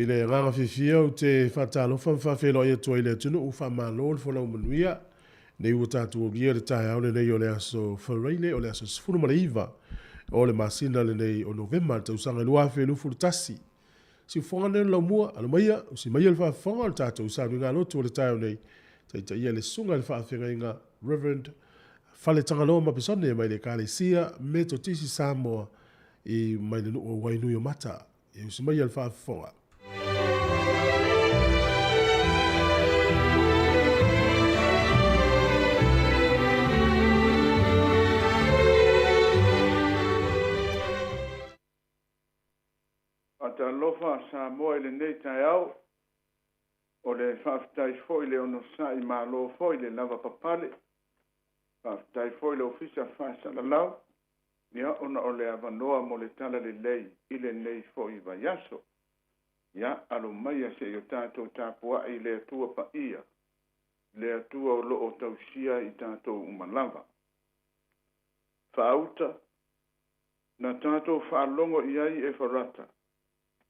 I le agaga fiafia ou te faatalofa ma faafeiloai atu ai i le atunuu, faamalo le folau manuia. Nei ua tatou aulia le taeao lenei o le aso Faraile o le aso 19 o le masina lenei o Novema le tausaga 2021. Siufofoga lenei o le laumua, alo maia, usi maia le faafofoga o le tatou sauniga lotu o le taeao nei, taitaia le susuga i le faafeagaiga Reverend Faletagaloa Mapisone mai le Ekalesia Metotisi Samoa i mai le nuu o Wainuiomata. E usi maia le faafofoga. Faatalofa Samoa i lenei taeao. O le faafetai foi le onosai malo foi le lavapapale. Faafetai foi le Ofisa Faasalalau ia ona o le avanoa mo le talalelei i lenei foi vaiaso. Ia, alo maia se i o tatou tapuai i le Atua paia, le Atua o lo o tausia i tatou uma lava. Faauta, na tatou faalogo i ai Efarata,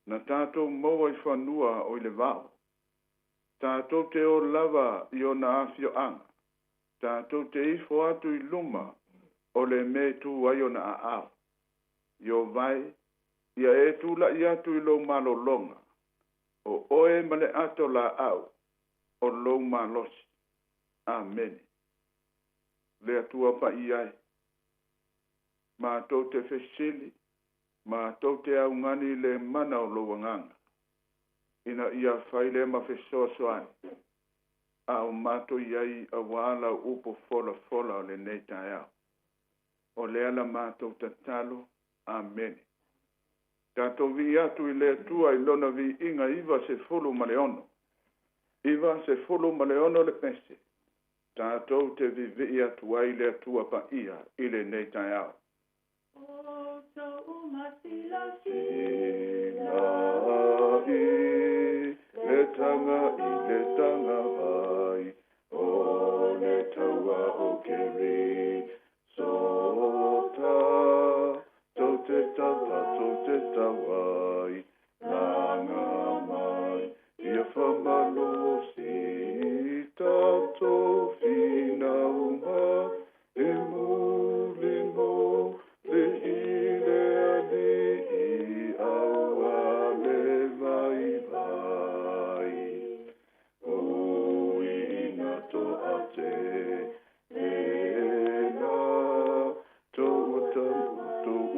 na tatou maua i fanua o i le vao. Tatou te o lava i ona afioaga, tatou te ifo atu i luma o le mea e tu ai ona aao. Ieova e, ia e tula'i atu i lou malologa, o oe ma le ato laau o lou malosi. Amene. Le Atua paia e, matou te fesili, matou te augani i le mana o lou Agaga, ina ia fai lea ma fesoasoani, a o matou i ai auā lau upu folafola o lenei taeao. O lea la matou tatalo. Amene. Tatou vii atu i le Atua i Lona viiga 96. 96 le pese. Tatou te vivii atu ai le Atua paia i lenei taeao. Sila i le taga i le taga vai o le taua o Keri Sota tou te taua tou te taua i laga mai ia whamalosi tatou finaunga e muli muli i le alii aua le vaivai. Ui ina toa te ela, tou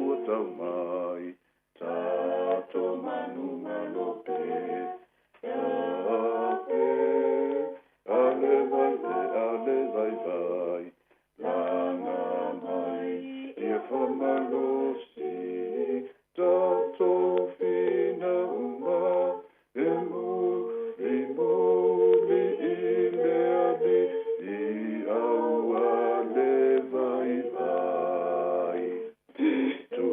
ua tau mai, tatou manu malope, ape, ale vai le ale vai vai, laga mai ia whamalosi, tatou finaunga e muli muli i le alii aua le vaivai. Tu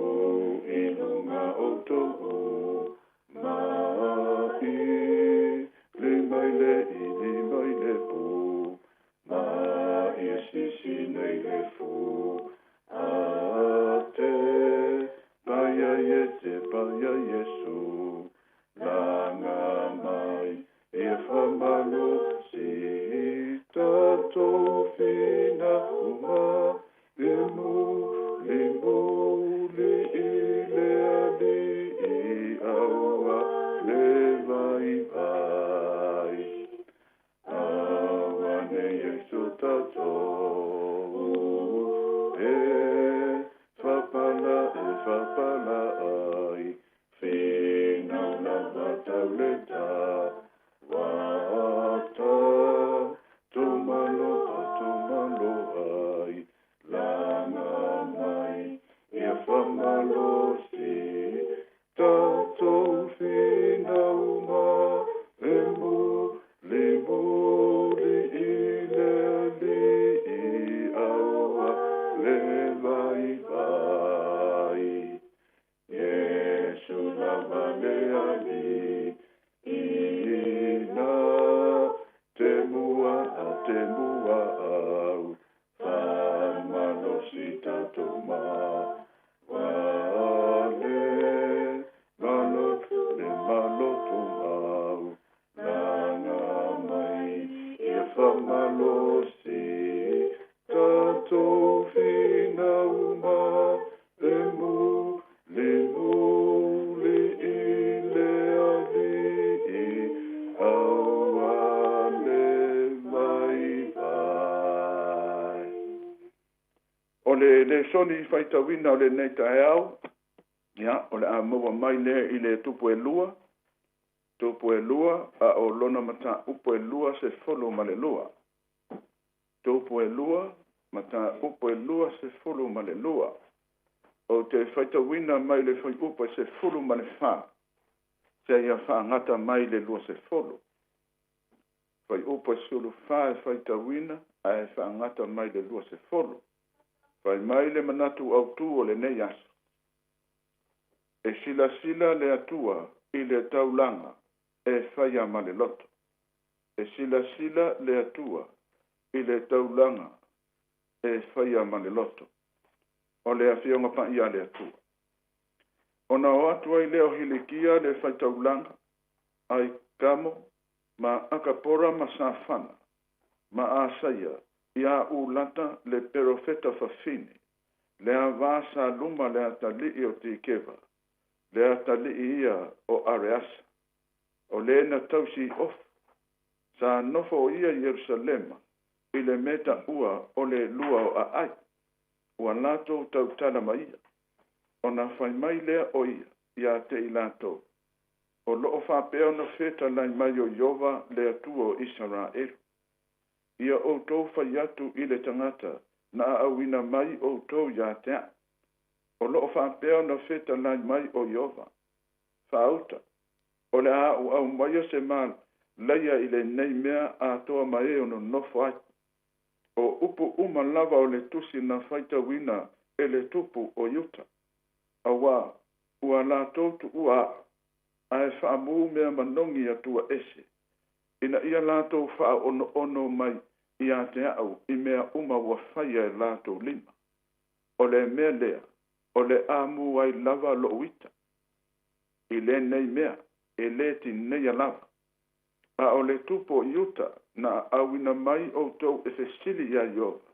i lunga o tou mai, li mai le i li mai le pu, ma ia sisi nei le fu. A te paia e te paia Iesu, laga mai ia whamalosi, tatou finaunga e muli muli i le alii aua le vaivai. Aua nei Iesu tatou le lesoni faitauina o lenei taeao, ia, o le a maua mai lea i le tupu e lua, tupu e lua, a o lona mataupu e 22. Tupu e lua, mataupu e 22. Ou te faitauina mai le fuaiupu e 14, seia faagata mai le 20. Fuaiupu e 14 e faitauina, ae faagata mai le 20. Fai mai le manatu autū o lenei aso. E silasila le Atua i le taulaga e faia ma le loto. E silasila le Atua i le taulaga e faia ma le loto. O le afioga paia a le Atua. Ona o atu ai lea o Hilikia le faitaulaga, Aikamo, ma Akapora ma Safana, ma Asaia, ia Ulata le perofeta fafine, le avā Saluma le atalii o Tikeva, le atalii ia o Areasa, o le na tausi ofu, sa nofo o ia i Ierusalema, i le mea taua o le lua o aai, ua latou tautala ma ia. Ona fai mai lea o ia ia te i latou, o loo faapea ona fetalai mai o Ieova le Atua o Isaraelu. Ia outou fai atu i le tagata na aauina mai outou ia te a'u. O loo faapea ona fetalai mai o Ieova. Faauta, o le a ou aumaia se malaia i lenei mea atoa ma e o nonofo ai. O upu uma lava o le tusi na faitauina e le tupu o Iuta. Auā ua latou tuua a'u, ae faamū mea manogi i atua ese, ina ia latou faaonoono mai ia te a'u i mea uma ua faia e latou lima. O le mea lea, o le a mū ai lava lo'u ita. I lenei mea, e lē tineia lava. A o le tupu o Iuta na aauina mai outou e fesili iā Ieova,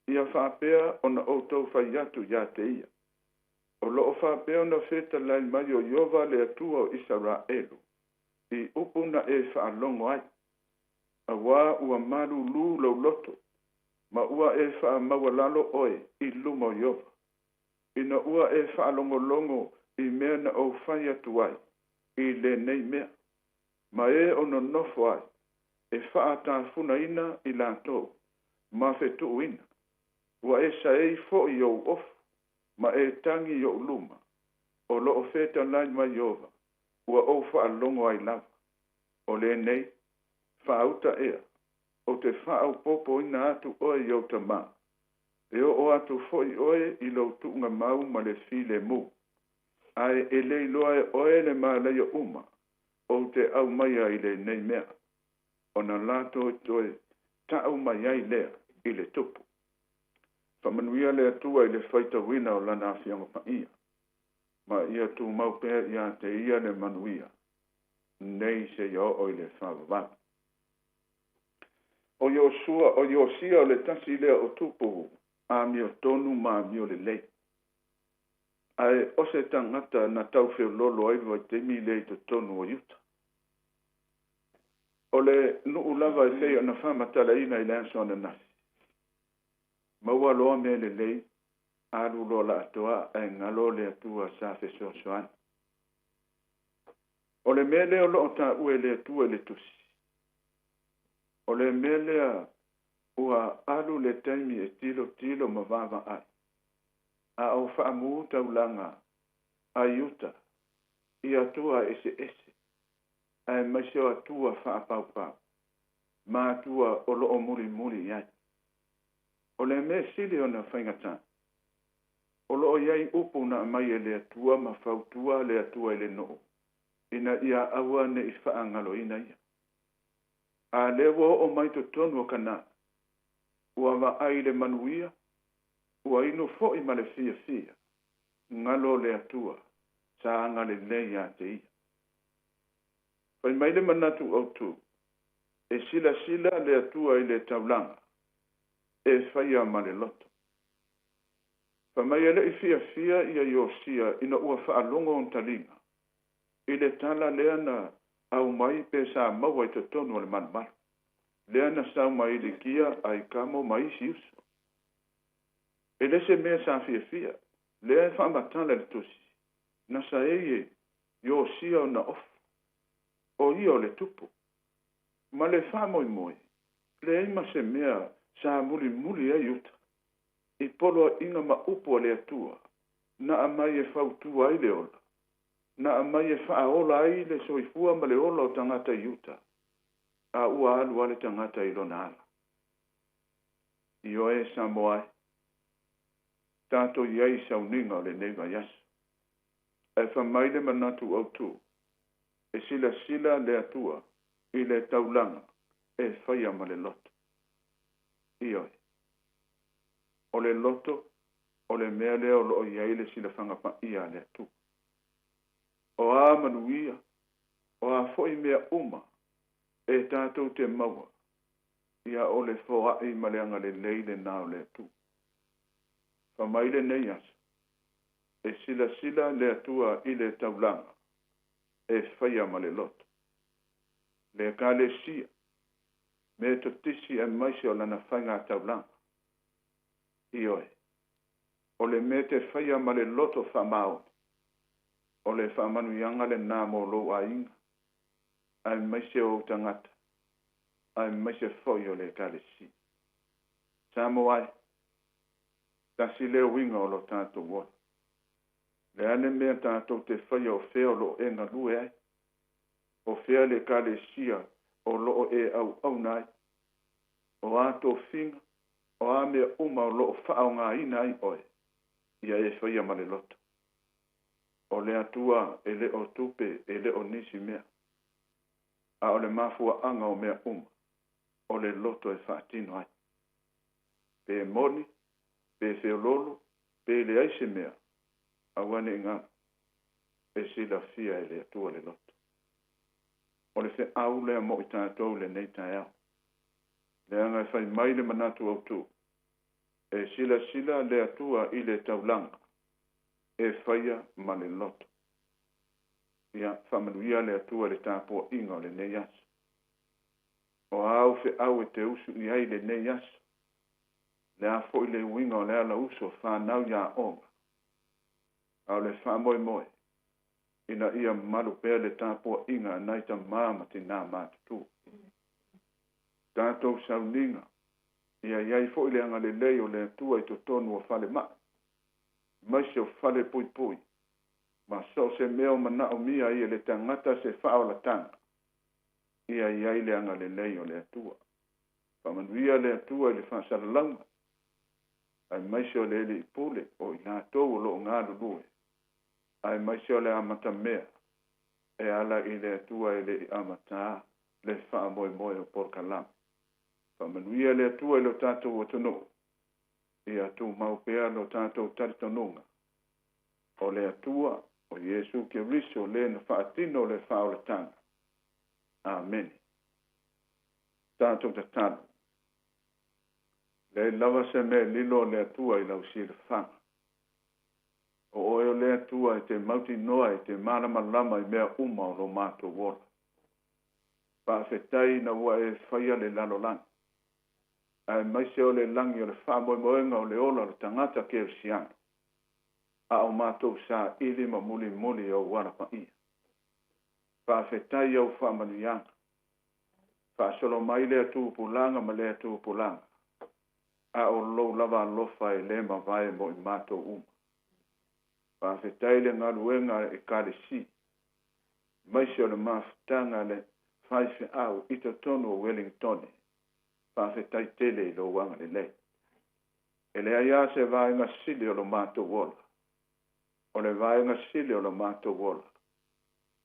ia faapea ona outou fai atu iā te ia. O loo faapea ona fetalai mai o Ieova le Atua o Isaraelu, i upu na e faalogo ai. Auā ua malūlū lou loto, ma ua e faamaualalo oe i luma o Ieova. Ina ua e faalogologo i mea na ou fai atu ai i lenei mea, ma e o nonofo ai, e faatafunaina i latou, ma fetuuina. Ua e saei foi i ou ofu, ma e tagi i o'u luma, o loo fetalai mai Ieova, ua ou faalogo ai lava. O lenei, faauta ea, ou te faaopoopoina atu oe i ou tamā. E oo atu foi oe i lou tuugamau ma le filemu. Ae e le iloa e oe le malaia uma ou te aumaia i lenei mea, ona latou toe ta'u mai ai lea i le tupu. Faamanuia le Atua i le faitauina o Lana Afioga Paia, ma ia tumau pea ia te Ia le manuia, nei seia oo i le faavavau. O Iosua, o Iosia o le tasi lea o tupu amiotonu ma amiolelei. Ae o se tagata na taufeololo ai le vaitaimi lea i totonu o Iuta. O le nuu lava e pei ona faamatalaina i le aso ananafi. Maua loa mea lelei, alu loa laatoa ae galo le Atua sa fesoasoani. O le mea lea o loo taua e le Atua i le tusi. O le mea lea ua alu le taimi e tilotilo ma vaavaai. A o faamū taulaga a Iuta i atua eseese, aemaise o atua faapaupau, ma atua o loo mulimuli i ai. O le mea sili ona faigata, o loo i ai upu na aumai e le Atua ma fautua le Atua i le nuu, ina ia aua ne i faagaloina ia. A lea ua oo mai totonu o Kanana, ua vaai i le manuia, ua inu foi ma le fiafia, galo le Atua sa agalelei ia te ia. Fai mai le manatu autū, e silasila le Atua i le taulaga, e faia ma le loto. Fai mai e le i fiafia ia Iosia ina ua faalogo ona taliga, i le tala lea na aumai pe sa maua i totonu o le malumalu, lea na sau mai Ilikia, Aikamo ma isi uso. E le se mea sa fiafia, lea e faamatala i le Tusi, na saei e Iosia ona ofu, o ia o le tupu. Ma le faamoemoe, leai ma se mea sa mulimuli ai uta, i poloaiga ma upu a le Atua, na aumai e fautua ai le ola, na aumai e faaola ai le soifua ma le ola o tagata i uta, a ua alu lava le tagata i lona ala. Ioe Samoa e, tatou i ai i sauniga o lenei vaiaso. Ae fai mai le manatu autu, e silasila le Atua i le taulaga e faia ma le loto. Ioe. O le loto, o le mea lea o lo o i ai le silafaga paia a le Atua. O a manuia, o a foi mea uma e tatou te maua, ia o le foai ma le agalelei lena o le Atua. Fai mai lenei aso, e silasila le Atua i le taulaga e faia ma le loto. Le Ekalesia, Metotisi aemaise o lana faigataulaga. Ioe, o le mea te faia ma le loto faamaoni, o le faamanuiaga lena mo lou aiga, aemaise o ou tagata, aemaise foi o le Ekalesia. Samoa e, tasi lea uiga o lo tatou ola. Le a le mea tatou te faia o fea o lo o e galue ai, o fea le Ekalesia o lo o e auauna ai, o a tofiga, o a mea uma o lo o faaaogaina ai oe, ia e faia ma le loto. O le Atua e le o tupe, e le o nisi mea, a o le mafuaaga o mea uma, o le loto e faatino ai. Pe moni, pe feoloolo, pe leai se mea, aua ne i galo, e silafia e le Atua le loto. O le feau lea mo i tatou i lenei taeao. Leaga e fai mai le manatu autu, e silasila le Atua i le taulaga e faia ma le loto. Ia, faamanuia le Atua i le tapuaiga o lenei aso. O a au feau e te usu i ai i lenei aso? Le a foi le uiga o le ala usu o fanau i aoga? A o le faamoemoe, ina ia malu pea le tapuaiga a nai tama ma tinā matutua. Tatou sauniga, ia i ai foi le agalelei o le Atua i totonu o falemai, aemaise o falepuipui, ma so o se mea o manaomia ai e le tagata se faaolataga, ia i ai le agalelei o le Atua. Faamanuia le Atua i le faasalalauga, aemaise o le Alii Pule o i latou o lo o galulue, aemaise o le amatamea e ala i le Atua e le i amata le faamoemoe o polokalame. Faamanuia le Atua i lo tatou atunuu, ia tumau pea lo tatou talitonuga, o le Atua, o Iesu Keriso le na faatino le faaolataga. Amene. Tatou tatalo. Leai lava se mea e lilo o le Atua i lau silafaga. O oe o le Atua e te mautinoa e te malamalama i mea uma o lo matou ola. Faafetai ina ua e faia le lalolagi, aemaise o le lagi o le faamoemoega o le ola o le tagata kerisiano, a o matou saili ma mulimuli i ou ala paia. Faafetai i au faamanuiaga. Faasolo mai lea tupulaga ma lea tupulaga, a o lou lava alofa e le mavae mo i matou uma. Faafetai le galuega a le Ekalesia, aemaise o le mafutaga a le faifeau i totonu o Welingtone. Faafetai tele i lou agalelei. E leai lava se vaega sili o lo matou ola. O le vaega sili o lo matou ola,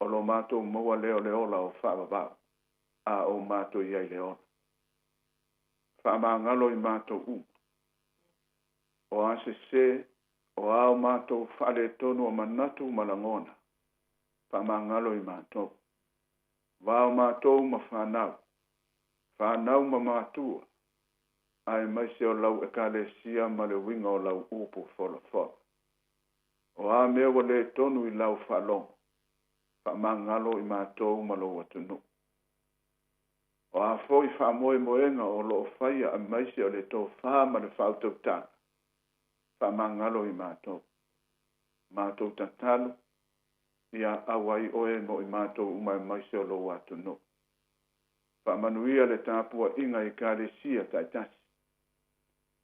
o lo matou maua lea o le ola o faavavau, a o matou i ai le ola. Faamagalo i matou uma. O a sesē, o a o matou faaletonu o manatu ma lagona, faamagalo i matou. Vao matou ma fanau, fanau ma matua, aemaise o lau Ekalesia ma le uiga o lau upu folafola. O a mea ua le tonu i lau faalogo, faamagalo i matou ma lou atunuu. O a foi faamoemoega o lo o faia aemaise o le tofa ma le faautautaga, Faamagalo i matou. Matou tatalo, ia auai oe mo i matou uma aemaise o lou atunuu. Faamanuia le tapuaiga i Ekalesia taitasi.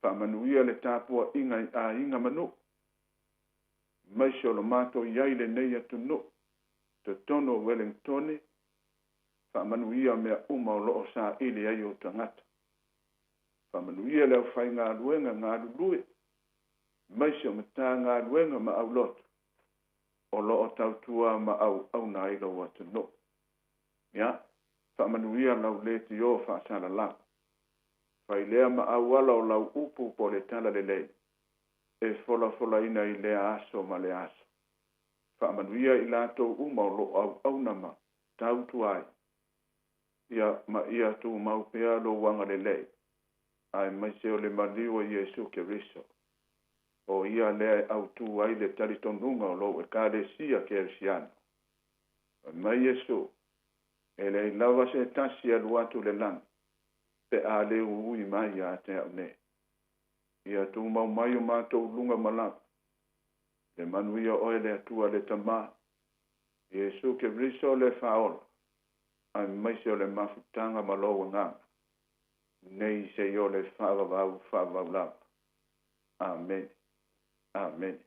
Faamanuia le tapuaiga i aiga ma nuu, aemaise o lo matou i ai i lenei atunuu, totonu o Welengtone. Faamanuia mea uma o lo o saili ai ou tagata. Faamanuia le aufaigaluega galulue, aemaise o Matagaluega ma aulotu o lo o tautua ma auauna ai lou atunuu. Ia, faamanuia lau leitio faasalalau. Fai lea ma auala o lau upu po o le talalelei e folafolaina i lea aso ma lea aso. Faamanuia i latou uma o lo o auauna ma tautua ai, ia, ma ia tumau pea lou agalelei, aemaise o le maliu o Iesu Keriso, o ia lea e autu ai le talitonuga o lou Ekalesia Kerisiano. Fai mai Iesu, E leai lava se tasi e alu atu i le lagi, pe a le ui mai ia te au nei. Ia tumau mai o matou luga ma lalo, le manuia oe le Atua le Tama, Iesu Keriso le Faaola, aemaise o le mafutaga ma lou Agaga, nei seia le faavavau faavavau lava. Amene. Amene.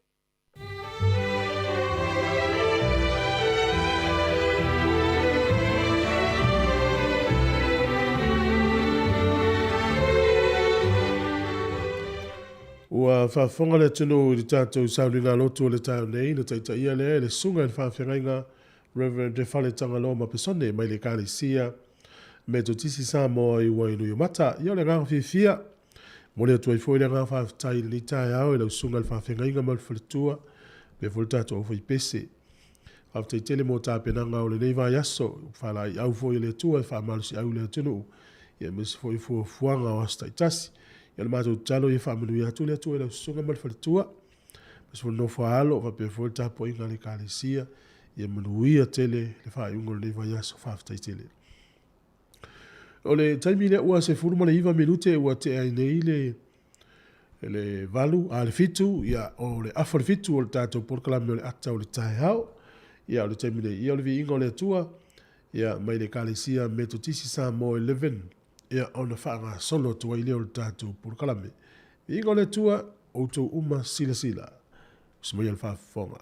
Ua faafofoga le atunuu i le tatou sauniga lotu o le taeao nei, na taitaia lea e le Susuga i le Faafeagaiga Rev. Fale Tagaloa Mapesone mai le Ekalesia Metotisi Samoa i Wainuiomata. Ia o le agaga fiafia, momoli atu ai foi le agaga faafetai i lenei taeao i lau Susuga i le Faafeagaiga ma le Faletua, faapea foi le tatou aufaipese. Faafetai tele mo tapenaga o lenei vaiaso, faalaeiau foi a le Atua e faamalosiau i le atunuu, ia aemaise foi fuafuaga o aso taitasi. Ia o le matou tatalo ia faamanuia atu le Atua i lau Susuga ma le Faletua, aemaise foi le nofo a alo, faapea foi le tapuaiga a le Ekalesia. Ia manuia tele le faaiuga o lenei vaiaso. Faafetai tele. O le taimi lea ua 19 minute ua tea ai nei le le valu a le fitu, ia, o le afa o le fitu o le tatou polokalame o le ata o le taeao. Ia, o le taimi nei, ia, o le viiga o le Atua, ia, mai le Ekalesia Metotisi Samoa 11, ia, ona faagasolo atu ai lea o le tatou polokalame. Viiga o le Atua, outou uma silasila. Usi maia le faafofoga.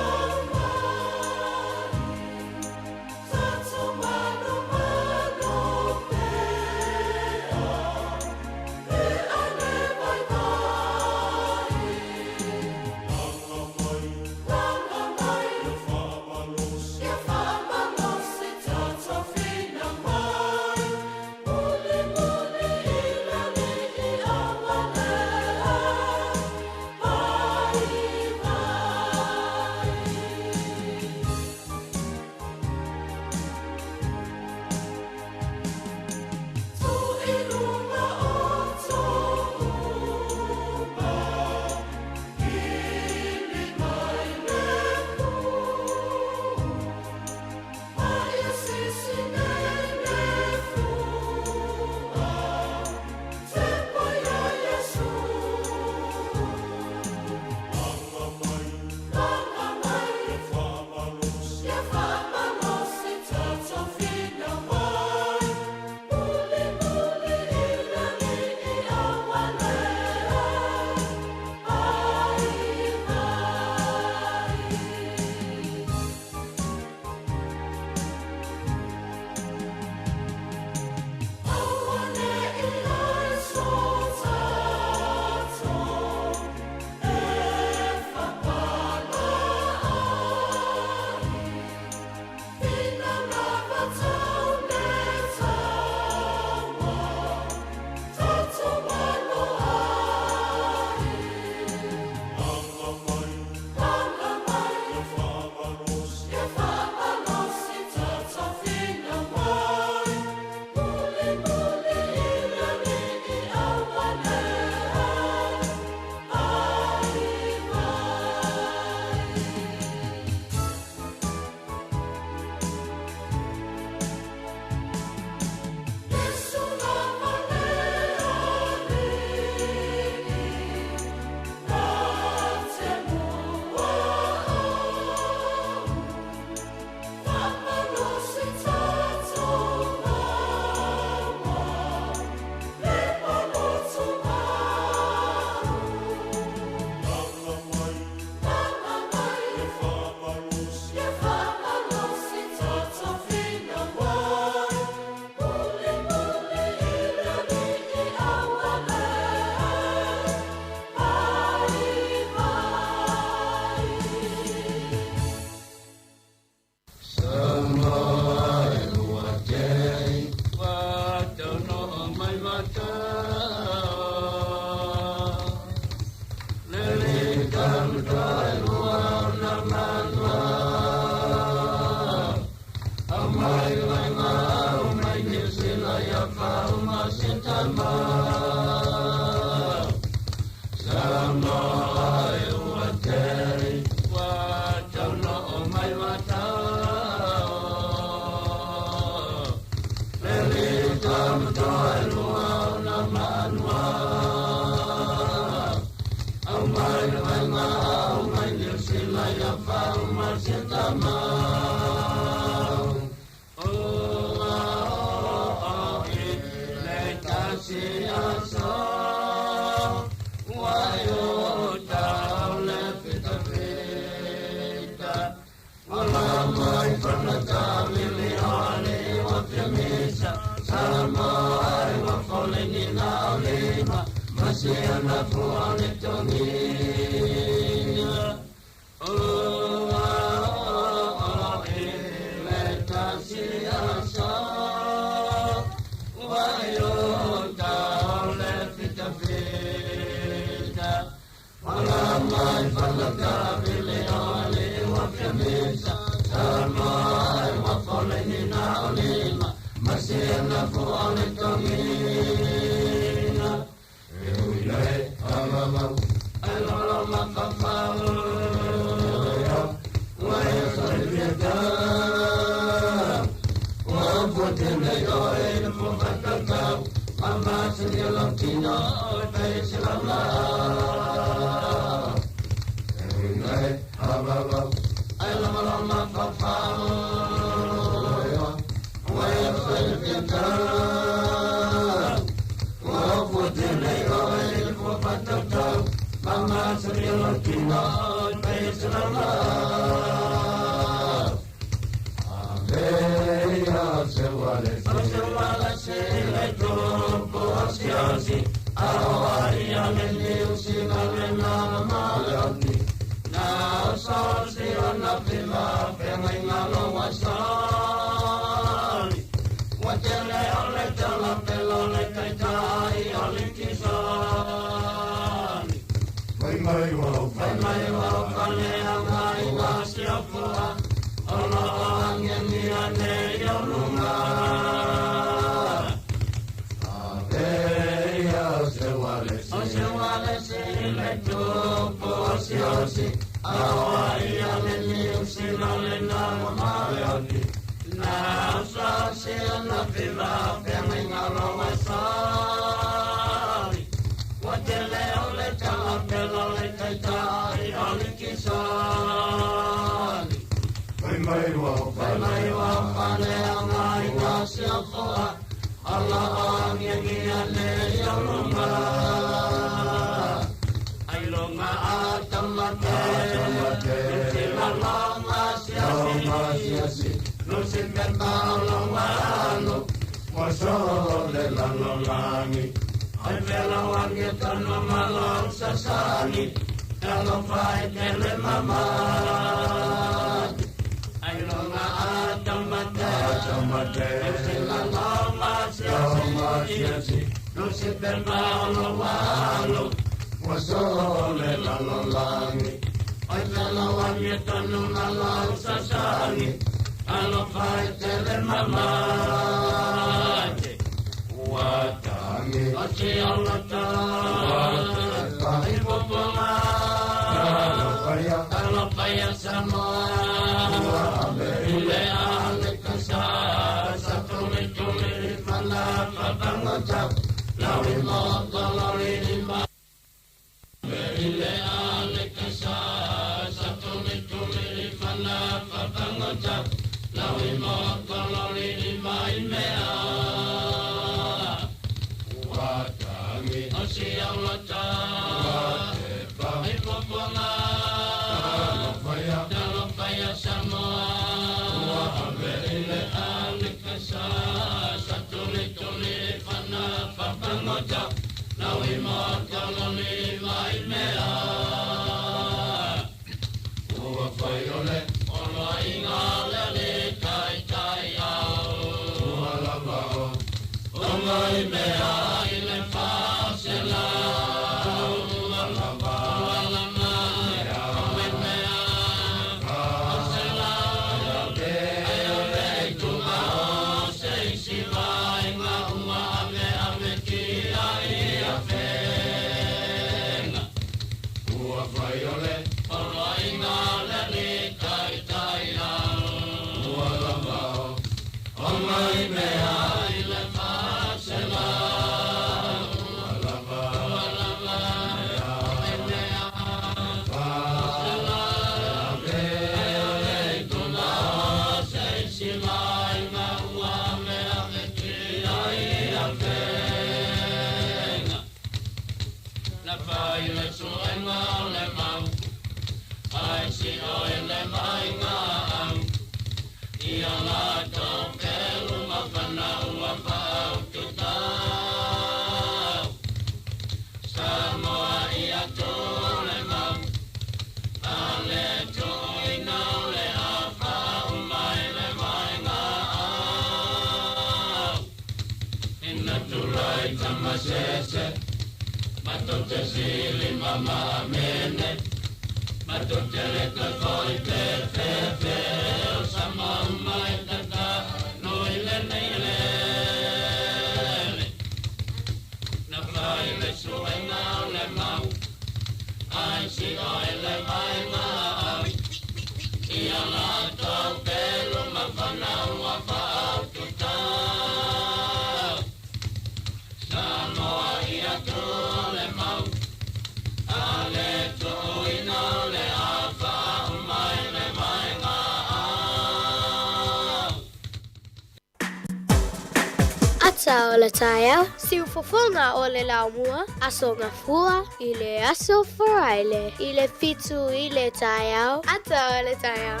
Ata o le taeao, siufofoga o le laumua, Aso Gafua i le aso Faraile i le 7 i le taeao, ata o le taeao.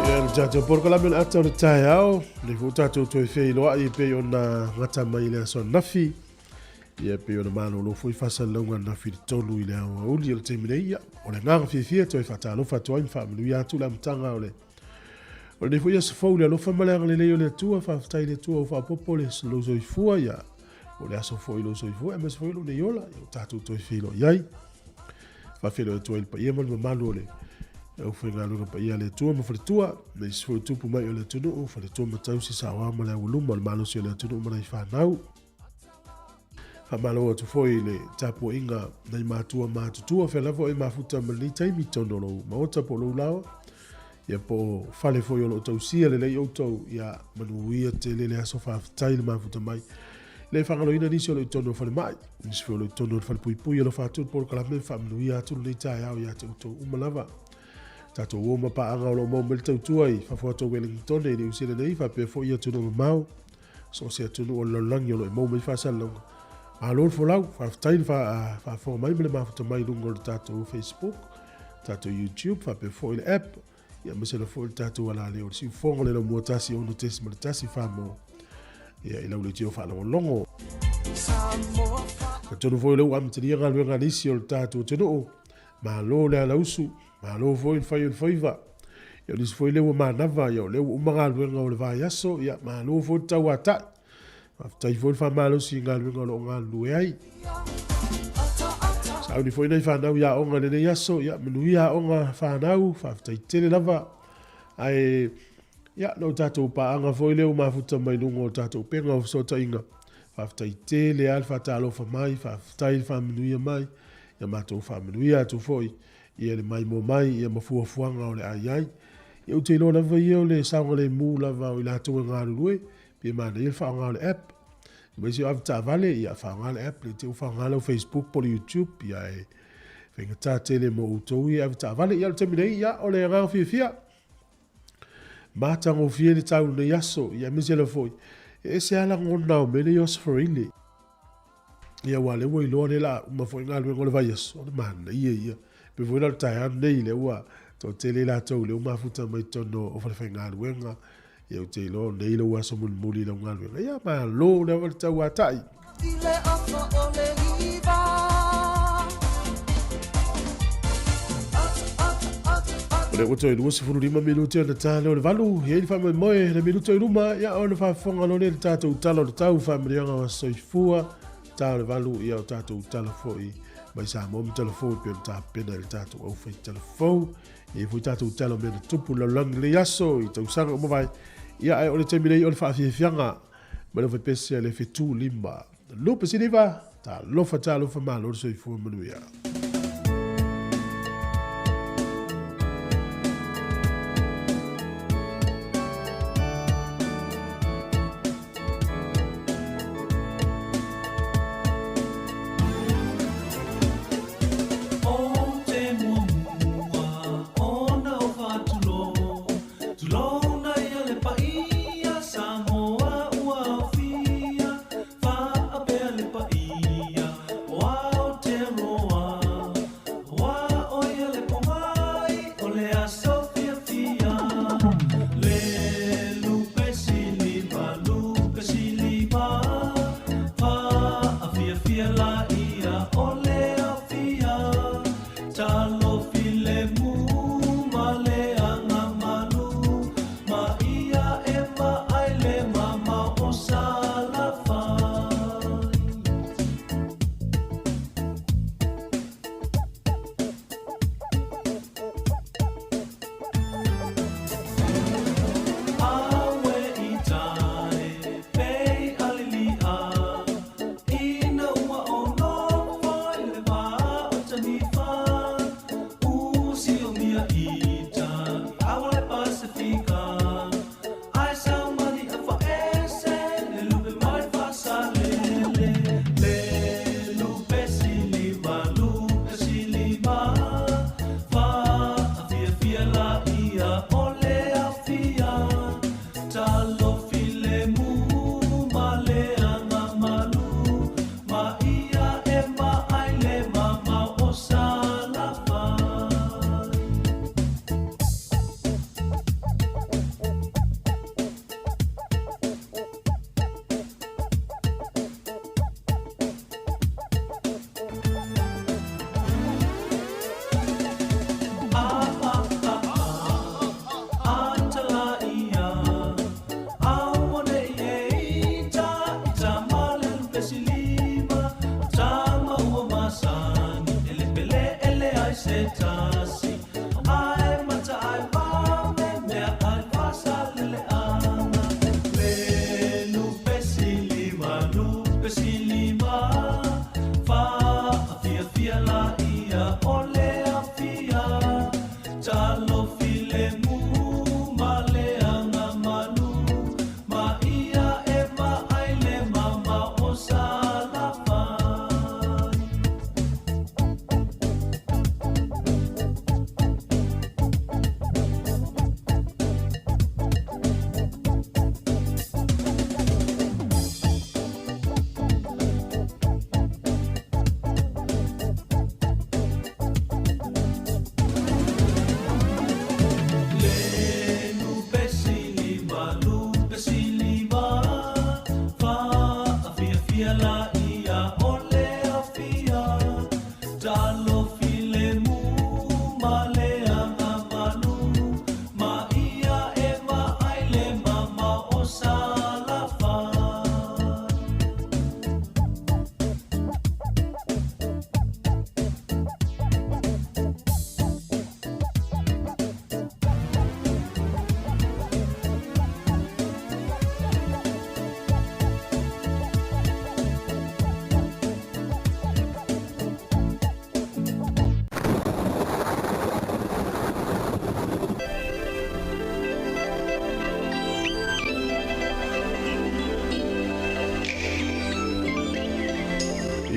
Ia le tatou polokalame o le ata o le taeao, le foi tatou toe feiloai e pei ona gata mai i le aso ananafi. Ia e pei ona malolo foi faasalalauga ananafi i le 3 i le aoauli o le taimi nei. Ia, o le agaga fiafia toe faatalofa atu ai ma faamanuia atu le amataga o le O lenei foi aso fou i le alofa ma le agalelei o le Atua, faafetai i le Atua ua faaopoopo le lou soifua, ia, o le aso foi lou soifua, aemaise foi lou nei ola, ia, ua tatou toe feiloai ai. Faafeiloai atu ai i le paia ma le mamalu o le aufaigaluega paia a le Atua ma faletua, ma isi foi tupu mai o le atunuu, faletua ma tausi saoao ma le aualuma o le malosi o le atunuu ma nai fanau. Faamalo atu foi i le tapuaiga nai matua matutua, fea lava o e mafuta ma lenei taimi i totonu o lou maota po o lou laoa, ia po o fale foi o lo o tausia lelei outou, ia manuia tele le aso, faafetai le mafuta mai. Le faagaloina nisi o lo o i totonu o falemai, nisi foi o lo o i totonu o le falepuipui, alofa atu le polokalame, faamanuia atu lenei taeao ia te outou uma lava. Tatou uo ma paaga o lo o maua mai le tautua i fafo atu o Wellingtone i Niu Sila nei, faapea foi i atunuu mamao, so o se atunuu o le lalolagi o lo o maua mai faasalalauga. Malo le folau, faafetai le faafofoga mai ma le mafuta mai i luga o le tatou Facebook, tatou YouTube, faapea foi le app, ia aemaise lava foi le tatou alaleo o le siufofoga o le laumua 106.1 Samoa, ia i lau leitio faalogologo. Talitonu foi o lea ua amatalia galuega a nisi o le tatou atunuu, malo le alausu, malo foi le fai o le faiva. Ia o nisi foi lea ua manava, ia o lea ua uma galuega o le vaiaso, ia malo foi le tauatai. Faafetai foi le faamalosi i galuega o lo o galulue ai. Sauni foi nai fanau i aoga i lenei aso, ia manuia aoga fanau, faafetai tele lava. Ae ia no tatou paaga foi lea ua mafuta mai luga o tatou upega o fesootaiga. Faafetai tele lava le faatalofa mai, faafetai le faamanuia mai, ia matou faamanuia atu foi ia le maimoa mai ia ma fuafuaga o le a i ai. Ia ou te iloa lava ia o le saogalemu lava o i latou e galulue, pe manaia le faaaoga o le app. Aemaise o avetaavale, ia faaaoga le app, le te i ua faaaoga lau Facebook po o le YouTube, ia e Faigata tele mo outou ia avetaavale. Ia o le taimi nei, ia o le agaga fiafia. Matagofie le tau lenei aso, ia aemaise lava foi, e ese lava lagona o mea nei o Aso Faraile. Ia aua o lea ua iloa lea o le a uma foi galuega o le vaiaso, o le manaia ia. E pei foi la o le taeao lenei lea ua toatele i latou lea ua mafuta mai totonu o falefaigaluega, ia ou te iloa o nei lou aso mulimuli i lau galuega. Ia malo lava le tauatai. I le afa o le iva. O lea ua toe 25 minute ona ta lea o le 8, e i ai le faamoemoe le minute i luma, ia ona faafofoga loa lea i le tatou tala o le tau, faamanuiaga o aso soifua, ta o le 8, ia o tatou tala foi mai Samoa ma tala fou e pei ona tapena e le tatou aufai tala fou. E i ai foi tatou tala o mea na tupu i le lalolagi i lenei aso, i tausaga ua mavae, ia ae o le taimi nei o le faafiafiaga ma le aufaipese a le Fetu Lima. Lupe Siliva, talofa talofa malo le soifua manuia.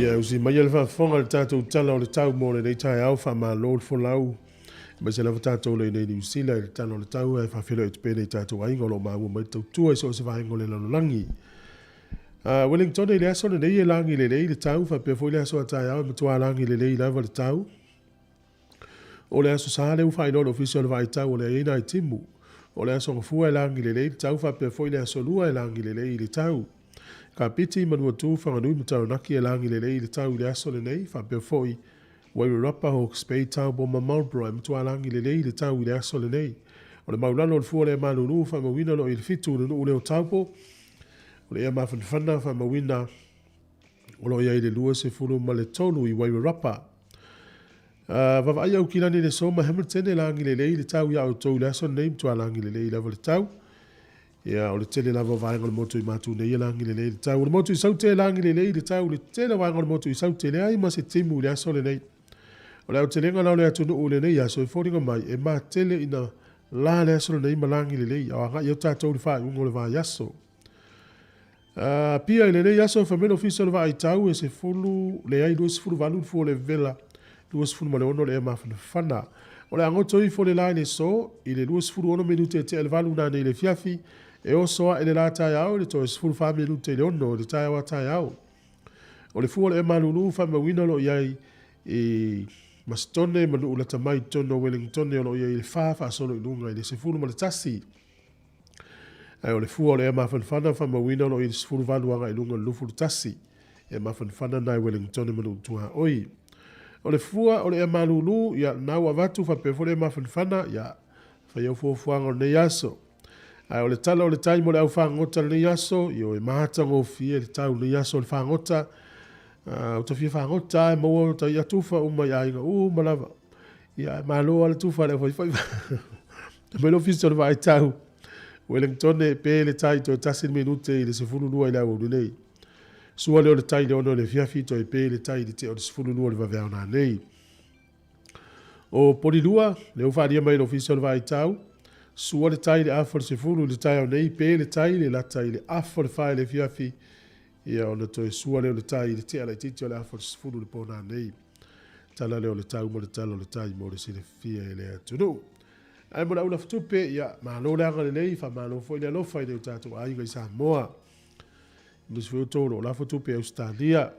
Ia, usi mai le faafofoga i le tatou Tala o le Tau mo lenei taeao, faamalo le folau. Aemaise lava tatou le i nei Niu Sila i le Tala o le Tau ae faafeiloai atu pea i tatou aiga o lo o maua mai le tautua i so o se vaega o le lalolagi. Wellington i le aso lenei e lagi lelei le tau, faapea foi le aso a taeao e matua lagi lelei lava le tau. O le Aso Sa lea ua faailoa e le Ofisa o le Vaai Tau o le a i ai nai timu. O le Aso Gafua e lagi lelei le tau faapea foi le Aso Lua e lagi lelei le tau. Kapiti, Manuatū, Whanganui ma Taranaki e lagi lelei le tau i le aso lenei faapea foi Wairarapa, Hawke's Bay, Taupo ma Marlborough e matua lagi lelei le tau i le aso lenei. O le maulalo o le fua o le ea malulu faamauina o lo o i le 7 i le nuu lea o Taupo. O le ea mafanafana faamauina o lo o i ai le 23 i Wairarapa. Vaavaai Aukilani i le aso ma Hamilton e lagi lelei le tau iā outou i le aso lenei, matua lagi lelei lava le tau. Ia, o le tele lava o vaega o le motu i matu nei e lagi lelei le tau. O le motu i Saute e lagi lelei le tau, le tele o vaega o le motu i Saute, leai ma se timu i le aso lenei. O le aotelega la o le atunuu i lenei aso e foliga mai e matele ina la le aso lenei ma lagi lelei, a o agai atu tatou i le faaiuga o le vaiaso. Apia i lenei aso fai mai le Ofisa o le Vaai Tau e 10, leai 28 le fua o le vevela, 26 le ea mafanafana. O le a goto ifo le la i le aso i le 26 minute e tea i le 8 nanei i le afiafi, e oso ae le la taeao i le toe 14 minute i le 6 i le taeao a taeao. O le fua o le ea malulu faamauina o lo o i ai i Masitone ma nuu lata mai i totonu o Welingtone o lo o i ai i le 4 faasolo i luga i le 11. Ae o le fua o le ea mafanafana faamauina o lo o i le 18 agai i luga o le 21. Ea mafanafana na e Wellingtone ma nuu tuaoi. O le fua o le ea malulu, ia na ua avatu faapea foi le ea mafanafana, ia fai au fuafuaga o lenei aso. Ae o le tala o le tai mo le au fagota o lenei aso, ioe matagofie le tau lenei aso o le fagota. Ua ta fia fagota e maua o ta i'a tufa uma i aiga uma lava. Ia ae malo lava le tufa a le aufaifaiva. Mai le Ofisa o le Vaai Tau, Wellington e pe le tai toe tasi le minute i le 12 i le aoauli nei. Sua lea o le tai i le 6 i le afiafi toe pe le tai i le tea o le 12 i le vaveao nanei. O Polilua, lea ua faaalia mai e le Ofisa o le Vaai Tau, sua le tai i le afa o le 10 i le taeao nei, pe le tai le lata i le afa o le 4 i le afiafi, ia ona toe sua lea o le tai i le tea laitiiti o le afa o le 10 i le po nanei. Tala lea o le tau ma le tala o le tai mo le silafia e le atunuu. Ae mo le au lafatupe, ia, malo le agalelei, faamalo foi le alofa i nai o tatou aiga i Samoa. Aemaise foi outou o lo o lafo tupe i Ausetalia.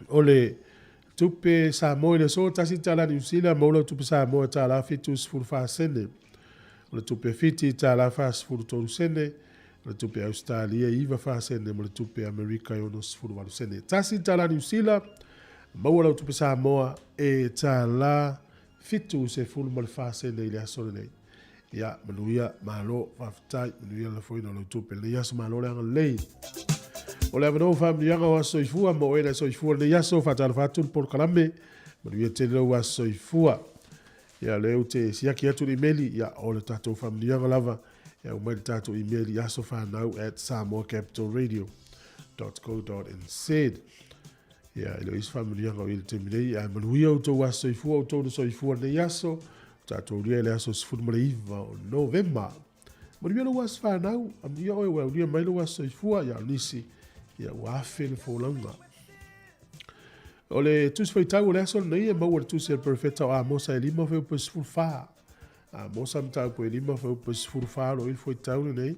O le tupe Samoa i le aso, $1 Niu Sila, maua lau tupe Samoa e $1.74 sene. O le tupe Fiti, $1.43 sene. O le tupe Ausetalia, 94 sene ma le tupe Amerika e 68 sene. $1 Niu Sila, maua lau tupe Samoa e $1.74 sene i le aso lenei. Ia, manuia, malo, faafetai, manuia le lafoina o lau tupe. Lenei aso malo le agalelei. O le avanoa faamanuiaga o aso soifua mo oe na soifua lenei aso, faatalofa atu le polokalame, manuia tele lou aso soifua. Ia, lea ou te siaki atu le imeli, ia, o le tatou faamanuiaga lava, ia aumai le tatou imeli asofanau@samoacapitalradio.co.nz. Ia, e le o i ai se faamanuiaga o i le taimi nei, ae manuia outou aso soifua, outou na soifua lenei aso, tatou aulia i le aso 19 o Novema. Manuia lou aso fanau, amuia oe ua aulia mai lou aso soifua, ia o nisi, ia ua afe le folauga. O le tusi faitau o le aso lenei e maua le tusi a le perofeta o Amosa e 5 fuaiupu e 14. Amosa mataupu e 5 fuaiupu e 14 o lo o i le fuaitau lenei.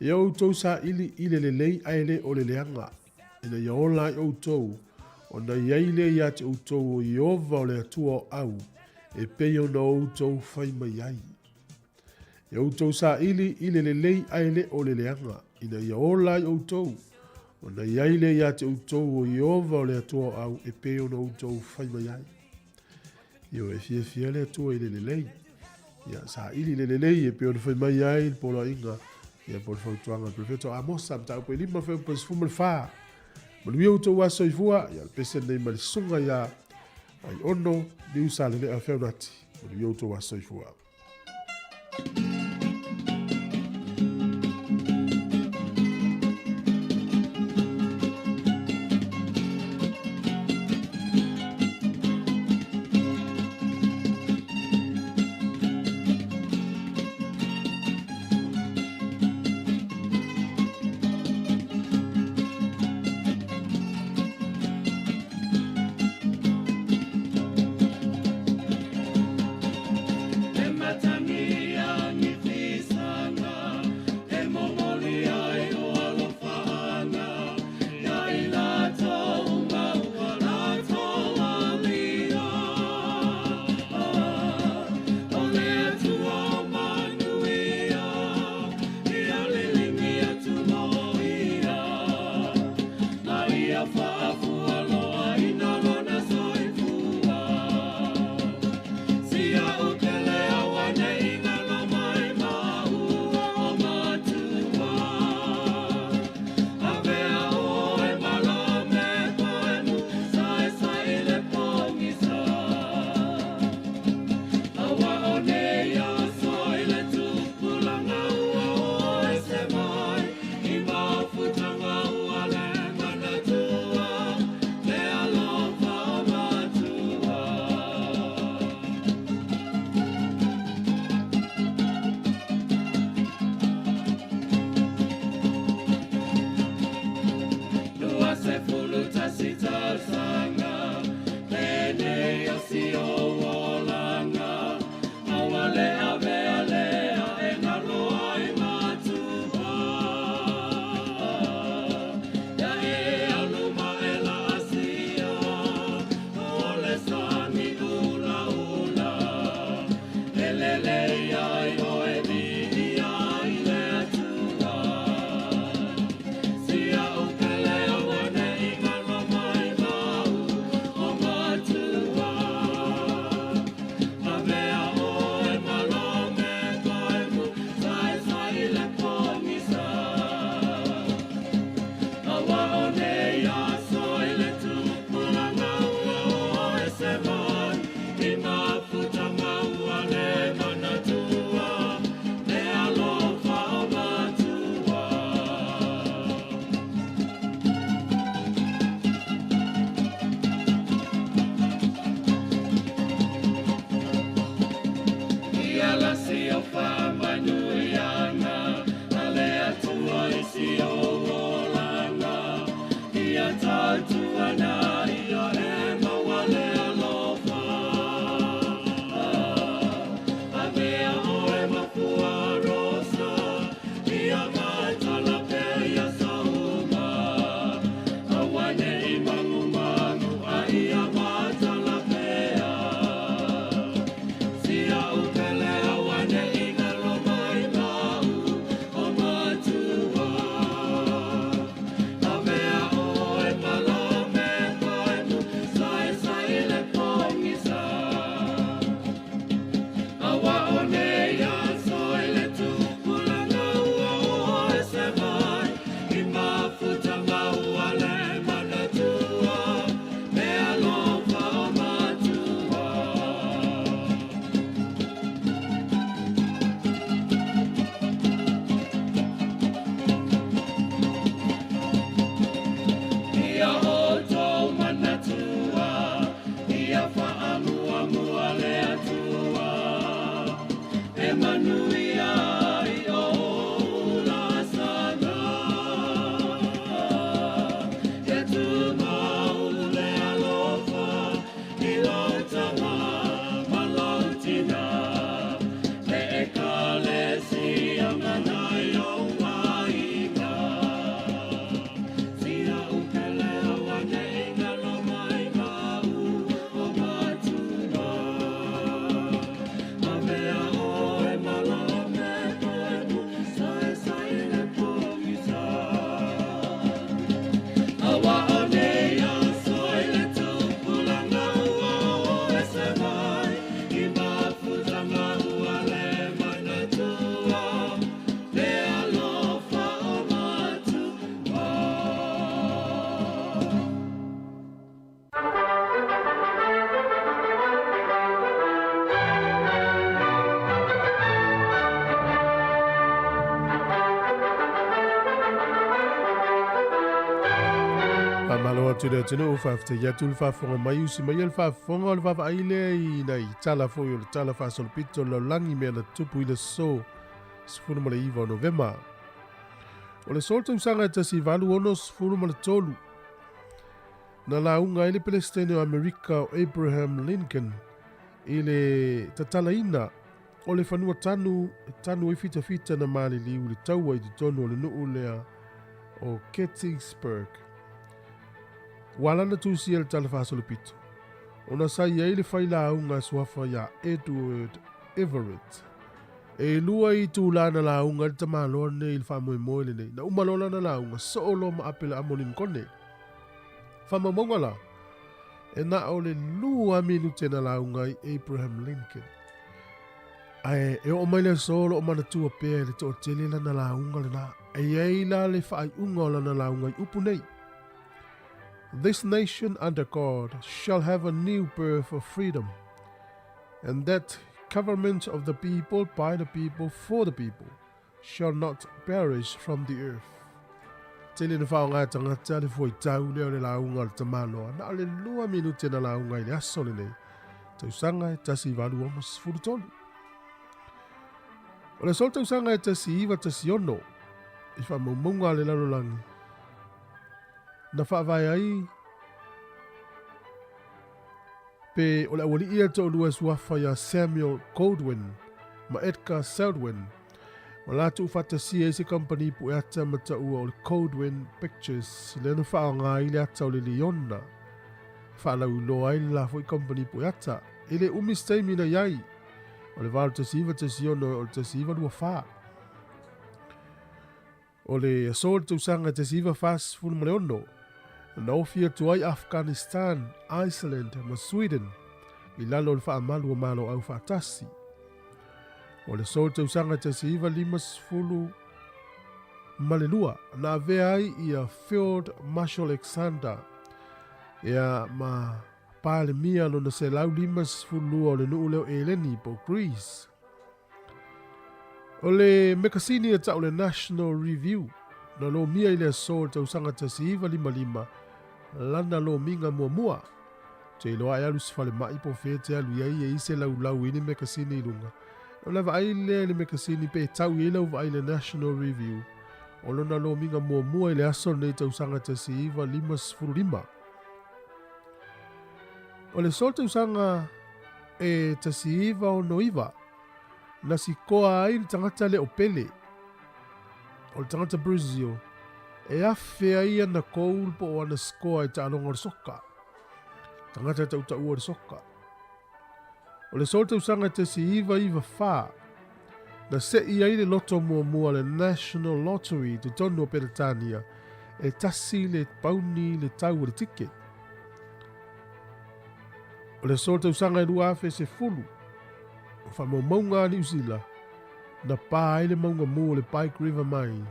Ia outou saili i le lelei ae le o le leaga, ina ia ola ai outou, ona i ai lea ia te outou o Ieova o le Atua o au, e pei ona outou fai mai ai. Ia outou saili i le lelei ae le o le leaga, ina ia ola ai outou, ona i ai lea ia te outou o Ieova o le Atua o au, e pei ona outou fai mai ai. Ioe, e fiafia le Atua i le lelei. Ia, saili le lelei e pei ona fai mai ai le poloaiga, ia po o le fautuaga a le perofeta o Amosa, mataupu e 5 fuaiupu e 14. Manuia outou aso soifua, ia o le pese lenei mai le susuga ia Aiono Niusalelea Feaunati. Manuia outou aso soifua. atu i le atunuu, faafetai atu le faafofoga mai, usi maia le faafofoga o le vaavaai lea i nai tala foi o le Tala Faasolopito o le Lalolagi i mea na tutupu i le aso 19 o Novema. O le aso o le tausaga e 1863, na lauga ai le Peresetene o Amerika o Abraham Lincoln i le tatalaina o le fanua tanu e tanu ai fitafita na maliliu i le taua i totonu o le nuu lea o Gettysburg. Ua ala ona tusia le Tala Faasolopito, ona sa i ai le failauga a suafa iā Edward Everett. E lua itula na lauga ai le tamaloa lenei i le faamoemoe lenei. Na uma loa lana lauga, soo loa ma Apela'amo Linkone. Faamaumauga la, e na o le 2 minute na lauga ai Abraham Lincoln. Ae e oo mai le aso o lo o manatua pea e le toatele lana lauga lena. E i ai la le faaiuga o lana lauga i upu nei, This nation under God shall have a new birth of freedom, and that government of the people, by the people, for the people, shall not perish from the earth. Tele na faaaoga e tagata le fuaitau lea o le lauga o le tamaloa, na o le 2 minute na lauga i le aso lenei, tausaga e 1863. O le aso o le tausaga e 1916, i faamaumauga a le lalolagi, na faavae ai pe o le aualii e toalua e suafa iā Samuel Goldwyn ma Edgar Selwyn, ma latou faatasia ai se kamupani pueata ma taua o le Goldwyn Pictures, lea na faaaoga ai le ata o le liona e faalauiloa ai le la foi kamupani pueata. E le umi se taimi na i ai, o le 1916 e o le 1924. O le aso o le tausaga 1946, na ofi atu ai Afghanistan, Iceland ma Sweden i lalo o le faamalu o Malo Aufaatasi. O le aso o le tausaga 1952, na avea ai ia Field Marshal Alexander ia ma Palemia lona 152 o le nuu lea o Eleni po o Greece. O le mekasini e tau le National Review, na lomia i le aso o le tausaga 1955 lana lomiga muamua. Ou te iloa e alu i se falemai po o fea e te alu i ai e i ai se laulau i le mekasini i luga. Ona vaai lea i le mekasini pe tau i ai lau vaai i le National Review o lona lomiga muamua i le aso lenei tausaga 1955. O le aso o le tausaga e 1969, na sikoa ai le tagata lea o Pele, o le tagata Brazil, e afe ai ana goal po o ana sikoa i taaloga o le soka. Tagata e tautaua o le soka. O le aso o le tausaga e 1994, na sei ai le loto muamua le National Lottery i totonu o Peretania, e tasi le pauni le tau o le ticket. O le aso o le tausaga e 2010, o faamaumauga a Niu Sila, na pā ai le mauga mū o le Pike River Mine,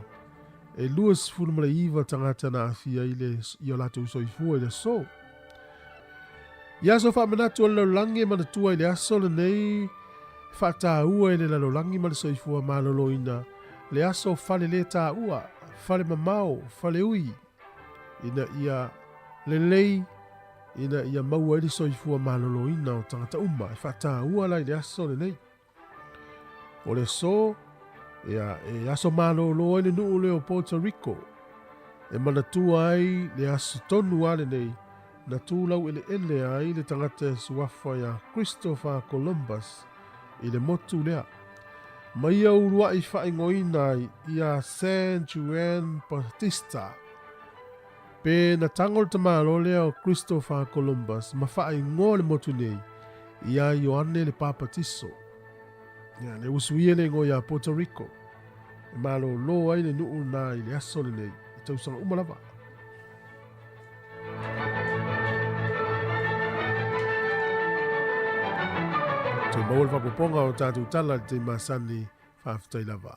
e 29 tagata na aafia i le i o latou soifua i le aso. I aso faamanatu o le lalolagi e manatua i le aso lenei e faataua e le lalolagi ma le soifua maloloina le aso fale le taua, fale mamao, fale ui, ina ia lelei ina ia maua ai le soifua maloloina o tagata uma e faataua la i le aso lenei. O le aso, ia, e aso malolo ai le nuu lea o Puerto Rico, e manatua ai le aso tonu lava lenei na tulau eleele ai le tagata e suafa iā Christopher Columbus i le motu lea. Ma ia uluai faaigoaina ai ia San Juan Bautista. Pe na tago le tamaloa lea o Christopher Columbus ma faaigoa le motu nei iā Ioane le Papatiso. Ia, lea ua suia le igoa iā Puerto Rico, e malōlō ai le nuu lena i le aso lenei, i tausaga uma lava. Toe maua le faaopoopoga o tatou tala i le taimi masani. Faafetai lava.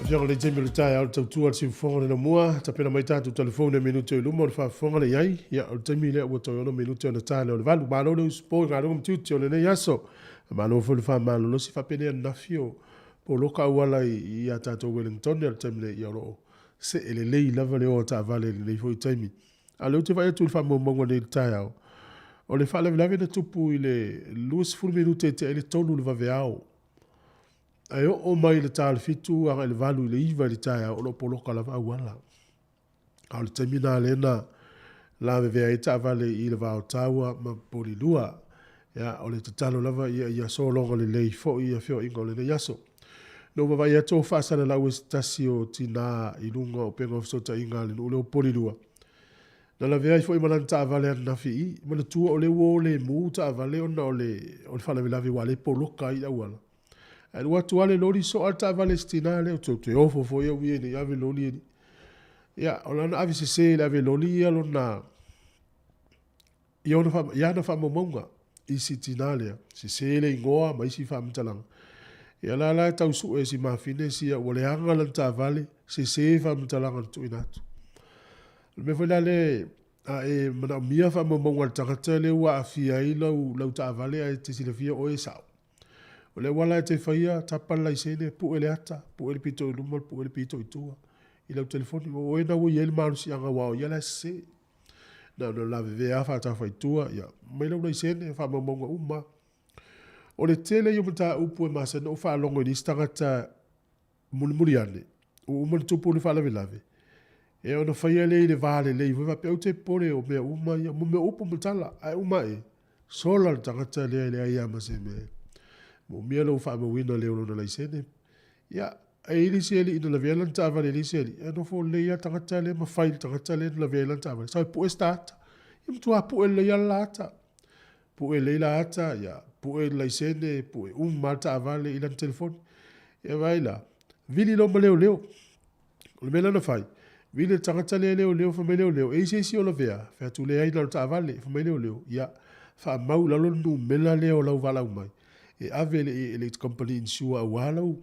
Afioga le taimi o le taeao le tautua le siufofoga le lamua, tapena mai tatou telefone e minute i luma o le faafofoga le i ai. Ia, o le taimi lea ua toe 6 minute ona ta lea o le 8. Malo le usupo i galuega ma tiute o lenei aso. Malo foi le faamalolosi faapenei ananafi o poloka auala i, i a tatou Wellington o le taimi nei, ia o lo o See lelei lava le o a taavale i lenei foi taimi. A o lea ou te vaai atu i le faamaumauga nei i le taeao, o le faalavelave na tupu i le 20 minute e tea ai le 3 i le vaveao, ae oo mai i le ta o le 7 agai i le 8 i le 9 i le taeao o lo o poloka lava auala. A o le taimi lena lea na lavevea ai taavale i le va o Taua ma Polilua. Ia, o le tatalo lava ia ia sologa lelei foi feoaiga o lenei aso. Na ou vaavaai atu o faasalalau e se tasi o tinā i luga o upega o fesootaiga a le nuu lea o Polilua, na lavea ai foi ma lana taavale ananafi i i. Manatua o lea ua o lemu taavale ona o le faalavelave aua o lea e poloka ai le auala. Ae alu atu lava le loli soa le taavale a si tinā lea, ou te ofo foi au ia ina ne i ave loli alii. Ia, o la na ave sese e le ave loli ia lona, ia ana faamaumauga i si tinā lea, sese le igoa ma isi faamatalaga. Ia la la e tau sue e si mafine sia ua leaga lana taavale, sese faamatalaga na tuuina atu. O le mea foi la lea, a e manaomia faamaumauga a le tagata lea ua aafia ai lau, lau taavale ae te silafia o oe e sao. O le auala e te faia, tapa le laisene, pue le ata, pue le pito i luma, pue le pito i tua i lau telefoni. O oe lena ua i ai le malosiaga aua o ia la e sese. Na ona lavevea lava faatafa i tua, ia aumai lau laisene, faamaumauga uma lava. O le tele ia o mataupu e masani ona ou faalogo i nisi tagata mulimuli ane, ua uma ona tupu le faalavelave, ia ona faia lea i le va lelei foi faapea ou te popole o mea uma ia, mo mea o upu ma tala, ae uma ane, sola le tagata lea e leai lava ma se mea. E moomia lou faamauina lelei o lona laisene. Ia, e i ai le isi alii na lavea lana taavale i le isi alii, ae nofo lelei lava le tagata lea ma fai i le tagata lea na lavea ai lana taavale, sau e pue se ta ata. Ia matua pue lelei lava le la ata. Pue lelei la ata, ia, pue le laisene, pue uma lava le taavale i lana telefoni. Ia vaai la, vili loa ma leoleo. O le mea lea na fai, vili le tagata lea e leoleo, fai mai leoleo, e i ai se isi o lavea? Fai atu, leai na o le taavale. Fai mai leoleo, ia, faamau i lalo le numera lea o lau valaau mai, e ave i le kamupani insure aua lau...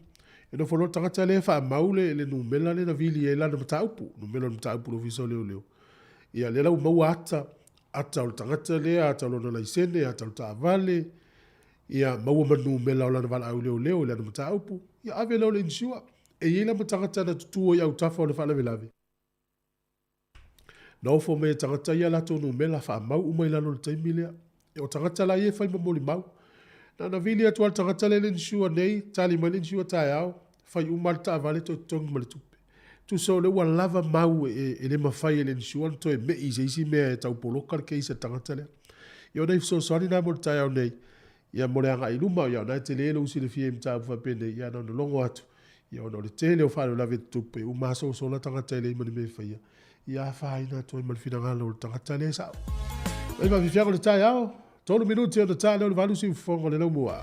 E nofo loa le tagata lea faamau le numera lea na vili ai lana mataupu, numera o le mataupu i le Ofisa o Leoleo. Ia, lea la ua maua ata, ata o le tagata lea, ata o lona laisene, ata o le taavale, ia maua ma le numera o lana valaau leoleo i lana mataupu, ia ave lea o le insure. E i ai la ma tagata na tutu ai i autafa o le faalavelave, na ofo mai e tagata ia latou numera faamau uma i lalo o le taimi lea. O tagata la ia e fai ma molimau. Na ona vili atu lava le tagata lea i le insure nei, tali mai le insure taeao, fai uma lava le taavale toe totogi ma le tupe. Tusa o lea ua lava mau e le mafai e le insure ona toe mei i se isi mea e tau poloka le case a le tagata lea. Ia o nai fesoasoani na mo le taeao nei, ia mo le agai i luma, ia o lena e tele lou silafia i mataupu faapenei, ia na ona logo atu, ia ona o le tele o faalavelave e tutupu, e uma lava sosola tagata e leai ma ni mea e faia, ia afaina atu ai ma le finagalo o le tagata lea e sao. Mai faafiafiaga o le taeao, 3 minute ona ta lea o le 8 siufofoga o le laumua.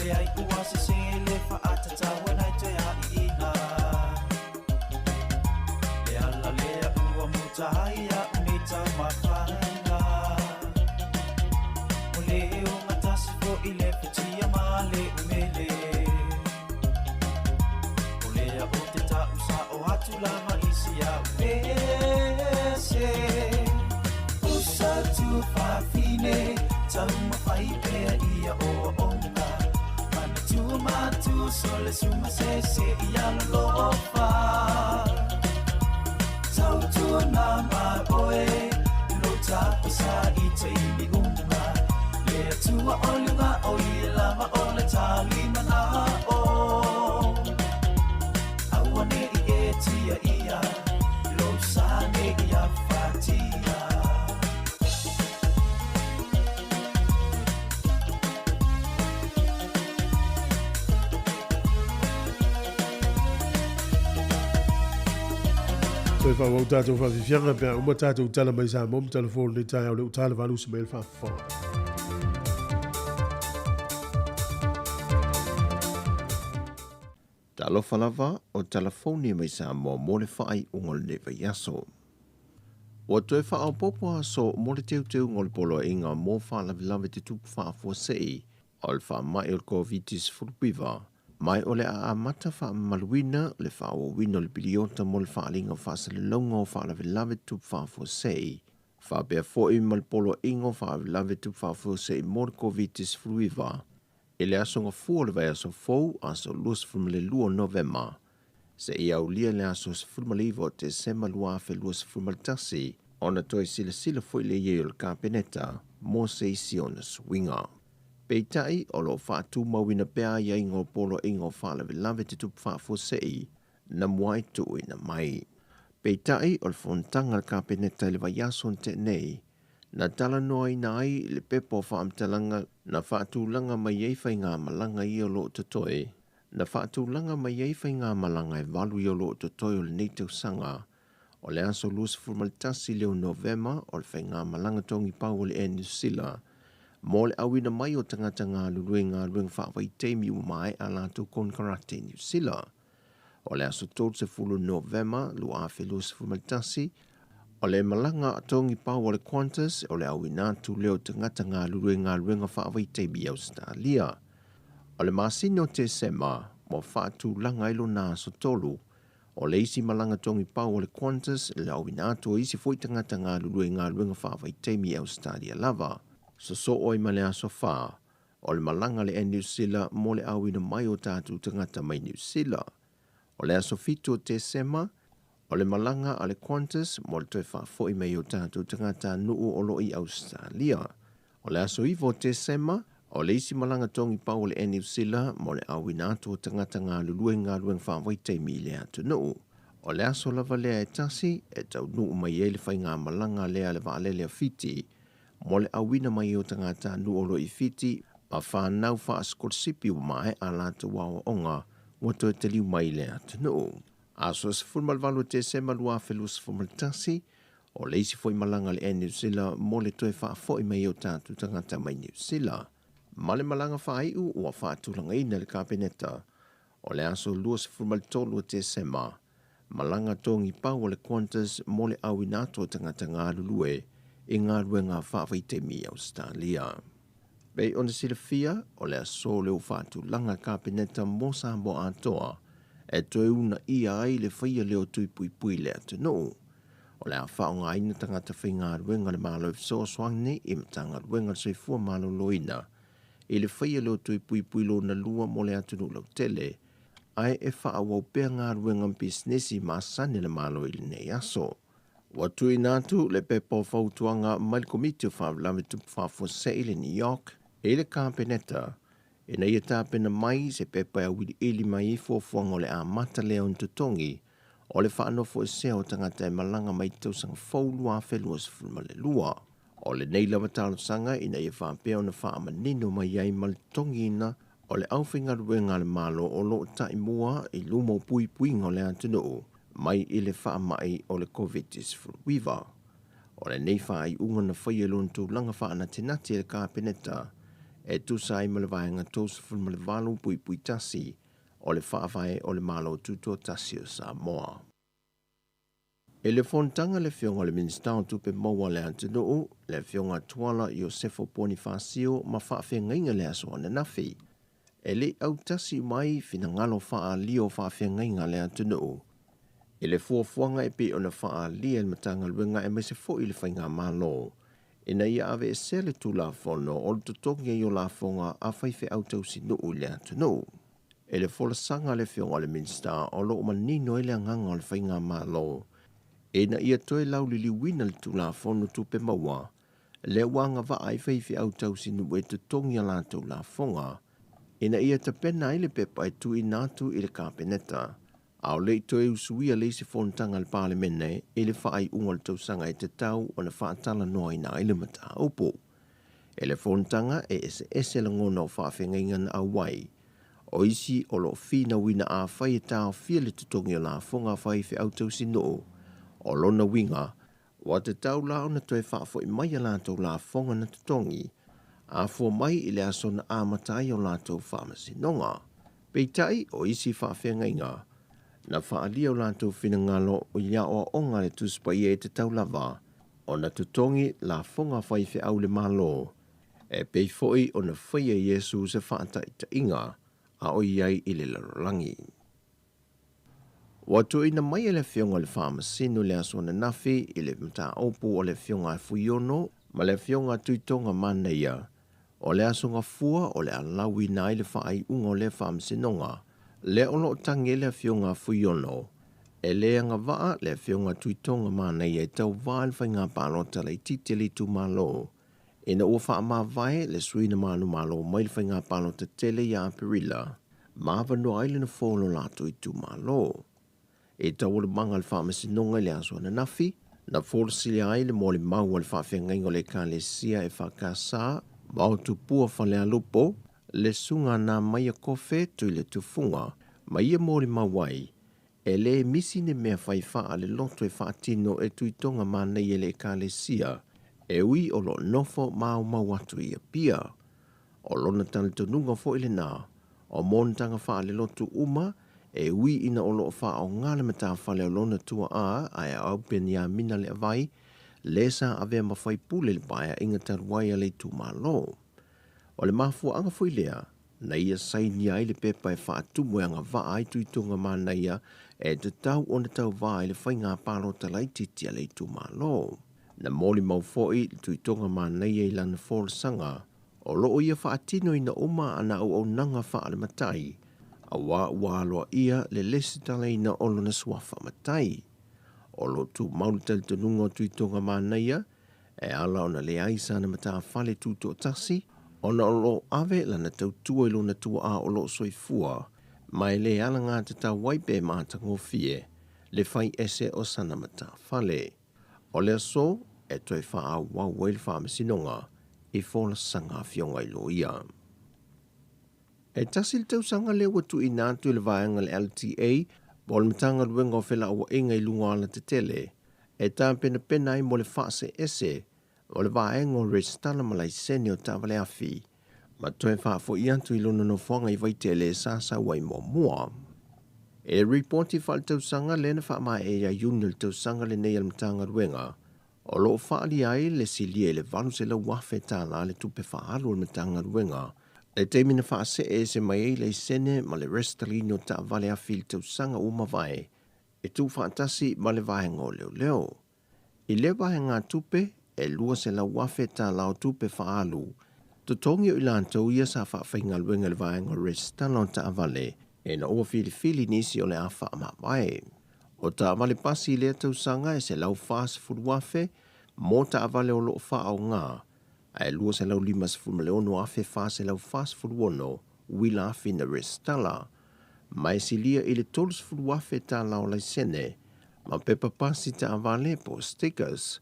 Leai ua se se le faatatau nai toe aiina. Le ala lea ua mutai au nei taumafaina. O le o gatasi fo'i le futia ma le umele. O lea o te ta'u sa'o atu lava i si au ese. Usa tuafafine taumafai pea ia oaoga. Manatua matua so le suma sese ia lolofa. Tautua ma oe lo tapasa i taimi uma. Le Atua o luga o ia lava o le talimana o. Aua ne i e tia ia, lo sa ne i a fatia. Toe faaauau tatou faafiafiaga pe a uma tatou tala mai Samoa ma talafo lenei taeao le uta le valu mai le faafofoga. Talofa lava o telefoni mai Samoa mo le faaiuga o lenei vaiaso. Ua toe faaopoopo aso mo le teuteuga o le poloaiga mo faalavelave tutupu faafuasei o le faamai o le Covid-19 mai o le a amata faamamaluina le faaauauina o le piliota mo le faaliga faasalalauga o faalavelave tutupu faafuasei faapea foi ma le poloaiga o faalavelave tutupu faafuasei mo le Covid-19 i le aso gafua o le vaiaso fou aso 22 Novema seia aulia le aso 19 o Tesema 2021 ona toe silasila foi le iai o le Kapeneta mo se isi ona suiga. Peitai o lo o faatumauina pea aiaiga o poloaiga o faalavelave tutupu faafuasei na muai tuuina mai. Peitai o le fonotaga a le Kapeneta i le vaiaso na tea nei na talanoaina ai le pepa o faamatalaga na faatulaga mai ai faigamalaga ia o lo o totoe na faatulaga mai ai faigamalaga e 8 ia o lo o totoe o lenei tausaga. O le aso 21 lea o Novema o le faigamalaga togipau o le Air New Zealand mo le auina mai o tagata galulue i galuega faavaitaimi ua maea latou konekarate i New Zealand. O le aso 30 Novema 2021 o le malaga togipau o le Qantas o le auina atu lea o tagata galulue i galuega faavaitaimi i Ausetalia. O le masina o Tesema ua faatulaga ai lona aso 3 o le isi malaga togipau o le Qantas le auina atu o isi foi tagata galulue i galuega faavaitaimi i Ausetalia lava. Sosoo ai ma le aso 4 o le malaga le Air New Zealand mo le auina mai o tatou tagata mai New Zealand. O le aso 7 o Tesema o le malaga a le Qantas mo le toe faafoi mai o tatou tagata nuu o lo o i Ausetalia. O le aso 9 o Tesema o le isi malaga togipau o le Air New Zealand mo le auina atu o tagata galulue i galuega faavaitaimi i le atunuu. O le aso lava lea e 1 e taunuu mai ai le faigamalaga lea a le vaalele a Fiti mo le auina mai o tagata nuu o lo o i Fiti ma whanau faasikolasipi ua maea latou aoaoga ua toe taliu mai i le atunuu. Aso 18 Tesema 2021 o le isi foi malaga le Air New Zealand mo le toe faafoi mai o tatou tagata mai New Zealand. Ma le malaga faaiu ua faatulagaina le Kapeneta o le aso 23 o Tesema malaga togipau o le Qantas mo le auina atu o tagata galulue i galuega faavaitaimi i Ausetalia. Pei ona silafia o le aso lea ua faatulaga le Kapeneta mo Samoa atoa e toe uunaia ai le faia lea o tui puipui i le atunuu. O le a faaaogaina tagata faigaluega a le Malo e fesoasoani i Matagaluega o le Soifua Maloloina i le faia lea o tui puipui lona lua mo le atunuu lautele, ae e faaauau pea galuega ma pisinisi masani a le Malo i lenei aso. Ua tuuina atu le pepa o fautuaga mai le Komiti o Faalavelave Tupu Faafuasei i le New York i le Kapeneta ina ia tapena mai se pepa e auiliili mai ai fuafuaga o le amata lea ona totogi o le faanofoesea o tagata e malaga mai tausaga fou 2022. O lenei lava talosaga ina ia faapea ona faamanino mai ai ma le totogiina o le aufaigaluega a le Malo o lo o taimua i luma o puipuiga o le atunuu mai i le faamai o le Covid-19. O lenei faaiuga na faia i lona tulaga faanatinati e le Kapeneta e tusa ai ma le Vaega 38.1 o le Faavae o le Malo Tutoatasi o Samoa. I le fonotaga a le Afioga i le Minisita o Tupe Maua a le atunuu, le Afioga Tuala Iosefo Ponifasio ma faafeagaiga i le aso ananafi, e le i autasi mai finagalo faaalia o faafeagaiga a le atunuu i le fuafuaga e pei ona faaalia e le Matagaluega aemaise foi le Faigamalo ina ia aveesea le Tulafono o le totogi ai o lafoga a faifeau tausinuu i le atunuu. I le folasaga a le Afioga i le Minisita o lo o manino ai le agaga o le Faigamalo ina ia toe lauliliuina le Tulafono Tupe Maua lea ua agavaa ai faifeau tausinuu e totogi a latou lafoga ina ia tapena ai le pepa e tuuina atu i le Kapeneta a o le i toe usuia le isi fonotaga a le Palemene i le faaiuga o le tausaga e tatau ona faatalanoaina ai le mataupu. I le fonotaga e eseese lagona o faafeagaiga na auai, o isi o lo o finauina afai e taofia le totogi o lafoga a faifeau tausinuu, o lona uiga ua tatau la ona toe faafoi mai a latou lafoga na totogi a fua mai i le aso na amata ai o latou faamasinoga. Peitai, o isi faafeagaiga, na faaalia o latou finagalo i aoaoga a le Tusi Paia e tatau lava ona totogi lafoga a faifeau i le Malo, e pei foi ona faia e Iesu se faataitaiga a o i ai i le lalolagi. Ua tuuina mai e le Afioga i le Faamasino i le aso ananafi i le mataupu o le Afioga a Fuiono ma le Afioga a Tuitoga Manaia, o le aso Gafua o le a lauina ai le faaiuga o lea faamasinoga, lea o lo o tagi ai le Afioga a Fuiono, e le agavaa le Afioga a Tuitoga Manaia e tauva i le faiga palota laitiiti a le itumalo, ina ua faamavae le sui na manumalo mai le faiga palota tele ia Aperila ma avanoa ai le nofoa o lo latou itumalo. I taualumaga a le Faamasinoga i le aso ananafi, na folasia ai le molimau a le faafeagaiga o le Ekalesia EFKS ma o Tupua Falealupo, le Susuga Namaia Kofe Tuiletufuga, ma ia molimau ai, E le misi ni mea fai faaleloto e faatino e Tuitoga Manaia i le Ekalesia, e ui o lo o nofo maumau atu i Apia. O lona talitonuga foi lena, o monotaga faalelotu uma, e ui ina o lo o faaaoga le matafale o lona tuaa ae au Peniamina Leavai, le sa avea ma faipule i le paeaiga talu ai a le itumalo. O le mafuaaga foi lea, na ia sainia ai le pepa e faatumu e agavaa ai Tuitoga Manaia e tatau ona tauva i le faiga palota laitiiti a le itumalo. Na molimau foi le Tuitoga Manaia i lana folasaga, o lo o ia faatinoina uma ana auaunaga faale-matai, aua ua aloaia le lesitalaina o lona suafa matai. O lo o tumau le talitonuga o Tuitoga Manaia, E ala ona leai sana matafale tutoatasi, ona o lo o ave lana tautua i lona tuaa o lo o soifua, ma e le alagatatau ai pe matagofie le fai ese o sana matafale. O le aso e toe faaauau ai le faamasinoga i folasaga afioga i loia. E tasi le tausaga lea ua tuuina atu i le vaega a le LTA po o le Matagaluega o Felauaiga i luga o alatetele e tapenapena ai mo le faaseese o le vaega o resitala ma laisene o taavale afi ma toe faafoi atu i lona nofoaga i Vaitele e sa sau ai muamua. E ripoti faaletausaga lea na faamaea ia Iuni o le tausaga lenei a le Matagaluega o lo o faaalia ai le silia i le $800,000 le tupe faaalu a le Matagaluega le taimi na faasee ese mai ai laisene ma le resitalaina o taavale afi i le tausaga ua mavae e tuufaatasi ma le vaega o leoleo. I lea vaegatupe, e $200,000 o tupe faaalu, totogi o i latou ia sa faafaigaluega i le vaega o resitala o taavale ina ua filifili nisi o le a faamavae. O taavale pasi i lea tausaga e $140,000 mo taavale o lo o faaaoga, ae $256,446 uila afi na resitala, ma e silia i le $30,000 o laisene ma pepa pasi taavale po o stickers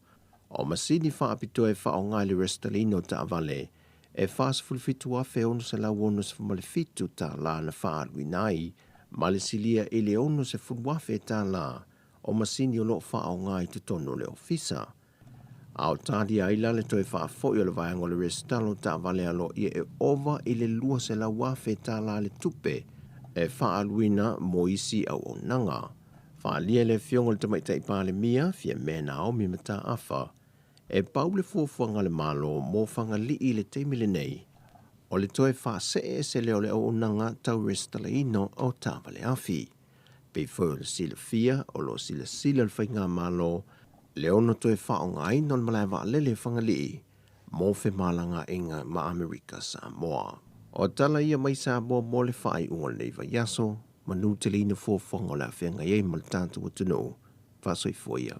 o masini faapitoa e faaaoga i le resitalaina o taavale e $47,667 na faaaluina ai ma le silia i le $60,000 o masini o lo o faaaoga i totonu o le ofisa. A o talia ai la le toe faafoi o le vaega o le resitala o taavale aloaia e ova i le $200,000 le tupe e faaaluina mo isi auaunaga. Faaalia e le Afioga i le Tamaitai Palemia, Fiamē Naomi Mataafa, e pau le fuafuaga a le Malo mo Fagalii i le taimi lenei, o le toe faasee ese lea o le auaunaga tau resitalaina o taavale afi. Pei foi o le silafia, o lo o silasila le Faigamalo le ono toe faaaogaina o le malae vaalele i Fagalii mo femalagaaiga ma Amerika Samoa. O tala ia mai Samoa mo le faaiuga o lenei vaiaso, manuteleina fuafuaga o le a feagai ai ma le tatou atunuu. Faasoifua ia.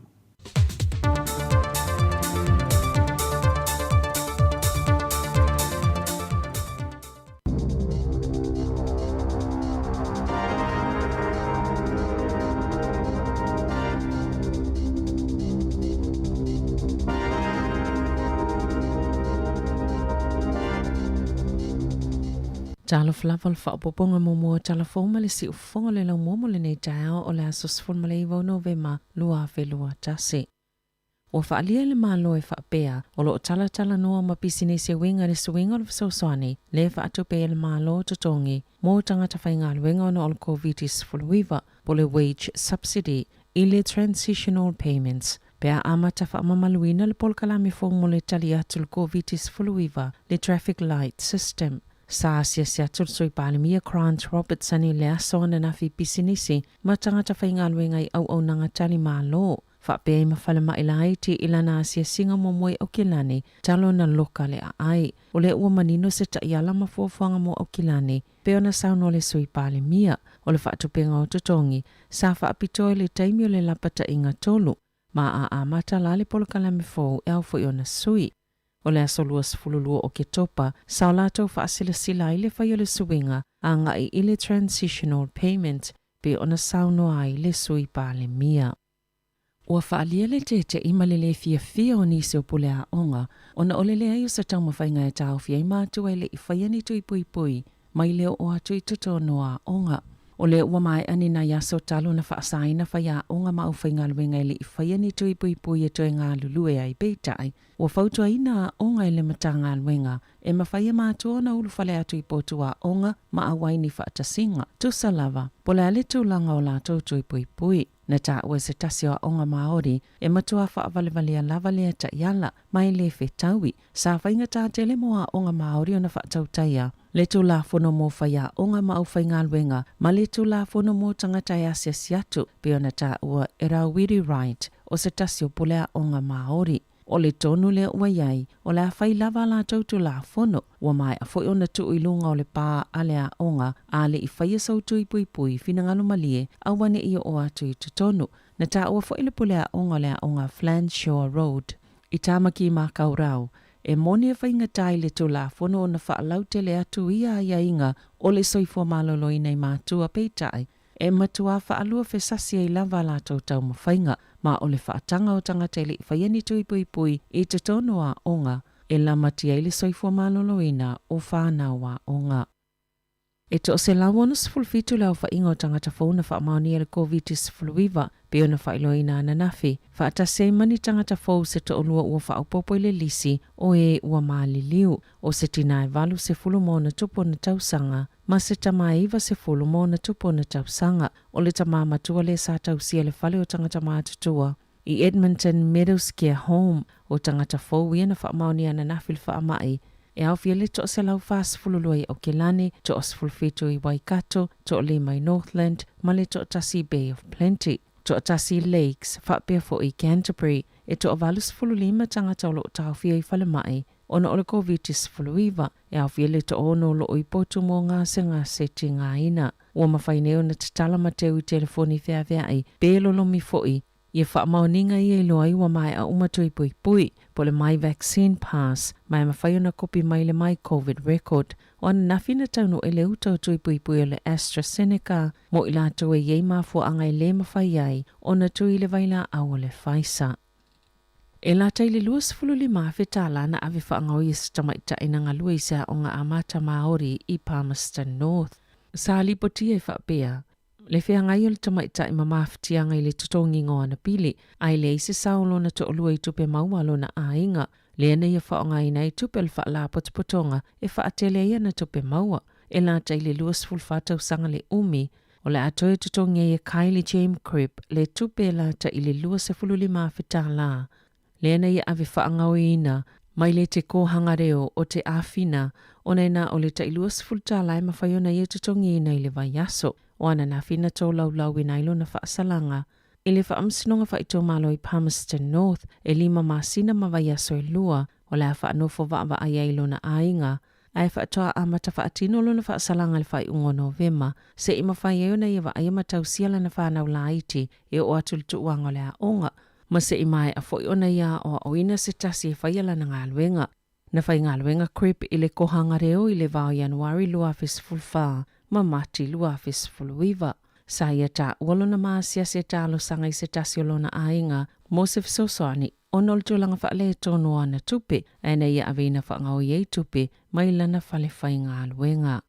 Talofa lava le faaopoopoga muamua o Tala Fou ma le Siufofoga o le Laumua mo lenei taeao o le aso 19 o Novema 2021. Ua faaalia e le Malo e faapea, o lo o talatalanoa ma pisinisi e uiga i le suiga o le fesoasoani lea e faatupe ai e le Malo totogi mo tagata faigaluega ona o le Koviti-19, po o le wage subsidy, i le transitional payments, pe a amata faamamaluina le polokalame fou mo le tali atu i le Koviti-19, le traffic light system. Sa asiasi atu le Sui Palemia Grant Robertson i le aso ananafi i pisinisi ma tagata faigaluega i auaunaga tali malo, faapea ai ma falemai laiti i lana asiasiga muamua i Aukilani talu ona loka le aai. O lea ua manino se taiala ma fuafuaga mo Aukilani pei ona saunoa le Sui Palemia, o le faatupega o totogi sa faapitoa i le taimi o le lapataiga tolu, ma a amata la le polokalame fou e ao foi ona sui. O le aso 22 o Oketopa, sa o latou faasilasila ai le fai o le suiga agai i le Transitional Payment pei ona saunoa ai le Sui Palemia. Ua faaalia le tete'i ma le lē fiafia o nisi o pule aoga ona o le leai o se taumafaiga e taofi ai matua e le i faia ni tui puipui mai le oo atu i totonu o aoga. O lea ua maea ni nai aso talu ona faasaina faiaoga ma aufaigaluega e le i faia ni tui puipui e toe galulue ai. Peitai, ua fautuaina aoga e le Matagaluega e mafai e matua ona ulufale atu i potu aoga ma auai ni faatasiga, tusa lava po o le a le tulaga o latou tui puipui. Na taua e se tasi o aoga Māori e matua faavalevalea lava lea taiala ma e le fetaui. Sa faigata tele mo aoga Māori ona faatautaia le Tulafono mo Faiaoga ma Aufaigaluega ma le Tulafono mo Tagata e Asiasi Atu, pei ona taua e Rawiri Wright o se tasi o pule aoga Māori. O le tonu lea ua i ai, o le a fai lava a latou Tulafono, ua maea foi ona tuu i luga o le pā a le aoga, a le i faia sou tui puipui finagalo malie, aua ne i oo atu i totonu. Na taua foi le pule aoga o le aoga Flanshaw Road i Tāmaki Makaurau, e moni e faigata i le Tulafono ona faalautele atu ia aiaiga o le soifua maloloina i matua, peitai, e matuā faalua fesasi ai lava a latou taumafaiga, ma o le faataga o tagata e le i faia ni tui puipui i totonu o aoga e lamatia ai le soifua maloloina o fanau aoga. E 167 le aofaiga o tagata fou na faamaonia i le Koviti-19, pei ona faailoaina ananafi, faatasi ai ma ni tagata fou se toalua ua faaopoopo i le lisi o e ua maliliu, o se tina e 80 ma ona tupu ona tausaga ma se tama e 90 ma ona tupu ona tausaga. O le tama matua lea sa tausia i le fale o tagata matutua i Edmonton Meadows Care Home, o tagata fou ia na faamaonia ananafi le faamai e aofia le 142 i Aokelani, 17 i Waikato, 5 i Northland ma le 1 i Bay of Plenty, 1 i Lakes faapea foi i Canterbury. E 85 tagata o lo o taofia i falemai ona o le Koviti-19, e aofia le toaono o lo o i potu mo gasegase tigaina. Ua mafai nei ona tatala ma teu i telefoni feaveai pe lolomi foi Ia faamaoniga ia iloa ai ua maea uma tui puipui, po o le My Vaccine Pass, ma e mafai ona kopi mai le My Covid Record. O ananafi na taunuu ai le uta o tui puipui o le AstraZeneca mo i latou e i ai mafuaaga e le mafai ai ona tui i le vailaau o le Pfizer. E lata i le 25 afe tālā na ave faagaoi e se tamaitai na galue i se aoga amata Māori i Palmerston North. Sa lipotia e faapea, Le feagai o le tamaitai ma mafatiaga i le totogiga o ana pili, ae leai se sao o lona toalua i tupe maua a lona aiga, lea na ia faaaogaina ai tupe a le Faalapotopotoga e faatele ai ana tupe maua. E lata i le 24 tausaga le umi, o le a toe totogi ai e Kylie Jame Cribb le tupe e lata i le 25,000 tālā, lea na ia ave faagaoiina mai le te kōhanga reo o Te Āwhina ona e na o le tai 20 tālā e mawhai ona ia totogiina i le vaiaso. O ana ananafi na tolaulauina ai lona faasalaga i le Faamasinoga Faaitumalo i Palmerston North e lima masina ma vaiaso e lua, o le a faanofo vaavaai ai i lona aiga, ae faatoa amata faatino lona faasalaga i le faaiuga o Novema, se i mafai ai ona ia vaaia ma tausia lana fanau laiti e oo atu i le tuuaga o le aoga, ma se i maea foi ona ia aoaoina se tasi e faia lana galuega. Na faigaluega Cribb i le Kohanga Reo i le va o Ianuari 2014 ma Mati 2019. Sa ia taua lona maasiasi e talosaga i se tasi o lona aiga mo se fesoasoani ona o le tulaga faaletonu o ana tupe, ae na ia aveina faagaoioi ai tupe mai lana fale faigaluega.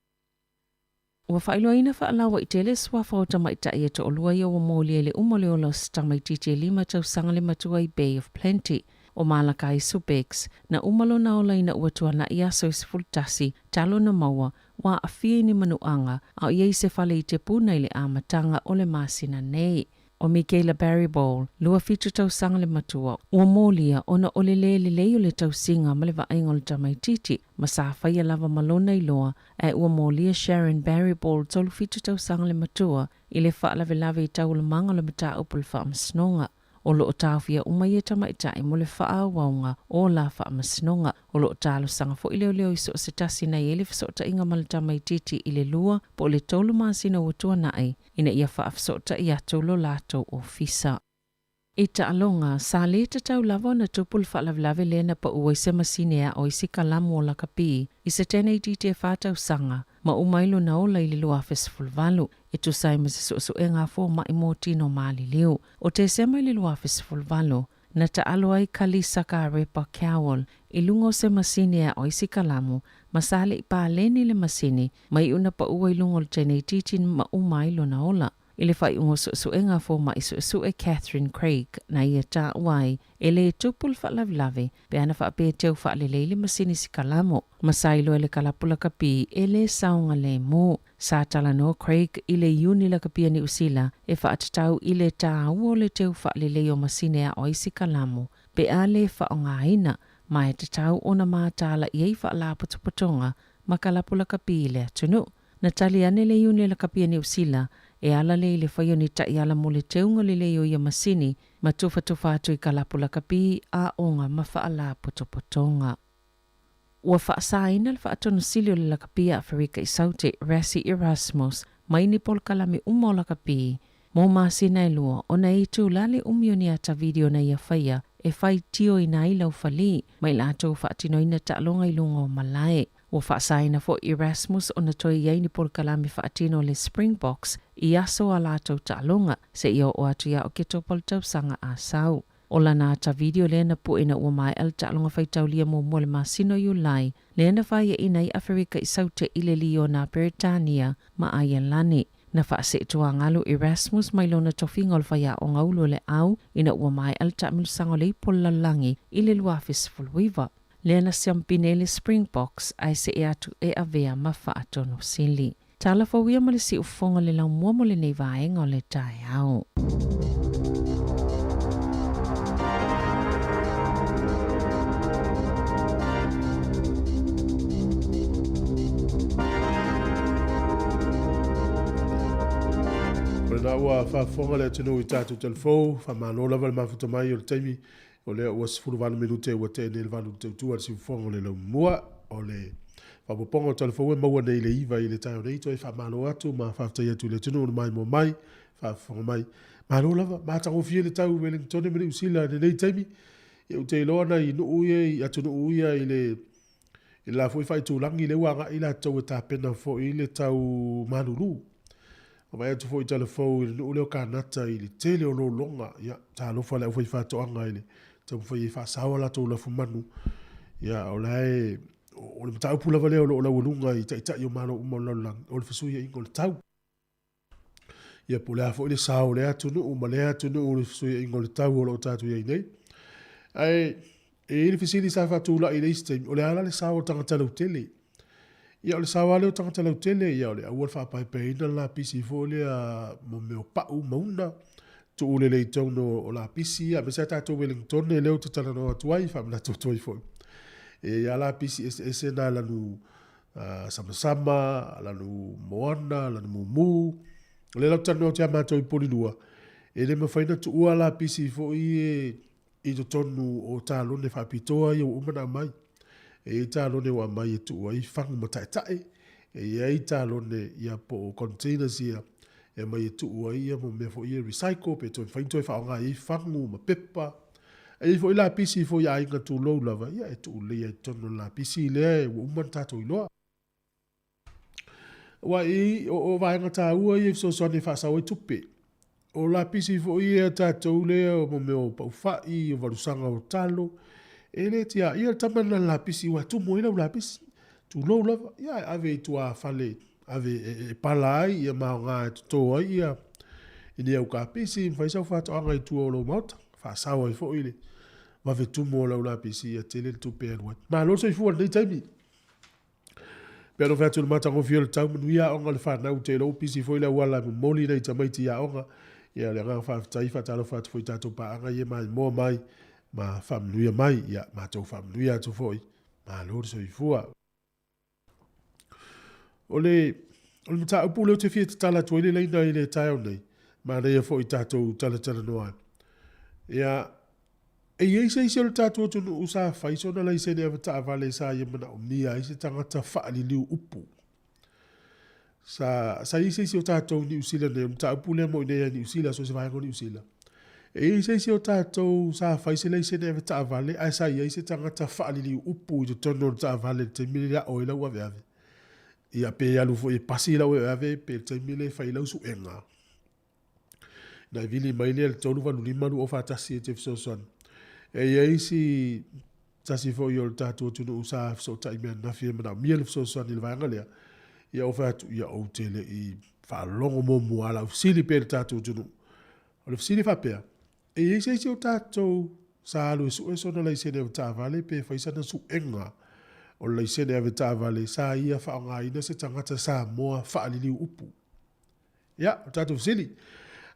Ua faailoaina faalauaitele suafa o tamaitai e toalua ia ua molia i le uma o le ola o se tamaitiiti e lima tausaga le matua i Bay of Plenty. O Malakai Subex, na uma lona ola ina ua tuanai aso e 11 talu ona maua, ua aafia i ni manuaga a o i ai i se fale i Te Puna i le amataga o le masina nei. ʻO Michaela Barriball, 27 tausaga le matua, ua molia ona o le lē lelei o le tausiga ma le vaaiga o le tamaitiiti, ma sa faia lava ma lona iloa, ae ua molia Sharon Barriball, 37 tausaga le matua, i le faalavelave i taualamaga o le mataupu i le faamasinoga. O lo o taofia uma ia tamaitai mo le faaauauga o la faamasinoga. O lo o talosaga foi leoleo i so o se tasi na i ai le fesootaiga ma le tamaitiiti i le lua po o le tolu masina ua tuanai ina ia faafesootai atu lo latou ofisa. I taaloga, sa lē tatau lava ona tupu le faalavelave lea na pau ai se masini e aʻo ai sikalamu o lakapi i se teineitiiti e fa tausaga ma uma ai lona ola i le 2018, e tusa ai ma se suesuega a fomai mo tino maliliu. O Tesema i le 2018, na taalo ai Kalisa Karepa Cowell i luga o se masini e aʻo ai sikalamu ma sa le i paleni le masini ma iu na paua i luga o le teineitiiti ma uma ai lona ola. I le faaiuga o suesuega a fomai suesue Catherine Craig na ia taua ai e lē tupu le faalavelave pe ana faapea e teu faalelei le masini sikalamu ma sa iloa e le kalapu lakapi e lē saogalemu. Sa talanoa Craig i le Iuni lakapi a Niu Sila e faatatau i le tāua o le teu faalelei o masini e aʻo ai sikalamu pe a lē faaaogaina ma e tatau ona mataala i ai faalapotopotoga ma kalapu lakapi i le atunuu. Na tali ane le Iuni lakapi a Niu Sila e ala lea i le faia o ni taiala mo le teuga lelei o ia masini ma tufatufa atu i kalapu lakapi, aoga ma faalapotopotoga. Ua faasaina le Faatonusili o le Lakapi a Aferika i Saute, Rassie Erasmus, mai ni polokalame uma o lakapi mo masina e lua ona e itulā le umi o ni ata video na ia faia e faitioina ai laufali ma i latou faatinoina taaloga i luga o malae. Ua faasaina foi Erasmus ona toe i ai ni polokalame faatino a le Springboks i aso a latou taaloga seia oo atu ia Oketopa o le tausaga a sau. O lana ata video lea na pue ina ua maea le taaloga faitaulia muamua i le masina o Iulai, lea na faiaina ai Aferika i Saute i le Liona Peretania ma Aialani. Na faaseetuagalu Erasmus mai lona tofiga o le faiaoga ulu o le au ina ua maea le taamilosaga o le Ipu o le Lalolagi i le 2019. Lea na siampine ai le Springboks ae see atu e avea ma Faatonusili. Tala fou ia ma le siufofoga o le laumua mo lenei vaega o le taeao. O lena ua faafofoga le atunuu i tatou talafou, faamalo lava le mafuta mai o le taimi o lea ua 18 minute ua tea nei le valu i le tautua a le siufofoga o le laumua o le faaopoopoga o talafou e maua nei i le iva i le taeao nei. Toe faamalo atu ma faafetai atu i le atunuu na maimoa mai, faafofoga mai. Malo lava, matagofie le tau i Wellingtone ma Niu Sila i lenei taimi. Ia ou te iloa nai nuu ia i atunuu ia i le i le la foi faaitulagi lea ua agai latou e tapena foi le tau malulu. Vaai atu foi i talafou i le nuu lea o Kanata i le tele o lologa. Ia, talofa le aufaifaatoaga i le taumafai e faasao a latou lafumanu. Ia, o la e, o le mataupu lava lea o lo o laualuga i taitai o Malo uma o le lalolagi, o le fesuiaiga o le tau. Ia po o le a foi le sao o lea atunuu ma lea atunuu i le fesuiaiga o le tau o lo o tatou i ai nei. Ae e i ai le fesili sa faatulai i le isi taimi, o le a la le sao o tagata lautele? Ia o le sao lava lea o tagata lautele, ia o le aua le faapaepaeina le lapisi foi lea mo mea o pau ma una, tuu lelei i totonu o lapisi ia, aemaise lava tatou Wellingtone lea ou te talanoa atu ai, faamanatu atu ai foi. E i ai lava lapisi eseese na lanu samasama, lanu moana, lanu mumu. O lea la ou te talanoa atu ia matou i Polilua, e le mafai ona tuua lapisi foi ia i totonu o talone faapitoa ia ua uma ona aumai. E i ai talone ua aumai e tuu ai fagu ma taetae, e i ai talone ia po o containers ia e aumai e tuu ai ia mea foi ia recycle pe toe mafai ona toe faaaoga i ai fagu ma pepa. E i ai foi lapisi foi a aiga tulou lava, ia e tuu lelei ai i totonu o le lapisi lea ua uma ona tatou iloa. Aua i, o, o vaega taua ia i fesoasoani e faasao ai tupe. O lapisi foi ia tatou lea o mea o paufai, o valusaga o talo, e le tiaia le tama lena i le lapisi aua e tumu ai lau lapisi. Tulou lava, ia ae ave i tuafale, ave e, e, e pala ai ia ma aoga e toto ai ia i ni au kapisi, ma fai sau faatoaga i tua o lou maota. Faasao ai foi le vave tumu o lau lapisi, ia tele le tupe e alu ai. Malo le soifua i lenei taimi. Pei ona fai atu i le matagofie o le tau manuia aoga o le fanau, ou te iloa ua pisi foi le auala e momoli nai tamaiti i aoga. Ia o le agaga faafetai, faatalofa atu foi i tatou paaga ia e maimoa mai ma faamanuia mai. Ia matou faamanuia atu foi. Malo le soifua. O le, o le mataupu lea ou te fia tatala atu ai le laina i le taeao nei, manaia foi tatou talatalanoa ai. Ia, E i ai se isi o le tatou atunuu sa fai sona laisene avetaavale sa ia manaomia ai se tagata faaliliu upu? Sa, sa i ai se isi o tatou i Niu Sila nei, o le mataupu lea mo i inei lava i Niu Sila, so o se vaega o Niu Sila. E i ai se isi o tatou sa fai se laisene avetaavale ae sa i ai se tagata faaliliu upu i totonu o le taavale i le taimi lea e ao ai lau aveave. Ia, pe alu foi e pasi lau aveave pe le taimi lea e fai ai lau suega. Na e vili mai lea i le 385 241 e te fesoasoani. E i ai si tasi foi o le tatou atunuu sa fesootai mai ananafi e manaomia le fesoasoani i le vaega lea. Ia ou fai atu, ia ou te le i faalogo muamua lava lau fesili pea i le tatou atunuu. O le fesili e faapea, e i ai se isi o tatou sa alu e sue sona laisene avetaavale pe fai sana suega o le laisene avetaavale sa ia faaaogaina se tagata Samoa faaliliu upu? Ia, o le tatou fesili.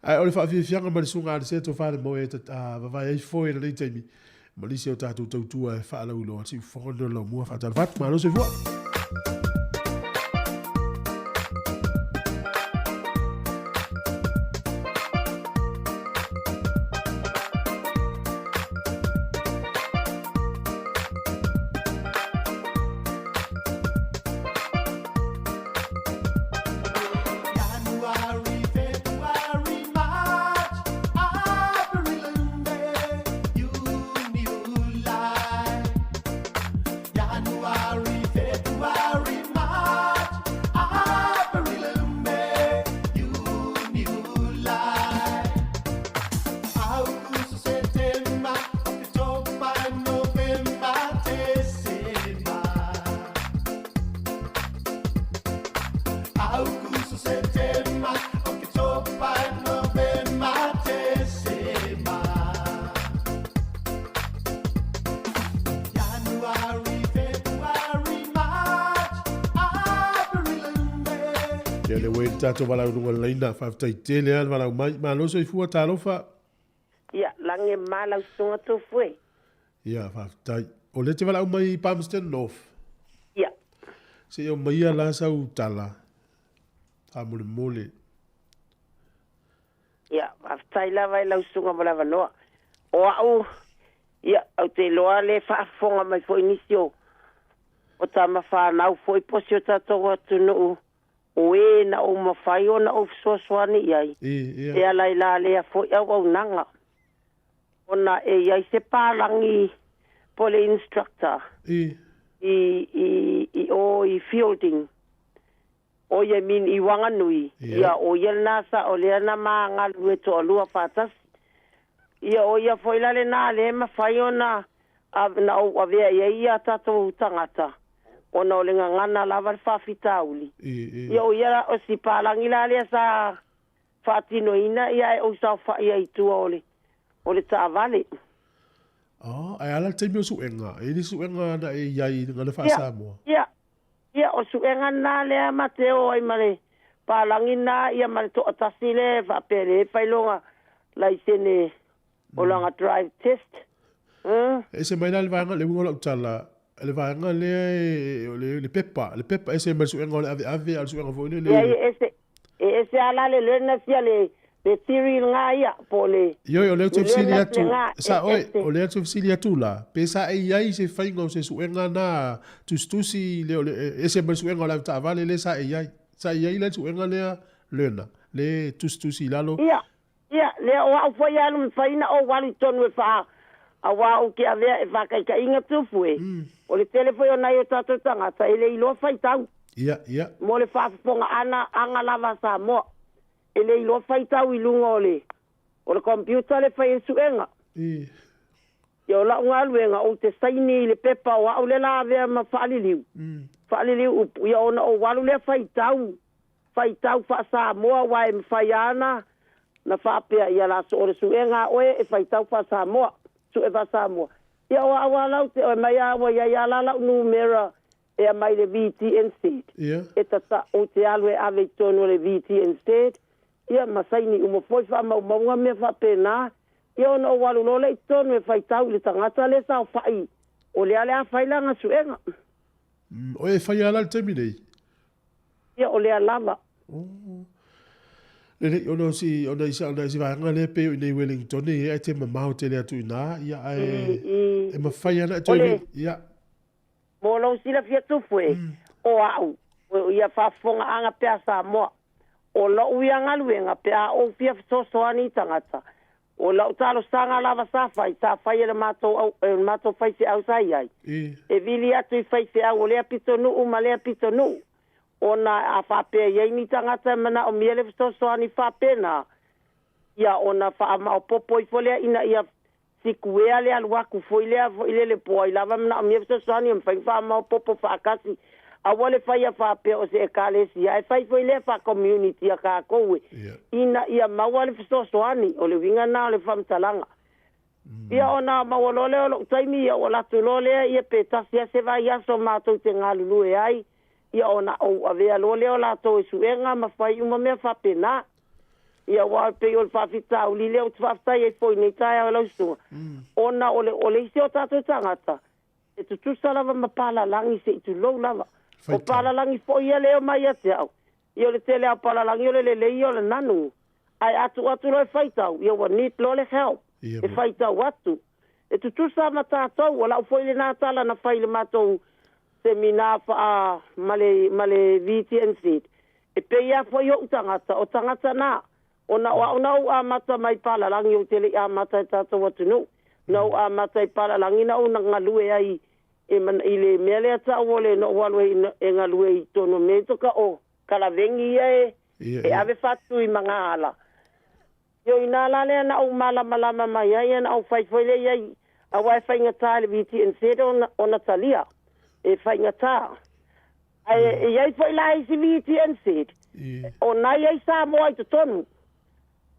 Ae o le faafiafiaga ma le susuga Aniseto Falemoe e vavae ai foe i lenei taimi ma nisi o tatou tautua e faalauiloa siufofoga lenei o le laumua. Faatalofa atu, malo soifua. Ia le ua i le tatou valaau i luga o le laina. Faafetai tele lava le valaau mai. Malo soifua, talofa. Ia, lagi e ma lau susuga Tufu e. Ia, faafetai. O lea e te valaau mai i Palmerston North? Ia. Se i aumaia la sau tala, faamolemole. Ia, faafetai lava i lau susuga mo le avanoa. O au, ia, ou te iloa le faafofoga mai foi nisi o, o tama fanau foi po o si o tatou atunuu o e na ou mafai ona ou fesoasoani i ai, e ala i la lea foi auaunaga, ona e i ai se palagi po o le instructor i, i, i o i Feilding, o ia mean i Wanganui, ia o ia lena sa o lea na ma galulue toalua faatasi. Ia o ia foi la lena lea e mafai ona na ou avea i ai ia tatou tagata, ona o le gagana lava le faafitauli. Ia o ia o si palagi la lea sa Faatinoina ia ae ou saofai ai i tua o le o le taavale. Oh, ae a la le taimi o suega? E i ai le suega na e i ai i le gagana Ia, faa-Samoa? ia, ia, o suega lena lea ma te o ai ma le palagi lena ia ma le toatasi lea e faapea le fai lona laisene o lana drive test. Uh. E ese mai la le vaega, le uiga o lau tala, le vaega lea e, o le, le pepa, le pepa e ese mai le suega o le aveave, a o le suega foi lele Ia, e ese, e ese lava la le learners ia le, le theory lena ia, po o le, Ioe, o lea ou te le fesili learners atu, lena, e sa oe, ese. o lea ou te fesili atu la, pe sa e i ai se faiga o se suega na tusitusi le, o le, e ese mai le suega o le avetaavale lea sa e i ai. Sa i ai la le suega lea learner, le tusitusi i lalo. Ia, Ia, lea o au foi alu mafai na ou alu i tonu e faa, auā ou te avea e faakaitaiga tufu e, o le tele foi o nai o tatou tagata e le iloa faitau. Ia, ia. Mo le faafofoga ana, aga lava a Samoa, e le iloa faitau i luga o le, o le computer le fai ai suega. I. Ia o lau galuega ou te saini i le pepa o au le la avea ma faaliliu, faaliliu upu, ia ona ou alu lea faitau, faitau faa-Samoa aua e mafai lava ona na faapea, ia la o le suega a oe e faitau faa-Samoa, sue faa-Samoa. Ia o au lava lau te oe mai lava ua i ai lava la lau numera e aumai le VTNZ. Ia. E tata ou te alu e ave i totonu o le VTNZ, ia ma saini uma foi faamaumauga mea faapena. Ia ona ou alu loa lea i totonu e faitau i le tagata lea e saofai o lea le a fai lana suega. O e faia la i le taimi nei? Ia o lea lava. Oh. Lelei, ona o si, ona i sa, ona i si vaega lea pei o i nei Wellington e ai te mamao tele atu i nā, ia ae e mawhai ana e O toe le, ia. Mo lou silafia tupu e, o au, o ia faafofogaaga pea Samoa. O lou ia galuega pe a ou fia fesoasoani i tagata. O lau talosaga lava sa fai, sa fai e le matou au, e le matou faifeau sa i ai. E vili atu i faifeau o lea pitonuu ma lea pitonuu, ona a faapea i ai ni tagata e manaomia le fesoasoani faapena, ia ona faamaopoopo ifo lea ina ia sikuea le alu atu foi lea foi lele po ai lava manaomia fesoasoani e mafai ona faamaopoopo faatasi. Aua le faia faapea o se Ekalesia, ae fai foi lea faa-community a tatou e, ina ia maua le fesoasoani. O le uiga lena o le faamatalaga. Ia ona maua loa lea o lou taimi, ia ou alu atu loa lea, ia pe tasi lava se vaiaso matou te galulue ai, ia ona ou avea loa lea o latou e suega ma fai uma mea faapena. Ia aua e pei o le faafitauli lea ou te faafetai ai foi i nei taeao i lau susuga, ona o le, o le isi o tatou tagata, e tutusa lava ma palalagi se i tulou lava. O Faitau. palalagi foi ia lea e omai ia te au, ia o le tele lava o palalagi o le lelei ia o le nanu. Ae a tuu atu loa e faitau, ia ua need loa le help Ia e mo. faitau atu. E tutusa ma tatou, o lau foi lena tala na fai i le matou seminar faa ma le, ma le VTNZ. E pei lava foi ou tagata, o tagata na, ona o au na ou amata mai palalagi ou te le i amata i tatou atunuu. Na ou amata i palalagi na ou na galue ai e man, i le mea lea tau o le na ou alu ai e galue i tonu o mea toka o Kalavegi ia e, Ia, e ia. ave faatu i Magaala. Io inā la lea na ou malamalama mai ai, ia na ou fai foi lea i ai, aua e faigata i le VTNZ ona, ona talia. E faigata. Ae e i ai foi la isi VTNZ, o na i ai Samoa i totonu.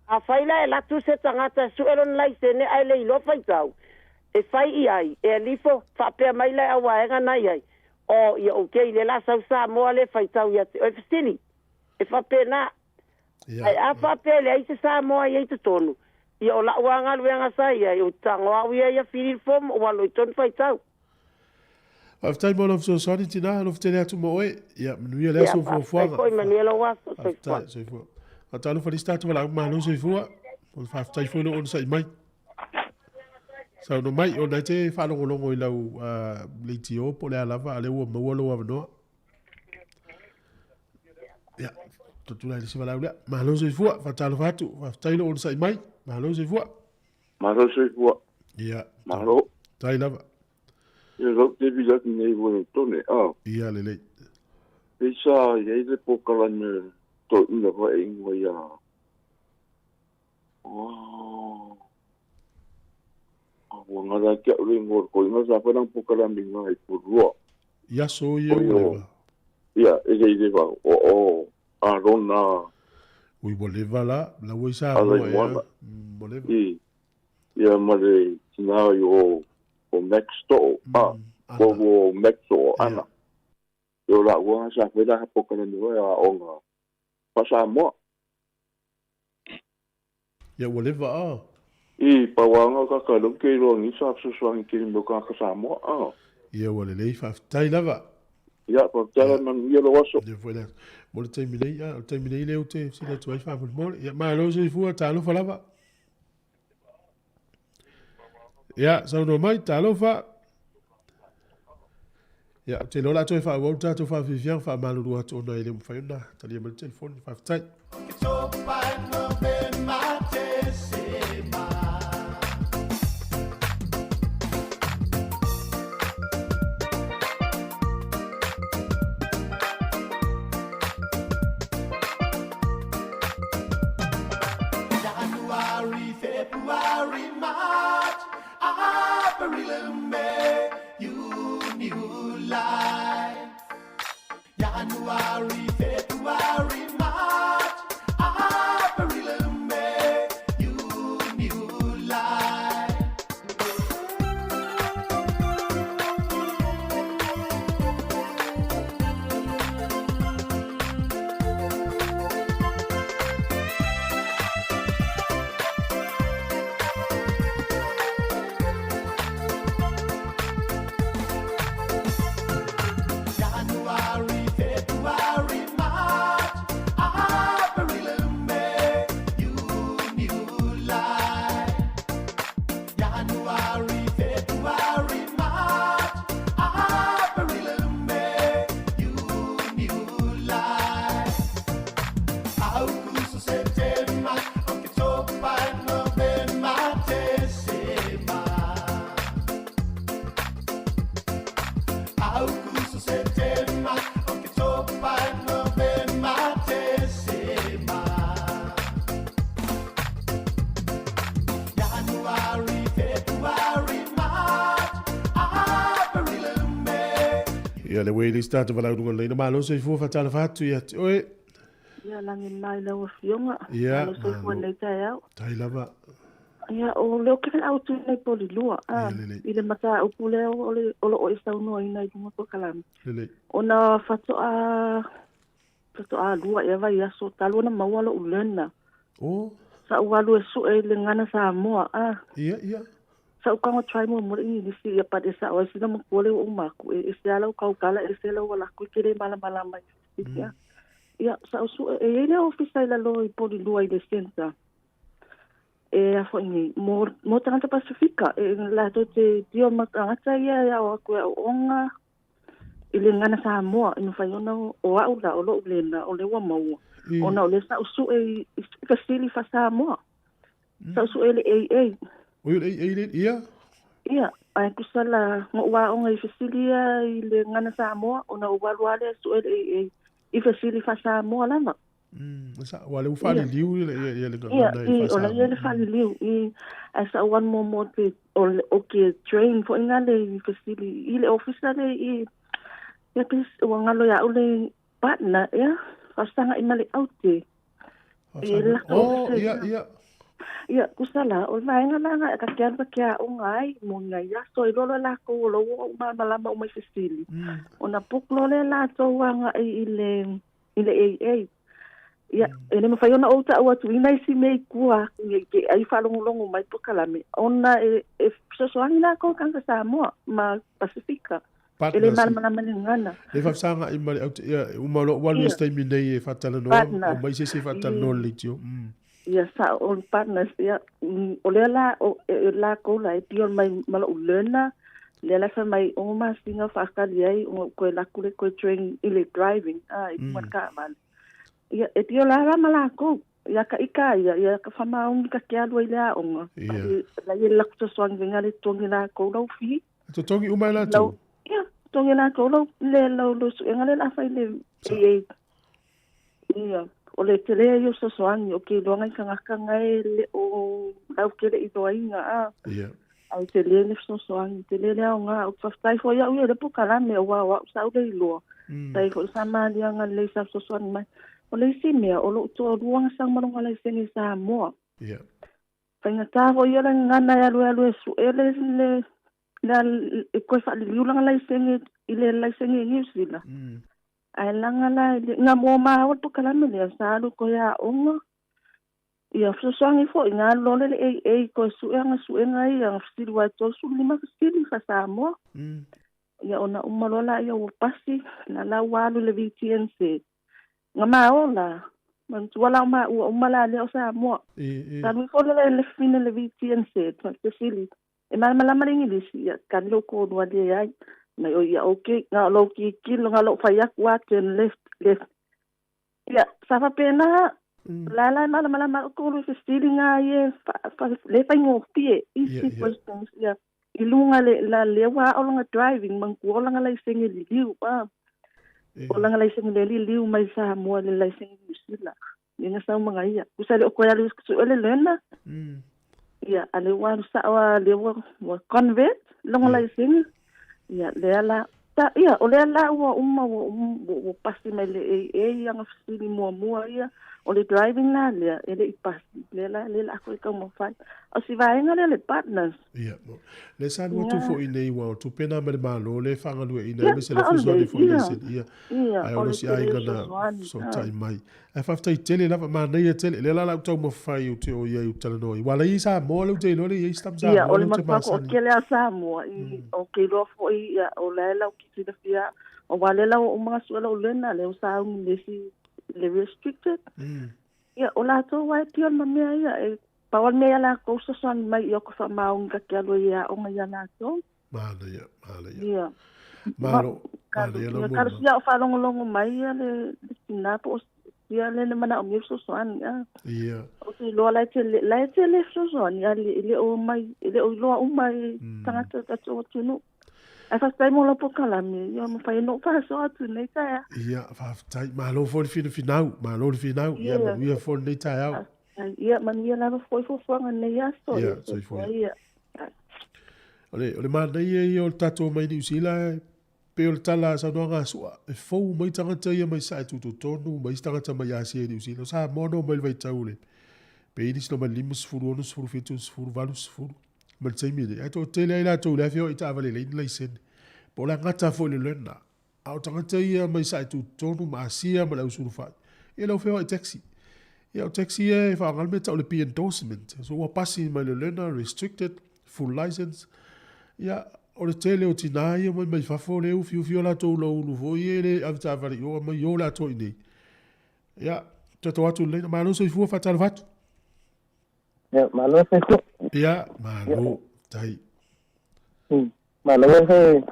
Afai la e alu atu se tagata e sue lona laisene ae le iloa faitau, e fai i ai, e alifo, faapea mai la e auaega na i ai, Oh, ia okay, le la sau Samoa le faitau ia te oe fesili. E faapena. Ae a faapea e leai se Samoa i ai totonu, ia o la'u a galuega sa i ai, ou te tago au ia ia fili le form ua alo i tonu faitau. Faafetai mo lau fesoasoani tina, alofa tele atu mo oe. Ia, manuia le Ia, aso faafetai fuafuaga. foi, manuia lou aso, soifua. Faafetai, soifua. Faatalofa lisi tatou valaau malo soifua. O le faafetai foi lou onosai mai. Saunoa mai, ona e te faalogologo i lau leitio po o le a lava, a o lea ua maua lou avanoa. Ia, toe tulai i le isi valaau lea. Malo soifua, faatalofa atu, faafetai lou onosai mai. Malo soifua. Malo soifua. Ia, Malo. tai lava. Ia lau te vili atu nei ua le tone, a. Ia, lelei. Pei sa i ai le polokalame toeaina foi e ingoa ia Oh. Ua ngala ake au le ingoa o le toeaina sa fai lana polokalame i ina i Pulua. I aso ia ua leva. Ia, e le i leva, o o Arona. Ui ua leva la, la ua i Samoa ea. Ua leva. I, ia ma le tina i o, o Max To'o, a, o o Max To'o ana. Ia o la'ua sa fai la polokalame foi a'oga faa-Samoa. Ia ua leva a. I, pau lava na o tagata lea ou te iloa nei sa fesoasoani tele mai o tagata Samoa, a. Ia ua lelei, faafetai lava. Ia, faafetai lava, manuia lou aso. Ia foi le aso. Mo le taimi nei, a, o le taimi nei lea ou te fesili atu ai faamolemole. Ia, malo soifua, talofa lava. Ia, saunoa mai, talofa. Ia, ou te iloa o le a toe faaauau le tatou faafiafiaga, faamalulu atu ona e le mafai ona talia mai le telefoni. Faafetai. Ia le way le start o lau lunga leina malo soifua faatalofa atu ia te oe. Ia lagi mai lau afioga. Ia, Malo soifua malo. nei taeao. Tai lava. Ia, o lea ou te valaau atu nei poli lua, a, Ia lelei. i le mataupu lea o le, o lo o e saunoaina i luga polokalame. Lelei. Ona faatoa, faatoa lua ea vaiaso talu ona maua lo'u learner. Oh. Sa ou alu e su'e i le gana Samoa, a. Ia, ia. Sa ou tago try muamua le Igilisi, ia but e sa'o ai sina matua lea ua uma atu, e ese lava lau tautala ese lau alaku e te le malamalama i fesili, a. Ia, sa ou su'e, e i ai le ofisa i lalo i Polilua i le centre, e a foi nei, mo, mo tagata Pasifika, e latou te deal ma tagata ia e ao atu e aoaoga i le gana Samoa, e mafai ona o a'u la, o lo'u lena, o lea ua maua, ona o lea sa ou su'e i, i fesili faa-Samoa. Sa ou su'e i le AA. Oi, o le AA le, ia? Ia, ae tusa la, na ou aoga i fesili ia i le gana Samoa, ona ou alu lava lea e su'e le AA i fesili faa-Samoa lava. Sa, ua le ua faaliliu ia, ia, ia le Ia, gagana i i, o la faa-Samoa. ia le faaliliu, i, ae sa ou alu muamua ou te, o le, ou te train foi na le i fesili i le ofisa le i, ia pe ua galo ia au le partner, ia, faasaga i ma le aute. I le laka Oh, ofisa ia, ia. ia. Ia, tusa la, o le vaega la nga ka te alu ka te aoga ai mo nai aso e iloa loa lakou o lo ua ou malamalama uma i fesili. Ona book loa lea latou agai i le i le AA. Ia, e le mafai ona ou ta'u atu ina isi mea i tua atu nei te ai faalogologo mai polokalame ona e e fesoasoani lakou i tagata Samoa ma Pasifika. E le Partners. malamalama i le gagana. Le faafesaga'i ma le aute, ia, uma loa ua alu Ia. i se taimi nei e faatalanoa, Partner. omai se isi e faatalanoa le leitio. Ia, sa'o o le partners, ia, o lea la, o e lakou la e deal mai ma lo'u learner, lea la e fai mai ono masina o faakali ai ona ou toe alu atu lea toe train i le driving, a, i luga o le taavale. Ia, e deal lava la ma lakou. Ia ka ika ia, ia ka faamaoni ka te alu ai i le aoga. Ia. La ia le lakou fesoasoani faiga le totogi lakou lau fee. E totogi uma e latou? Lau, ia, totogi e lakou lau, le, lau, lau suega lea o le a fai i le AA. Ia, o le tele ia o fesoasoani, o ke iloa nai tagata na e le o lau ke le iloaina, a. Ia. Ae tele le fesoasoani, tele le aoga. Ou te faafetai foi au ia i le polokalame, aua o au sa ou le iloa. Tai foi sa maliaga lelei sa fesoasoani mai. O le isi mea, o lou toalua na sau ma lona laisene i Samoa. Ia. Faigata foi ia le gagana e alu e alu e sue le, le, le, e toe faaliliu lana laisene i le laisene i Niu Sila. Ae laga la i le, na mua maua le polokalame lea, sa alu toe aoga, ia fesoasoani foi, na alu loa le AA toe sue ana suega ia, na fesili aua e 35 fesili faa-Samoa. Ia ona uma loa laia ua pasi, na la ua alu i le VTNZ. Na maola, manatua la o maua uma la lea o Samoa. Sa alu ifo le le fafine i le VTNZ, ma fesili, e malamalama le Igilisi? Ia, tali lou toalua, leai. Mai oi, ia okay, na o lou tilotilo, na o lou fai atu lava, turn left, left. Ia, sa faapena, la la e malamalama lou toalua i fesili na ia le faigofie, easy questions, ia. I luga le la lea ua ao lana driving manatua o lana laisene liliu a o lana laisene lea liliu mai Samoa i le laisene Niu Sila lea na sau ma ia tusa e le o toe alu e sue le learner ia a lea ua alu sao a lea ua ua convert lona laisene ia lea la ta ia o lea la ua uma ua ua pasi mai le AA ana fesili muamua ia o le driving la lea e le i pasi lea la lea la a toe taumafai o si vaega lea le partners. Ia, le sa alu atu foi nei ua o tupe na mai le Malo le faagalueina ai aemaise le fesoasoani foi le seli ia. Ae o le si aiga na fesootai mai. Ae faafetai tele lava, manaia tele. Lea la la ou taumafai ou te o i ai ou te talanoa ai. Ua la i ai Samoa lea ou te iloa lea i ai si tama Ia, Samoa o lea le ou te matua masani. toatele a Samoa i ou te iloa foi ia o la e lau te silafia aua lea la ua uma ona sue lou learner lea ua sauni i le isi le restricted. Ia, o latou lava e deal ma mea ia, e pau lava le mea ia latou fesoasoani mai ia ka faamaoni ta te alu ai e aoga ia latou. Manaia, manaia. Ia. Malo, manaia lau Ia, molimau. talosia o faalogologo mai ia le tina po o sia le na manaomia le fesoasoani. A. Ia. Ou te iloa la e tele, la e tele fesoasoani, a e le o mai, e le o iloa uma e tagata o le tatou atunuu. Ae faafetai mo lau polokalame, ia mafai ai ona ou faasoa atu i lenei taeao. Ia, faafetai. Malo foi le finafinau, malo le finau. Ia, manuia foi lenei taeao. Faafetai. Ia, manuia lava foi fuafuaga i lenei aso. Ia, soifua ia. Ia. O le, o le manaia ia o le tatou mai Niu Sila, pei o le tala a saunoaga a Su'a, e fou mai tagata ia mai sae tutotonu, ma isi tagata mai Asia i Niu Sila. O Samoa na omai i le vaitau o le, pe i ai nisi na omai i le 50, 60, 70, 80, ma le taimi lenei. Ae toatele ai latou i le afioga i taavale e leai ni laisene. Po o le agata foi i le learner. A o tagata ia mai sae tutotonu ma Asia ma le au sulufai, ia le au feoai taxi. Ia o taxi ia e faaaoga le mea e tau o le P-endorsement. So ua pasi mai le learner, restricted, full license. Ia, o le tele o tina ia mai mai fafo lea e ufiufi o latou loulu foi ia e le avetaavale i o, aumai i o le atoa i inei. Ia, toto atu lelei. Malo soifua, faatalofa atu. Ia, malo soifua. Ia, malo, tai. Malo he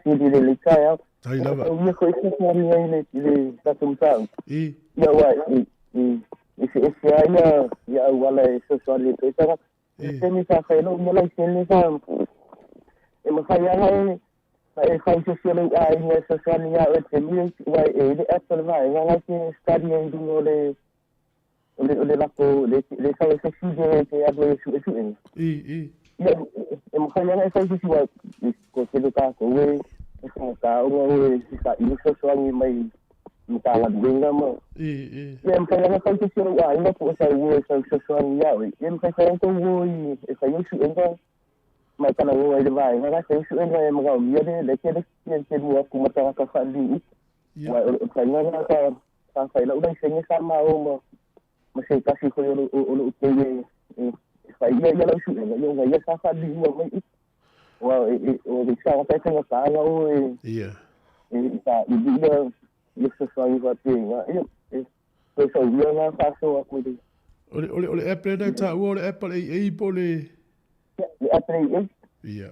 sili le le taeao. Tai lava. O ia foi fesoasoani ai le le tatou mataupu. I. Ia aua i i e eseese ai ia ia auala e fesoasoani ai tagata. I taimi sa fai ai lou ia laisene sa e mafai lava e e fai se isi o lou aiga e fesoasoani ia oe i le taimi aua e i le app a le vaega la e te study ai i luga o le o le o le lako le le sau ai se isi e te alu ai e suesuega. I i. Ia e mafai lava e fai se isi aua e toatele o tatou e e faigata ona o e saili fesoasoani mai Matagaluega ma I i. Ia e mafai lava ona fai se isi o lou aiga po o sau uo e sau fesoasoani ia oe. Ia e mafai foi ona tou uo i e fai ai suega ma e talanoa ai i le vaega la e fai ai suega e manaomia le le tele te lua atu ma tagata faaliliu. Ia. Aua o le faiga lena sa sa fai lau laisene sa ma o ma ma se tasi foi o lou tei e e fai ia ia lau suega ia ona ia sa faaliliua mai i. Aua o le isi tagata e faigata ona o e Ia. e saili ia ia fesoasoani faapena. Ia e toe sauia na faasoa atu i le O le, o le, o le app lena e taua o le app a le AA po o le... Ia, le app a le AA. Ia.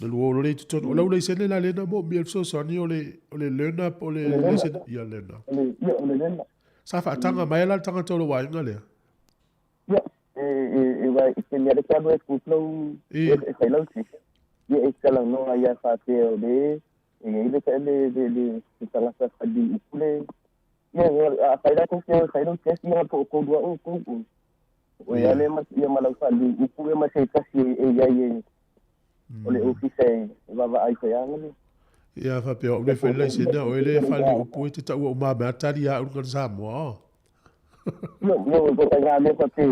Na lua o le i totonu. O lau laisene la lena mo mia le fesoasoani o le, o le learner po o le laisene. Ia, learner. O le, ia, o le learner. Sa faataga mai la le tagata o lou aiga lea? Ia, e, e, e, wa, i te mea le te alu e kuku I. e, e fai lau tisi. Ia, e talanoa ia faapea o le, e i ai le, le, le, le, le tagata fali upu le, ia, a fai la kou te fai lau test, ia, po o kou lua o kou o. O ia le ma, ia ma lau fali upu ia ma se tasi e, e i ai e, o le ofisa e vaavaai foi ana le. Ia faapea o au le fai le laisene a oe le fale upu e te taua uma mea tali a au le Samoa o. Ia, ia, ko tai ngā mea whapea.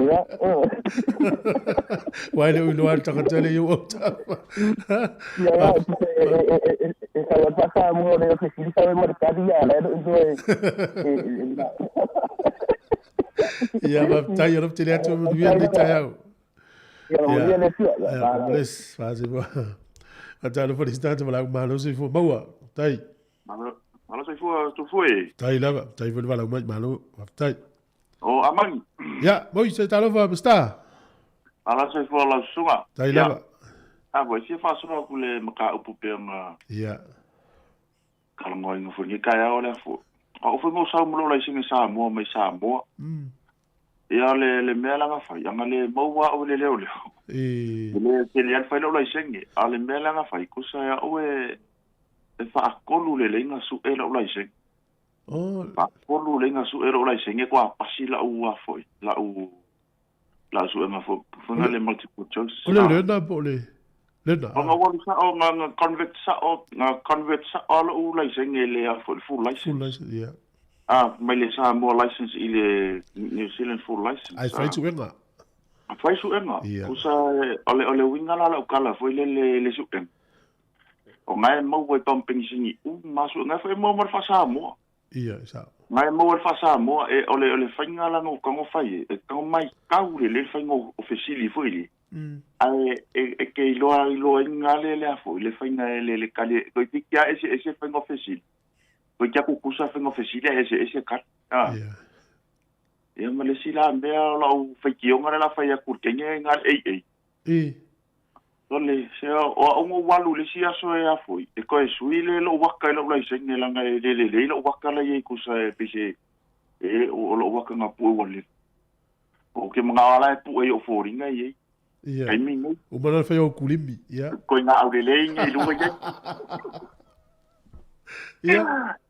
Wai le uiloa le tagata le iu au tama. Ia, ia, e, e, e, e, e sau atu a Samoa le ofisili sau e ma le tali ia, la e lo iloa e, e, e, Ia, faafetai o le atu manuia lenei taeao. Ia, manuia le Atua. Ia, God bless. Faasifua. Faatalofa le sitata ma lau malo soifua maua. Tai. Malo, malo soifua tufue. Tai lava, tai foi le valaau mai malo. Faafetai. O Amani. Ia, moi se talofa Mr. Malo soifua lau susuga. Tai lava. A voi fia faasolo atu le mataupu pea ma Ia. Talanoaina foi lenei taeao lea foi. A o foi mo sau mo lou laisene Samoa mai Samoa. Ia le le mea la na fai, ana le maua au i le leoleo. E. E le tele lava fai lou laisene, a o le mea la na fai, kusa e au e e faatolu lelei na sue lou laisene. Oh. Faatolu lelei na sue lou laisene kua pasi lau a foi, lau lau suega foi, foi na le multiple choice. O le learner po o le learner? O nga walu sa'o, nga nga convert sa'o, nga convert sa'o lou laisene le a foi le full license. Full license, yeah. Ah, mai le Samoa license i le New Zealand full license. Ai fai suega. A fai suega. Yeah. Kusa o le o le uiga la lau kala foi le le le suega. O nga e maua i pampengisini u ma suega foi e maua ma le faa-Samoa. Ia, e sao. Nga e maua le faa-Samoa e o le o le faiga la no kango fai e, e kango mai kau le le faiga o fesili foi le. Ae e e ke iloa iloa inga le le a foi le faiga e le le kali e toi tiki a ese ese faiga o fesili. Toi kia kukusa faiga o fesili a ese ese kali. Ah. Ia. Ia ma le isi la mea o lau faitioga le la fai atu i le kenya e nga le ei ei. I. Sole, se o a'u na ou alu i le isi aso e afoi, e toe sui le lo'u aka i lo'u laisene leaga e le lelei lo'u aka la i ai kusa e pei se e o lo'u aka na pu'e ua leva. Ou te mana'o lava la e pu'e i o'u foliga i ai. Ia. Taimi nei. Uma na fai o kulimi, ia. Koe ngā aulelei nei i luga i ai. Ia.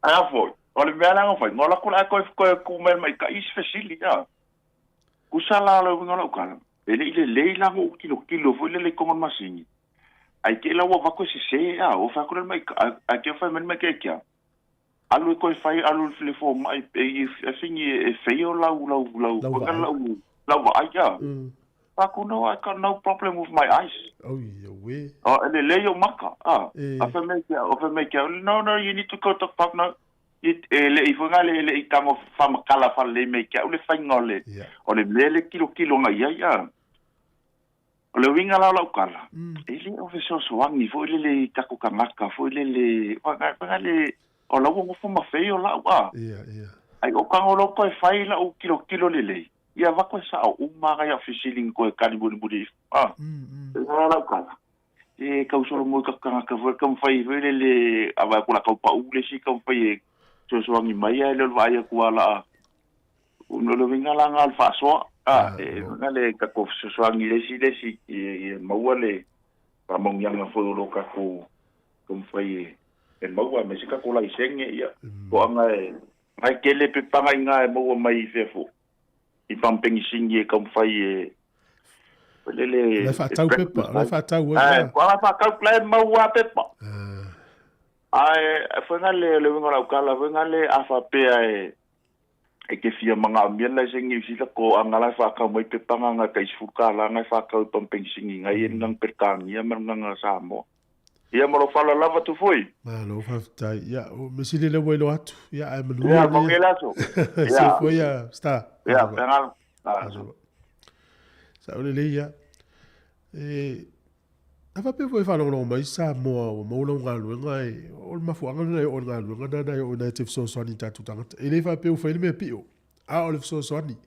Ae afoi, o le mea la na fai, na o lakou la e toe ku mai le maika'i isi fesili, a. Kusa la le uiga o lau tala, e le i lelei la na ou tilotilo foi lele i totonu o le masini, ae te i la ua avatu e sese, a ua fai atu lea le ae te i ua fai mai le maika'i kia, alu e toe fai, alu i le fomai, e fini e fail lau, lau, lau, Lau vaai. lau, lau vaai, a. Fai atu, no, I got no problem with my eyes. Oi, auē. A, e lelei ou maka, a. E. A fai mai kia, fai mai kia, no, no, you need to go to doctor, no. E le i foi nga le le i tago faamatala faalelei mai ke au le faiga o le o le mea le kilokilo nga i ai a. O le uiga la o lau tala, e le o fesoasoani foi lele i tatou tagata foi lele, faiga le o la ua nofo ma fei o lau a. Ai o tago loa toe fai lau kilokilo lelei, ia avatu e sao uma lava ia fesili ni toe tali mulimuli ifo a. E la lau tala, E tau solo mo i ka tagata foi taumafai foi lele a vaai atu o le a tau pau le isi taumafai e fesoasoani mai ae le o le vaai atu a la o le uiga la na o le faasoa a e uiga le tatou fesoasoani i le isi le isi ia maua le faamanuiaga foi o lo tatou taumafai e maua aemaise tatou laisene ia toaga e na e tele pepa na i ina e maua mai i fea foi i pamupenisini e taumafai e foi lele La e faatau pepa, la e faatau ai. Ae, la e faatau, la e mau lava pepa. Ae foi na le le uiga o lau tala foi na le a faapea e e te fia manaomia le laisene Niu Sila ko anga la e faatau mai pepa na na tai $10 na e faatau i pamupenisini ngai e nang Peretania ma nang Samoa. Ia ma lou faaaloalo lava Tufui. Malo faafetai. Ia, o mea sili lea ua iloa atu. Ia, ae manuia. Ia, manuia le aso. Ia. Soifua ia, Star. Ia, pēnā. Sao lelei ia. E, a faapea foi e faalogologo mai Samoa ua maua lau galuega e, o le mafuaaga lena e oo i le galuega lena e oo ina e te fesoasoani i tatou tagata. E le faapea ua fai le mea pio, a o le fesoasoani.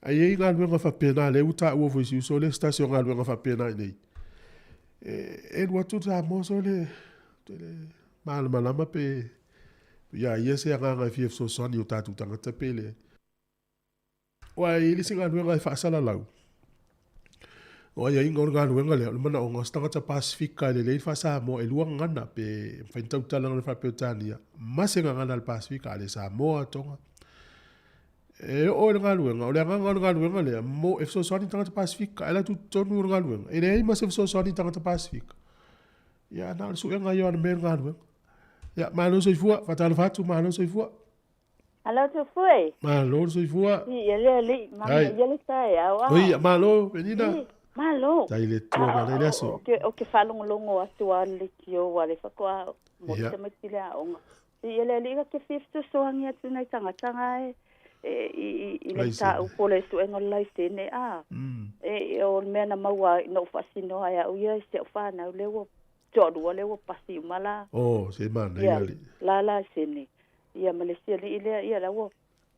Ae i ai galuega faapena, lea ua taua foi e si uso lea se tasi o galuega faapena i inei. E, e alu atu Samoa sole, te le malamalama pe ia ia se agaga e fia fesoasoani i o tatou tagata pe leai. Aua e i ai le isi galuega e faasalalau. O aiaiga o le galuega lea, o le manaoga o se tagata Pasifika e lelei le faa-Samoa e lua gagana pe mafai ona tautala le faa-Peretania ma se gagana a le Pasifika, a le Samoa, Tonga. E oo i le galuega, o le agaga o le galuega lea, mo e fesoasoani i tagata Pasifika, ae la tutotonu o le galuega, e leai ma se fesoasoani i tagata Pasifika. Ia, na o le suega ia o le mea le galuega. Ia, malo soifua, faatalofa atu, malo soifua. Alo Tufue. Malo soifua. Ia le alii, manuia le taeao a. Oi, malo Penina. Malo. Tai le Atua ma le aso. O ke faalogologo atu a le leitio ua le faatoa mo le tamaiti le aoga. Ia le alii ke fia fesoasoani atu nai tagata e i i le mataupu o le suega o le laisene a. E o le mea na maua na ou faasinoa e au ia i si au whanau le ua toalua le ua pasi uma la. Oh, se manaia alii. La laisene. Ia ma le isi alii lea, ia la ua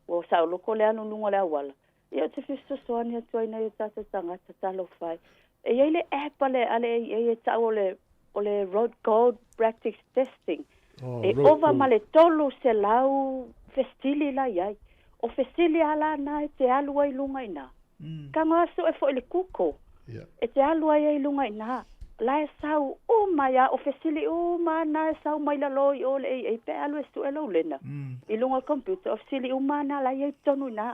ua saoloko le alu i luga o le auala. Ia ou te fesoasoani atu ai nai o tatou tagata talofa e. E i ai le app a le a le AA e tau o le o le Road Code Practice Testing. Oh, E road ova code. ma le 300 fesili la i ai. O fesili a la na e te alu ai i luga i ina. Tago a sue foi i le Google. E te alu ai ai i luga i ina. La e sau uma ia, o fesili uma na e sau mai lalo i o le AA pe alu e sue lou lena. I luga o le computer, o fesili uma na la i ai tonu i ina.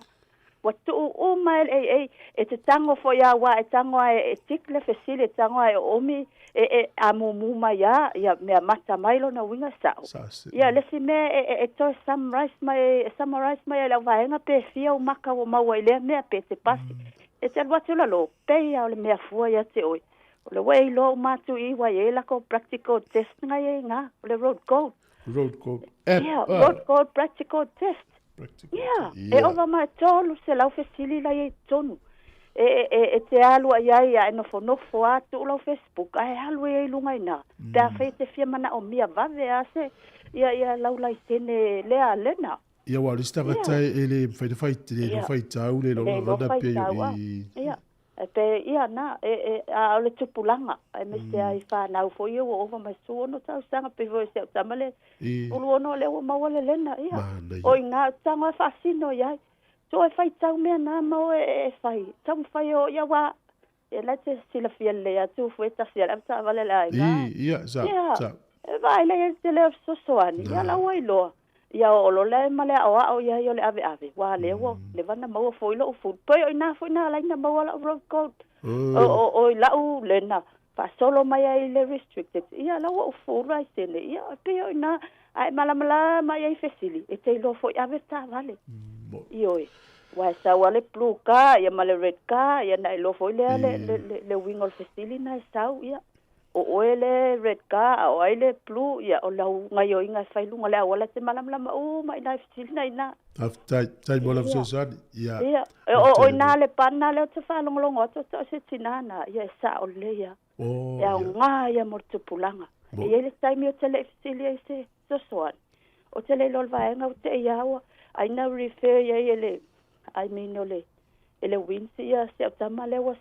Ua tuu uma e le AA e te tago foi a ua e tago a e tick le fesili e tago a e oomi e e amumu mai a ia mea mata mai lona uiga sao. Ia le isi mea e e e toe summarize mai e summarize mai ai lau vaega pe fia ou maka ua maua i lea mea pe te pasi. E te alu atu lalo, pei a o le mea fua ia te oe. O le ua e iloa uma atu i ua i ai lako practical test nga ia i nga, o le road code. Road code app. Yeah, road code practical test. Practical Yeah, test. e ova ma e 300 fesili la i ai i totonu. E, e, e, e te alu ai ai a e nofonofo a tuu lau Facebook ae alu ai ai i luga i ina. Pe afai e te fia manaomia vave a se, ia, ia lau laisene lea lena. Ia aua o le isi tagata e le mafai ona fai, le iloa faitau, le iloa Le iloa gagana pei o faitau, a. i. Ia. E pe, ia na, e, e, a o le tupulaga, aemaise lava i fanau foi ia ua ova mai 16 tausaga, pei foi o si au tama le 16 lea ua maua le lena, ia. Manaia. O i ina o tago e faasino i ai. So e faitau mea na ma oe e fai. Taumafai e oo ia aua ia la e te silafia lelei atu fue tasi a le avetaavale a le aiga. I, ia, sa, Ia, sa. e vaai lea i le tele o fesoasoani, ia la ua iloa. Ia oo loa lea ma le aoao i ai o le aveave, ua lea ua leva ona maua foi lou food. Pei o ina foi na ala ai ona maua lau road code. O, o, o i lau lena, faasolo mai ai i le restricted, ia la ua ou full laisene. Ia, e pei o ina, a e malamalama i ai i fesili, e te iloa foi ave le taavale. Ioe. Ua e sau a le blue car, ia ma le red car, ia na iloa foi lea le, le, le, le uiga o le fesili na e sau, ia. O oe le red car, a o ai le blue, ia, o lau gaioiga e fai luga o le auala e te malamalama uma i nai fesili na ina. Faafetai, faafetai mo lau fesoasoani. Ia. Ia, e, o, o ina le pana lea ou te faalogologo atu, o se tinā na, ia e sao lelei lava. Oh, E aoga ia mo le tupulaga. Mo. E i ai le taimi ou te le i fesili ai i se fesoasoani. Ou te le iloa le vaega ua tei lava ua, ai na refer i ai e le, I mean o le, e le WINS ia si au tama lea ua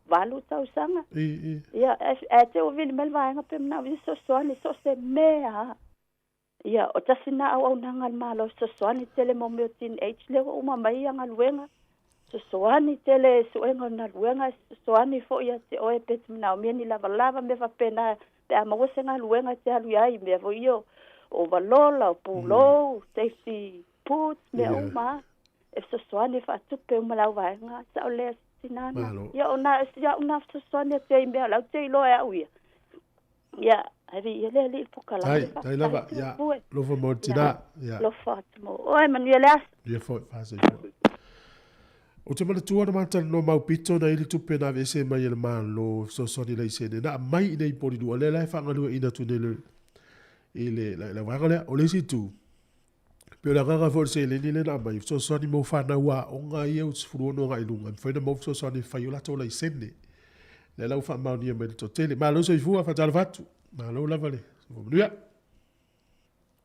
18 tausaga. I, i. Ia, e, e te ua vili mai le vaega pe manao i se fesoasoani, so o se mea lava. Ia, o tasi na auaunaga a le Malo e fesoasoani tele mo mea o teenage lea ua uma mai ia galuega. Fesoasoani tele suega o galuega, e fesoasoani foi ia te oe pe te manaomia ni lavalava, mea faapena pe a maua se galuega e te alu i ai, mea foi ia o ovalola, o pulou, safety boots, mea uma lava. E fesoasoani e faatupe uma lau vaega, sao lea tinā na. Malo. Ia, o na, ia o na fesoasoani atu ai i mea o la ou te iloa e au ia. Ia, ai viia le Alii i le pokalame Tai, tai lava, ia, faafetai. lofa mo le tinā, ia. Lofa atu mo oe, manuia le aso. Manuia foi, faasoifua. Ou te manatua na matalanoa mau pito na ili tupe na aveese mai e le Malo e fesoasoani laisene na aumai i nei Polilua lea la e faagalueaiina atu nei i le le vaega lea. O le isi itu, pei o le agaga foi o le seleni lea na aumai e fesoasoani mo fanau aoga ia ua 16 agai i luga e mafai ona maua fesoasoani e fai ai o latou laisene. Lea la ua faamaonia mai e le toatele. Malo soifua, faatalofa atu. Malo lava le soifua manuia.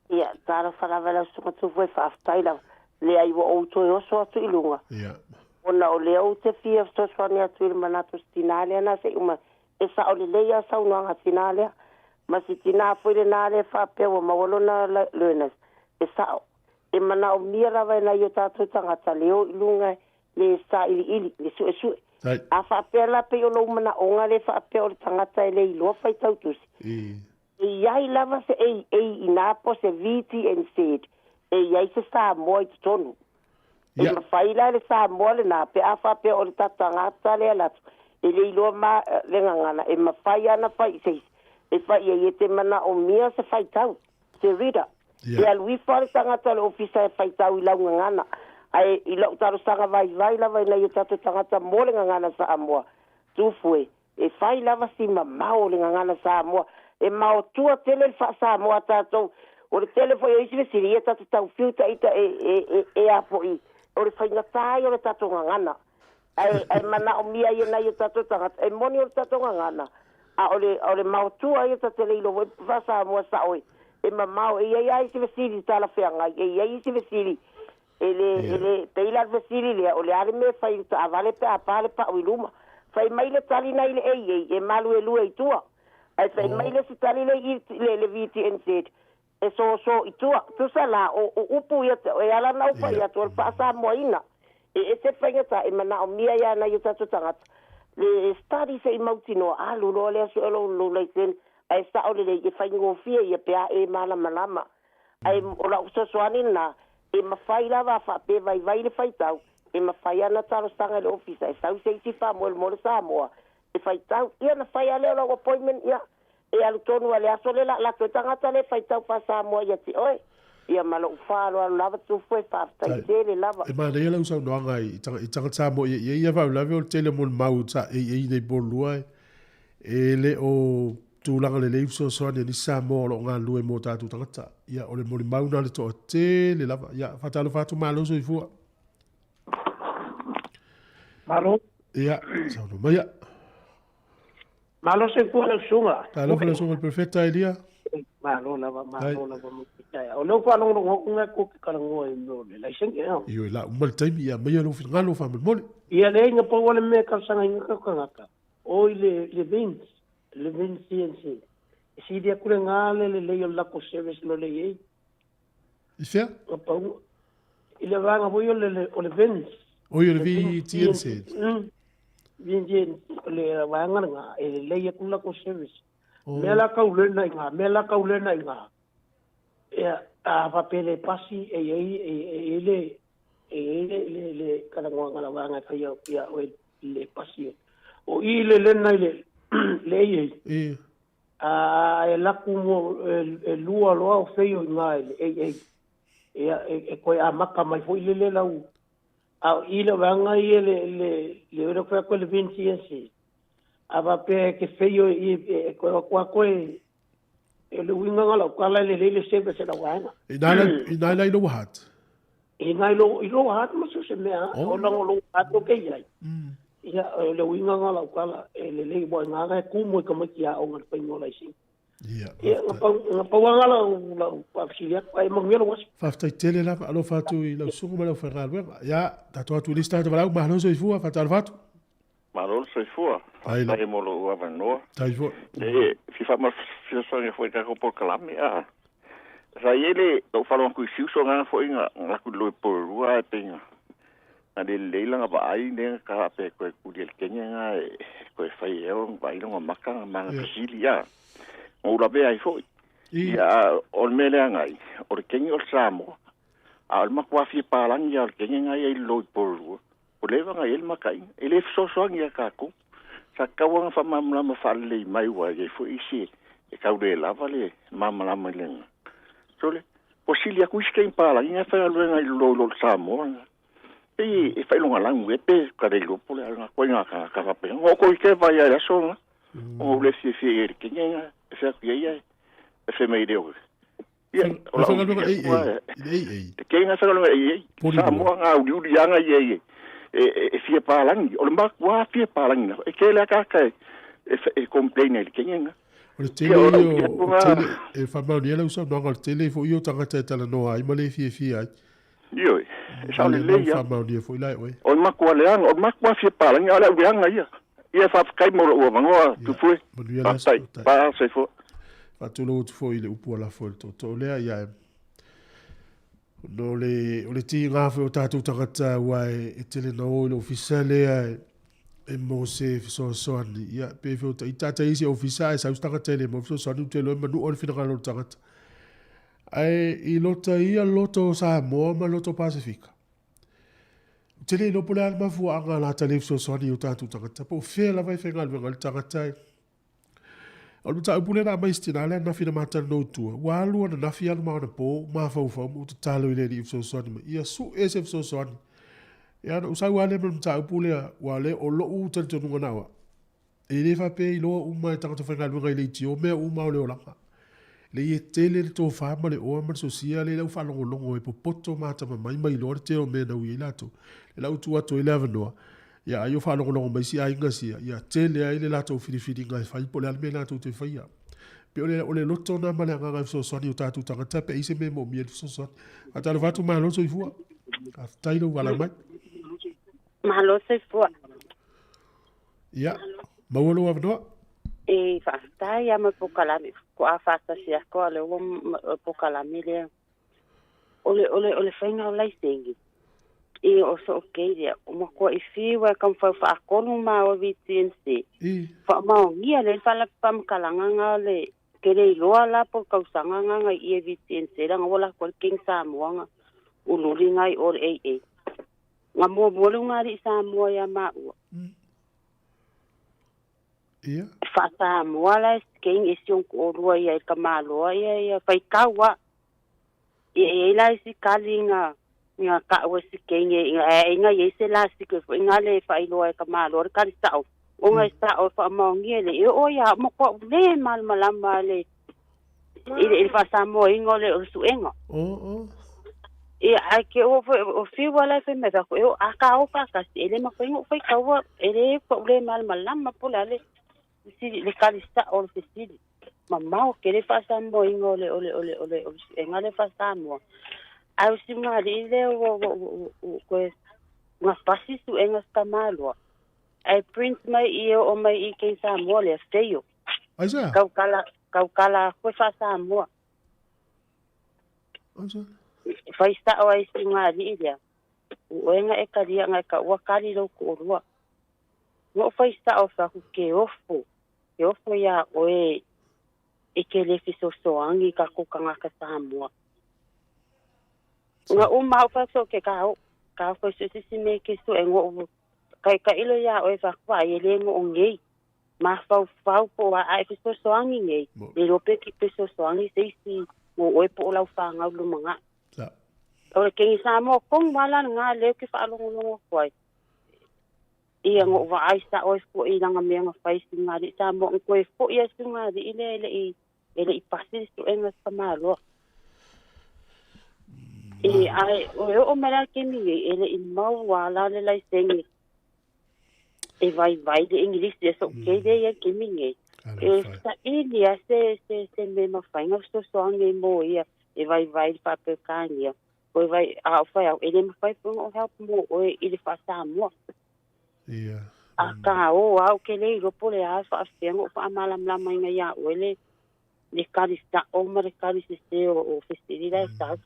Ia, talofa lava i lau Susuga Tufue, faafetai lava. Leai ua ou toe oso atu i luga. Ia. Ona o lea ou te fia fesoasoani atu i le manatu o si tinā lea na se i uma. E sao lelei lava saunoaga a tinā lea. Ma si tinā foi lenā lea faapea ua maua lona learners. E sao. E manaomia lava e nai o tatou tagata le o i luga le sailiili, le suesue. A faapea la pei o lou manaoga lea faapea o le tagata e le iloa faitau tusi. E i ai lava se AA i ina po se VTNZ, e i ai se Samoa i totonu. E mafai la e le Samoa lena pe a faapea o le tatagata lea latou e le iloa ma le gagana, e mafai lava ona fai i se isi e fai i ai e te manaomia se faitau. te reader. E alu ifo lava le tagata o le ofisa e faitau i lau gagana. Ae i la'u talosaga vaivai lava i nai o tatou tagata mo le gagana Samoa, Tufue, e fai lava si mamao o le gagana Samoa. E maotua tele le faa-Samoa a tatou. O le tele foi o isi fesili, ia ta te tau fiu ita e, e, e, e a foi, o le faigata ia o le tatou gagana. Ae, ae manaomia ai e nai o tatou tagata, e moni o le tatou gagana, a o le, o le maotua ia ta te le iloa foi faa-Samoa sa'o e, e mamao. E i ai lava isi fesili talafeagai, e i ai isi fesili e le, e le, pei la le fesili lea, o le a le mea e fai i le taavale pe a pa le pa'u i luma? Fai mai le tali na i le AA, e maluelue i tua. Ae fai mai le isi tali lea i i le VTNZ, e soso i tua. Tusa la, o upu ia e ala ona ou fai atu, o le faa-Samoaina. E ese faigata e manaomia ai a nai o tatou tagata le study se i mautinoa, alu loa lea sue o lou laisene, ae sao lelei e faigofie ia pe a e malamalama. Ae o lau fesoasoani lena, e mafai lava a faapea vaivai le faitau, e mafai lava ona talosaga i le ofisa e sau se isi faamolemole Samoa e faitau. Ia ona fai lava lea o lau appointment, ia e alu tonu lava i le aso lea o le a alu atu ai tagata lea e faitau faa-Samoa ia te oe. Ia ma lou faaaloalo lava Tufue, faafetai tele lava. E manaia lau saunoaga i tagata Samoa ia i ai ia faalavelave o le tele o molimau sa i nei Pololua e le o tulaga lelei fesoasoani a nisi Samoa o lo o galulue mo tatou tagata. Ia o le molimau na le toatele lava. Ia faatalofa atu malo soifua. Malo. Ia, saunoa maia. Malo soifua lau susuga. Talofa lau susuga i le Perofeta Elia. Malo lava, malo lava mo te taeao. O lea ua faalogologo atu ko te talanoa i mea o le laisene ea. Ioe la uma le taimi, ia aumaia lou finagalo faamolemole. Ia leai na pau lava le mea e talosagaina tatou tagata, o i le le VINS, le VINS CNC. E sili atu lena le lelei o le latou service i lo le i ai. I fea? Na pau i le vaega foi o le o le VINS. Oi o le VTNZ. VTNZ o le vaega lena e lelei atu le latou service. Oh. Mea la kau lena i ngā, mea la kau lena i ngā. Ia, a faapea le pasi e i ai e i ai le e i ai le le le talanoaga la vaega e faia ia oe le pasi. O i le lena i le le AA. E. A e alu atu mo e lua loa o feio i ngā i le AA. Ia e toe amata mai foi lele lau a o i le vaega ia le le le le fai atu le VNCNC. A faapea e te feio i e toe o atu lava toe e le uiga na o lau tala e lelei le service a lau vaega. I nā lai, i nā lai lower hutt? I nā i lo, i lower hutt ma so o se mea, oh. O leaga o lower hutt o ke i ai. Ia, o le uiga na o lau tala e lelei, aua i ngā e kumu i tamaiti aoga i le faiga o laisene. Ia, Ia, na pau, na pau lava lau, lau faafesili atu, ae manuia lou aso. Faafetai tele lava, alofa atu i lau susuga ma le aufaigaluega. Ia, tatou atu i le isi tagata valaau, malo soifua, faatalofa atu. Malo le soifua. Faafetai mo lou avanoa. Tai foi. E fia faamafesoasoani foi i le tatou polokalame a. Sa i ai le lou faalogo atu i Siuso agaga foi na alu atu i lalo i Porirua ae pei na na le lelei lana vaai lea na ta faapea e toe tuli e le Kenya na e toe fai ea ona vaai lona maka ma ana fesili a. Na ou lavea ai foi. Ia a o le mea leaga ai, o le Kenya o le Samoa. A o le matua fia palagi lava o le Kenya na ia i lalo i Porirua. Ua leva ona i ai le makaina. E le fesoasoani ia tatou. Sa tatau lava ona faamalamalama faalelei mai aua e i ai foi isi e tau le lava le malamalama i lena. Sole, ua sili atu isi taimi palagi na e faigaluega i lalo i lo le Samoa na. Pei e failogalagu ea pe ka le iloa po o le a lena ituaiga tagata faapena. Na oo atu i te vai lava i le aso lena, ona ou le fiafia i ai i le kenya na e fai atu i ai ae fai mai le o Ia, o lau faigaluega AA, i le AA. Te kei ngā faigaluega AA. Samoa ngā uliuli anga ia e, e, e fia pālangi. O le matua fia pālangi na. E kei le akaka e, e, e complain ai le kenya ngā. O le tele ia o, tele, e whamaonia lau saunoaga, o le tele foi ia o tagata e talanoa ai ma le fiafia ai. Ioe, e sao lelei ia. Whamaonia foi la e oe. O le matua leaga, o le matua fia pālangi, a o le au leaga ia. Ia faafetai mo lou avanoa, Tufue. Manuia le aso. Faafetai. Pa, soifua. Faatulou atu foi i le upu a lafo i le tootoo lea, ia e, no le, o le tiga foi o tatou tagata aua e, e tele na o i le ofisa lea e, e mo se fesoasoani. Ia, pe fe o ita ata isi ofisa ae sau se tagata e le mo fesoasoani, u te iloa e manua le finagalo o le tagata. Ae i lota ia loto o Samoa ma loto Pasefika. Ou te le iloa po o le a le mafuaaga o le a ta le fesoasoani i o tatou tagata, po o fea lava e faigaluega ai le tagata e. O le mataupu lea na aumai i si tina lea ananafi na ma talanoa i tua, ua alu ananafi alu ma anapo, mafaufau ma ou tatalo i le Alii e fesoasoani mai, ia sue se fesoasoani. Ia ona ou sau lava lea ma le mataupu lea, aua o lea o lou talitonuga na o au, e le faapea e iloa uma e tagata faigaluega i leitio mea uma o le olaga. Leai e tele le tofa ma le oa ma le sosia lea i lau faalogologo e popoto ma atamamai ma iloa le tele o mea na ui ai latou. Lea la ua tuu atu ai le avanoa, ia ai o faalogologo mai isi aiga sia, ia tele ai le latou filifiliga e fai po o le a le mea latou te faia. Pei o le, o le loto lena ma le agaga e fesoasoani i o tatou tagata pe ai se mea e moomia i le fesoasoani. Faatalofa atu, malo le soifua. Faafetai lou valaau mai. Malo soifua. Ia, maua lou avanoa. E faafetai lava mo le polokalame faatoa faatasi atu a o lea ua o le polokalame lea. O le, o le, o le faiga o laisene, ia o so okay lea. O matuai fiu e taumafai faatonu ma o VTNC. Faamaonia lelei le faamatalaga na o le ke le iloa la po o le tausaga na na i e VTNC leaga ua latou ai le King Samoa na ululi na i o le AA. Na muamua le ulugalii Samoa ia maua. Ia. Faa-Samoa la e skein e si ona toalua ia i le tamaloa ia ia faitau a. Ia e i ai la isi kali na na ta'u e skein e ae na i ai se lasiki foi na le faailoa e tamaloa le kali sa'o ona e sa'o e faamaonia e le i oo ia ma koa'u le malamalama le i le faasamoaina o le o le suega. Oo. Ia, ae ke ua foi, o fiu ala e fai mai fai e o a ka o faatasi, e le mafai ona ou faitaua, e le koa'u le malamalama po o le a le fesili, le kali sa'o o le fesili. Mamao tele le faasamoaina o le o le o le o le o le suega lea faa-Samoa. Ae o si ugalii lea ua ua ua ua toe na pasi suega sa tamaloa, ae print mai i e oo mai i kei Samoa lea, fail. Aisea? Tautala, tautala atu e faa-Samoa. Aisea? Fai sa'o ai si ugalii lea, o oe na e talia na e taua kali lou toalua. Na ou fai sa'o fai atu, ke ofo, ke ofo iā oe e ke le fesoasoani i tatou tagata Samoa. Na uma au fai atu, ke ka o, ka o fai so se isi mea e ke sue noʻu taitailo iā oe fai atu, ai e le noʻo nei. Mafaufau po o a a e fesoasoani nei, le iloa pe fesoasoani se isi mo oe po o lau fanau lumanai. O le Keni Samoa tonu lava la lena lea ou te faalogologo atu ai. Ia na ou vaai sao ai foi i lana mea na fai i Siugalii Samoa, na toe foi lava Siugalii lea e le i e le i pasi le suega i Tamaloa. E, ae o e oo mai la i le taimi nei, e le i maua la le laisene e vaivai le Igilisi e so'u kei lea i ai le taimi nei. E saili lava se, se, se mea e mafai ona fesoasoani ai mo ia e vaivai i le Faa-Peretania. Oi vai, a o fai au, e le mafai foi ona ou help mo oe i le Faa-Samoa. Ia. Akā, o au ke le iloa po o le a e faafefea ona ou faamalamalamaina iā oe le, le kali sa'o ma le kali sesē o, o fesili la e sau.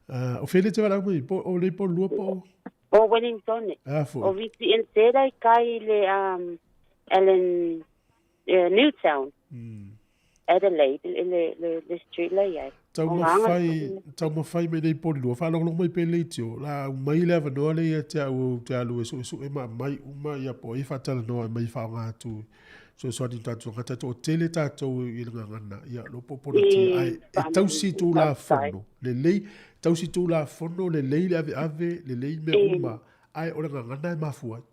Uh, o fele te valaau mai, po, o le po lua po o? O Wellington. Ah, foi. O VTNC la i kai i le um, Ellen, Newtown. Adelaide, le, le, le, le street la i ai. Taumafai, taumafai mai nei poli lua, faalogologo mai pe leitio, la au mai le avanoa lea ia te au ou te alu e suesue ma aumai uma ia po o ai e faatalanoa e mai faaaoga atu fesoasoani i tatou tagata e toatele tatou i le gagana, ia lo poponatia ae e tausi tulafono lelei, tausi tulafono lelei le aveave, lelei mea uma, ae o le gagana e mafua ai.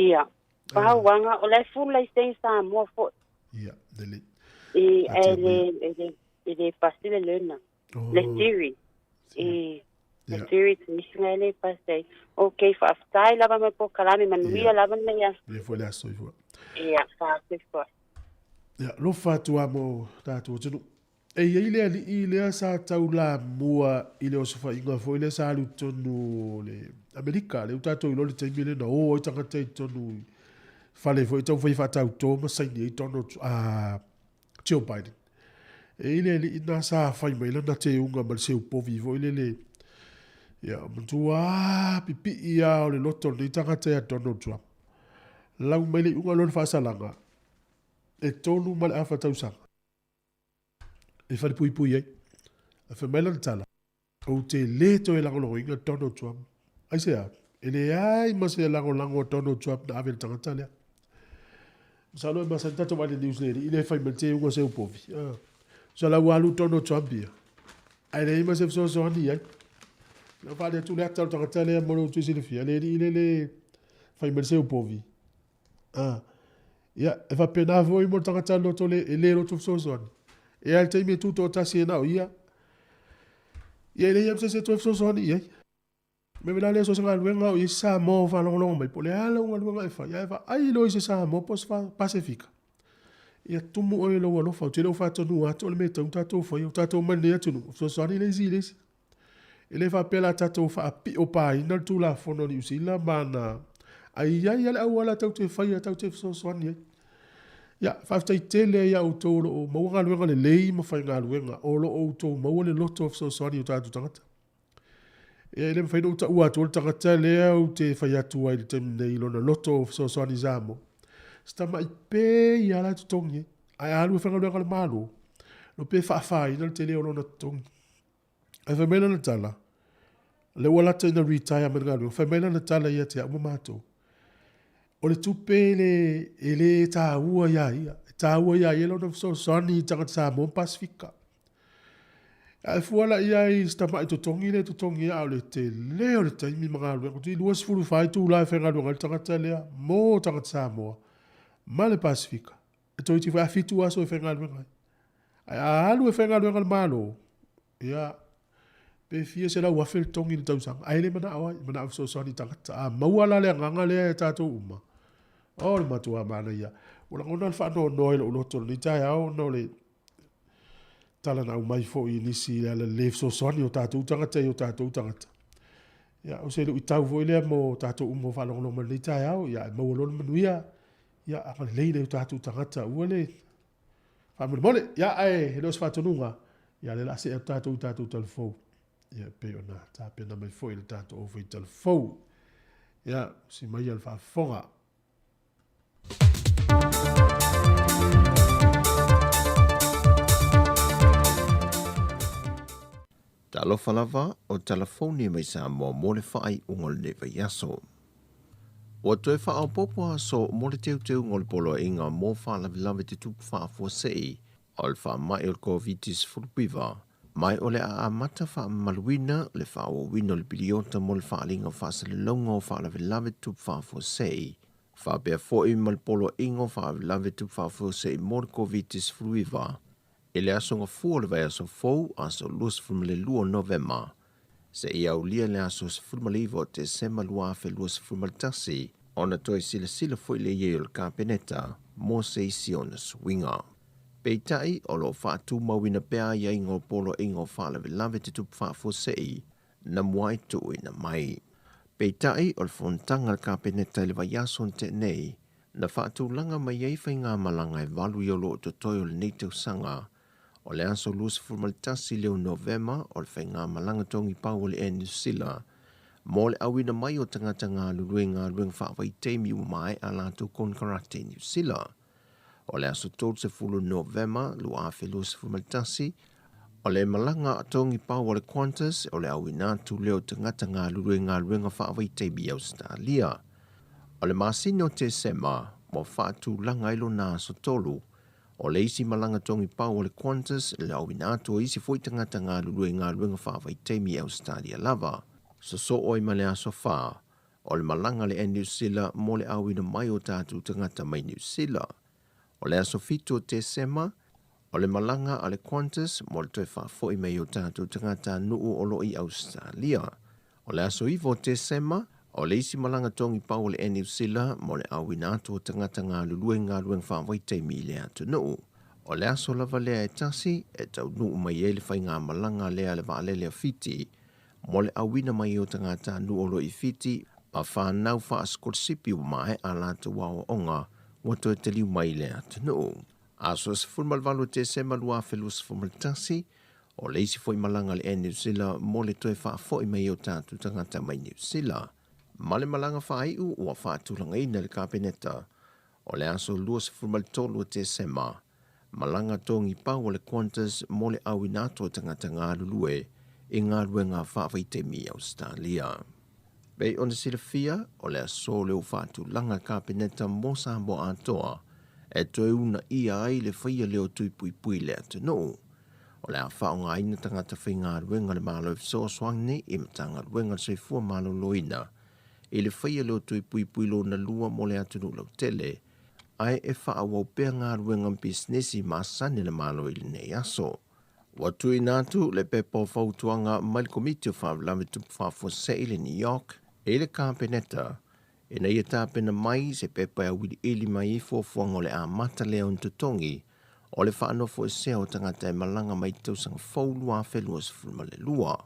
Ia, pau aga o la e full laisene Samoa foi. Ia, lelei. I, ae le, e le, e le pasi le learner. Le theory. I, le theory test nga e le pasi ai. Okay, faafetai lava mo le polokalame, manuia lava lenei aso. Ia foi le aso soifua. Ia, faafetai. Ia, alofa atu lava mo tatou atunuu. E i ai le alii lea sa taulamua i le osofaiga foi lea sa alu i totonu o le Amerika, lea ua tatou iloa le taimi lea na o ai tagata i totonu i fale foi taumafai e faatauto ma saini ai Donald, Joe Biden. E i ai le alii lena sa fai mai lana teuga ma le seupovi foi lele, ia, matua pipii lava o le loto o lenei tagata ia Donald Trump. Lau mai le iuga o lona faasalaga, e 3.5 tausaga. E falepuipui ai. Ae fai mai lana tala, Ou te lē toe lagolagoina Donald Trump. Aisea? E leai ma se lagolago a Donald Trump na ave i le tagata lea. Masalo e masani tatou vaai i le news le alii lea e fai mai le teuga o se upovi. Tusa la ua alu i totonu o Trump ia, ae leai ma se fesoasoani i ai. Na faali atu le ata o le tagata lea mo lo outou silafia, le alii lea le fai mai le seu povi. Ia, e faapena foi mo le tagata loto le, e le loto fesoasoani. E i ai le taimi e tutoatasi ai na o ia. Ia e leai lava se isi e toe fesoasoani i ai. Mea la lea so o se galuega o i ai se Samoa o faalogologo mai, po o le a lau galuega e fai, ae vaai loa i se Samoa po o se Pasefika, ia tumu oe i lou alofa. Ou te le o faatonuina atu o le mea e tatau ona tatou faia. Ua tatou omai i lenei atunuu, e fesoasoani le isi i le isi. E le faapea o le a tatou faapiopaina le Tulafono a Niu Sila ma ana, ae i ai lava le auala tatou te faia tatou te fesoasoani ai. Ia, faafetai tele ia outou o lo o maua galuega lelei ma faigaluega, o lo o outou maua le loto fesoasoani i o tatou tagata. Ia, e le mafai ona ou taua atua le tagata lea ou te fai atu ai i le taimi nei i lona loto fesoasoani i Samoa. Se tamai pē ia la e totogi ai. Ae a alu e faigaluega a le Malo, lo pe faafaina le tele o lona totogi. Ae fai mai lana tala, lea ua lata ina retire mai le galuega, fai mai lana tala ia te au ma matou, o le tupe le, e le taua ia ia, e taua ia ia lona fesoasoani i tagata Samoa ma Pasefika. Ae fua la i ai i si tamai totogi lea e totogi ai, a o le tele o le taimi ma galuega. Ou te 24 itula e faigaluega ai le tagata lea mo tagata Samoa ma le Pasefika. E toeitiiti foi a 7 aso e faigaluega ai. Ae a alu e faigaluega le Malo, ia, pe fia 100,000 le totogi i le tausaga, ae le manao ai, e manao e fesoasoani i tagata. A maua la le agaga lea e tatou uma, o le matua manaia. Ua lagona le faanoanoa i lou loto i lenei taeao ona o le tala na aumai foi i nisi i le ala le fesoasoani o tatou tagata i o tatou tagata. Ia, o se luitau foi lea mo tatou uma o faalogologo mai i lenei taeao, ia, e maua loa le manuia, ia, agalelei le o tatou tagata, ua le faamolemole. Ia, ae le o se faatonuga, ia, o lea o le a see atu tatou i tatou talafou, ia, e pei ona tapena mai foi le tatou aufai talafou. Ia, si mai le faafofoga. Talofa lava o Talafoni mai Samoa mo le faaiuga o lenei vaiaso. Ua toe faaopoopo aso mo le teuteuga o le Poloaiga mo Faalavelave Tutupu Faafuasei o le Faamai o le Koviti-19, ma o le a amata faamamaluina le faaauauina o le piliota mo le faaaliga faasalalauga o faalavelave tutupu faafuasei, faapea foi ma le Poloaiga o Faalavelave Tutupu Faafuasei mo le Koviti-19 i le aso Gafua o le vaiaso fou, aso 22 o Novema, seia aulia le aso 19 o Tesema 2021, ona toe silasila foi lea i ai o le Kapeneta mo se isi ona suiga. Peitai, o lo o faatumauina pea aiaiga o Poloaiga o Faalavelave Tutupu Faafuasei na muai tuuina mai. Peitai, o le fonotaga a le Kapeneta i le vaiaso na tea nei, na faatulaga mai ai faigamalaga e valu i o lo o totoe o lenei tausaga. O le aso 21 lea o Novema o le faigamalaga togipau a le Air New Zealand mo le auina mai o tagata galulue i galuega faavaitaimi ua maea latou konekarate i Niu Sila. O le aso 30 Novema 2021, o le malaga togipau a le Qantas o le auina atu lea o tagata galulue i galuega faavaitaimi i Ausetalia. O le masina o Tesema ua faatulaga ai lona aso 3, o le isi malaga togipau a le Qantas le auina atu o isi foi tagata galulue i galuega faavaitaimi i Ausetalia lava. Sosoo ai ma le aso 4, o le malaga a le Air New Zealand mo le auina mai o tatou tagata mai Niu Sila. O le aso 7 o Tesema, o le malaga a le Qantas mo le toe faafoi mai o tatou tagata nuu o lo o i Ausetalia. O le aso 9 o Tesema, o le isi malaga togipau a le Air New Zealand mo le auina atu o tagata galulue i galuega faavaitaimi i le atunuu. O le aso lava lea e tasi e taunuu mai ai le faigamalaga lea a le vaalele a Fiti mo le auina mai o tagata nuu o lo o i Fiti ma fanau faasikolasipi ua maea a latou aoaoga ua toe taliu mai i le atunuu. Aso 18 o Tesema 2021, o le isi foi malaga a le Air New Zealand mo le toe faafoi mai o tatou tagata mai Niu Sila. Ma le malaga faaiu ua faatulagaina e le Kapeneta o le aso 23 o Tesema, malaga togipau a le Qantas mo le auina atu o tagata galulue i galuega faavaitaimi i Ausetalia. Pei ona silafia, o le aso lea ua faatulaga le Kapeneta mo Samoa atoa. e toe uunaia ai le faia lea o tui puipui i le atunuu. O le a faaaogaina tagata faigaluega a le Malo e fesoasoani i Matagaluega a le Soifua Maloloina i le faia lea o tui puipui lona lua mo le atunuu lautele, ae e faaauau pea galuega ma pisinisi masani a le Malo i lenei aso. Ua tuuina atu le pepa o fautuaga mai le Komiti o Faalavelave Tupu Faafuasei i le New York i le Kapeneta ina ia tapena mai se pepa e auiliili mai ai fuafuaga o le amata lea o ni totogi o le faanofoesea o tagata e malaga mai i le tausaga fou 2022.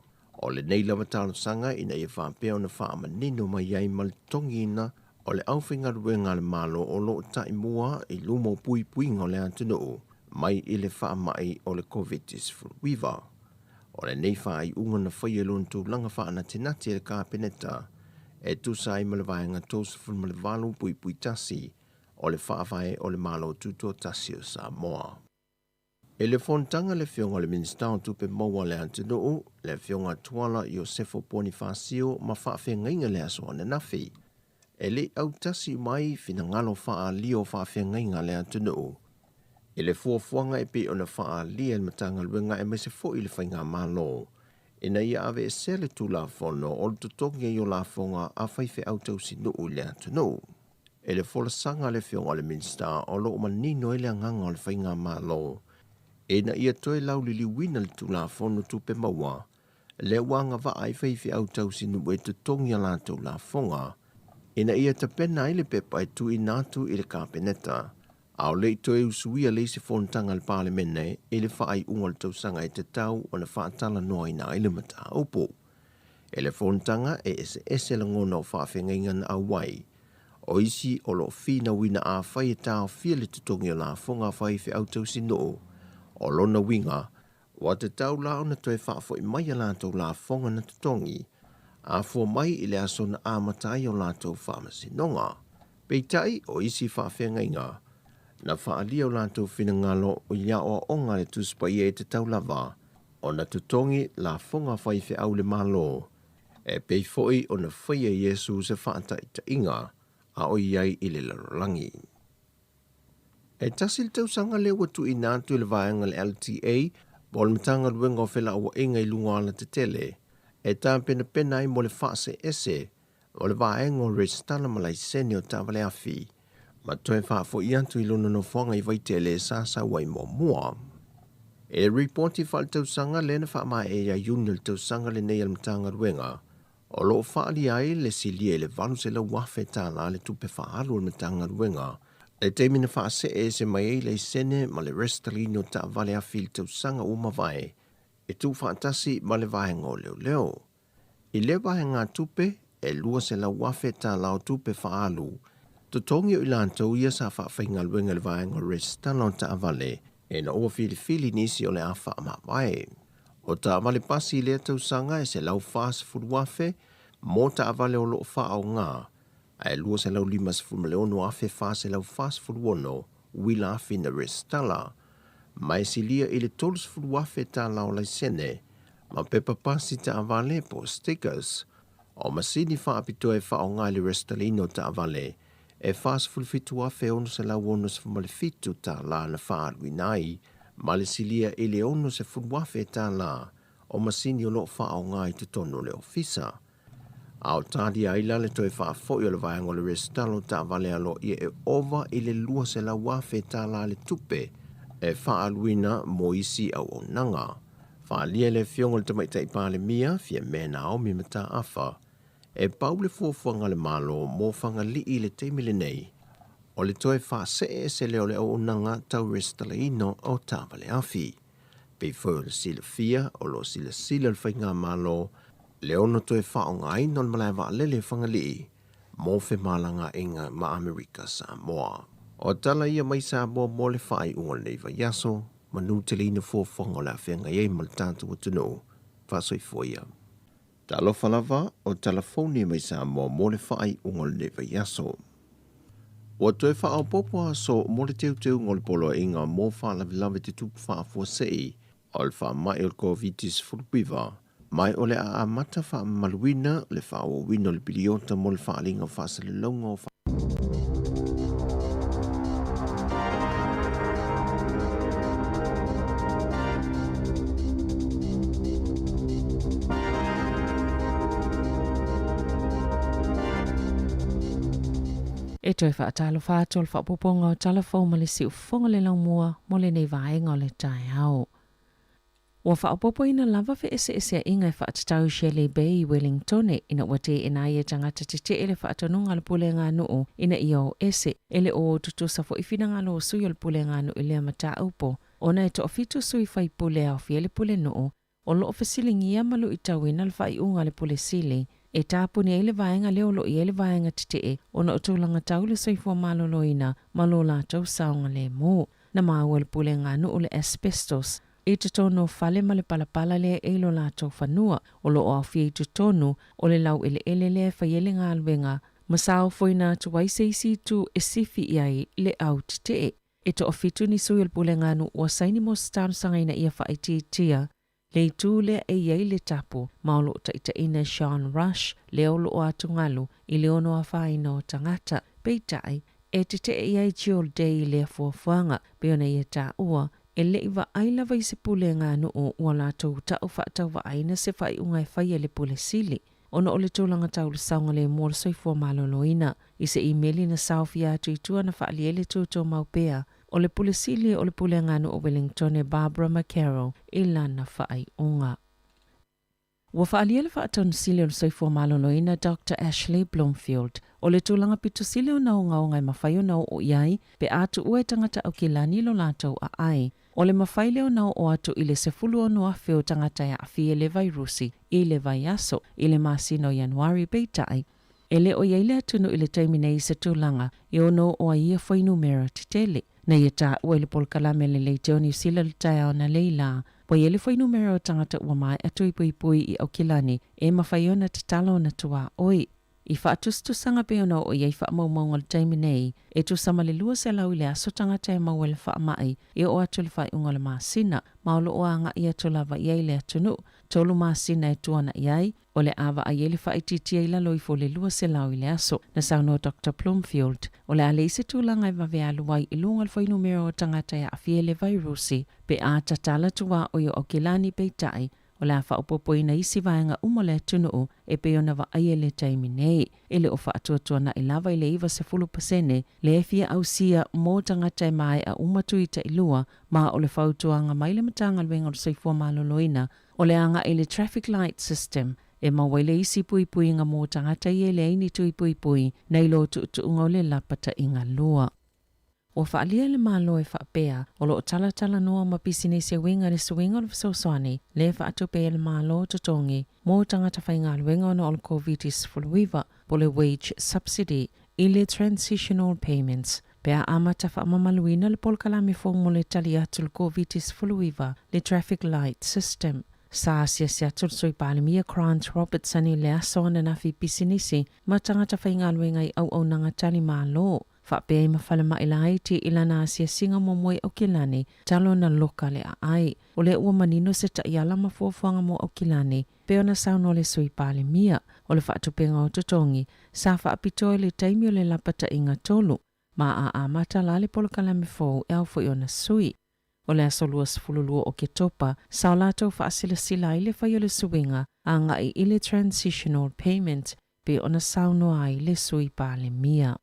O lenei lava talosaga ina ia faapea ona faamanino mai ai ma le totogiina o le aufaigaluega a le Malo o lo o taimua i luma o puipuiga o le atunuu mai i le faamai o le Koviti-19. O lenei faaiuga na faia i lona tulaga faanatinati e le Kapeneta e tusa ai ma le Vaega 38.1 o le Faavae o le Malo Tutoatasi o Samoa. I le fonotaga le Afioga i le Minisita o Tupe Maua a le atunuu, le Afioga Tuala Iosefo Ponifasio ma faafeagaiga i le aso ananafi. E le i autasi mai finagalo faaalia o faafeagaiga a le atunuu i le fuafuaga e pei ona faaalia e le Matagaluega aemaise foi le Faigamalo ina ia aveesea le Tulafono o le totogi ai o lafoga a faifeau tausinuu i le atunuu. I le folasaga a le Afioga i le Minisita o lo o manino ai le agaga o le Faigamalo ina ia toe lauliliuina le Tulafono Tupe Maua lea ua agavaa ai faifeau tausinuu e totogi a latou lafoga ina ia tapena ai le pepa e tuuina atu i le Kapeneta a o le i toe usuia le isi fonotaga a le Palemene i le faaiuga o le tausaga e tatau ona faatalanoaina ai le mataupu. I le fonotaga e eseese lagona o faafeagaiga na auai, o isi o lo o finauina afai e taofia le totogi o lafoga a faifeau tausinuu, o lona uiga Ua tatau la ona toe faafoi mai a latou lafoga na totogi, a fua mai i le aso na amata ai o latou faamasinoga. Peitai, o isi faafeagaiga, na faaalia o latou finagalo i aoaoga a le Tusi Paia e tatau lava ona totogi lafoga faifeau i le Malo, e pei foi ona faia e Iesu se faataitaiga a o i ai i le lalolagi. E tasi le tausaga lea ua tuuina atu i le vaega a le LTA po o le Matagaluega o Felauaiga i luga o alatetele e tapenapena ai mo le faaseese o le vaega o resitala ma laisene o taavale afi ma toe faafoi atu i lona nofoaga i Vaitele sa sau ai muamua. I le ripoti faaletausaga lea na faamaea ia Iuni o le tausaga lenei a le Matagaluega, O lo o faaalia ai le silia i le $800,000 le tupe faaalu a le Matagaluega i le taimi na faasee ese mai ai laisene ma le resitalaina o taavale afi i le tausaga ua mavae e tuufaatasi ma le vaega o leoleo. I lea vaegatupe, e $200,000 o tupe faaalu totogi o i latou ia sa faafaigaluega i le vaega o le resitala o taavale ina ua filifili nisi o le a faamavae. O taavale pasi i lea tausaga e 140,000 mo taavale o lo o faaaoga, ae 256,446 uila afi na resitala, ma e silia i le $30,000 tala o laisene ma pepa pasi taavale po o stickers o masini faapitoa e faaaoga i le resitalaina o taavale e $47,667 tala na faaaluina ai ma le silia i le $60,000 tala o masini o lo o faaaoga i totonu o le ofisa. A o talia ai la le toe faafoi o le vaega o le resitala o taavale aloaia e ova i le $200,000 tala le tupe e faaaluina mo isi auaunaga. Faaalia e le Afioga i le Tamaitai Palemia, Fiamē Naomi Mataafa, E pau le fuafuaga a le Malo mo Fagalii i le taimi lenei, o le toe faasee ese lea o le auaunaga tau resitalaina o taavale afi. Pei foi o le silafia, o lo o silasila le Faigamalo le ono toe faaaogaina o le malae vaalele i Fagalii mo femalagaaiga ma Amerika Samoa. O tala ia mai Samoa mo le faaiuga o lenei vaiaso, manuteleina fuafuaga o le a feagai ai ma le tatou atunuu. Faasoifua ia. Talofa lava o talafoni mai Samoa mo le faaiuga o lenei vaiaso. Ua toe faaopoopo aso mo le teuteuga o le Poloaiga mo Faalavelave Tutupu Faafuasei o le Faamai o le Koviti-19, ma o le a amata faamamaluina le faaauauina o le piliota mo le faaaliga o faasalalauga o. E toe faatalofa atu o le faaopoopoga o Tala Fou ma le Siufofoga le Laumua mo lenei vaega o le taeao. Ua faaopoopoina lava feeseeseaiga e faatatau i Shelley Bay i Wellingtone ina ua teena ai e tagata tetee le faatonuga a le pulega nuu ina ia o ese. E le o tutusa foi finagalo o sui o le pulega nuu i lea mataupu ona e toafitu sui faipule e aofia i le pulenuu o loo fesiligia ma luitauina le faaiuga a le Pule Sili e tapuni ai le vaega lea o loo i ai le vaega tetee ona o tulaga tau le soifua maloloina ma lo latou saogalemu. Na maua e le pulega nuu le asbestos i totonu o fale ma le palapala lea e i lo latou fanua o loo aofia i totonu o le laueleele lea e fai ai le galuega ma saofoina atu ai se isi itu e sifi i ai le au tetee. E toafitu ni sui o le pulega nuu ua saini mo se talosaga ina ia faaitiitia le itu lea e i ai le tapu, ma o loo taitaiina e Sean Rush lea o loo atugalu i le ono afaina o tagata. Peitai, e tetee i ai Jill Day i lea fuafuaga, pei ona ia taua, e le i vaai lava i se pulega nuu ua latou tau faatauvaaina se faaiuga e fai e le Pule Sili ona o le tulaga tau le saogalemu o le soifua maloloina. I se imeli na saofia atu i tua na faaalia ai le tutumau pea o le Pule Sili o le Pulega nuu o Wellingtone Barbara McCarroll i lana faaiuga. Ua faaalia le Faatonu Sili o le Soifua Maloloina Doctor Ashley Bloomfield o le tulaga pito sili ona ogaoga e mafai ona oo i ai pe a tuua e tagata Aukilani lo latou aai. O le mafai lea ona oo atu i le 16,000 o tagata e aafia i le vairusi i le vaiaso i le masina o Ianuari, peitai, e le o i ai le atunuu i le taimi nei i se tulaga e ono oo ai ia fuainumera tetele. Na ia taua i le polokalame a le Leiteo Niu Sila le taeao analeila, ua i ai le fuainumera o tagata ua maea tuipuipui i Aukilani e mafai ona tatala ona tuaoi. I faatusatusaga pei ona oo i ai faamaumauga o le taimi nei, e tusa ma le 200 i le aso tagata e maua i le faamai e oo atu i le faaiuga o le masina, ma o loo agai atu lava i ai le atunuu. Tolu masina e tuanai ai, o le a vaai ai le faaitiitia i lalo ifo o le 200 i le aso. Na saunoa Doctor Bloomfield, o le a leai se tulaga e vave alu ai i luga le fuainumera o tagata e aafia i le vairusi pe a tatala tuaoi o Aukilani, peitai, o le a faaopoopoina isi vaega uma o le atunuu e pei ona vaaia i le taimi nei. E le o faatuatuanai lava i le 90% lea e fia ausia mo tagata e maea uma tui tailua, ma o le fautuaga mai le Matagaluega o le Soifua Maloloina o le agai i le traffic light system e maua ai le isi puipuiga mo tagata ia e leai ni tui puipui nai lo tuutuuga o le lapataiga lua. Ua faaalia e le Malo e faapea, o lo o talatalanoa ma pisinisi e uiga i le suiga o le fesoasoani lea e faatupe ai e le Malo totogi mo tagata faigaluega ona o le Koviti-19, po o le wage subsidy, i le transitional payments, pe a amata faamamaluina le polokalame fou mo le tali atu i le Koviti-19, le traffic light system. Sa asiasi atu le Sui Palemia Grant Robertson i le aso ananafi i pisinisi ma tagata faigaluega i auaunaga tali Malo, faapea ai ma falemai laiti i lana asiasiga muamua i Aukilani talu ona loka le aai. O lea ua manino se taiala ma fuafuaga mo Aukilani, pei ona saunoa le Sui Palemia, o le faatupega o totogi sa faapitoa i le taimi o le lapataiga tolu, ma a amata la le polokalame fou e ao foi ona sui. O le aso 22 o Oketopa sa o latou faasilasila ai le fai o le suiga agai i le transitional payment, pei ona saunoa ai le Sui Palemia.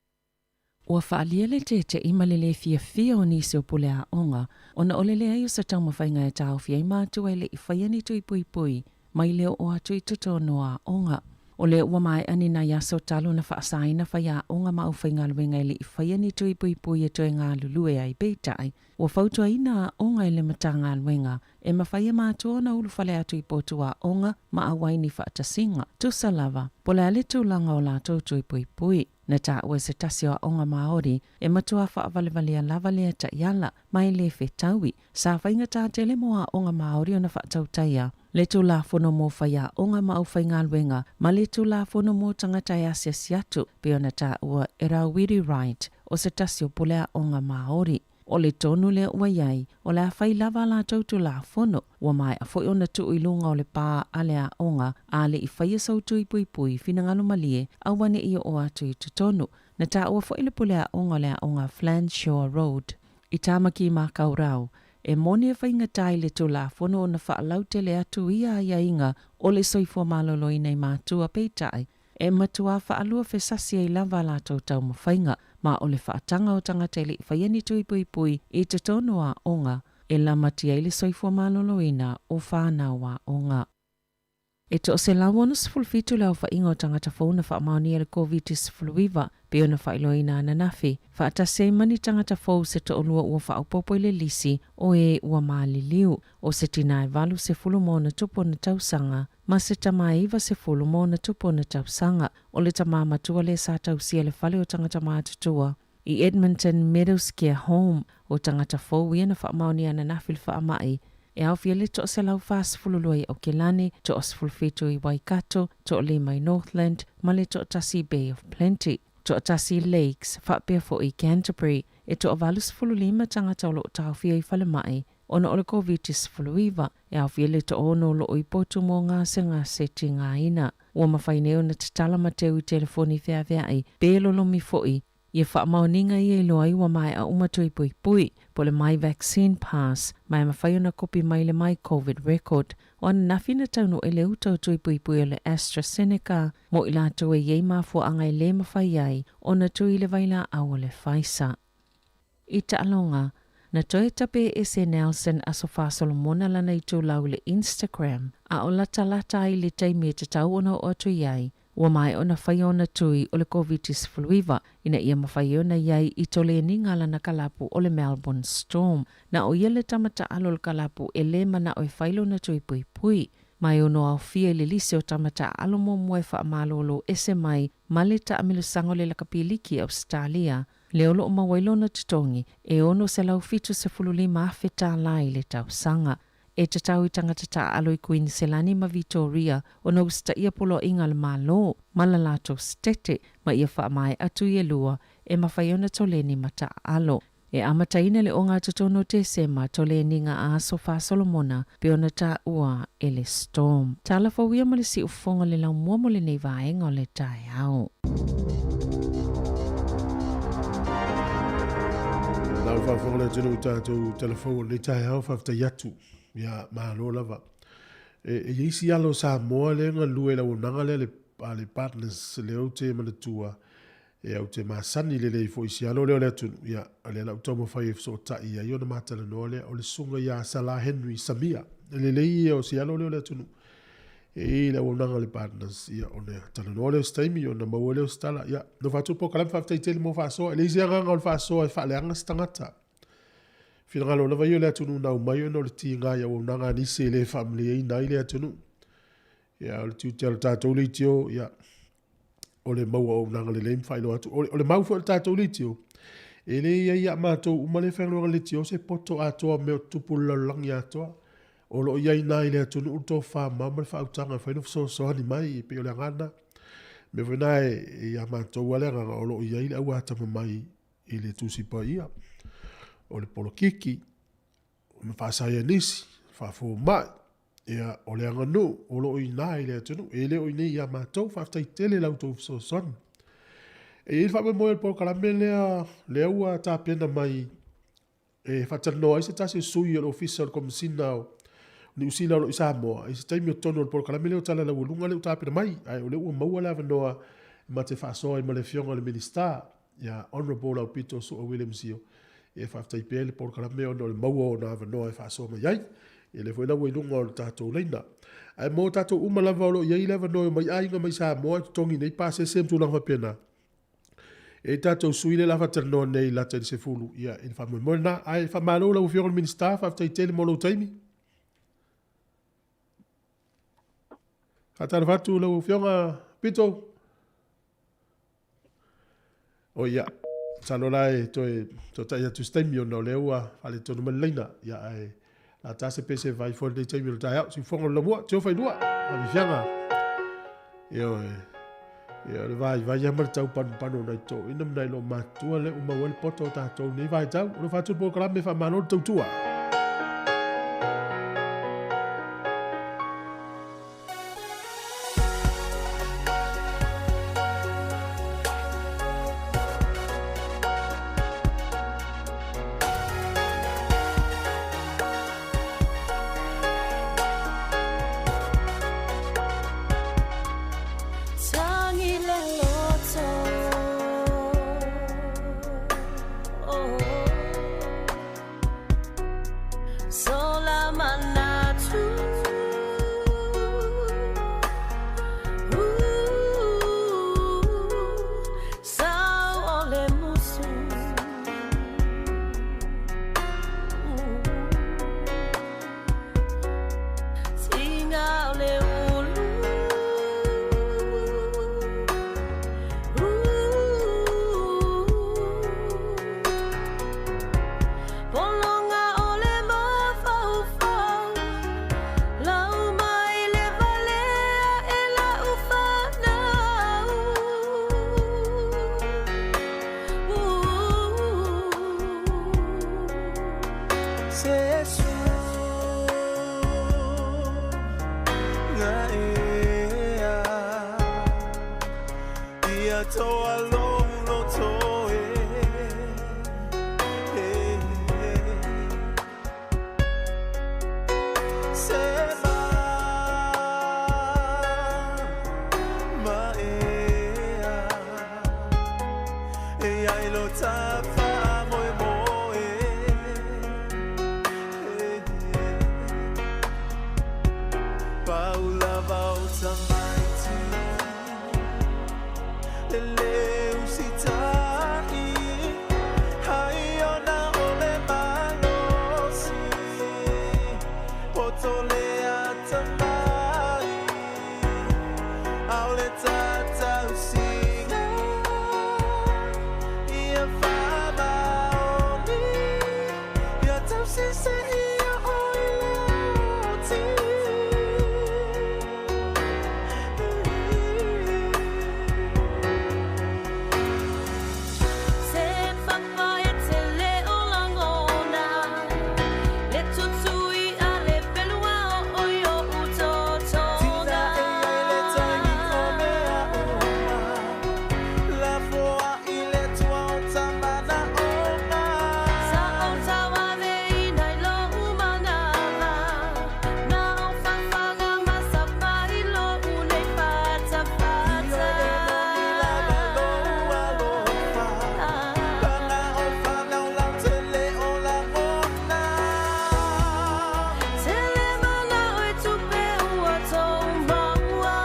Ua faaalia le tete'i ma le lē fiafia o nisi o pule aoga ona o le leai o se taumafaiga e taofi ai matua e le i faia ni tui puipui mai le oo atu i totonu o aoga. O lea ua maea ni nai aso talu ona faasaina faiaoga ma aufaigaluega e le i faia ni tui puipui e toe galulue ai, peitai, ua fautuaina aoga e le Matagaluega e mafai e matua ona ulufale atu i potu aoga ma auai ni faatasiga, tusa lava po o le a le tulaga o latou tui puipui. Na taua e se tasi o aoga Māori e matua faavalevalea lava lea taiala ma e lē fetaui. Sa faigata tele mo aoga Māori ona faatautaia le Tulafono mo Faiaoga ma Aufaigaluega ma le Tulafono mo Tagata e Asiasi Atu, pei ona taua e Rawiri Wright o se tasi o pule aoga Māori. O le tonu lea ua i ai, o le a fai lava a latou Tulafono. Ua maea foi ona tuu i luga o le pā a le aoga, a le i faia sou tui puipui, finagalo malie, aua ne i oo atu i totonu. Na taua foi le pule aoga o le aoga Flanshaw Road i Tāmaki Makaurau, e moni e faigata i le Tulafono ona faalautele atu ia aiaiga o le soifua maloloina i matua, peitai, e matuā faalua fesasi ai lava a latou taumafaiga. ma o le faataga o tagata e le i faia ni tui puipui i totonu o aoga e lamatia ai le soifua maloloina o fanau aoga. E 167 le aofaiga o tagata fou na faamaonia i le Koviti-19 pei ona faailoaina ananafi, faatasi ai ma ni tagata fou se toalua ua faaopoopo i le lisi o e ua maliliu, o se tinā e 80+ ona tausaga ma se tama e 90+ ona tausaga. O le tamā matua lea sa tausia le fale o tagata matutua i Edmonton Meadows Care Home. O tagata fou ia na faamaonia ananafi le faamai e aofia le 142 i Aokelani, 17 i Waikato, 5 i Northland ma le 1 i Bay of Plenty, 1 i Lakes faapea foi i Canterbury. E 85 tagata o lo o taofia i falemai ona o le Koviti-19, e aofia le toaono o lo o i potu mo gasegase tigaina. Ua mafai nei ona tatala ma teu i telefoni feaveai pe lolomi foi ia faamaoniga ia e iloa ai ua maea uma tui puipui, po o le My Vaccine Pass, ma e mafai ona kopi mai le My Covid Record. O ananafi na taunuu ai le uta o tui puipui o le AstraZeneca mo i latou e i ai mafuaaga e le mafai ai ona tui le vailaau o le Pfizer. I taaloga, na toe tape ese Nelson Asofa Solomona lana itulau i le Instagram, a o latalata ai le taimi e tatau ona oo atu i ai, ua maea ona faia ona tui o le Koviti-19 ina ia mafai ai ona i ai i toleniga a lana kalapu o le Melbourne Storm. Na o ia le tama taalo o le kalapu e lē manao e fai lona tui puipui, ma e ono aofia i le lisi o tama taaalo muamua e faamalōlō ese mai ma le taamilosaga o le lakapi liki i Ausetalia, lea o lo o maua ai lona totogi e $675,000 tālā i le tausaga. E tatau i tagata taaalo i Kuiniselani ma Vitoria ona usitaia poloaiga a le Malo ma la latou setete ma ia faamaea tui e lua e mafai ona toleni ma taaalo. E amataina le ogatotonu o Tesema toleniga a Aso Solomona pei ona taua e le Storm. Tala fou ia ma le siufofoga o le laumua mo lenei vaega o le taeao. Lau le faafofoga le atunuu i tatou talafou o lenei taeao, faafetai atu. Ia, malo lava. E, e i ai si alo o Samoa lea e galue i le auaunaga lea le, a le Partners lea ou te manatua, e au te masani lelei foi i si alo lea o le atunuu, ia, o lea la ou taumafai e fesootai i ai ona ma talanoa lea, o le susuga ia Sala Henry Samia. E lelei ia o si alo lea o le atunuu. E i le auaunaga a le Partners, ia, ona talanoa lea o se taimi, ona maua lea o se tala. Ia, no faatu polokalame faafetai tele mo faasoa. E leai se agaga o le faasoa e faaleaga se tagata. Finagalo lava ia o le atunuu na aumai ona o le tiga i auaunaga a nisi e le faamalieina ai le atunuu. Ia, o le tiute o le tatou leitio, ia, o le maua o auaunaga lelei ma faailoa atu. O le, o le mau foi o le tatou leitio, e le i ai ia matou uma le faigaluega leitio se poto atoa o mea o tutupu i le lalolagi atoa. O lo o i ai nā i le atunuu le tofa mamao ma le faautaga e mafai ona fesoasoani mai, e pei o le agaga lena. O le mea foi lena e ia matou lava le agaga o lo o i ai le auatamamai i le Tusi Paia, o le polokiki, o le faasaienisi, faafomai, ia, o le aganuu o lo o i ina i le atunuu, e le o i inei ia matou. Faafetai tele i la outou fesoasoani. E i ai le faamoemoe o le polokalame lea, lea ua tapena mai e faatalanoa ai se tasi o sui o le Ofisa o le Komesina o Niu Sila o lo o i Samoa, i se taimi o totonu o le polokalame lea o Tala Laualuga lea ua tapena mai, ae o lea ua maua le avanoa ma te faasoa ai ma le Afioga i le Minisita, ia Honourable Laupito Su'a William Sio, e faafetai pea i le polokalame ona o le maua o ona avanoa e faasoa mai ai. Ia lea foi la ua i luga o le tatou laina. Ae mo tatou uma lava o lo o i ai le avanoa e omai aiga mai Samoa e totogi nei pasese ma tulaga faapena, e i tatou sui lea la faatalanoa nei lata i le 10, ia i le faamoemoe lena. Ae faamalo lau Afioga i le Minisita, faafetai tele mo lou taimi. Faatalofa atu lau Afioga Pito. O ia, masalo la e toe toetai atu se taimi ona o lea ua faaletonu mai le laina. Ia ae la ta se pese vai foi lenei taimi o le taeao. Siufofoga o le lamua, tio failua, avifiaga. Ioe. Ia o le vaivai lava ma le tau panupanu o nai toeaiina ma nai loomatutua lea ua maua ai le poto o tatou i lenei vaitau. O lo o faatu le polokalame faamalo le tautua. Ia toa lo toe Se ma ma ea E ai lo tafa moe moe Paula vauta maiti Le leu sitai Hai ona ole malosi Poto le atamai Au le tatau singa Ia whamaoni Ia tau sise ia oi le oti. Se whapa e te leo langona, le tutui a le pelua o oi o utotona. Tina e ai le taimi o mea uma, la foa i le tua o tamana ona. Sa o tauave ina i lo umanawa, na o whawhanga masa mai lo unei fata fata. Io e moni lava lo alofa, Panga o whanau lau te leo langona. Te le mana o e tupe ua tō maua.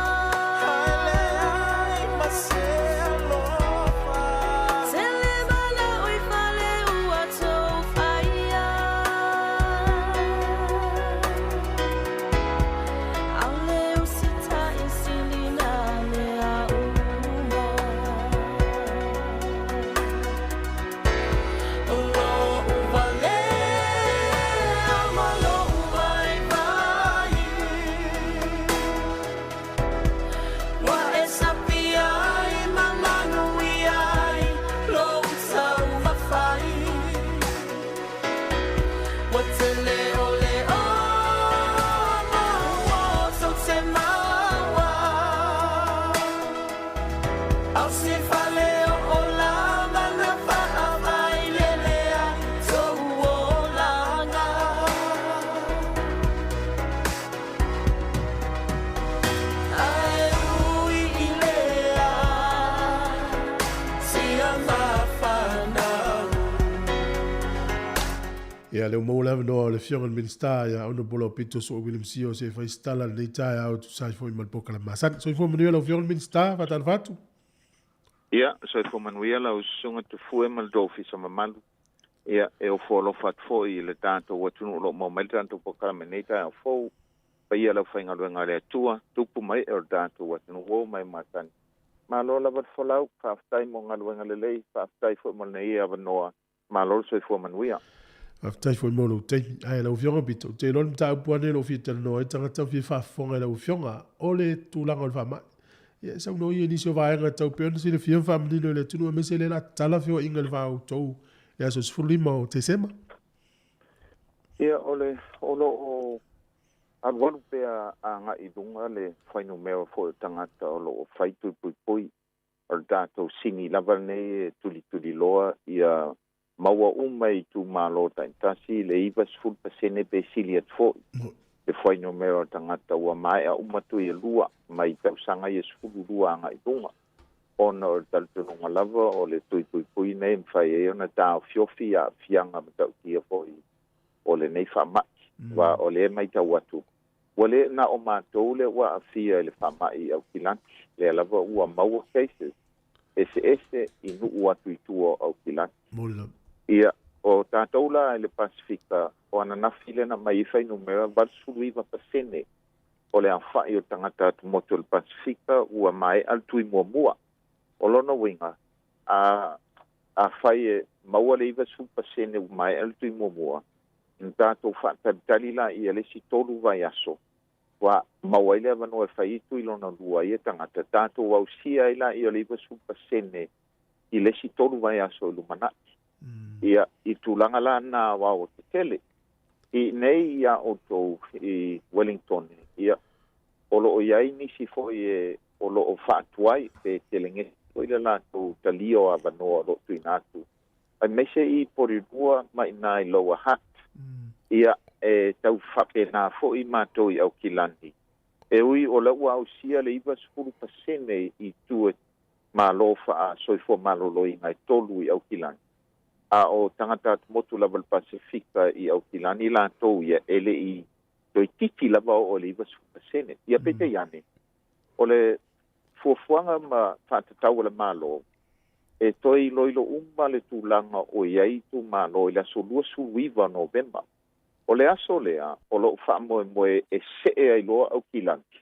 Hai le ai ma se alofa. Te le mana o i fale ua tō whaia. Au le usita i silina mea uma. O lo uvale ma lo uvai vai. Wa e sapia i mamanu i ai lo utau mawhai. Wa te leo leo ma ua tau te maua. Au se fale o o la mana whaa mai lelea tō olanga. Ai ui i lea sia mawhanau. Ia le ua le avanoa o le Afioga i le Minisita ia Honourable Aupito Soo William Sio se fai se tala i lenei taeao e tusa ai foi ma le polokalame masani. Soifua manuia lau Afioga i le Minisita, faatalofa atu. Ia, soifua manuia lau susuga Tufue ma le tou ofisa mamalu. Ia, e ofo alofa atu foi i le tatou atunuu o lo o maua mai le tatou polokalame i lenei taeao fou. Paia le aufaigaluega a le Atua, tupu ma ee o le tatou atunuu ua oo mai masani. Malo lava le folau, faafetai mo galuega lelei, faafetai foi mo lenei avanoa. Malo le soifua manuia. Faafetai foi mo lou taimi. Ae lau Afioga Pito, ou te iloa le mataupu lava lenei o lo o fia talanoa ai tagata o fia faafofoga i lau Afioga, o le tulaga o le faamai. Ia, e saunoa ia i nisi o vaega e tatau pea ona silafia ma faamanino i le atunuu aemaise lea o le a tatala feoaiga i le va o outou i le aso 15 o Tesema. Ia, o le, o lo o alualu pea agai i luga le fuainumera foi o tagata o lo o fai tui puipui. O le tatou sini lava lenei e tulituliloa ia maua uma i itumalo taitasi le 90% pe sili atu foi le fuainumera o tagata ua maea uma tui e lua mai tausaga ia 12 agai i luga, ona o le talitonuga lava o le tui puipui nei e mafai ai ona taofiofi aafiaga matautia foi o lenei faamai. Aua o lea e matau atu ua le na o matou lea ua aafia i le faamai i Aukilani, lea lava ua maua cases eseese i nuu atu i tua o Aukilani. Ia, o tatou la i le Pasefika, o ananafi lea na aumai ai fuainumera, 89% o le aofai o tagata atumotu o le Pasefika ua maea le tui muamua. O lona uiga, a afai e maua le 90% ua maea le tui muamua, na tatou faatalitali laia le isi tolu vaiaso, ua maua ai le avanoa e fai ai tui lona lua ia tagata, tatou ausia ai laia o le 90% i le isi tolu vaiaso i lumanai. Ia, i tulaga la na aoao tetele. I nei iā outou i Wellington, ia, o lo o i ai nisi foi e o lo o faatuai pe telegese fo'i le latou talia o avanoa o lo'o tuuina atu aemaise i Porirua ma inā i Lower Hutt. Ia, e tau faapenā fo'i matou i Aukilani, e ui o la ua ausia le 90% i itu e malo faa-soifua maloloina e tolu i Aukilani, a o tagata atumotu lava o le Pasefika i Aukilani latou ia e le i toeitiiti lava oo i le 90%. Ia peitai ane, o le fuafuaga ma faatatau a le Malo, e toe iloilo uma le tulaga o i ai itumalo i le aso 29 o Novema. O le aso lea o lo o faamoemoe e see ai loa Aukilani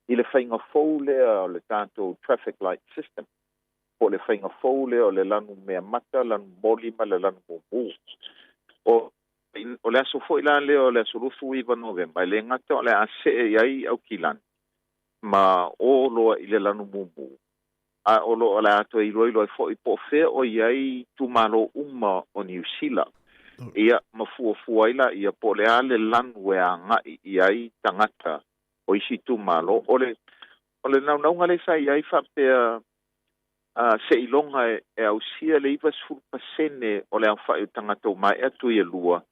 i le faiga fou lea o le tatou traffic light system, po o le faiga fou lea o le lanu mea mata, lanu moli ma le lanu mumu. O O le aso foi la lea o le aso 29 Novema, e le gata o le a see i ai Aukilani ma o loa i le lanu mumu, a o lo o le a toe iloilo ai foi po o fea o i ai itumalo uma o Niu Sila. Ia, ma fuafua ai laia po o le a le lanu e agai i ai tagata o isi itumalo. O le, o le naunauga lea sa i ai faapea, seiloga e ausia le 90% o le aofa'i o tagata ua maea tui e lua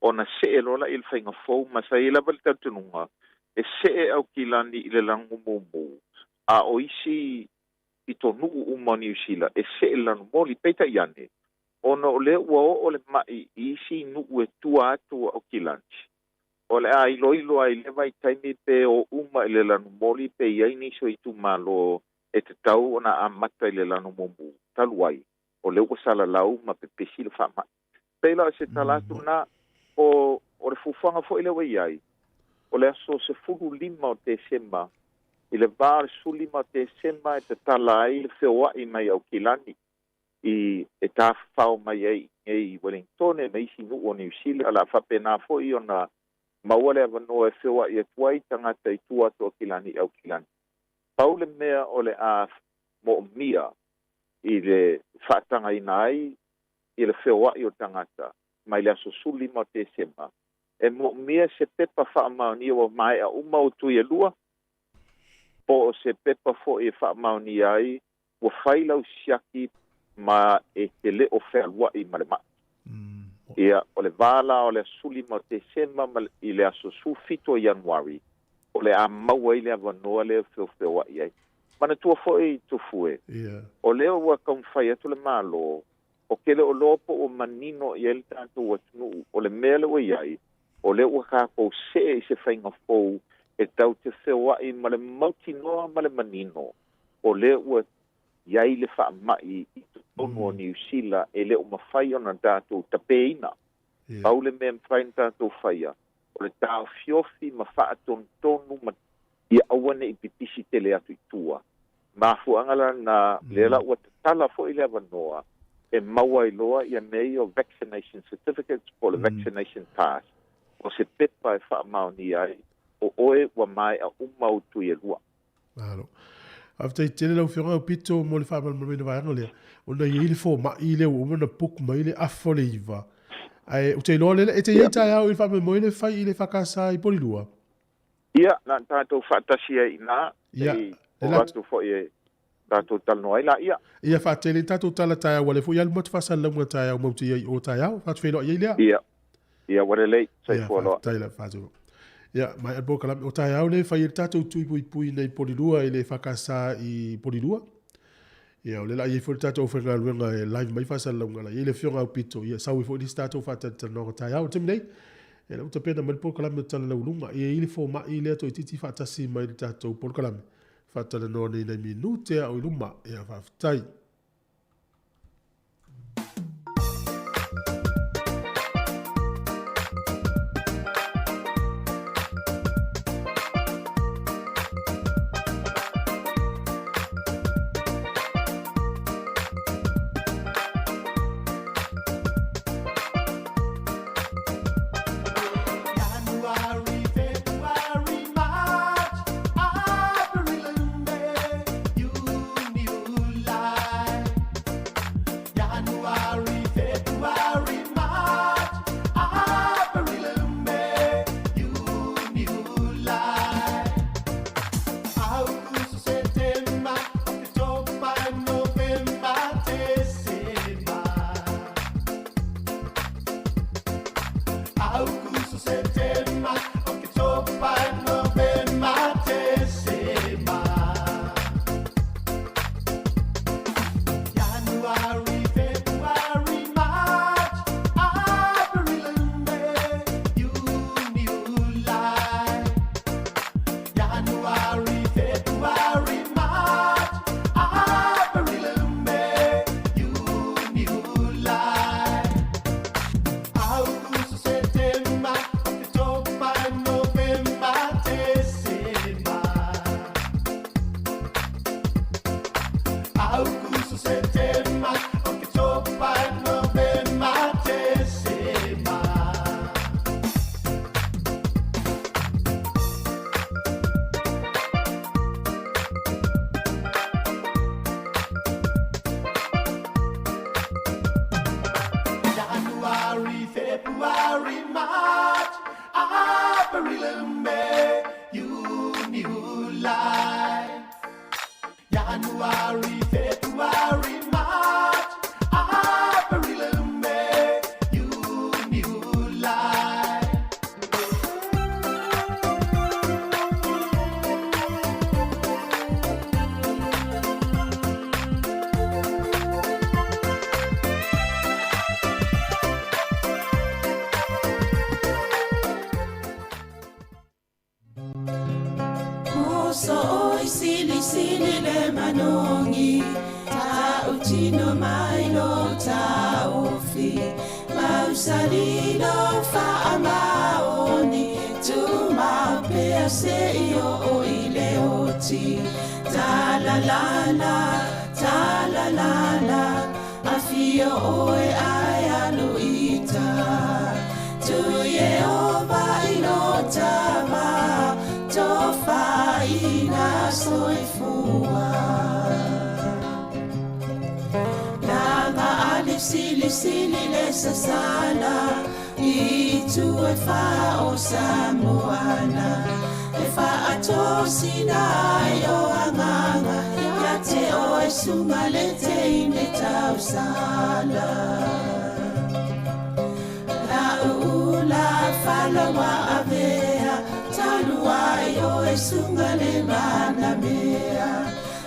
ona see loa laia i le faiga fou ma sa i ai lava le talitonuga e see Aukilani i le lanu mumu a o isi pitonuu uma o Niu Sila e see i le lanu moli. Peitai ane, ona o lea ua oo le ma'i i isi nuu e tua atu o Aukilani, o le a iloilo ai i lea vaitaimi pe o uma i le lanu moli pe i ai nisi o itumalo e tatau ona amata i le lanu mumu talu ai o lea ua salalau ma pepesi le faamai. Pei la o se tala atu lena, o, o le fuafuaga foi lea ua i ai, o le aso 15 o Tesema, i le va o le 15 o Tesema e tatala ai le feoa'i mai Aukilani i e tafafao mai ai i inei i Wellingtone ma isi nuu o Niu Sila, o le a faapena foi ona maua le avanoa e feoa'i atu ai tagata i tua atu o Aukilani i Aukilani. Pau le mea o le a moomia i le faatagaina ai i le feoa'i o tagata mai le aso 15 o Tesema, e moomia se pepa faamaonia ua maea uma o tui e lua, po o se pepa foi e faamaonia ai ua fai lau siaki ma e te le o fealua'i ma le ma'i. Ia, o le va la o le aso 15 o Tesema ma i le aso 17 o Ianuari, o le a maua ai le avanoa lea e feofeoa'i ai. Manatua foi Tufue, o lea ua taumafai atu le Malo, o ke le o loa po ua manino i ai le tatou atunuu, o le mea lea ua i ai, o lea ua tatou see i se faiga fou e tatou te feoa'i ma le mautinoa ma le manino, o lea ua i ai le faama'i i totonu o Niu Sila e le o mafai ona tatou tapeina. Pau le mea e mafai ona tatou faia, o le taofiofi ma faatonutonu ma ia aua ne i pipisi tele atu i tua. Mafuaaga la na, lea la ua tatala foi le avanoa e maua ai loa ia mea ia o vaccination certificates po o le vaccination pass, o se pepa e faamaonia ai o oe ua maea uma ou tui e lua. Malo. Faafetai tele lau Afioga Aupito mo le faamalamalamaina vaega lea, ona e i ai le fomai lea ua uma ona book mai le afa o le 9. Ae ou te iloa lea e te i ai taeao i le faamoemoe le fai i le EFKS i Polilua. Ia, na ona tatou faatasi ai i ina, se i oo atu foi e tatou talanoa ai laia. Ia, faatele tatou tala taeao, ua lea foi alu atu faasalalauga taeao matou te i ai i o taeao. Faatufeiloai ai lea. Ia, ia ua lelei, soifua loa. Ia, faafetai lava Faatino. Ia, mai a le polokalame o taeao lea e fai ai le tatou tui puipui nei Polilua i le EFKS i Polilua. Ia, o lea la i ai foi le tatou aufaigaluega e live mai faasalalauga la i ai le Afioga Aupito, ia sau ai foi le isi tatou faatalatalanoaga taeao. I le taimi nei, ia lea ua tapena mai le polokalame o Tala Lauluga. E i ai le fomai lea toeitiiti faatasi mai le tatou polokalame faatalanoa nei nai minute a o i luma. Ia, faafetai. Aukuso, Setema, Oketopa, Novema, Tesema. January, February, March, April, May, June, July. January, February, March, April, May, June, July. Muso oi sili sili le manongi Ta utino mai lo taofi Mausali lo faamaoni Tu maupea se i o i le oti Ta la la la, ta la la la Afio oe ai alu ita Tu Yehova i lo tama Tofaina soifua Lama ali sili sili le sasala I tu e wha o Samoana E wha atosina ai o anganga Ia te o e sunga le te ine tausala La uula falawa avea Talu ai o e sunga le mana mea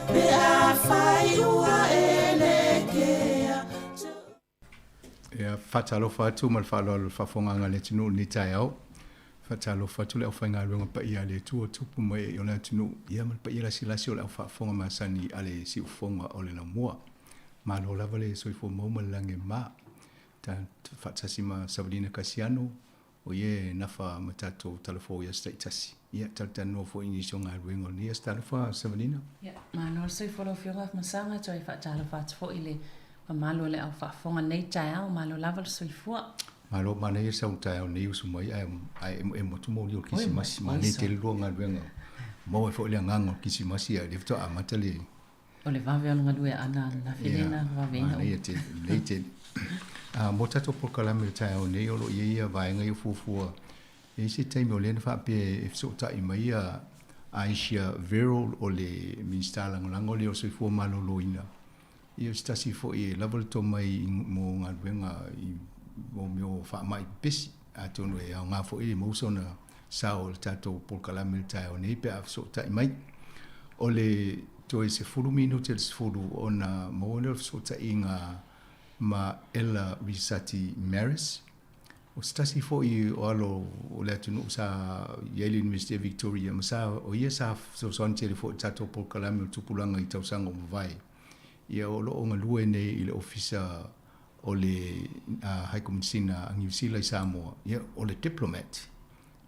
Pe a whai ua e le kea Ia, faatalofa atu ma le faaaloalo i le faafofogaaga a le atunuu i lenei taeao. Faatalofa atu le aufaigaluega paia a le Atua o tupu ma ee o le atunuu, ia ma le paia lasilasi o le aufaafofoga masani a le siufofoga o le laumua. Malo lava le soifua maua ma le lagi e mama. Ta faatasi ma Savalina Kasiano, o ia e nafa ma tatou talafou i aso taitasi. Ia, talatalanoa foi i nisi o galuega o lenei aso. Talofa Savalina. Ia, malo le soifua lau Afioga Afamasaga, toe faatalofa atu foi i le mamalu o le au faafofoga i lenei taeao, malo lava le soifua. Malo, manaia le sau taeao nei usu mai ae ae emoemo atu moli o le Kirisimasi, manaia tele lua galuega. Maua ai foi le agaga o le Kirisimasi ae o lea faatoa amata le O le vave o le galueaʻana ananafi lea na vaveina uma. Manaia tele, lelei tele. Mo tatou polokalame i le taeao nei, o lo o i ai ia vaega ia o fuafua. E i ai se taimi o lea na faapea e fesootai mai ia Aisha Verrall o le Minisita Lagolago lea o le Soifua Maloloina. Ia o se tasi foi e lava le tomai mo galuega i mo mea o faamai pepesi. Atonu e aoga foi e maua sona sao i le tatou polokalame i le taeao nei pe a fesootai mai. O le toe 10 minute i le 10 ona maua lea o le fesootaiga ma Ella Risati Maris. O se tasi foi o alo o le atunuu sa i ai le University of Victoria ma sa, o ia sa fesoasoani tele foi i le tatou polokalame o le tupulaga i tausaga ua mavae. Ia o lo o galue nei i le Ofisa o le High Komisina a Niu Sila i Samoa, ia o le diplomat.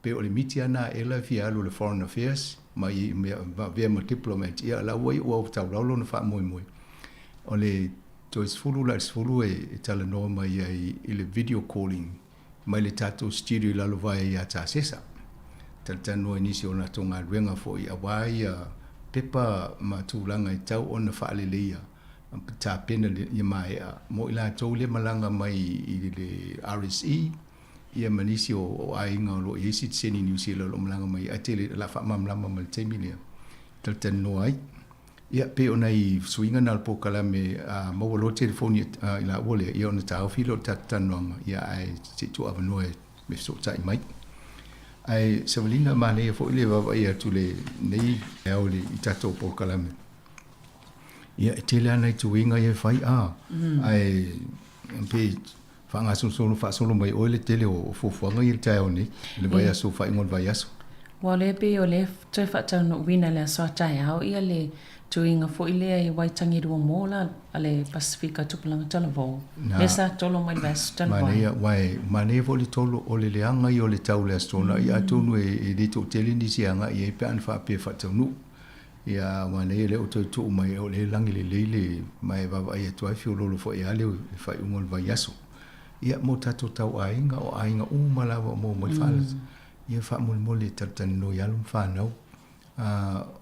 Pe o le miti a na ela e fia alu i le Foreign Affairs ma i mea ma avea ma diplomat, ia la ua iu au taulau lona faamoemoe. O le toe 10 la i le 10 e talanoa mai ai i le video calling mai le tatou studio i Lalovaea ia Tasesa. Talatalanoa i nisi o latou galuega foi aua ia pepa ma tulaga e tau ona faaleleia tapena ia maea mo i latou lea malaga mai i le RSE ia ma nisi o aiga o lo o i ai sitiseni i Niu Sila o lo o malaga mai ae tele o le a faamalamalama ma le taimi lea talatalanoa ai. Ia pei o nai suiga na o le polokalame a maua loa telefoni i laua lea ia ona taofi lea o le tatou talanoaga ia ae se i tuuavanoa e fesootai mai. Ae Savalina manaia foi le vaavaai atu i lenei ao i tatou polokalame. Ia e tele lava nai tuiga ia e fai a ae pei faagasolosolo faasolo mai oe le tele o fuafuaga ia i le taeao nei, i le vaiaso, faaiuga o le vaiaso. Ua o lea pei o lea toe faataunuuina i le aso a taeao ia le tuiga foi lea i Waitangirua Mall a le Pasefika Tupulaga Talavou, lea sa tolo mai le vaiaso talu ai. Manaia, aua e manaia foi le tolo, o le leaga ia o le tau i le Aso Toonai, atonu e le toatele nisi e agai i ai pe a na faapea e faataunuu. Ia manaia lea ua toe tuu mai o lea e lagi lelei le ma e vaavaai atu ai fiololo foi lava le faaiuga o le vaiaso. Ia mo tatou tauaiga, o aiga uma lava o maua mai le faaaloalo. Ia faamolemole e talatalanoa i alo ma fanau.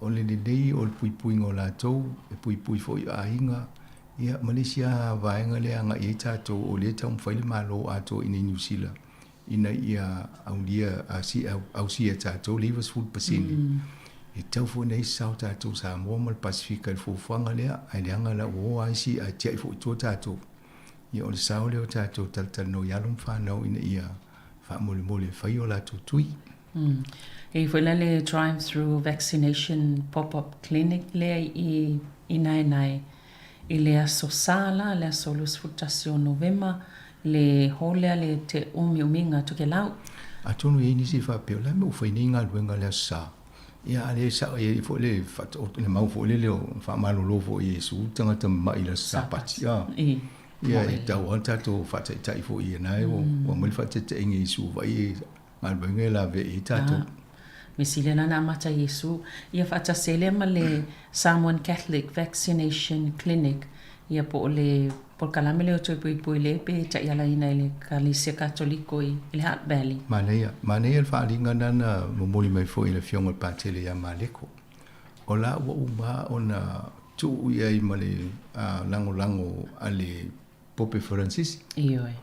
O le lelei o le puipuiga o latou, e puipui foi i aiga, ia ma le isi lava vaega lea e agai i ai tatou, o lea e taumafai le Malo atoa i inei i Niu Sila ina ia aulia, ausia e tatou le 90%. E tatau foi ona i ai se sao o tatou Samoa ma le Pasefika i le fuafuaga lea, ae leaga la ua o lava isi ae tiai foi i tua tatou. Ia o le sao lea o tatou talatalanoa i alo ma fanau ina ia faamolemole e fai o latou tui. E i ai foi la le drive through vaccination pop up clinic lea i i Naenae i le aso Sa la, le aso 21 o Novema, le hall lea le Te Umiumiga Tokelau. Atonu e i ai nisi e faapea, o le a le mea ua fai nei galuega i le aso Sa? Ia a le sao e i ai foi le faataoto le mau foi lele o faamalolo foi e Iesu tagata mamai i le aso Sapati. Ia e tatau lava ona tatou faataitai foi ia na ua aumai le faataitaiga e Iesu vaai e galuega e lavea i ai tatou. Mea sili lena na amata e Iesu. Ia faatasi ai lea ma le Samoan Catholic Vaccination Clinic, ia po o le polokalame lea o toe puipui le pe taialaina e le Ekalesia Katoliko i le Hutt Valley. Manaia, manaia le faaaliga lena na momoli mai foi e le Afioga i le Patele ia Maleko. O la ua uma ona tuu i ai ma le lagolago a le Pope Faransisi. Ioe.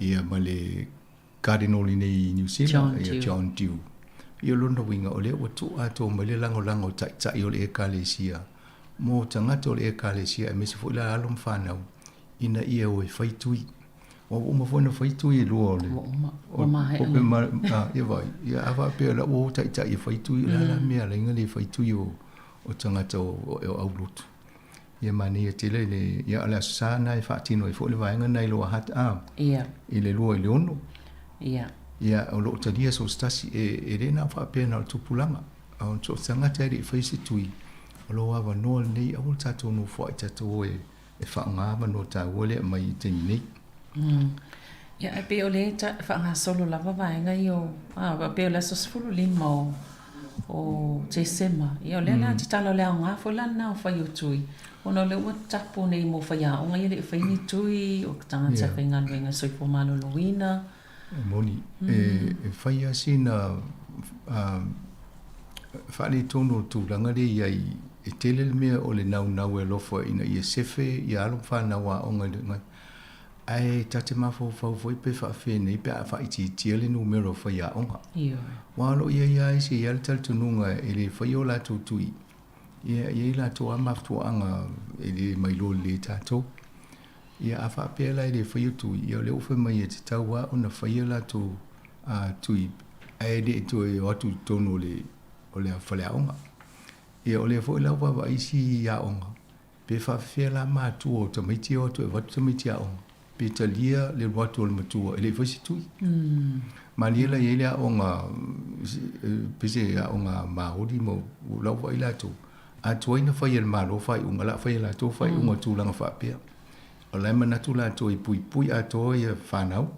Ia ma le Cardinal i nei i Niu Sila, ia John Dew. Ia o lona uiga, o lea ua tuu atoa mai le lagolago o taitai o le Ekalesia mō tagata o le Ekalesia aemaise foi la alo ma fanau ina ia o e fai tui. Ua uma foi ona fai tui e lua o le Ua uma, ua maea nei. Ma, ia vai, ia a faapea la ua o taitai e fai tui, o le a la mea e ala ai ona le fai tui o tagata o aulotu. Ia manaia tele le, ia o le Aso Sa lena e faatino ai foi le vaega lena i Lower Hutt a, Ia. i le 2 i le 6. Ia. Ia, o lo o talia so o se tasi, e le na o faapea na o le tupulaga, a o so o se tagata e le i faia se tui, o lou avanoa lenei, aua le tatou nofoai tatou o e faaaoga avanoa taua lea e aumai i le taimi nei. Ia, ae pei o lea e faagasolo lava vaega ia o, a, pei o le aso 15 o o Tesema. Ia o lea la tatala o le aoga foi la lena o fai o tui, ona o lea ua tapu nei mo faiaoga ia le i fai ni tui, o tagata faigaluega soifua maloloina. E moni, e fai lava sina faaletonu o le tulaga lea e i ai, e tele le mea o le naunau e alofa ina ia sefe ia alo ma fanau aoga i le Ae ta te mafaufau foi pe faafenei pe a faaitiitia le numera o faiaoga. Ioe. Aua o lo o i ai lava isi e i ai le talitonuga e le faia o latou tui, ia e i ai latou lava mafuaaga e le mailoa lelei e tatou. Ia a faapea la e le faia tui, ia o lea ua fai mai e tatau lava ona faia latou tui ae le i toe o atu i totonu o le o le faleaoga. Ia o lea foi la ua vaavaai isi aoga, Pe faafefea la matua o tamaiti e o atu e avatu tamaiti aoga, pe talia le alu atu o le matua e le i fai se tui. Malie la e i ai le aoga, pei se aoga Māori ma lau vaai latou, a tuai na fai e le Malo faaiuga, o le a fai e latou faaiuga o tulaga faapea. O la e manatu latou e puipui atoa ia fanau,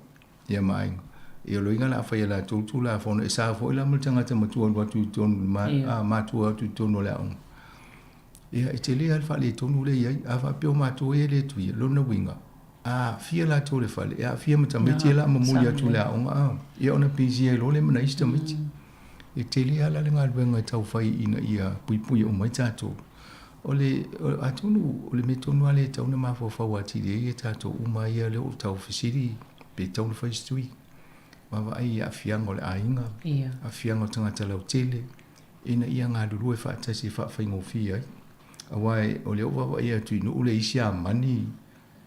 ia ma aiga. Ia o loiga o le a fai e latou Tulafono, e sa foi la ma le tagata matua alu atu i totonu, matua atu i totonu o le aoga. Ia, e tele lava le faaletonu lea e i ai. A faapea o matou ia e le tuia, lona uiga, a aafia latou i le fale, e aafia ma tamaiti ia la a momoli atu i le aoga, a, ia ona pisi ai loa lea ma nai isi tamaiti. E tele lava la le galuega e tau fai ina ia puipui uma ai tatou. O le, atonu o le mea tonu lava lea e tatau ona mafaufau atili ai ia tatou uma ia lea ua tau fesili pe tatau ona fai se tui. Vaavaai i aafiaga o le aiga, aafiaga o tagata lautele, ina ia galulue faatasi e faafaigofie ai. Aua o lea ua vaavaai atu i nuu lea i Siamani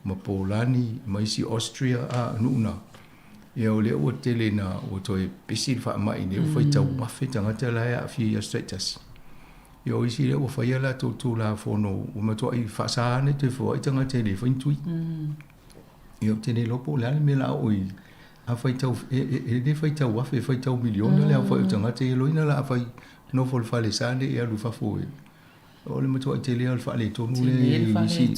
ma Polani ma isi Austria a nuu na, ia o lea ua tele ina ua toe pesi le faamai nei ua faitau afe tagata la e aafia i aso taitasi. Ia o isi lea ua fai a latou Tulafono ua matuai faasa ona toe feoai tagata e le fai ni tui. Ia ou te le iloa po o le a le mea o le a oo i a faitau e le faitau afe e faitau miliona le aofai o tagata ia loina la afai nofo i le falesa le i alu i fafo e o le matuai tele o le faaletonu le i isi.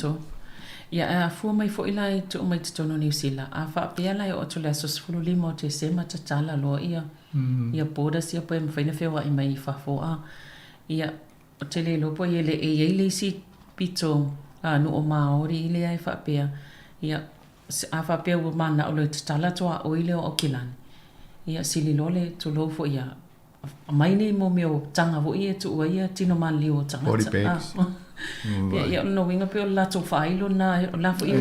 Ia ae a fua mai foi la e tuu mai totonu o Niu Sila, a faapea la e oo atu i le aso 15 o Tesema tatala loa ia ia borders ia pe mafai ona feoai mai i fafo a ia. Ou te le iloa po o i e le i ai le isi pito nuu o Māori lea e faapea, ia, a faapea ua mananao loa e tatala tuaoi lea o Aukilani, ia sili loa le tulou foi ia aumai nei mo mea o taga foi ia e tuu ai ia tino maliliu o tagata. Body bags. Ia, ia o lona uiga pei o le latou faailo lena, o la foi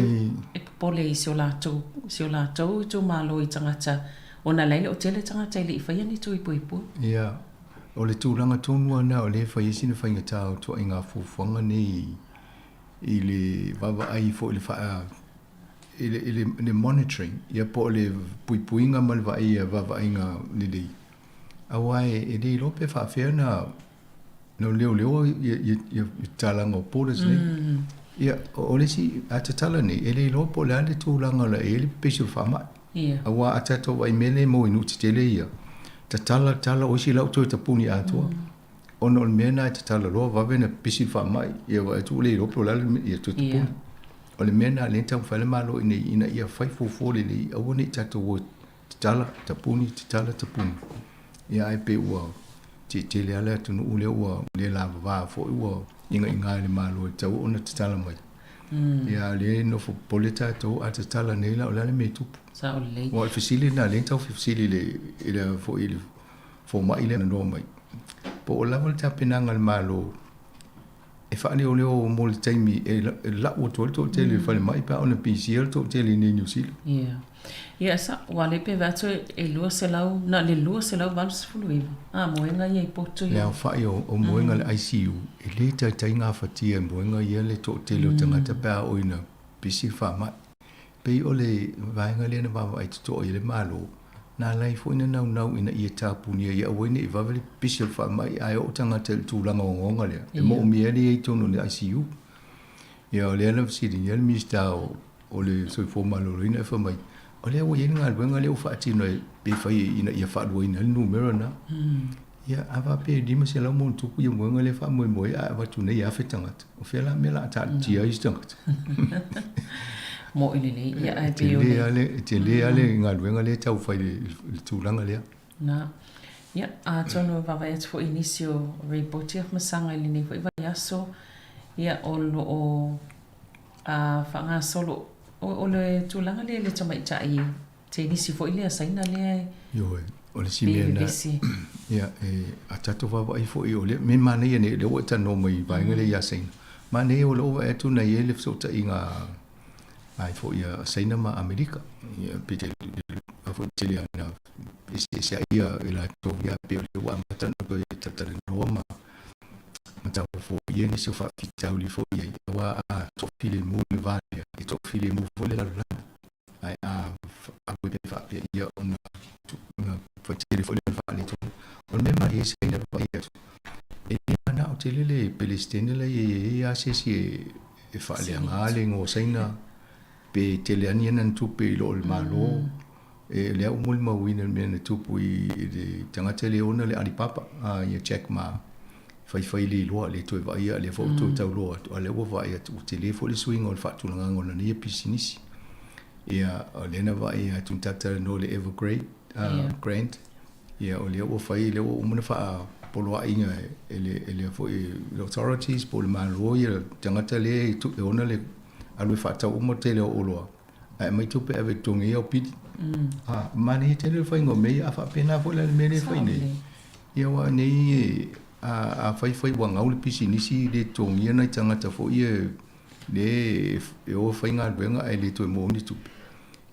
e popole i si o latou, si o latou itumalo i tagata, ona la e le o tele tagata e le i faia ni tui puipui. Ia, o le tulaga tonu lava lena o lea e fai ai sina faigata o ituaiga fuafuaga nei i le vaavaai foi i le faa i le, i le, le monitoring, ia po o le puipuiga ma le vaaia vaavaaiga lelei, aua e le iloa pe faafefea na na leoleo ia tatalaga o borders nei. Ia, o le isi, a tatala nei, e le iloa po o le a le tulaga o le a i ai le pepesi o le faamai. Aua a tatou vaai i mea lea e maua i nuu tetele ia, tatala, tatala, o isi la ua toe tapuni atoa. Ona o le mea lena e tatala loa vave ona pepesi le faamai, ia vaai atu ua le iloa po o le a le mea, ia toe tapuni. O le mea lena o lea e taumafai le Malo ina ia fai fuafua lelei, aua ne i tatou o e tatala, tapuni, tatala, tapuni. Ia ae pei ua tetele lava le atunuu lea ua le lavava foi ua igaiga i le Malo e tatau ona tatala mai. Ia a o lea e nofo popole tatou a tatala nei la o le a le mea e tupu. Sao lelei. Aua o le fesili lena lea na tau fesili i le i le foi i le fomai lea na noa mai. Po o lava le tapenaga a le Malo e faaleoleo mo le taimi e lau atu ai le toatele i le falemai pe a ona pisia le toatele i inei i Niu Sila. Ia. Ia, sa, ua le pe vae atu e 200, na o le 289, a, moega ia i potu ia. Le aofai o moega i le ICU, e le taitai gafatia e moega ia le toatele o tagata pe a oo ina pisi le faamai. Pei o le vaega lea na vaavaai totoa i ai le Malo, na ala ai foi na naunau ina ia tapunia ia aua ne i vave le pisi o le faamai ae oo tagata i le tulaga ogaoga lea, e moomia ai le i ai i totonu o le ICU. Ia o lea na fesiligia le Minisita o le Soifua Maloloina e fai mai, o lea ua i ai le galuega lea ua faatino pe fai ina ia faaluaina ai le numera lena. Ia, a faapea e 500 ma ona tupu ia moega lea e faamoemoe ai ae avatu nei e 1000 tagata, o fea la mea o le a taatitia ai isi tagata? Mo'i lelei, ia ae pei o le... E tele lava le galuega lea e tau fai i le tulaga lea. Na. Ia, atonu e vaavaai atu foi i nisi o ripoti a Masaga i lenei foi vaiaso, ia, o lo o faagasolo, o le tulaga lea i le tamaitai tenisi foi lea Saina lea e Ioe, o le isi mea lena, ia, e, a tatou vaavaai foi, o le mea manaia nei, lea ua e talanoa mai i vaega lea ia Saina, manaia o lea ua vaai atu na i ai le fesootaiga ai foi a Saina ma Amerika, ia, pe te, a foi tele ana eseese ai ia i latou, ia, pei o lea ua amata ona toe talatalanoa ma ma taufoia nisi o faafitauli foi i ai, aua a toafilemu le va lea, e toafilemu foi le lalolagi. Ae a alu ai faapea ia ona ona faitele foi lea faaletonu. O le mea malie Saina vaai atu, e le manao tele le Pelesitene la e i ai lava se isi e faaleaga le igoa o Saina pe tele lava ni ana tupe i lo le Malo. E lea ua molimauina le mea na tupu i le tagata lea e ona le Alibaba, ia Jack Ma, faifai le iloa, le toe vaaia, lea foi ua toe tauloa atu, a o lea ua vaai atu ua tele foi le suiga o le faatulagaga o lana ia pisinisi. Ia, o lea na vaai atu na talatalanoa i le Evergrande, Grant, ia o lea ua fai, lea ua uma ona faapoloaiga e le, e le foi le authorities po o le Malo ia tagata lea e ona le alu e faatau uma le tele o oloa, ae aumai tupe e ave e totogi ai au pili. A, manaia tele le faiga o mea ia, a faapena foi la le mea lea e fai nei. Ia aua nei a fai fai ua gau le pisinisi le totogia nai tagata foi ia le e o e faigaluega ae le toe maua ni tupe.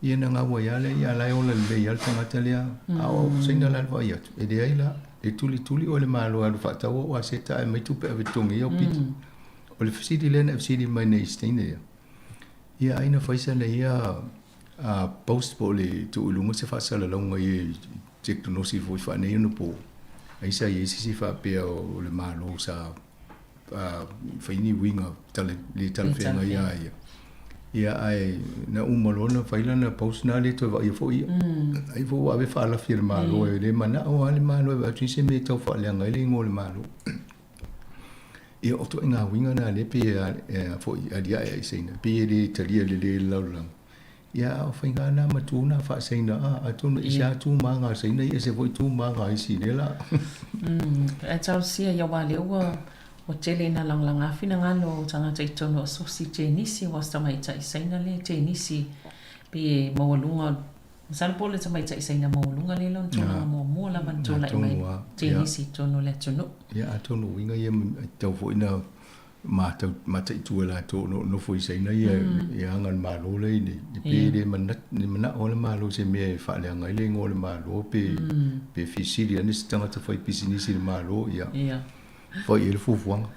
Ia na gau ai lava lea, ia la e ola lelei lava le tagata lea. A o Saina la le vaai atu, e leai la, e tulituli oe e le Malo e alu faatau au aseta ae aumai tupe e ave e totogi ai au pili. O le fesili lea na e fesili mai nei i se teine lea, ia ai na fai sana ia post po o le tuu i luga se faasalalauga i tekonolosi foi faaneionapo, ai sa i ai se isi faapea o le Malo sa fai ni uiga tala, le talafeagai ia ia. Ia ae na uma loa ona fai lana post na le toe vaaia foi ia. Ai foi ua ave faalafi e le Malo e le manao lava le Malo e vaai atu i se mea e tau faaleaga ai le igoa o le Malo. Ia o ituaiga uiga na lea pei e foi aliae ai i Saina, pei e le talia lelei e le lalolagi. Ia a o faiga na ma tu na faa-Saina, a, atonu e ese lava tu ma aga a Saina, e ese foi tu ma aga a isi i lea la. Ae talosia ia aua lea ua Ua tele ina lagalaga finagalo o tagata i totonu o asosi tenisi aua o se tamaitai Saina lea e tenisi pei e maualuga masalo po o le tamaitai Saina maualuga lea lona tulaga muamua lava na tulai mai tenisi i totonu o le atunuu. Ia atonu o uiga ia e tatau foi ona mataitu e latou o lo o nofo i Saina ia i aga a le Malo la i inei, pe le manao le Malo i se mea e faaleaga ai le igoa o le Malo pe fesili ane se tagata faipisinisi i le Malo, ia fai i ai le fuafuaga.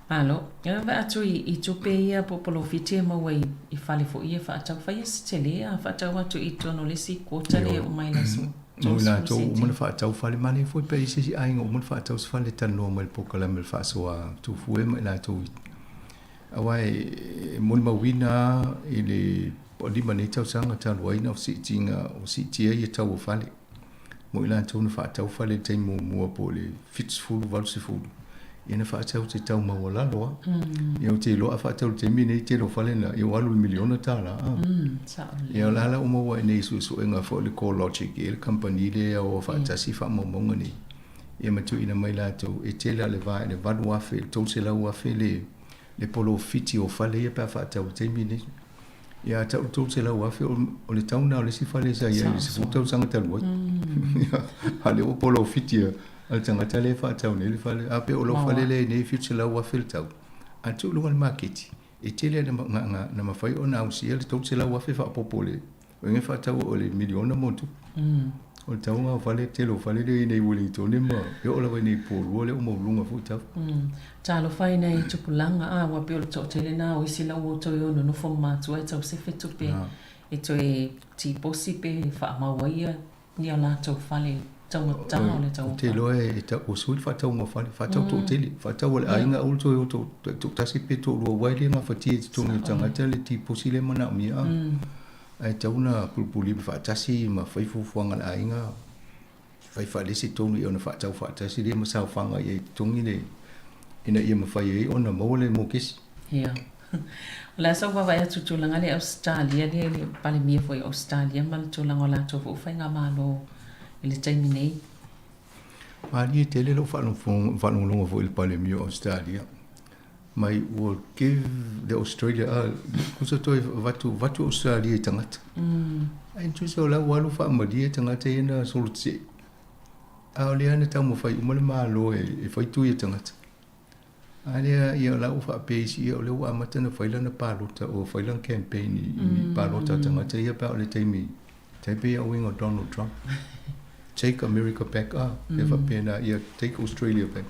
Malo. E vaai atu i tupe ia po o polofiti e maua i fale foi ia faatau. Faia se tele a faatau atu i totonu o le isi quota lea e oo mai i le aso 30 Mo i latou ua uma ona faatau fale, manaia foi pe i ai se isi aiga ua uma ona faatau se fale e talanoa mai i le polokalame o le faasoa Tufue ma i latou i aua e molimauina lava i le 5 nei tausaga talu ai na o siitiga o siitia ia tau o fale. Mo i latou na faatau fale i le taimi muamua po o le 70, 80, ia na faatau i se tau maualalo lava. Ia ou te iloa a faatau i le taimi lenei tele o fale na, ia ua alu i le miliona tala. Ia o la la ua maua ai nei i suesuega foi a le CoreLogic, e i ai le kamupani lea e o faatasi faamaumauga nei, ia ma tuuina mai latou, e tele lava le va i le $8,000 i le $300,000 le polofiti o fale ia pe a faatau i le taimi lenei. Ia a tau le $300,000 o le tau lena o le isi fale sa i ai i le 10 tausaga talu ai. A o lea ua polofiti a le tagata lea e faatau nei le fale. A pe o lou fale lea e i nei e $700,000 le tau, a tuu i luga o le maketi, e tele lava na mafai ona ausia le $300,000 faaopoopo i le O le faatau o le miliona ma ona tupu. O le tauga o fale, tele o fale lea i inei i Ueligitone ma e oo lava i inei i Porirua lea ua maualuluga foi tau. Talofa i nai tupulaga, a ua pei o le toatele lena o isi la ua toe o nonofo ma matua e tau sefe tupe e toe tiposi pe faamau ai ia latou fale i taugata o le tau o fale. Ou te iloa e tau, ua sui le faatauga o fale, faatau toatele, faatau a le aiga aua le toe o toatasi pe toalua aua e le gafatia i totonu o le tagata le tiposi lea e manaomia. Ae tatau ona pulupulima faatasi ma fai fuafuaga a le aiga, fai faalesi tonu ia ona faatau faatasi lea ma saofaga i ai i totogi le ina ia mafai ai ona maua le mokesi. Ia. O le a sau vaavaai atu i tulaga lea i Ausetalia lea i le Palemia foi o Ausetalia ma le tulaga o latou foi faigamalo i le taimi nei. Malie tele lou faalogologo foi i le Palemia o Ausetalia mai ua give the Australia a tusa toe avatu avatu Australia i tagata. Ae tusa o la ua alu faamalie tagata ia na solo tetee. A o lea na taumafai uma le Malo e fai tui e tagata. A lea ia o la ua faapea isi ia o lea ua amata ona fai lana palota o fai lana campaign i palota a tagata ia pe a o le taimi tai pei a uiga o Donald Trump. Take America back a e faapena ia take Australia back.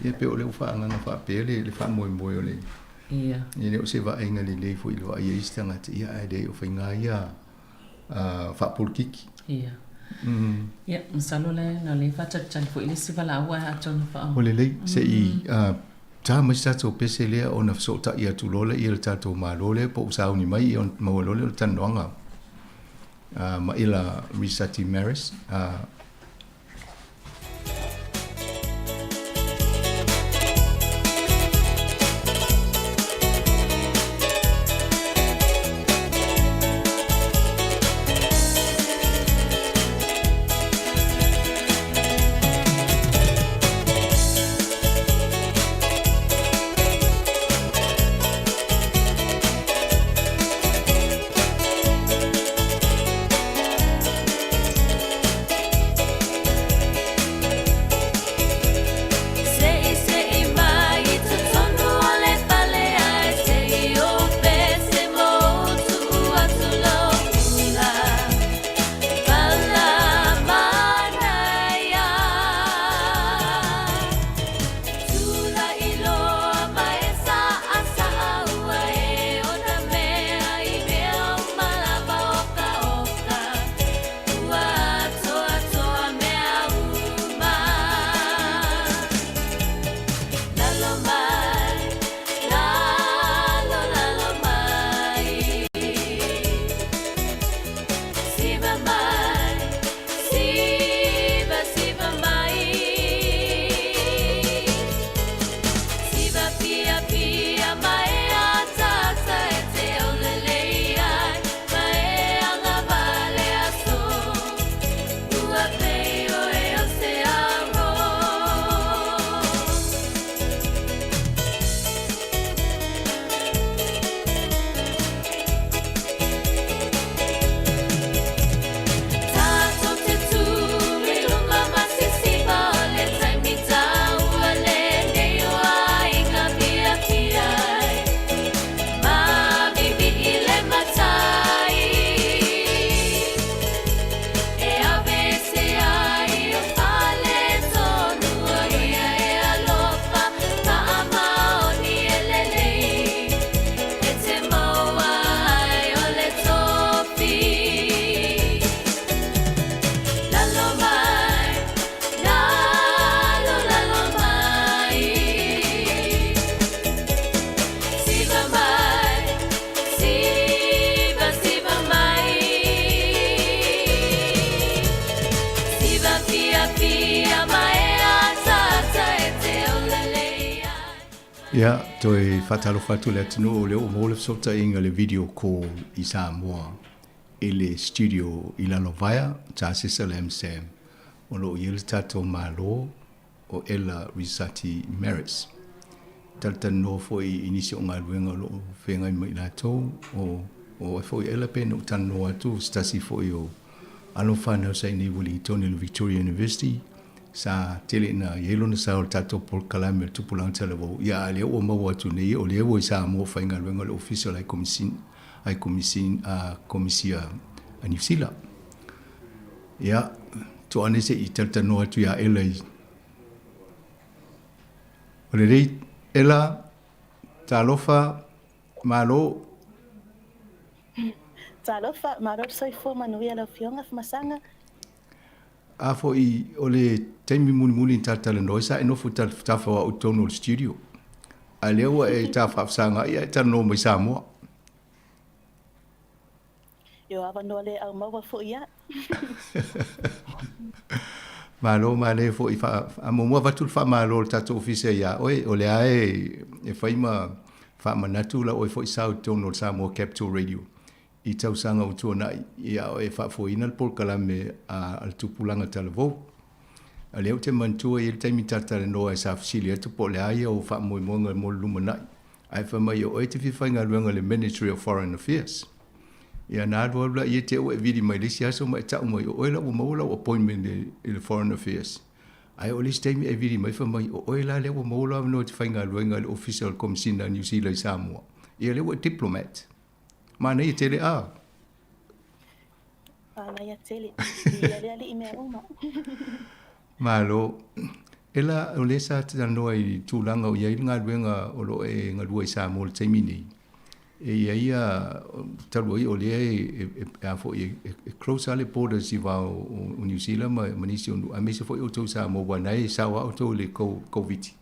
Ia pei o lea ua faaagaga faapea le faamoemoe o le Ia. E le o se vaaiga lelei foi i le vaai a isi tagata ia ae leai o faiga ia faapolokiki. Ia. Ia, masalo la na lea faatalitali foi le isi valaau ae atonu faa. Ua lelei, se i ta mai se tatou pese lea ona fesootai atu loa lea i le tatou Malo lea po ua sauni mai ia ona maua loa lea o le talanoaga ma Ela Risati Maris. Ia, toe faatalofa atu i le atunuu o lea ua maua le fesootaiga i le video call i Samoa i le studio i Lalovaea, Tasesa Lam Sam, o lo o i ai le tatou Malo o Ella Risati Maris. Talatalanoa foi i nisi o galuega o lo o feagai ma i latou, o o ai foi Ella pe na ou talanoa atu, o se tasi foi o alo ma fanau sa i inei i Ueligitone i le Victoria University, sa tele ina i ai lona sao i le tatou polokalame o le Tupulaga Talavou, ia a o lea ua maua atu nei, o lea ua i Samoa faigaluega le Ofisa o le Ai Komisia a Niu Sila. Ia, tuu ane se i talatalanoa atu ia Ella i O lelei, Ella, talofa, malo. Talofa, malo le soifua manuia lau Afioga Afamasaga. A foi o le taimi mulimuli na ta talanoa ai, sa e nofo tafatafa o au i totonu o le studio. A lea ua e ta faafesagaai ae talanoa mai Samoa. I o avanoa le au maua foi ia. Malo manaia foi faamuamua avatu le faamalo a le tatou ofisa ia oe o lea e fai ma faamanatu la oe foi sao i totonu o le Samoa Capital Radio i tausaga ua tuanai ia oe faafoeina le polokalame a le tupulaga talavou. A lea ou te manatua i ai le taimi ta talanoa ai sa fesili atu po o le a ia o faamoemoega mo le lumanai Ae fai mai o oe e te fia faigaluega i le Ministry of Foreign Affairs. Ia na alu alu laia te ua e vili mai le isi aso ma e tau mai o oe la ua maua lau appointment i le Foreign Affairs. Ae o le isi taimi e vili mai fai mai o oe la lea ua maua lou avanoa e te faigaluega i le Ofisa o le Komesina a Niu Sila i Samoa. Ia lea ua e diplomat. Manaia tele a. Manaia tele. Viia le Alii mea uma. Malo. Ela, o lea sa talanoa i tulaga o i ai le galuega o lo o e galua i Samoa i le taimi nei. E i ai a, talu ai o lea e, e, a foi e, e close lava le borders i va o, o Niu Sila ma, ma nisi o nuu, aemaise foi outou i Samoa, aua na e sao lava outou i le Koviti.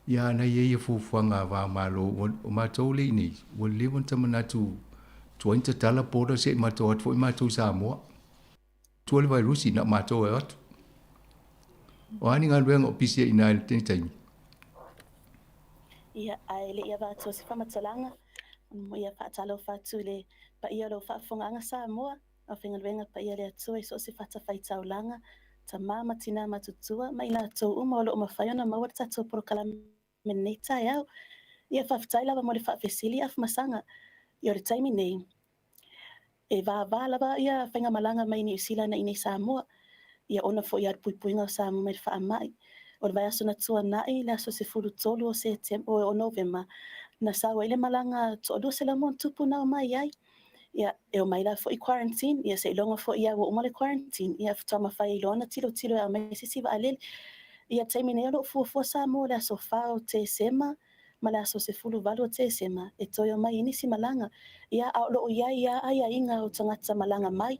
Ia, na i ai ia fuafuaga a va o Malo, ua, o matou lea i inei, ua leva ona ta manatu tuai ona tatala borders se i matou atu foi matou i Samoa. Tua le vairusi, na o matou e o atu. O a ni galuega o pisi ai i ina i lenei taimi? Ia, ae le i avatu se faamatalaga, ia faatalofa atu i le paia o lau faafofogaaga Samoa, aufaigaluega paia a le Atua i so o se fatafaitaulaga, tama ma tina matutua, ma i latou uma o lo o mafai ona maua le tatou polokalame lenei taeao. Ia, faafetai lava mo le faafesili Afamasaga. Ia, o le taimi nei, e vāvā lava ia faigamalaga mai Niu Sila ana i nei Samoa, ia ona foi a le puipuiga o Samoa mai le faamai. O le vaiaso na tuanai, le aso 13 o Setem, o Novema, na sau ai le malaga toalua selau ma ona tupu na omai ai. Ia, e omai la foi quarantine, ia seiloga foi ia ua uma le quarantine, ia faatoa mafai ai loa ona tilotilo e aumai se isi vaalele. Ia taimi nei o lo o fuafua Samoa i le aso 4 o Tesema ma le aso 18 o Tesema e toe omai ai nisi malaga. Ia, a o lo o i ai lava aiaiga o tagata malaga mai,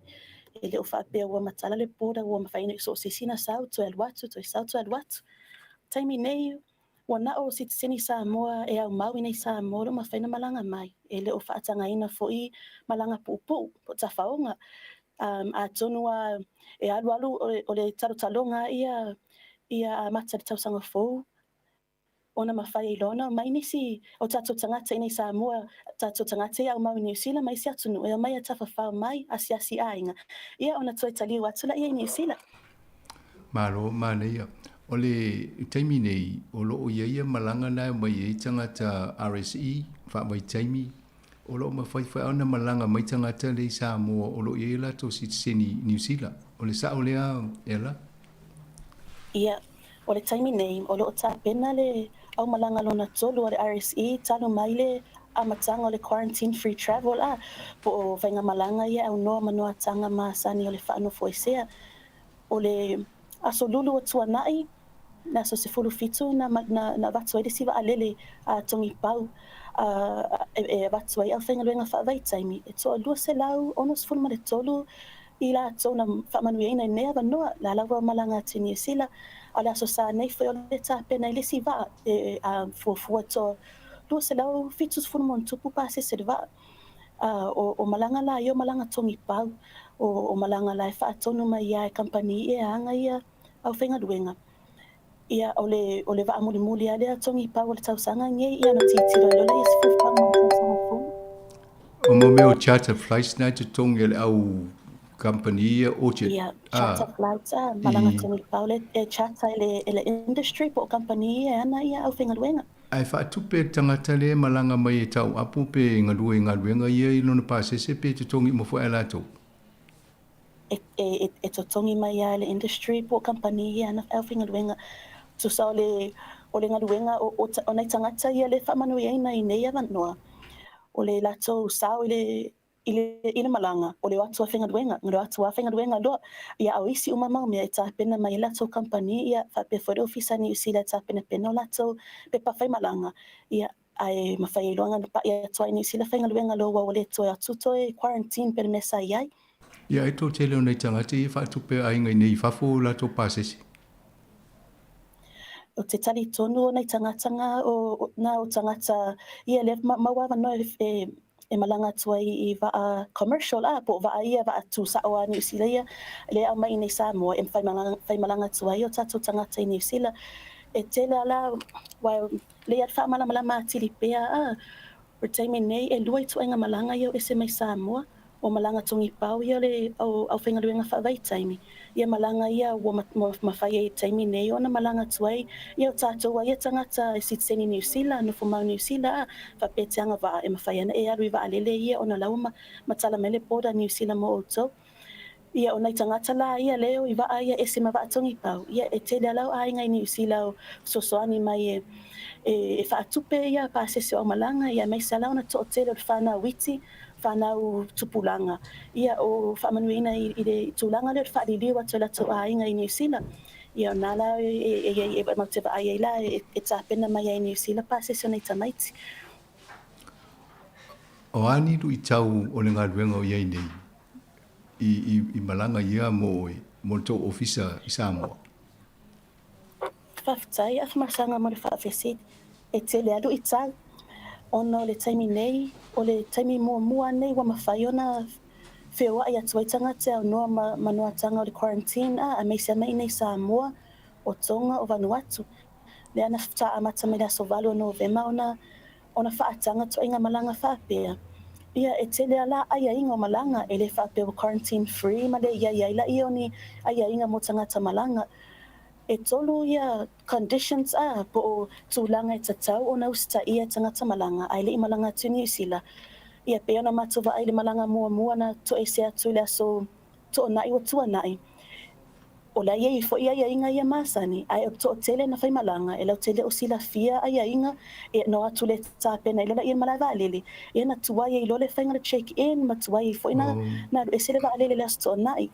e le o faapea ua matala le border ua mafai ona so o se isi ona sau toe alu atu, toe sau toe alu atu. Taimi nei, Ua na o sitiseni Samoa e aumau i nei Samoa o lo o mafai ona malaga mai. E le o faatagaina foi malaga puupuu po o tafaoga. Atonu lava e alualu o le talotaloga ia ia amata i le tausaga fou ona mafai ai loa ona omai nisi o tatou tagata i nei Samoa, tatou tagata ia aumau i Niu Sila ma isi atunuu e omai e tafafao mai, asiasi aiga, ia ona toe taliu atu laia i Niu Sila. Malo, manaia. O le taimi nei, o lo o i ai ia malaga na e omai ai tagata RSE, faavaitaimi, o lo o mafai foi ona malaga mai tagata lea i Samoa o lo o i ai a latou sitiseni Niu Sila. O le sao lea, Ella? Ia, o le taimi nei, o lo o tapena le aumalaga lona tolu a le RSE talu mai le amataga o le Quarantine Free Travel, a, po o faigamalaga ia e aunoa ma noataga masani o le faanofoesea. O le Aso Lulu o Tuanai, le aso 17, na, na, na avatu ai le isi vaalele a Togipau a, e, e avatu ai aufaigaluega faavaitaimi e toa 263 i latou na faamanuiaina i lenei avanoa, la lava malaga atu i Niu Sila. A o le Aso Sa nei foi o le tapena i le isi vaa e a, fuafua toa 270 ma ona tupu pasese le vaa. O, o malaga la ia o malaga togipau, o, o malaga la e faatonu mai ia e kamupani e aga ia aufaigaluega. Ia, o le, o le vaa mulimuli lava lea togi pau o le tausaga lenei, ia ona tilotilo ai loa lea i se fuafuaga mo le tausaga fou. O mo mea o charter flights na e totogi e le au kamupani ia o te, Ia, charter flights a, malaga togi pau le e charter e le, e le industry po o kamupani ia e ana ia aufaigaluega. Ae faatupe le tagata lea e malaga mai e tauapu pe galue i galuega ia i lona pasese pe totogi uma foi e latou? E, e, e totogi mai lava e le industry po o kamupani ia ana aufaigaluega. Tusa o le, o le galuega o, o, o nai tagata ia lea e faamanuiaina i nei avanoa, o le latou sao i le, i le, i le malaga, o le o atu a faigaluega, o le o atu a faigaluega loa. Ia, a o isi uma mau mea e tapena mai e latou kamupani, ia, faapea foi le Ofisa Niu Sila e tapenapena o latou pepa faimalaga, ia, ae mafai ai loa ona pa'i atu ai i Niu Sila faigaluega loa ua ua le toe atu toe quarantine pe le mea sa i ai. Ia, ai toatele o nai tagata ia e faatupe aiga i nei i fafo o latou pasese. O te talitonu o nai tagata nga o, na o tagata ia lea maua avanoa e, e malaga atu ai i vaa commercial a, po o vaa ia, vaa tūsa'o a Niu Sila ia, lea e aumai i nei Samoa e faimalaga atu ai o tatou tagata i Niu Sila. E tele a la, aua lea e faamalamalama atili pea a, o le taimi nei e lua ituaiga malaga ia o ese mai Samoa, O malaga togipau ia o le aufaigaluega faavaitaimi, ia malaga ia ua mafai ai i taimi nei ona malaga atu ai ia o tatou ai ia tagata e sitiseni Niu Sila, nofo mau Niu Sila a faapea te agavaa e mafai ana e alu i vaalele ia ona la ua matala mai le border Niu Sila mo outou. Ia o nai tagata la ia lea o i vaa ia ese ma vaa togipau, ia e tele a lau aiga i Niu Sila o fesoasoani mai e faatupe ia pasese o aumalaga ia aemaise a la ona toatele o le whanau iti fanau tupulaga, ia o faamanuiaina i le tulaga lea o le faaliliu atu e latou aiga i Niu Sila. Ia o na la e i ai e matou te vaai ai la e tapena mai ai i Niu Sila pasese o nei tamaiti. O a ni luitau o le galuega o i ai nei i malaga ia mo oe, mo le tou ofisa i Samoa? Faafetai Afamasaga mo le faafesili. E tele a luitau ona o le taimi nei, o le taimi muamua nei ua mafai ona feoai atu ai tagata e aunoa ma manuataga o le quarantine a aemaise a mai i nei Samoa, o Tonga, o Vanuatu. Lea na faatoa amata mai le aso 8 o Novema ona ona faataga toaiga malaga faapea. Ia, e tele a la aiaiga o malaga, e le faapea ua quarantine free ma le iai ai laia o ni aiaiga mo tagata malaga. E tolu ia conditions a, po o tulaga e tatau ona usitaia e tagata malaga ae le i malaga atu i Niu Sila. Ia, pei ona matou vaai i le malaga muamua na toese atu i le aso Toonai ua tuanai. O la e i ai foi aiaiga ia masani, ae o le toatele na faimalaga, e latou te le o silafia aiaiga, e na o atu le tapena ai loa laia i le malae vaalele, ia na tuai ai loa le faiga o le check in ma tuai ai foi na na alu ese le vaalele i le Aso Toonai.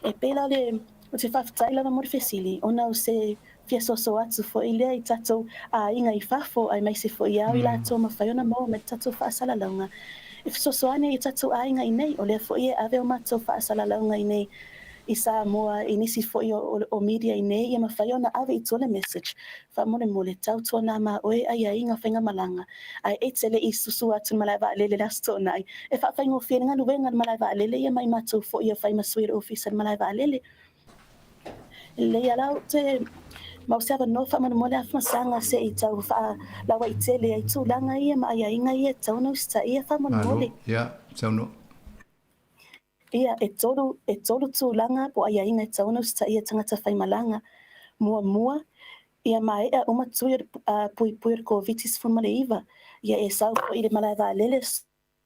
E pei la o le, ou te faafetai lava mo le fesili, ona o se fia soso atu foi lea i tatou aiga i fafo aemaise foi ao i latou mafai ona maua mai le tatou faasalalauga e fesoasoani ai i tatou aiga i nei. O lea foi e ave o matou faasalalauga i nei i Samoa i nisi foi o media i nei ia mafai ona ave i tua le message faamolemole tautuana ma oe aiaiga faigamalaga ae e te le i susu atu i le malae vaalele le Aso Toonai e faafaigofie le galuega i le malae vaalele ia ma i matou foi o fai ma sui o le ofisa i le malae vaalele. Lelei a la ou te mau se avanoa faamolemole Afamasaga se i tau faalauaitele ai tulaga ia ma aiaiga ia e tatau ona usitaia faamolemole. Malo, ia, saunoa. Ia, e tolu, e tolu tulaga po o aiaiga e tatau ona usitaia e tagata faimalaga. Muamua, ia maea uma tui o le puipui o le Koviti-19, ia e sau foi i le malae vaalele,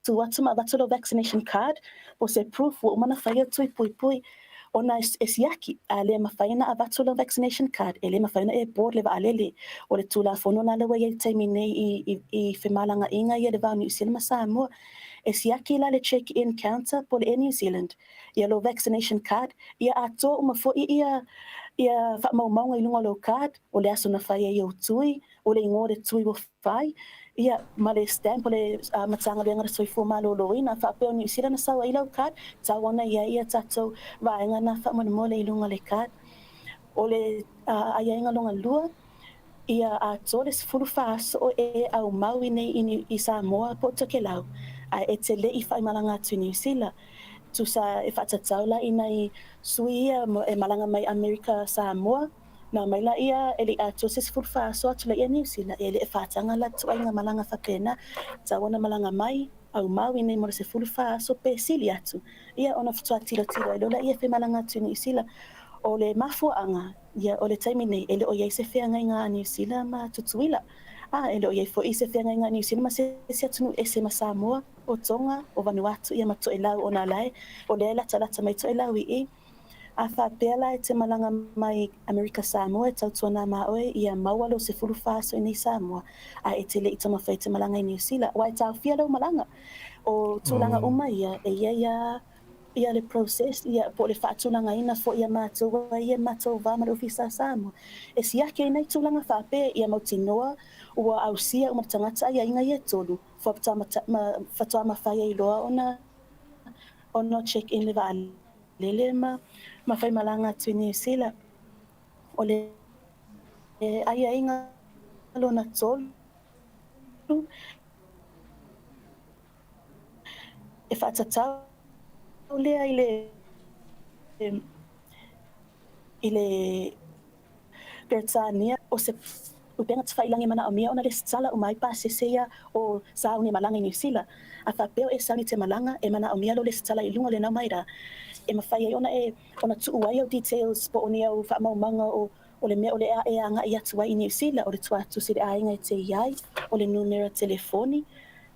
Tu atu ma avatu lou vaccination card po o se proof ua uma ona fai au tui puipui ona e siaki a le mafai ona avatu lau vaccination card e le mafai ona e board le vaalele. O le Tulafono la lea ua i ai i le taimi nei i femalagaaiga ia i le va o Niu Sila ma Samoa. E siaki la le check in counter po o le Air New Zealand ia lou vaccination card ia atoa uma foi ia faamaumauga i luga o lou card o le aso na fai ai ou tui, o le igoa o le tui ua fai, ia, ma le stamp o le Matagaluega o le Soifua Maloloina, faapea o Niu Sila na sau ai lau card, tau ona i ai ia tatou vaega na faamolemole i luga o le card. O le aiaiga lona lua, ia atoa le 14 aso o e aumau i nei i Samoa po o Tokelau, ae e te le i faimalaga atu i Niu Sila. Tusa e faatatau la i nai sui ia e malaga mai Amerika Samoa, Na omai laia e le i atoa se 14 aso atu laia Niu Sila, e le e faataga la tuaiga malaga faapena, tatau ona malaga mai, aumau i nei mo le 14 aso pe sili atu, ia ona faatoa tilotilo ai loa laia e faimalaga atu i Niu Sila. O le mafuaaga, ia o le taimi nei e le o i ai se feagaiga a Niu Sila ma Tutuila, a e le o i ai foi se feagaiga a Niu Sila ma se isi atunuu ese ma Samoa, o Tonga, o Vanuatu ia ma Toelau ona lae o lea e latalata mai Toelau i i. A faapea la e te malaga mai Amerika Samoa e tautuana ma oe ia maua lou 14 aso i nei Samoa a e te le i taumafai e te malaga i Niu Sila aua e taofia lou malaga. O tulaga uma ia e i ai a ia le process ia po o le faatulagaina foi ia matou ai ia matou va ma le Ofisa a Samoa e siaki ai nai tulaga faapea ia mautinoa ua ausia uma le tagata aiaiga ia e tolu faatoa mafai ai loa ona ona check in le vaalele ma ma faimalaga atu i Niu Sila. O le aiaiga lona tolu e faatatau lea i le i le Peretania, o se upega tafailagi e manaomia ona lesitala uma ai pasese ia o sauni e malaga i Niu Sila. A faapea o e sauni te malaga, e manaomia lou lesitala i luga o lenau maira e mafai ai ona e ona tuu ai au details po o ni au faamaumauga o o le mea o le a e agai atu ai i Niu Sila, o le tuatusi i le aiga e te i ai, o le numera telefoni,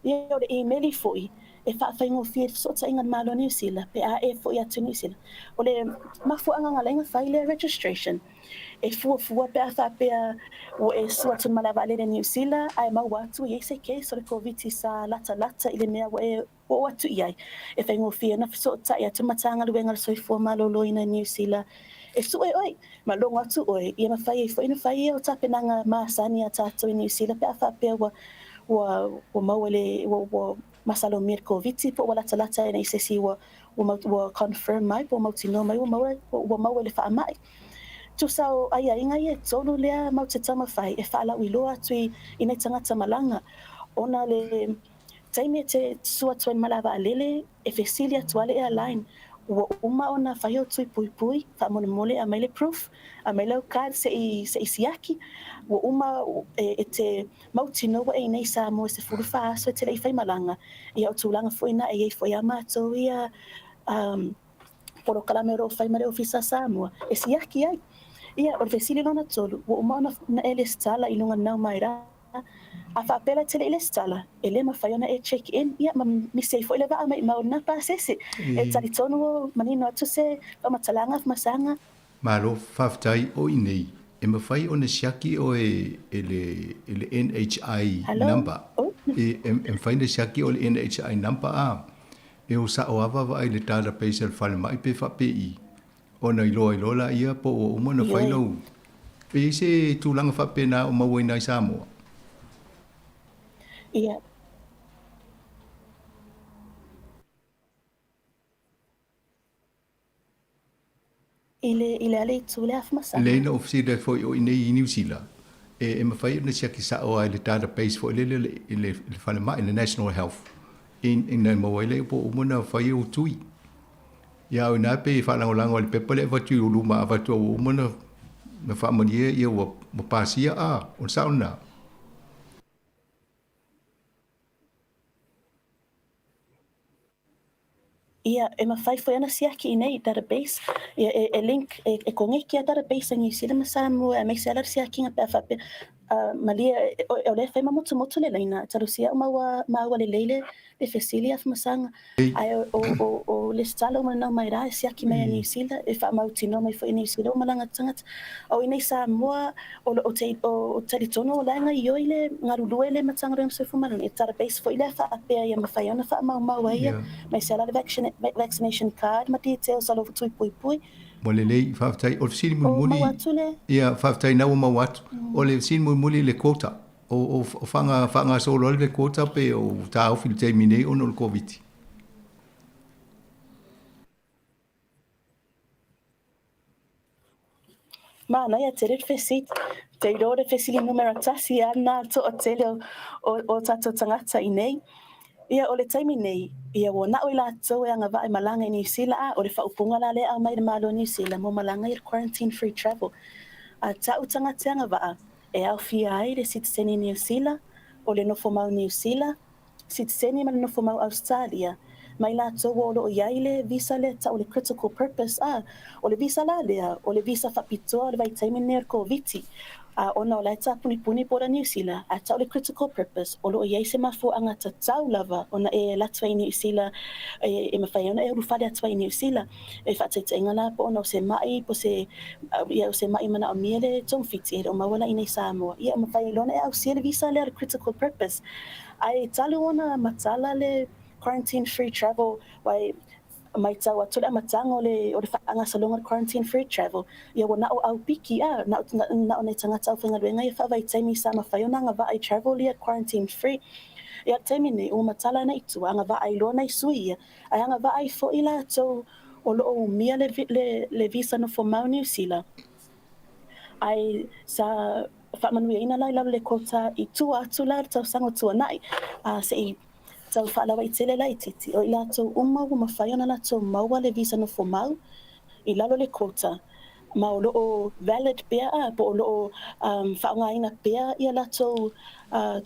ia o le imeli foi e faafaigofie i le fesootaiga a le Malo o Niu Sila pe a e foi atu i Niu Sila. O le mafuaaga na ala ai ona fai lea registration, e fuafua pe a faapea ua e sua atu i le malae vaalele i Niu Sila ae maua atu e i ai se case o le Koviti sa latalata i le mea ua e oo atu i ai, e faigofie ona fesootai atu le Matagaluega o le Soifua Maloloina i Niu Sila e sue oe, ma logo atu oe, ia mafai ai foi ona fai ia o tapenaga masani a tatou i Niu Sila pe a faapea ua ua ua maua le ua ua masalomia i le Koviti po ua latalata ina i se isi ua ua ua confirm mai po ua mautinoa mai ua maua ua maua i le faamai. Tusa o aiaiga ia e tolu lea matou te taumafai e faalauiloa atu i i nai tagata malaga ona le taimi e te sua atu ai i le malae vaalele e fesili atu lava le airline ua uma ona fai ou tui puipui faamolemole aumai le proof aumai lau card se i se i siaki ua uma e te mautinoa ua e i inei i Samoa i 14 aso e te le i faimalaga ia o tulaga foi na e i ai foi a matou ia polokalame o lo o fai ma le Ofisa Samoa e siaki ai. Ia o le fesili lona tolu ua uma ona e lesitala i luga nau mai ra A faapea la e te le i lesitala, e le mafai ona e check in, ia ma misi ai foi le vaa maimau lena pasese. E talitonu o manino atu se faamatalaga masaga. Malo faafetai o i nei e mafai ona siaki oe e le e le NHI Hello? number Oh. e e mafai ona siaki oe i le NHI number a e o sao ava vaai i le database a le falemai pe faapei ona iloa ai loa laia po ua uma ona fai Ioe. lau E i ai se tulaga faapena o mauaina ai Samoa? Ia. I le, i le a le itu lea Afamasaga? Lei na ou fesili ai foi o i nei i Niu Sila, e mafai ona siaki sao lava i le database foi lele i le falemai, le National Health, ina ia maua ai lea po ua uma ona fai ou tui. Ia a o ina pei e faalagolago ai i le pepa lea e avatu i ou luma, a avatu ua uma ona faamalie ia ua pasia, a, o le sao lena. Ia, e mafai foi ona siaki i nei database, ia e, e link, e, e koneki a database a Niu Sila ma Samoa, aemaise lava le siakiga pe a faapea, uh, malie, o, o lea e fai ma motumotu le laina, talosia o maua, maua lelei le, le fesili Afamasaga. Ae o, o, o, o lesitala uma nau mai rā e siaki mai a Niu Sila, e faamautinoa mai foi e Niu Sila ua malaga tagata. O i nei Samoa, o, o, te, o, o talitonu o la e gaioi le galulue le Matagaluega o Soifua Maloloina, e database foi lea faapea ia mafai ai ona faamaumau ai ia, mai se ala le vaccination card ma details o lou tui puipui. Ua lelei, faafetai. O le fesili O mulimuli, maua atu le. ia, faafetai na ua maua atu. O le fesili mulimuli i le quota, O, o, o whanga, whangasolo ai le quota pe o tāofi le taimi nei ona o le Koviti? Manaia tele le fesili. Te iloa le fesili numera tasi a na toatele o, o, o tatou tagata i nei. Ia, o le taimi nei, ia ua na'o i latou e agavaa e malaga i Niu Sila, a o le faaupuga la lea e aumai e le Malo o Niu Sila mo malaga ia le quarantine free travel. A ta'u tagata e agava'a e aofia ai le sitiseni Niu Sila, o le nofomau Niu Sila, sitiseni ma le nofomau Ausetalia, ma i latou o lo o i ai le visa lea ta'u o le critical purpose, a o le visa la lea, o le visa faapitoa o le vaitaimi lenei o le Koviti, a ona o la e tapunipuni border Niu Sila, ae ta'u le critical purpose, o lo o i ai se mafuaaga tatau lava ona e alu atu ai i Niu Sila, e mafai ai ona e ulufale atu ai i Niu Sila. E faataitaiga la po ona o se ma'i po se ia o se ma'i manaomia le togafiti e le o maua la i nei Samoa, ia e mafai ai loa ona e ausia le visa lea o le critical purpose. Ae talu ona matala le quarantine free travel aua e maitau atu le amataga o le o le faagasologa o le quarantine free travel, ia ua na o aupiki a, na o na o nai tagata aufaigaluega ia faavaitaimi sa mafai ona agavaa i travel ia quarantine free. Ia o le taimi nei ua matala ana i tua, agavaa ai loa nai sui ia, Ae agavaa ai foi latou o lo o umia le, le, le visa nofomau Niu Sila, ae sa faamanuiaina la i lalo le quota i tua atu la le tausaga o tuanai, a se i tau faalauaitele laitiiti, o i latou uma ua mafai ona latou maua le visa nofomau i lalo le quota, ma o lo o valid pea a, po o lo o faaaogaina pea ia latou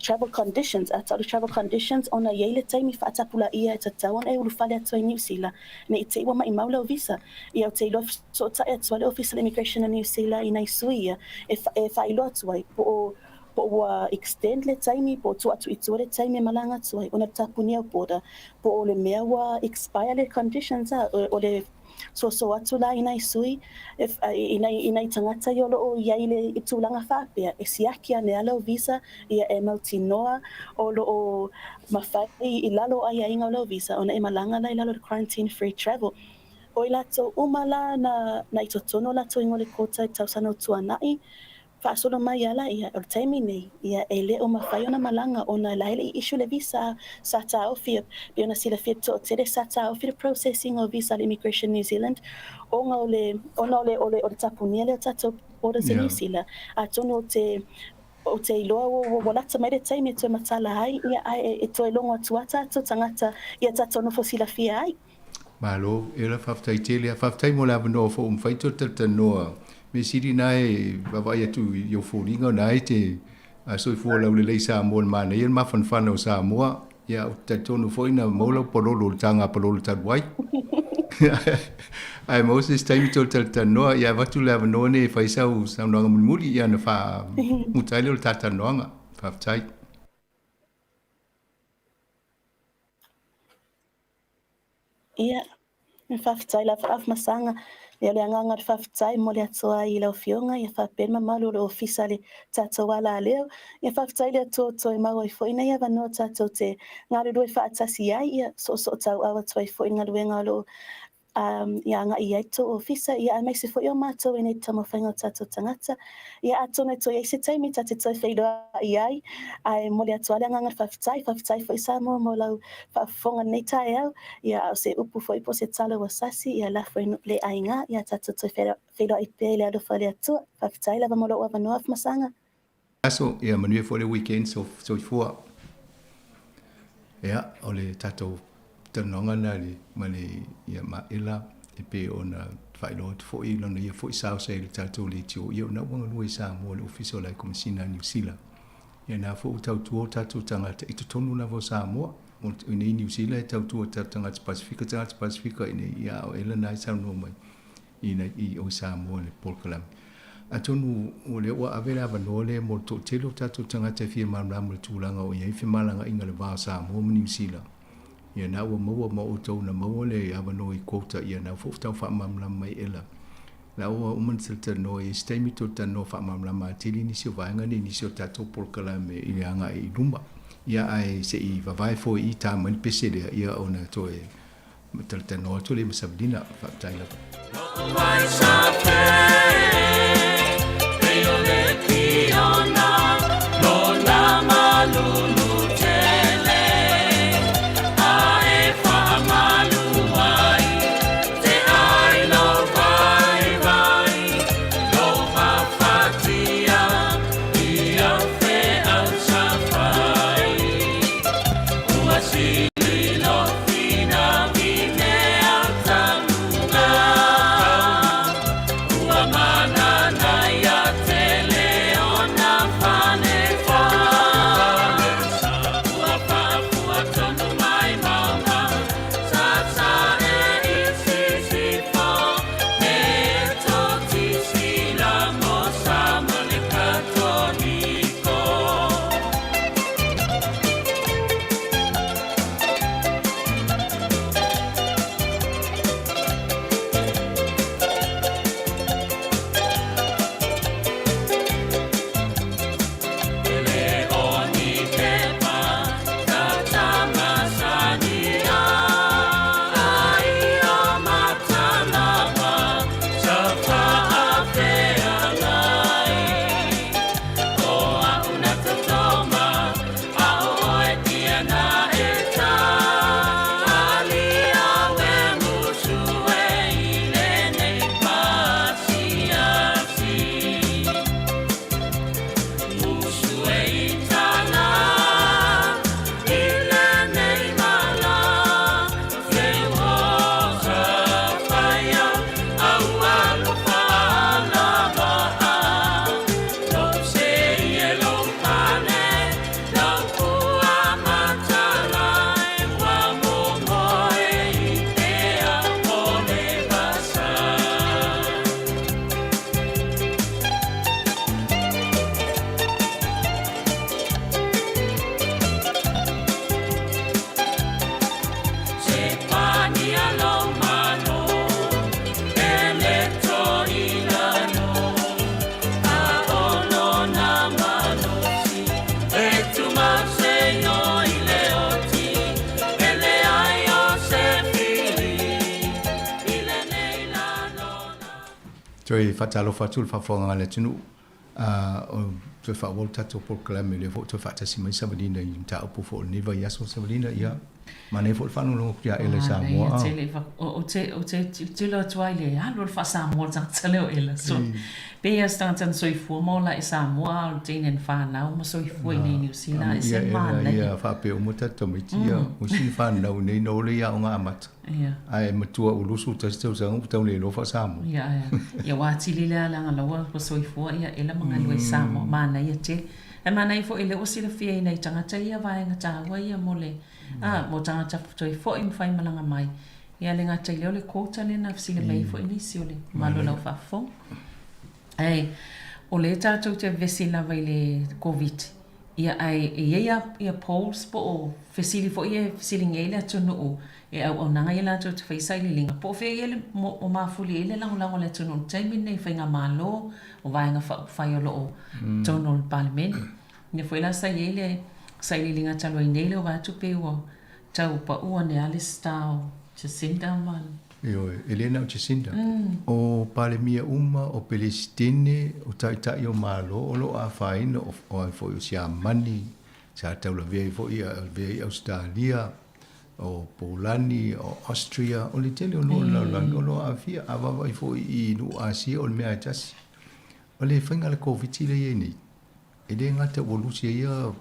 travel conditions, a tau le travel conditions ona e i ai le taimi faatapula'ia e tatau ona e ulufale atu ai Niu Sila ne i te i ua maʻimau lau visa. Ia ou te iloa fesootai atu ai le Ofisa o le Immigration o Niu Sila i nai sui ia e e faailoa atu ai po o po o ua extend le taimi po o tuu atu i tua le taimi e malaga atu ai ona tapunia o border po o le mea ua expire le conditions a o le soso atu la i nai sui, i nai, i nai tagata ia o lo o i ai i le tulaga faapea, e siaki ane lava lau visa, ia e mautinoa o lo o mafai i lalo o aiaiga o lau visa ona e malaga la i lalo o le quarantine free travel. O i latou uma la na, na i totonu o latou igoa i le quota i tausaga o tuanai, Faasolo mai ala ia, o le taimi nei, ia e le o mafai ona malaga ona la e le i issue le visa sa taofi, pei ona silafia toatele sa taofi le processing o visa a le Immigration New Zealand ona o le ona o le o le o le tapunia lea o tatou borders i Niu Sila. Atonu o te o te iloa ua ua lata mai le taimi e toe matala ai, ia ae e toe logo atu a tatou tagata ia tatou nofo silafia ai. Malo, Ella, faafetai tele. A faafetai mo le avanoa foi ua mafai toe talatalanoa. Mea sili na e vaavaai atu i ou foliga na e te soifua laulelei Samoa i le manaia le mafanafana o Samoa. Ia, ou te talitonu foi na maua lau palolo i le taga palolo talu ai. Ae maua se isi taimi toe talatalanoa, ia avatu le avanoa nei e fai sau saunoaga mulimuli, ia ona faamuta ai lea o le talatalanoaga. Faafetai. Ia, faafetai lava Afamasaga. Ia o le agaga o le faafetai mo le atu ai i lau Afioga, ia faapea le mamalu o le Ofisa le tatou alaleo. Ia faafetai le Atua ua toe maua ai foi nei avanoa tatou te galulue faatasi ai, ia soosootauau atu ai foi i le galuega o lo o ia agai i ai le tou Ofisa, ia aemaise foi o matou i nei taumafaiga o tatou tagata. Ia atonu e toe i ai se taimi ta te toe feiloai ai, ae momoli atu lava le agaga faafetai. Faafetai foi Samoa mo lau faafofoga i lenei taeao. Ia a o se upu foi po o se tala ua sasi, ia lafo i le aiga, ia tatou toe feiloai pea i le alofa o le Atua. Faafetai lava mo lou avanoa Afamasaga. Aso, ia manuia foi le weekend soifua. Ia, o le tatou talanoaga lena le, ma le, ia, ma Ella, e pei ona faailoa atu foi lona ia foi sao sa i le tatou leitio, ia ona ua galue i Samoa i le Ofisa o le Komesina a Niu Sila. Ia na foi ua tautua o tatou tagata i totonu lava o Samoa. O nei Niu Sila e tautua tatou tagata Pasifika, tagata Pasifika i nei, ia o Ella na e saunoa mai i nei i o Samoa i le polokalame. Atonu o lea ua ave le avanoa lea mo le toatele o tatou tagata e fia malamalama i le tulaga o i ai femalagaaiga i le va o Samoa ma Niu Sila. Ia na ua maua ma outou na maua le avanoa i quota ia na foi tau faamalamalama mai Ella. La ua uma ona talatalanoa i isi taimi toe talanoa faamalamalama atili nisi o vaega nei nisi o tatou polokalame i le agai i luma. Ia ae se i vavae foi i tā mai le pese lea ia ona toe talatalanoa atu lea ma Savelina. Faafetai lava. Toe faatalofa atu i le faafofoga a le atunuu, a o toe faaauau le tatou polokalame, lea foi ua toe faatasi mai Savalina i mataupu foi o lenei vaiaso. Savalina, ia, manaia foi le faalogologo atu ia Ela i Samoa. Manaia tele. Ou te, ou te tilotilo atu lava i le alu o le faa-Samoa o le tagata lea o Ela. So, pei lava o se tagata na soifua ma ola i Samoa, a o le teine na fanau ma soifua i inei i Niu Sila, e ese le manaia. Ia, Ela, ia faapea uma tatou tamaiti ia, o isi na fanau i inei na o lea i aoga amata. Ia. Ae matua ua 21 tausaga ua tau le iloa faa-Samoa. Ia, ia. Ia ua atili lea leaga la ua soifua ia Ela ma galue i Samoa. Manaia tele. Ae manaia foi lea ua silafia i nai tagata ia vaega taua ia mo le, a, mo tagata toe foi ma faimalaga mai. Ia le gata i lea o le quota lea na fesili mai ai foi nisi o le mamalu o lau faafofoga. Ae o lea tatou te vevesi lava i le Koviti, ia ae e i ai lava ia polls po o fesili foi ia e fesiligia ai le atunuu e auaunaga ia latou te faia sailiiliga, po o fea ia le o mafuli ai le lagolago a le atunuu i le taimi lenei i faigamalo, o vaega faaupufai o lo o i totonu o le Palemene. Lea foi la sa i ai le sailiiliga talu ai nei lea ua vaai atu pei ua tau pau ane lava le star o Jacinda ma Ioe, e le na o Jacinda. O Palemia uma, o Pelesitene, o Taitai o Malo o lo o afaina, o ai foi o Siamani, sa taulavea ai foi avea i Ausetalia, o Polani, o Austria, o le tele o nuu o le lalolagi o lo o aafia. A vaavaai foi i nuu Asia o le mea lava e tasi. O le faiga a le Koviti lea e i ai nei, E le gata ua lusi ai ia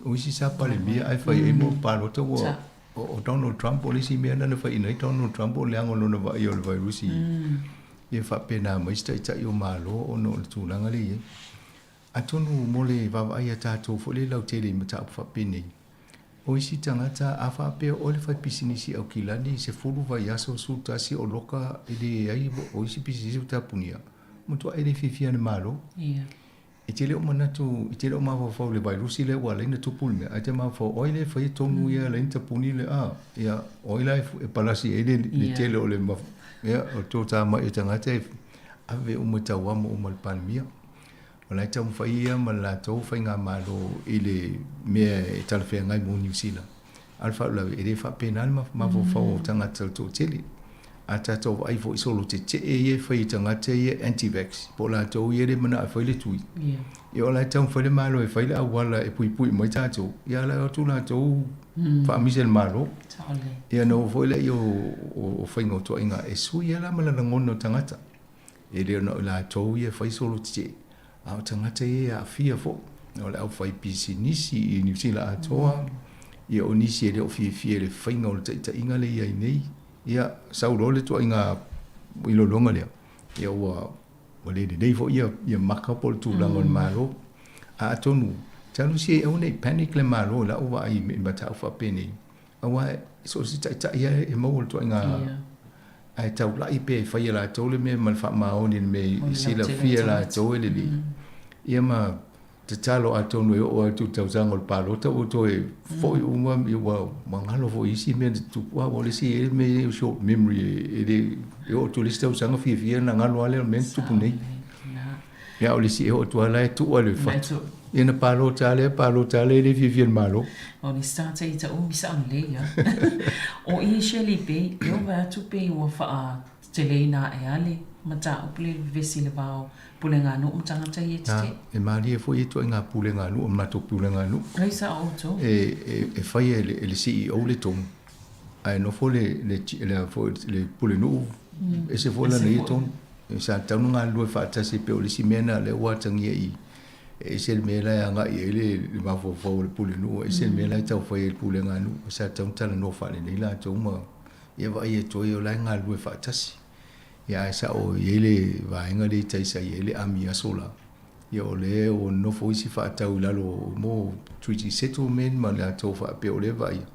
o isi sa Palemia ae fai ai mo palota ua o Donald Trump o le isi mea na na faiina ai Donald Trump o le leaga o lona vaaia o le vairusi ia faapena mai isi taitai o Malo ona o le tulaga lea e i ai. Atonu mo le vaavaai a tatou foi lea lautele i mataupu faapenei, o isi tagata a faapea oe le faipisinisi Aukilani 10 vaiaso 11 o loka e leai o isi pisinisi ua tapunia, Matuai le fiafia le Malo. E te le o manatu, e te le o mafaufau i le vairusi lea ua ala ai ona tupu le mea, ae te mafaufau, o ai lea e faia tonu ia e ala ai ona tapuni le, a, ia, o ai la e palasi ai le, le tele o le, ia, o le toatamai o tagata e ave uma i tauamo uma i le Palemia. O la e taumafai ia ma le latou faigamalo i le mea e talafeagai mo Niu Sila. A o le faalavelave, e le faapena le mafaufau o tagata o le toatele. A tatou vaai foi i solo tetee ia e fai e tagata ia anti-vax, po o latou ia e le manao e fai le tui, ia o la e taumafai le Malo e fai le auala e puipui mai tatou, ia a la e o atu latou faamisa i le Malo. Ia ona oo foi lea o faiga o toaiga e sui ai la ma le lagona o tagata. E le ona o latou ia e fai solo tetee, a o tagata ia e aafia foi, o le aufaipisinisi i Niu Sila atoa, ia o nisi e le o fiafia i le faiga o le taitaiga lea e i ai nei. Ia, sau loa le ituaiga iloiloga lea, ia ua ua le lelei foi ia ia maka po o le tulaga o le Malo. A atonu, talu si aua ne i panic le Malo i lau vaai i mataupu faapenei, aua so o se taitai lava e maua le ituaiga ae taulai pea e fai e latou le mea ma le faamaoni i le mea e silafia e latou e lelei. Ia ma tatalo atonu e oo atu i le tausaga o le palota ua toe foi uma ua galo foi i isi mea na tutupu. Aua o le isi e i ai le mea e short memory e le e oo atu i le isi tausaga fiafia ona galo lava lea o le mea na tutupu nei. Ia a o le isi e oo atu lava la e tuu lava i le fatu. Ia ona palota lava lea, palota lava lea e le fiafia i le Malo. O le start e ita umi sao lelei a. O i Shirley Bay, e ova atu pei ua faateteleina ae a le mataupu le vevesi i le va o puleganuu ma tagata ia tetee. E malie foi ia ituaiga puleganuu o le matou puleganuu. Ai sao outou. E faia e le CEO le tonu, ae nofo le le pulenuu ese foi lana ia tonu. Sa tatau ona galulue faatasi pei o le isi mea lena lea ua atagia i i, e ese le mea la e agai i ai le mafaufau o le pulenuu, ese le mea la e taufai ai le puleganuu. Sa tatau ona talanoa faalelei latou ma ia vaai atu ai o la e galulue faatasi. Ia ae sao e i ai le vaega lea i tai sa i ai le ami aso la, ia o lea ua nonofo isi faatau i lalo mo treaty settlement ma latou faapea o lea e vaaia.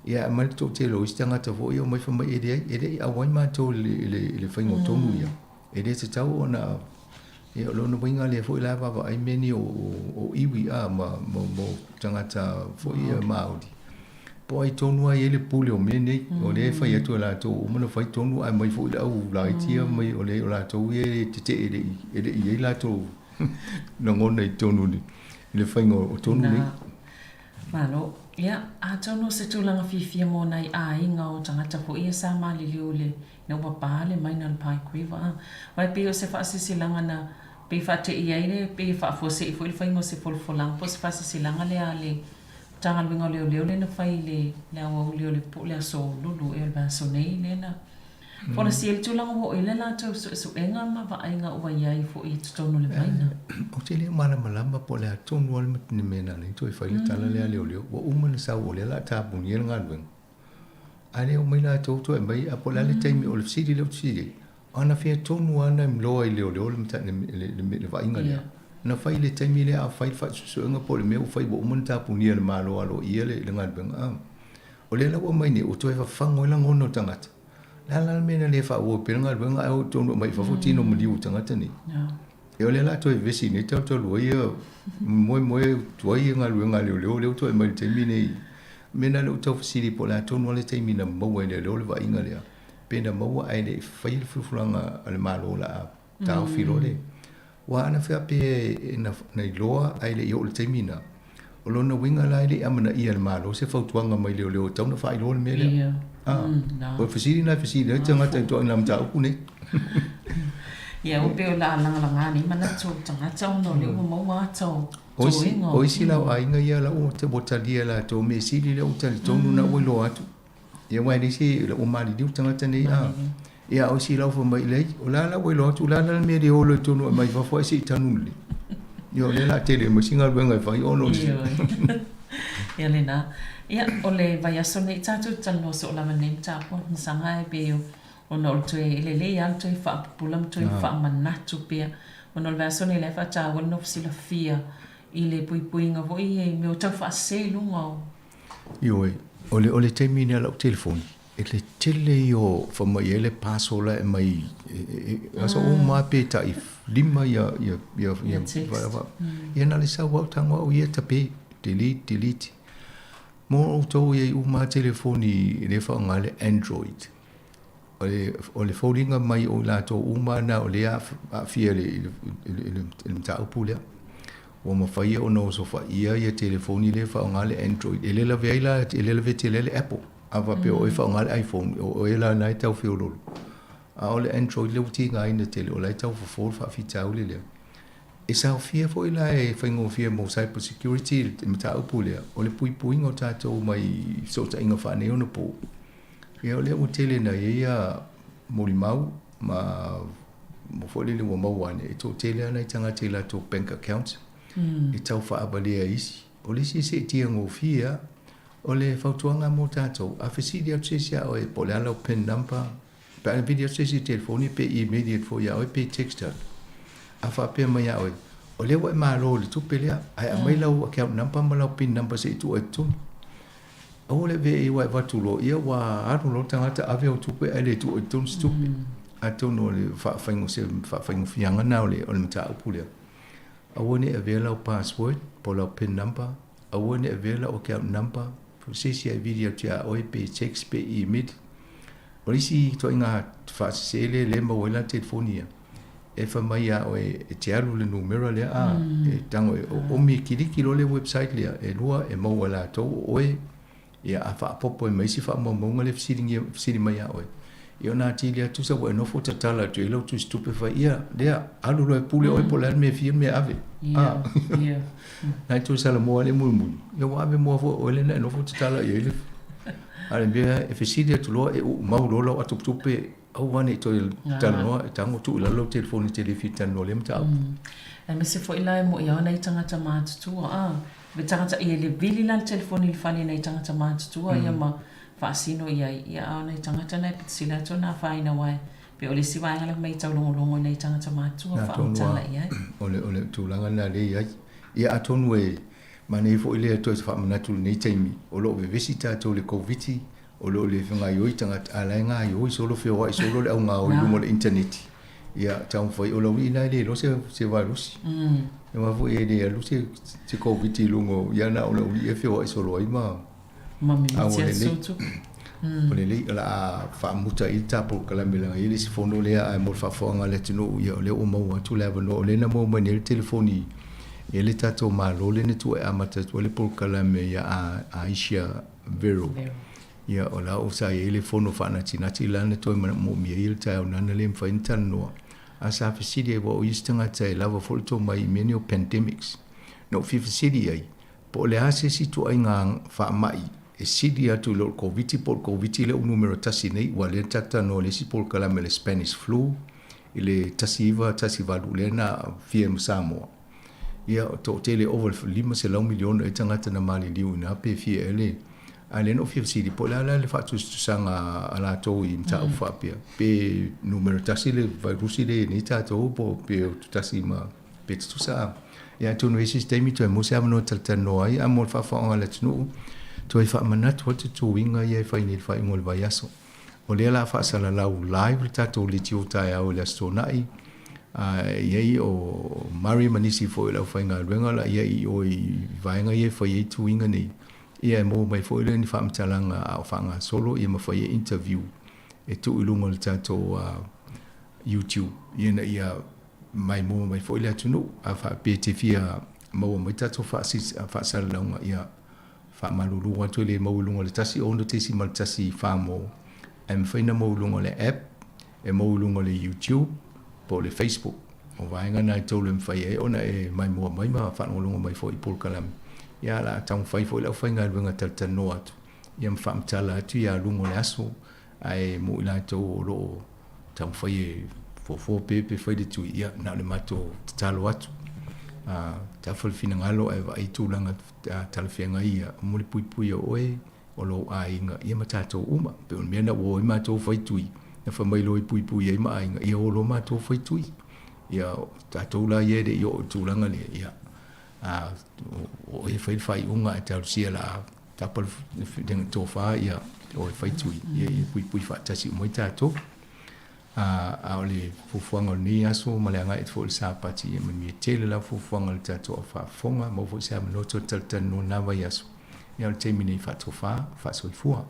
Ia ae aumai le toatele o isi tagata foi ia omai fai mai e leai, e le i auai matou i le faiga o tonu ia. E le tatau ona, ia o lona uiga lea foi la e vaavaai mea nei o iwi a ma tagata foi ia Māori. Po o ai tonu lava e i ai le pule o mea nei. O lea e fai atu e latou ua uma ona fai tonu ae aumai foi le au laiti ia mai o lea o latou ia e tetee e le i i ai latou lagona i totonu i le faiga o tonu nei. Malo. Ia, atonu o se tulaga fiafia mo nai aiga o tagata foi ia sa maliliu i le ina ua pa le maina o le Pike River. A, aua e pei o se faasilasilaga na pei e faateia ai le, pei e faafuasei foi le faiga o se folafolaga po o se faasilasilaga lea a le Matagaluega o Leoleo lea na fai i le le aoauli o le po o le aso Lulu ea o le vaiaso nei lea na folasia ai le tulaga ua oo i ai le latou suesuega ma vaaiga ua i ai foi i totonu o le maina. Ou te le o malamalama po o le a tonu lava le mea na ala ai toe fai le tala lea a leoleo. Ua uma ona sau o lea o le a tapunia le galuega. Ae le omai latou toe aumai, a po o le a le taimi, o le fesili lea ou te fesili ai, anafea tonu lava na iloa ai e leoleo le vaaiga lea? Na fai i le taimi lea a fai le faasuesuega po o le mea ua fai ua uma ona tapunia e le Malo aloaia le galuega? A o lea la ua aumai nei, ua toe fafago ai lagona o tagata. O le a la le mea na le faaauau pea le galuega ae o i totonu aumai i fafo tino maliu o tagata nei? Ia o lea o le a toe vevesi nei talu ai ia moemoe tuai ia galuega a leoleo lea ua toe aumai i le taimi nei. O le mea lena lea ou te tau fesili po o le a tonu lava le taimi na maua ai e leoleo le vaaiga lea, pe na maua ae le i faia le fulafulaga a le Malo o le a taofi loa le. Aua ana faapea na iloa ae le i oo i le taimi lena, o lona uiga la e le i amanaia e le Malo se fautuaga mai leoleo e tatau ona faailoa le mea lea. O le fesili lena e fesili ai le tagata i ituaiga mataupu nei. Ia, ua pei o le a lagalaga nei manatu o tagata ona o lea ua maua ata o toega. O isi la o aiga ia la ua talia e latou, mea sili lea ua talitonu na ua iloa atu. Ia aua e leai se, ua maliliu tagata nei a. Ia a o isi la ua fai mai, leai, o la la ua iloa atu, o le a la le mea e le o loa i totonu e aumai fafo ae se i tanu lelei. Ia o lea o le a tele mai se galuega e fai ona o le. Ia lena. Ia, o le vaiaso nei tatou te talanoa soo lava i lenei mataupu Masaga e pei ona o le toe, e lelei lava le toe faapupula ma toe faamanatu pea ona o le vaiaso nei la e faataua le nofo silafia i le puipuiga foi i mea o tau faasese i luga o Ioe, o le, o le taimi nei a lau telefoni, e le tele ia o, fai mai ai le parcel la e aumai, aso uma lava pe tai 5 ia, ia, ia, ia, ia, ia na o le sau lava o tago au ia tape, delete, delete. Mo outou e i ai uma lava telefoni lea e faaaoga le Android, o le, o le foliga mai o i latou uma na o lea e aafia i le, i le, i le mataupu lea. Ua mafai ona osofaia ia telefoni lea e faaaoga le Android. E le lavea ai la, e le lavea tele ai le Apple. A faapea o oe e faaaoga le iPhone, o oe la lena e tau feoloolo. A o le Android lea ua tigaina tele, o la e tau fofo le faafitauli lea. E saofia foi la e faigofie mo cyber security le mataupu lea, o le puipuiga o tatou mai fesootaiga faaneionapo. Ia o lea ua tele ina i ai ia molimau ma mo foi lele ua maua ane, e toatele lava nai tagata i latou bank accounts e tau faavalea e isi. O le isi e seetia gofie lava, o le fautuaga mo tatou, a fesili atu se isi ia oe po o le a lau pin number, pe a vili atu se isi i le telefoni pe email atu foi ia oe pe text atu, a faapea mai ia oe, o lea ua e malo i le tupe lea, ae aumai lau account number ma lau pin number se i tuu ai i totonu. Aua le avea i ai aua e avatu loa, ia ua alu loa le tagata ave au tupe ae le tuu i totonu se tupe. Atonu o le faafaigo, se faafaigofiaga lena o le, o le mataupu lea. Aua ne i avea lau password po o lau pin number, aua ne i avea lau account number, po o se isi e vili atu ia oe pe text pe email. O le isi ituaiga faasese lea lea e maua ai la telefoni ia, e fai mai ia oe e te alu i le numera lea a, e tago e oomi e kiliki loa le website lea, e lua e maua e latou o oe, ia a faaopoopo ai ma isi faamaumauga lea e fesiligia, fesili mai ia oe. Ia ona atili lava tusa ua e nofo tatala atu i ai lau tusitupe fai, ia, lea, alu loa e pule oe po o le a le mea e fia mea ave. A, na e toe salamo lava le mulimuli, ia ua ave mua foi e oe lea na e nofo tatala i ai le, a o le mea e fesili atu loa e uumau loa lau atotupe Aua ne i toe talanoa, e tago tuu i lalo lau telefoni e te le fia talanoa i lea mataupu. Aemaise foi la e moʻi ao nai tagata matutua a le tagata ia le vili la le telefoni i le fale i nai tagata matutua ia ma faasino i ai ia a o nai tagata na e pito sili atu ona afaina aua e pei o le isi vaega lea fai mai e taulogologo i nai tagata matutua faamatala i ai. O le o le tulaga lena lea e i ai. Ia atonu e manaia foi lea toe faamanatu i lenei taimi o lo o vevesi tatou i le Koviti O lo o le gaioi tagata, a la e gaioi solo feoai solo le augaoi i luga o le initaneti. Ia, taumafai, o lau alii la e le iloa se, se vairosi. Aua foi e le alu se, se Koviti i luga o, ia na o lau alii e feoai solo ai ma, Ma a ua lelei. O lelei, o le a faamuta ai le ta polokalame leaga e i ai le isi fono lea, ae mo le faafofoga a le atunuu, ia o lea ua maua atu le avanoa, o lea na maua mai nei le telefoni. E le tatou Malo lea na tuu e amata atu ai le polokalame ia Aisha Vero. Ia, o la sa i ai le fono faanatinati la na toe moomia ai le taeao nana le mafai ona talanoa. A sa fesili ai, aua o ia se tagata e lava foi le tomai i mea nei o pandemics. Na ou fia fesili i ai, po o le a se isi ituaiga faamai e sili atu i lo le Koviti po o le Koviti lea ua numera tasi nei, aua o lea na tatou talanoa i le isi polokalame le Spanish Flu i le 1918 lea na aafia ai ma Samoa. Ia, toatele ova i le 500 miliona ea tagata na maliliu i ina pe fia ea le. A o lea na ou fia fesili, po o le a la le faatusatusaga a latou i mataupu faapea, pe numera tasi le vairusi lea i nei tatou po o pe tasi ma pe tutusa a. Ia atonu e i ai se isi taimi toe maua se avanoa e talatalanoa ai, a mo le faafofoga a le atunuu, toe faamanatu atu tuiga ia e fai nei i le faaiuga o le vaiaso. O lea o le a faasalalau live le tatou leitio taeao i le Aso Toonai, a e i ai o Murray ma nisi foi o le aufaigaluega o le a i ai i o i vaega ia e fai ai tuiga nei, ia e maua mai foi lea ni faamatalaga a o faagasolo ia ma fai ai interview e tuu i luga o le tatou YouTube ina ia maimoa mai foi le atunuu. A faapea e te fia maua mai tatou faasalalauga, ia faamalulu atu e le maua i luga o le 1 6.1 Farmall, ae mafai ona maua i luga o le app, e maua i luga o le YouTube po o le Facebook. O vaega na e tolu e mafai ai ona e maimoa mai ma faalogologo mai foi i polokalame. Ia, o le a taumafai foi le aufaigaluega talatalanoa atu ia ma faamatala atu ia luga o le aso, ae mo i latou o lo o taumafai e fuafua pe pe fai le tui, ia, na o le matou tatalo atu. Tafa le finagalo ae vaai tulaga talafeagai ia mo le puipuia o oe, o lou aiga, ia ma tatou uma. E pei o le mea lena ua o ai matou fai tui, na fai mai loa e puipui ai ma aiga, ia o loa matou fai tui. Ia, o tatou la ia e le i oo i le tulaga lea, ia, a o oe e fai le faaiuga ae talosia o le a tapa le tofa, ia o e fai tui, ia puipui faatasi uma ai tatou. A o le fuafuaga o lenei aso ma le agai atu foi i le Sapati, ia manuia tele lava fuafuaga a le tatou au faafofoga, maua foi se avanoa toe talatalanoa i lena vaiaso. Ia o le taimi nei faatofa, faasoifua.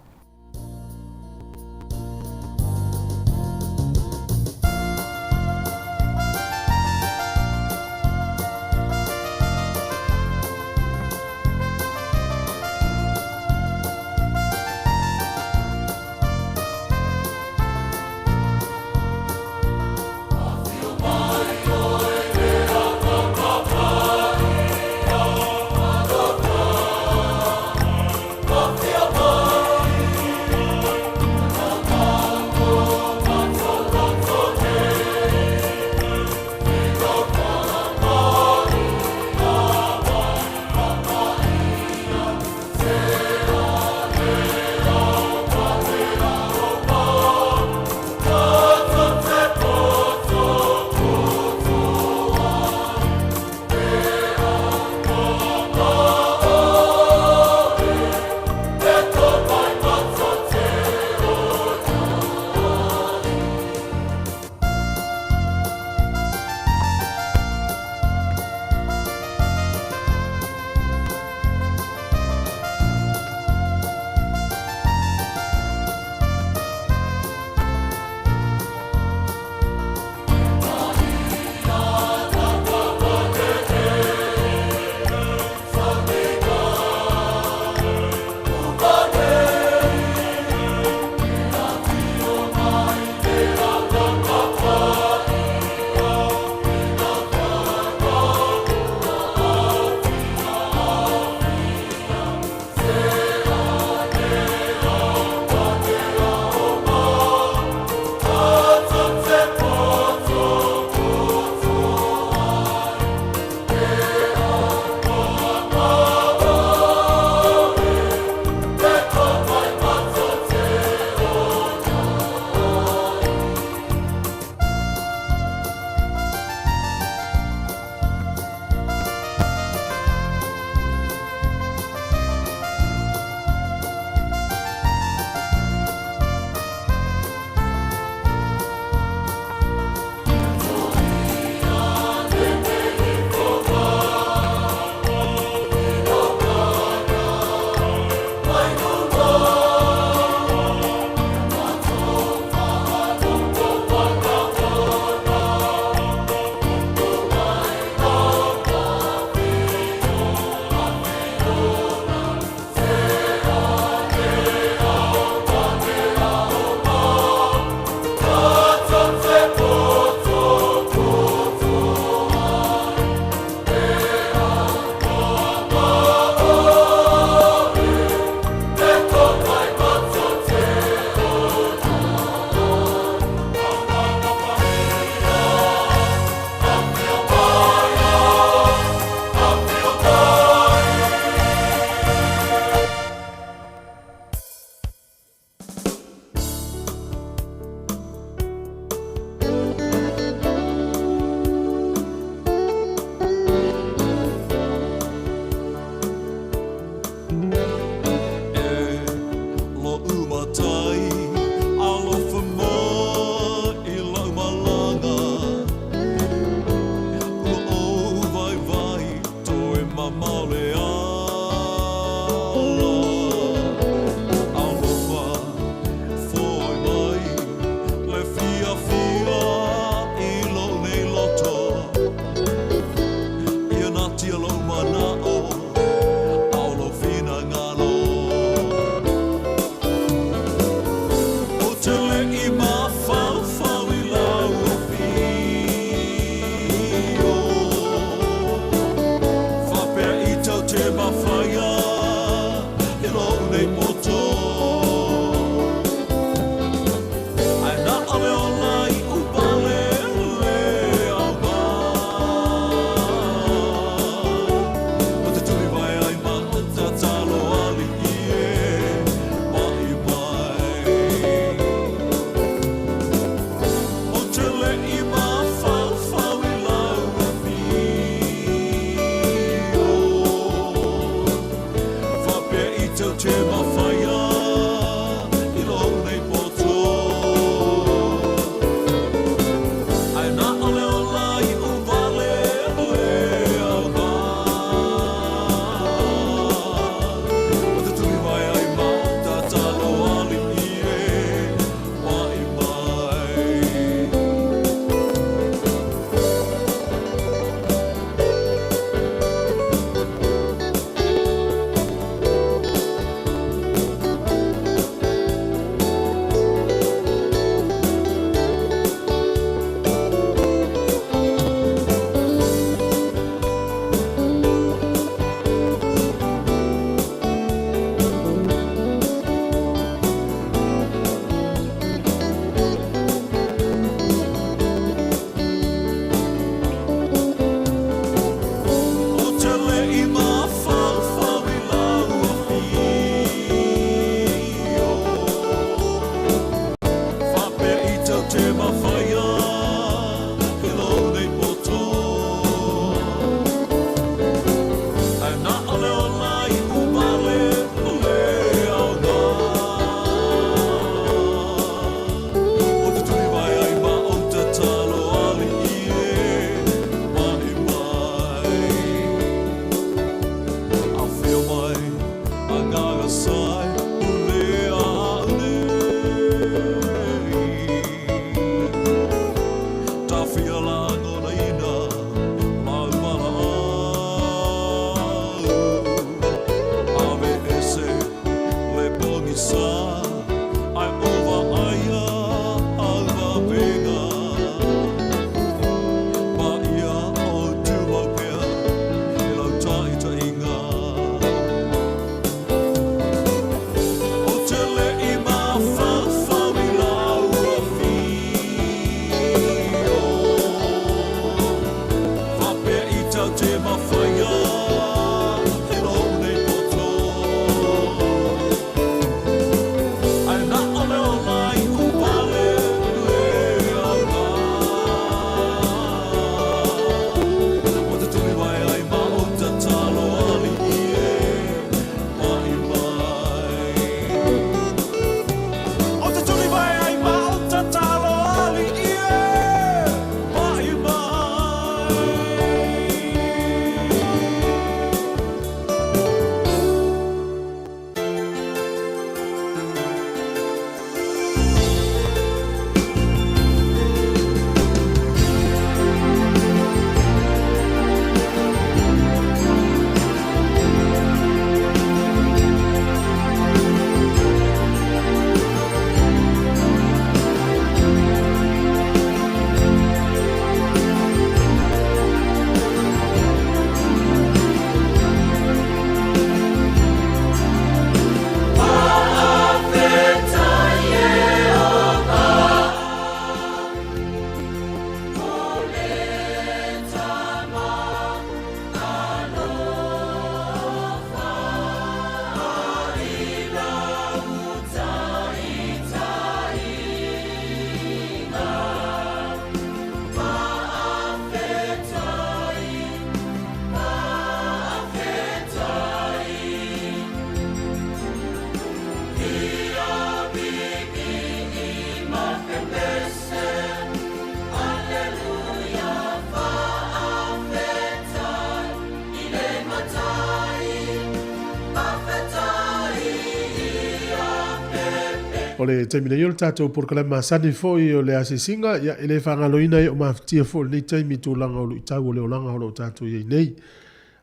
O le taimi nei o le tatou polokalame masani foi o le asiasiga, ia, e le faagaloina ai o mafatia foi i lenei taimi i tulaga o luitau o le olaga o lo o tatou i ai nei.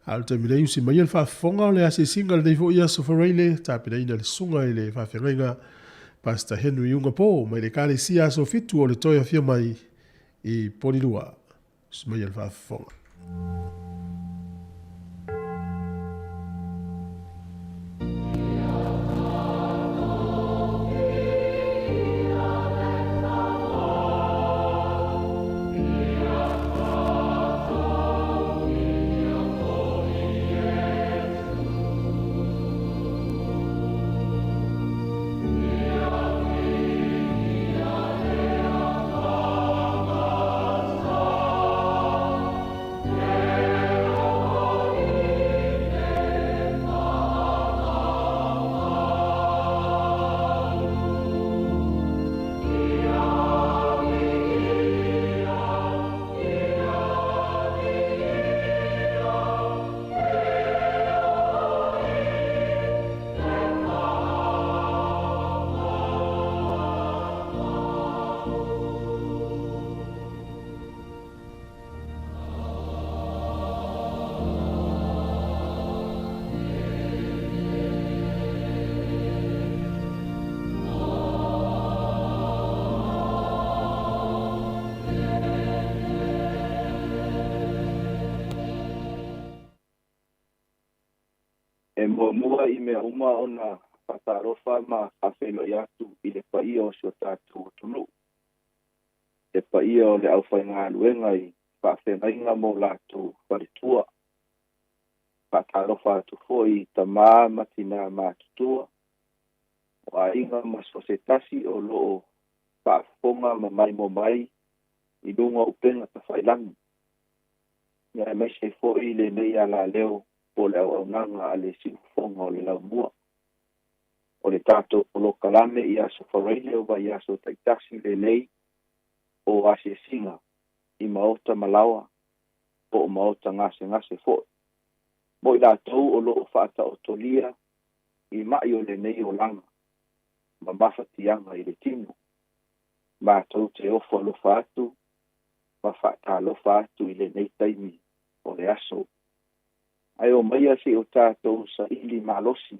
A o le taimi nei, usi maia le faafofoga o le asiasiga i lenei foi aso Faraile, tapenaina e le Susuga i le Faafeagaiga Pastor Henry Uga Po mai le Ekalesia Aso Fitu o le Toe Afio Mai i Polilua. Usi maia le faafofoga. E muamua i mea uma ona faatalofa ma faafeiloai atu i le paia o si o tatou atunuu, le paia o le aufaigaluega i faafeagaiga ma o latou faletua. Faatalofa atu foi i tamā ma tinā matutua, o aiga ma so o se tasi o lo o faafofoga ma maimoa mai i luga o upega tafailagi, aemaise foi lenei alaleo po o le auaunaga a le Siufofoga o le Laumua. O le tatou polokalame i Aso Faraile o vaiaso taitasi lenei o asiasiga i maota ma laoa po o maota gasegase foi, mo i latou o lo o faataotolia i mai o lenei olaga ma mafatiaga i le tino. Matou te ofo alofa atu ma faatalofa atu i lenei taimi o le aso. Ae omaia se i o tatou saili malosi,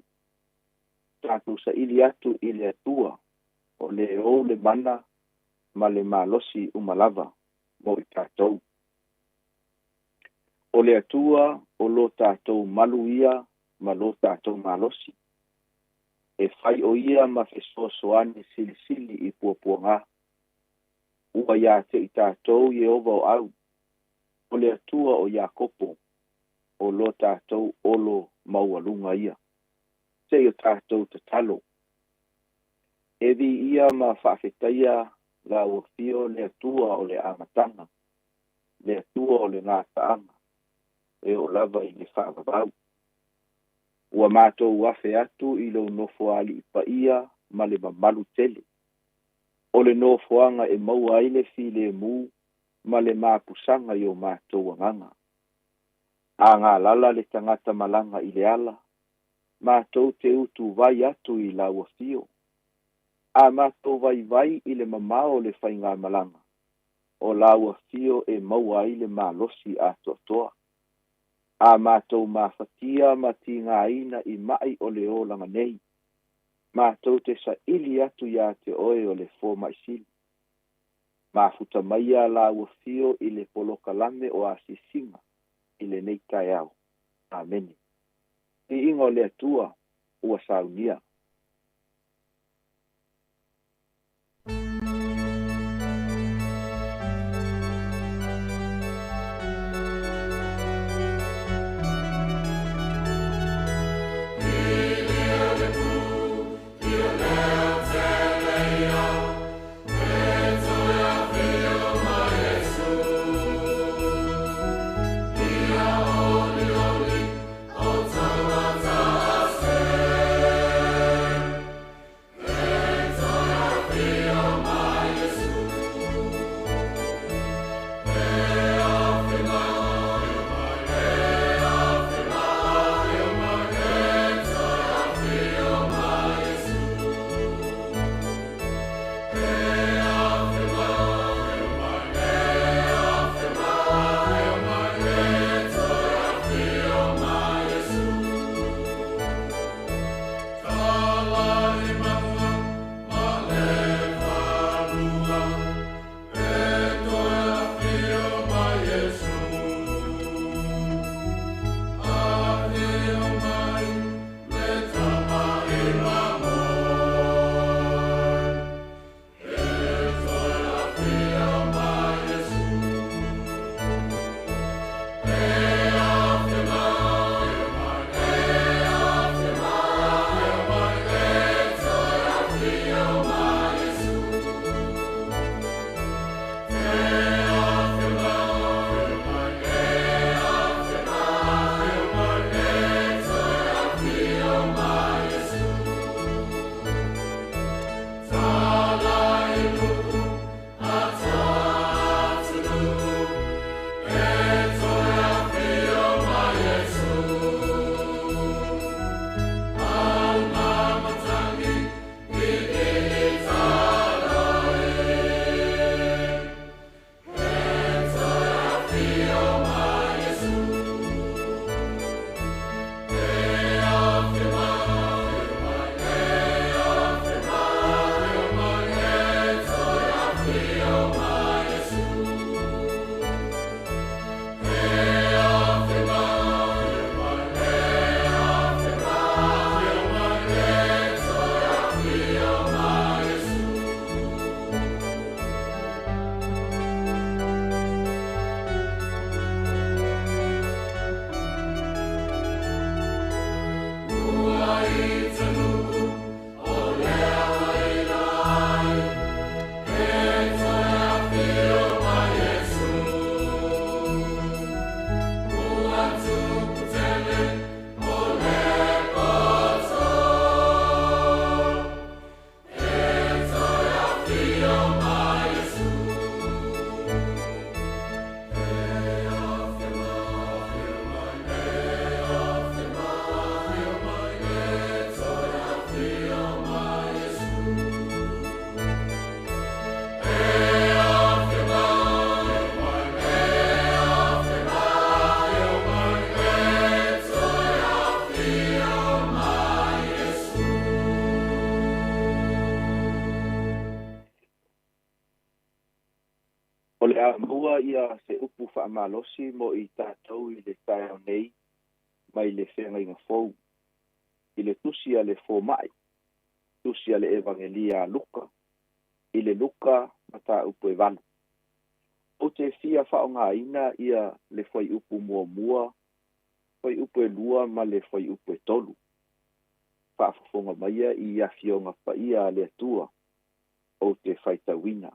tatou saili atu i le Atua o le ou le mana ma le malosi uma lava mo i tatou. O le Atua o lo tatou malu ia ma lo tatou malosi, e fai o ia ma fesoasoani silisili i puapuaga. Ua iā te i tatou Ieova o au, o le Atua o Iakopo, o lo tatou olo maualuga ia. Se i o tatou tatalo. E viia ma faafetaia lau afio le Atua o le amataga, le Atua o le gataaga, e oo lava i le faavavau. Ua matou afe atu i lou nofoalii paia ma le mamalu tele. O le nofoaga e maua ai le filemu ma le mapusaga i o matou agaga. A galala le tagata malaga i le ala, matou te utuvai atu i lau afio. A matou vaivai i le mamao o le faigamalaga, o lau afio e maua ai le malosi atoatoa. A matou mafatia ma tigaina i mai o le olaga nei, matou te saili atu iā te oe o le fomai sili. Mafuta maia lau afio i le polokalame o asiasiga i lenei taeao. Amene. Viiga o le Atua ua saunia. le a maua ia se upu faamalosi mo i tatou i le taeao nei mai le Feagaiga Fou, i le tusi a le Foma'i, tusi a le Evagelia a Luka, i le Luka mataupu e 8. Ou te fia faaaogaina ia le fuaiupu muamua, fuaiupu e 2 ma le fuaiupu e 3. Faafofoga maia i afioga paia a le Atua ou te faitauina.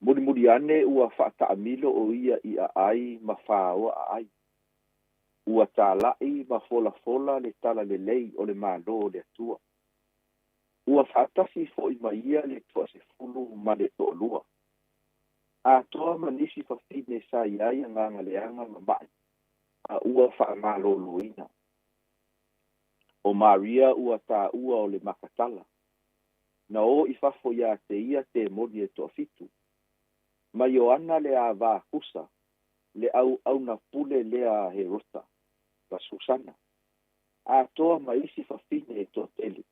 Mulimuli ane ua faataamilo o ia i aai ma fāoa aai. Ua tāla'i ma folafola le talalelei o le Malo o le Atua. Ua faatasi foi ma ia le toasefulu ma le toalua. Atoa ma nisi fafine sa i ai agaga leaga ma ma'i, a ua faamaloloina. O Maria ua taua o le Makatala, na o i fafo iā te ia temoni e toafitu. Ma Ioana le avā Kusa, le auauna pule lea a Herota, ma Susana, atoa ma isi fafine e toatele,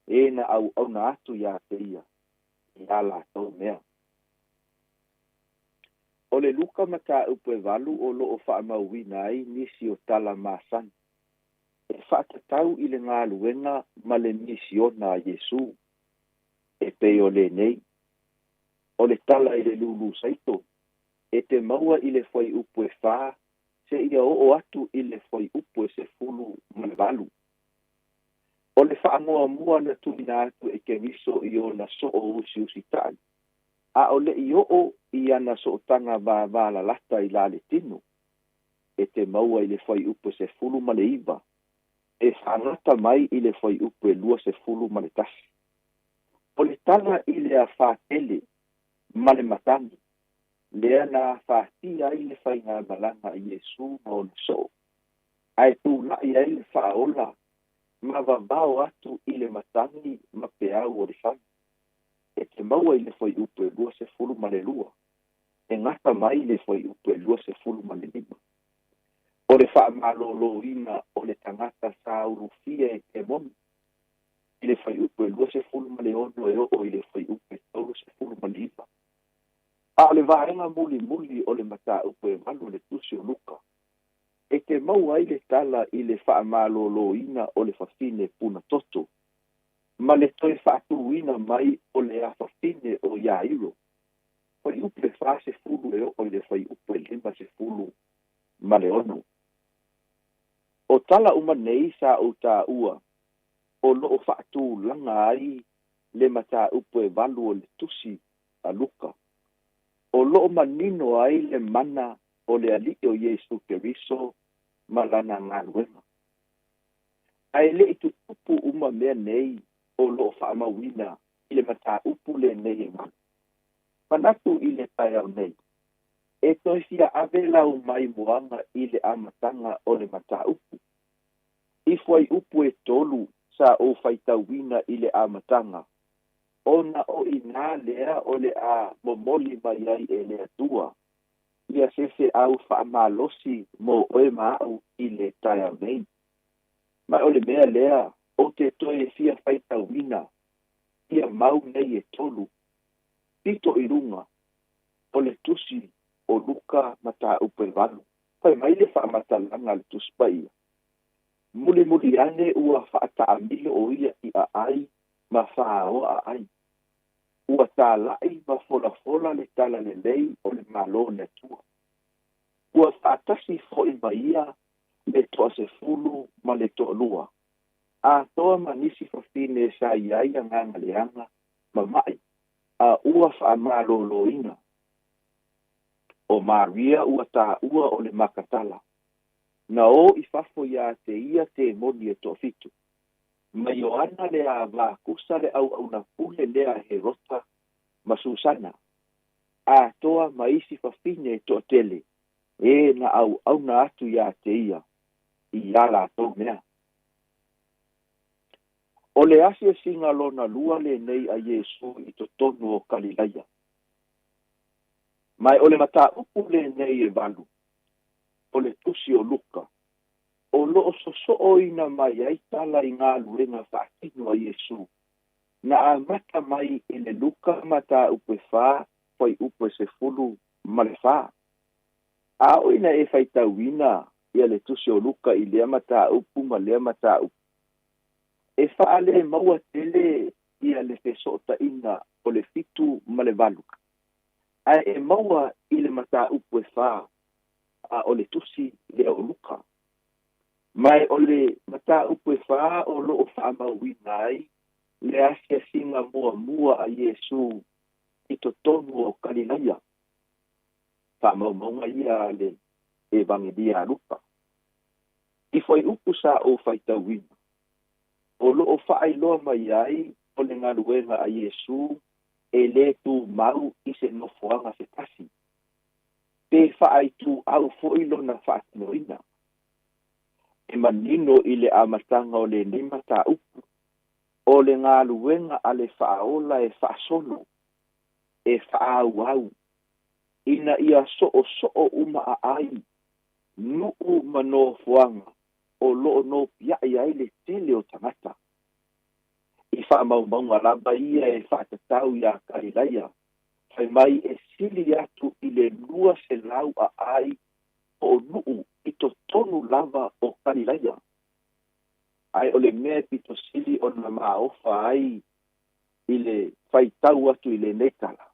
e na auauna atu iā te ia i a latou mea. O le Luka mataupu e 8 o loo faamauina ai nisi o tala masani e faatatau i le galuega ma le misiona a Iesu, e pei o lenei. O le tala i le lūlū saito, e te maua i le fuaiupu e 4 seia oo atu i le fuaiupu e 18. O le faamuamua na tuuina atu e Keriso i ona soo usiusitai, a o le'i oo i ana sootaga vavalalata i la le tino, e te maua i le fuaiupu e 19, e faagata mai i le fuaiupu e 21. O le tala i le afatele ma le matagi, lea na afatia ai le faigamalaga a Iesu ma ona soo, ae tula'i ai le faaola ma vavao atu i le matagi ma peau o le sami, e te maua i le fuaiupu e 22, e gata mai i le fuaiupu e 25. O le faamaloloina o le tagata sa ulufia e temoni, i le fuaiupu e 26 e oo i le fuaiupu e 39. A o le vaega mulimuli o le mataupu e 8 o le tusi o Luka, e te maua ai le tala i le faamaloloina o le fafine punatoto, ma le toe faatuina mai o le afafine o Iairo, fuaiupu e 40 e oo i le fuaiupu e 56. O tala uma nei sa ou taua o loo faatulaga ai le mataupu e 8 o le tusi a Luka, o loo manino ai le mana o le Alii o Iesu Keriso ma lana galuega. Ae le'i tutupu uma mea nei o loo faamauina i le mataupu lenei e 8. Manatu i le taeao nei, e toe fia ave lau maimoaga i le amataga o le mataupu. I fuaiupu e 3 sa ou faitauina i le amataga, ona o inā lea o le a momoli mai ai e le Atua ia se feau faamalosi mo oe ma a'u i le taeao nei. Ma o le mea lea ou te toe fia faitauina ia mau nei e 3, pito i luga o le tusi o Luka mataupu e 8. Fai mai le faamatalaga a le Tusi Paia, mulimuli ane ua faataamilo o ia i aai ma fāoa aai. Ua tāla'i ma folafola le talalelei o le Malo o le Atua. Ua faatasi foi ma ia le toasefulu ma le toalua, atoa ma nisi fafine sa i ai agaga leaga ma ma'i, a ua faamaloloina. O Maria ua taua o le Makatala, na o i fafo iā te ia temoni e toafitu. Ma Ioana le avā Kusa le auauna pule lea a Herota ma Susana, atoa ma isi fafine e toatele, e na auauna atu iā te ia i a latou mea. O le asiasiga lona lua lenei a Iesu i totonu o Kalilaia. Ma o le mataupu lenei e 8, o le tusi o Luka, o loo sosooina mai ai tala i galuega faatino a Iesu, na amata mai i le Luka mataupu e 4, fuaiupu e 14. A oo ina e faitauina ia le tusi o Luka i lea mataupu ma lea mataupu, e faalemauā tele ia le fesootaiga o le 7 ma le 8, ae e maua i le mataupu e 4 a o le tusi lea o Luka. Ma e o le mataupu e 4 o loo faamauina ai le asiasiga muamua a Iesu i totonu o Kalilaia, faamaumauga ia a le Evagelia a Luka. I fuaiupu sa ou faitauina, o loo faailoa mai ai o le galuega a Iesu e lē tumau i se nofoaga se tasi, pe faaituau foʻi lona faatinoina. E manino i le amataga o lenei mataupu, o le galuega a le Faaola e faasolo, e faaauau, ina ia soosoo uma aai, nuu ma nofoaga o loo nopiai ai le tele o tagata. I faamaumauga lava ia e faatatau iā Kalilaia, fai mai e sili atu i le 200 aai po o nuu i totonu lava o Kalilaia. Ae o le mea e pito sili ona maofa ai i le faitau atu i lenei tala,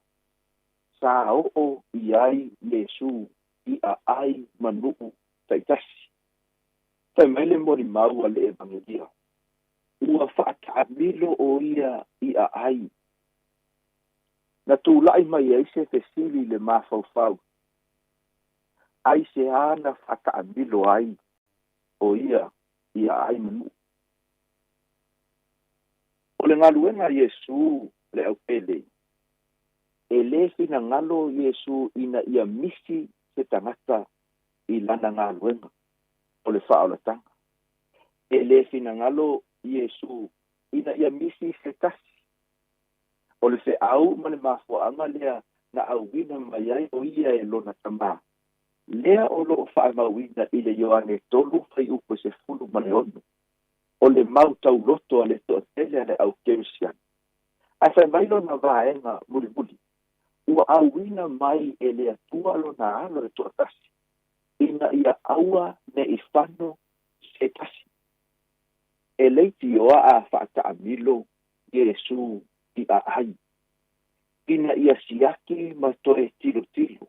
sa oo i ai Iesu i aai ma nuu taitasi. Fai mai le molimau a le Evagelia, ua faataamilo o ia i aai. Na tulaʻi mai ai se fesili i le mafaufau, ai se a na faataamilo ai o ia i aai ma nuu? O le galuega a Iesu le aupele, e lē finagalo Iesu ina ia misi se tagata i lana galuega o le faaolataga. E lē finagalo Iesu ina ia misi se tasi. O le feau ma le mafuaaga lea na auina mai ai o ia e lona Tamā, lea o loo faamauina i le Ioane 3 fuaiupu e 16, o le mau tauloto a le toatele a le au kerisiano. Ae fai mai lona vaega mulimuli, ua auina mai e le Atua lona Alo e toatasi, ina ia aua nei fano se tasi. E leitioa a faataamilo Iesu i aai, ina ia siaki ma toe tilotilo,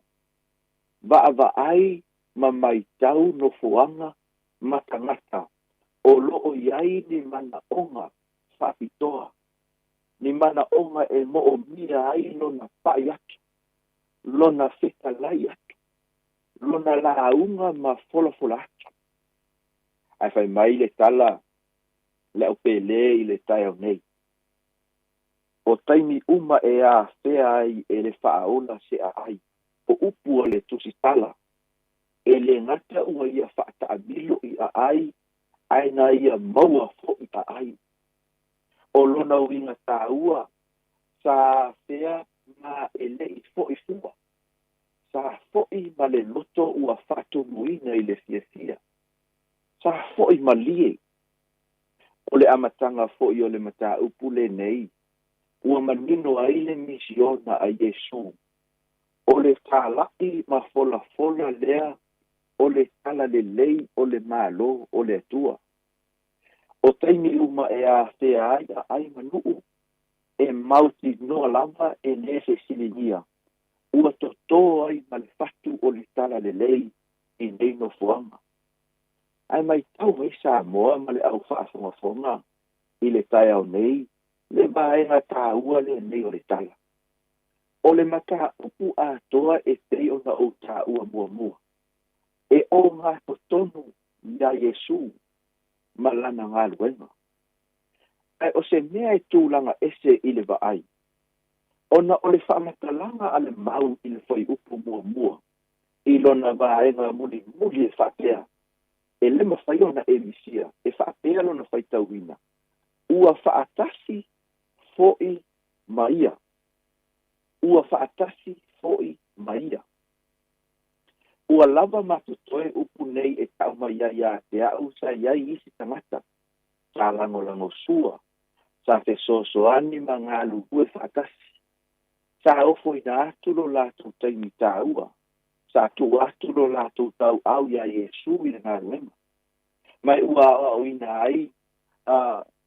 vaavaai ma maitau nofoaga ma tagata o loo i ai ni manaoga faapitoa, ni manaoga e moomia ai lona pai atu, lona fetalai atu, lona lauga ma folafola atu. Ae fai mai le tala le aupēlē i le taeao nei, o taimi uma e afea ai e le Faaola se aai, o upu a le Tusitala, e lē gata ua ia faataamilo i aai, ae na ia maua foʻi aai. O lona uiga tāua, sa afea ma e leʻi foʻi fua, sa foʻi ma le loto ua faatumuina i le fiafia, sa foʻi malie. O le amataga foʻi o le mataupu lenei, ua manino ai le misiona a Iesu, o le talaʻi ma folafola lea o le talalelei o le Malo o le Atua. O taimi uma e afea ai aai ma nuu, e mautinoa lava e lē fesiligia, ua totō ai ma le fatu o le talalelei i nei nofoaga. Ae maitau ai Samoa ma le au faafogafoga i le taeao nei le vaega tāua lenei o le tala. O le mataupu atoa e pei ona ou taua muamua, e ogatotonu iā Iesu ma lana galuega. Ae o se mea e tulaga ese i le vaai, ona o le faamatalaga a le mau i le fuaiupu muamua i lona vaega mulimuli e faapea, e lē mafai ona e misia, e faapea lona faitauina, ua faatasi foʻi ma ia. Ua faatasi foʻi ma ia. Ua lava ma totoe upu nei e tau mai ai iā te a'u sa i ai isi tagata sa lagolagosua, sa fesoasoani ma galulue faatasi. Sa ofoina atu lo latou taimi taua, sa tuu atu lo latou tauau iā Iesu i le galuega, ma e ua aoaoina ai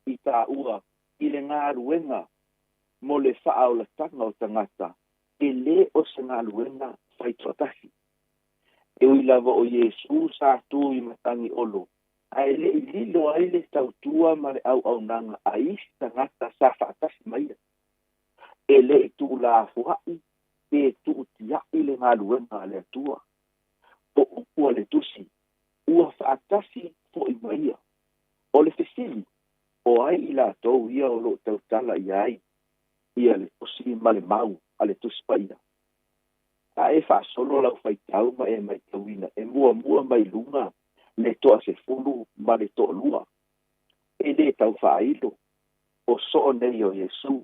i taua i le galuega mo le faaolataga o tagata, e lē o se galuega faitoatasi. E ui lava o Iesu sa tu i matagi olo, ae le i lilo ai le tautua ma le auaunaga a isi tagata sa faatasi ma ia. E le i tuulafoa'i pe tuutia'i le galuega a le Atua. O upu a le Tusi, ua faatasi fo'i ma ia. O le fesili, o ai i latou ia o loo tautala i ai ia le Tusi ma le mau a le Tusi Paia? A e faasolo lau faitau ma e matauina e muamua mai luga le toasefulu ma le toalua, e lē tau faailo, o soo nei o Iesu,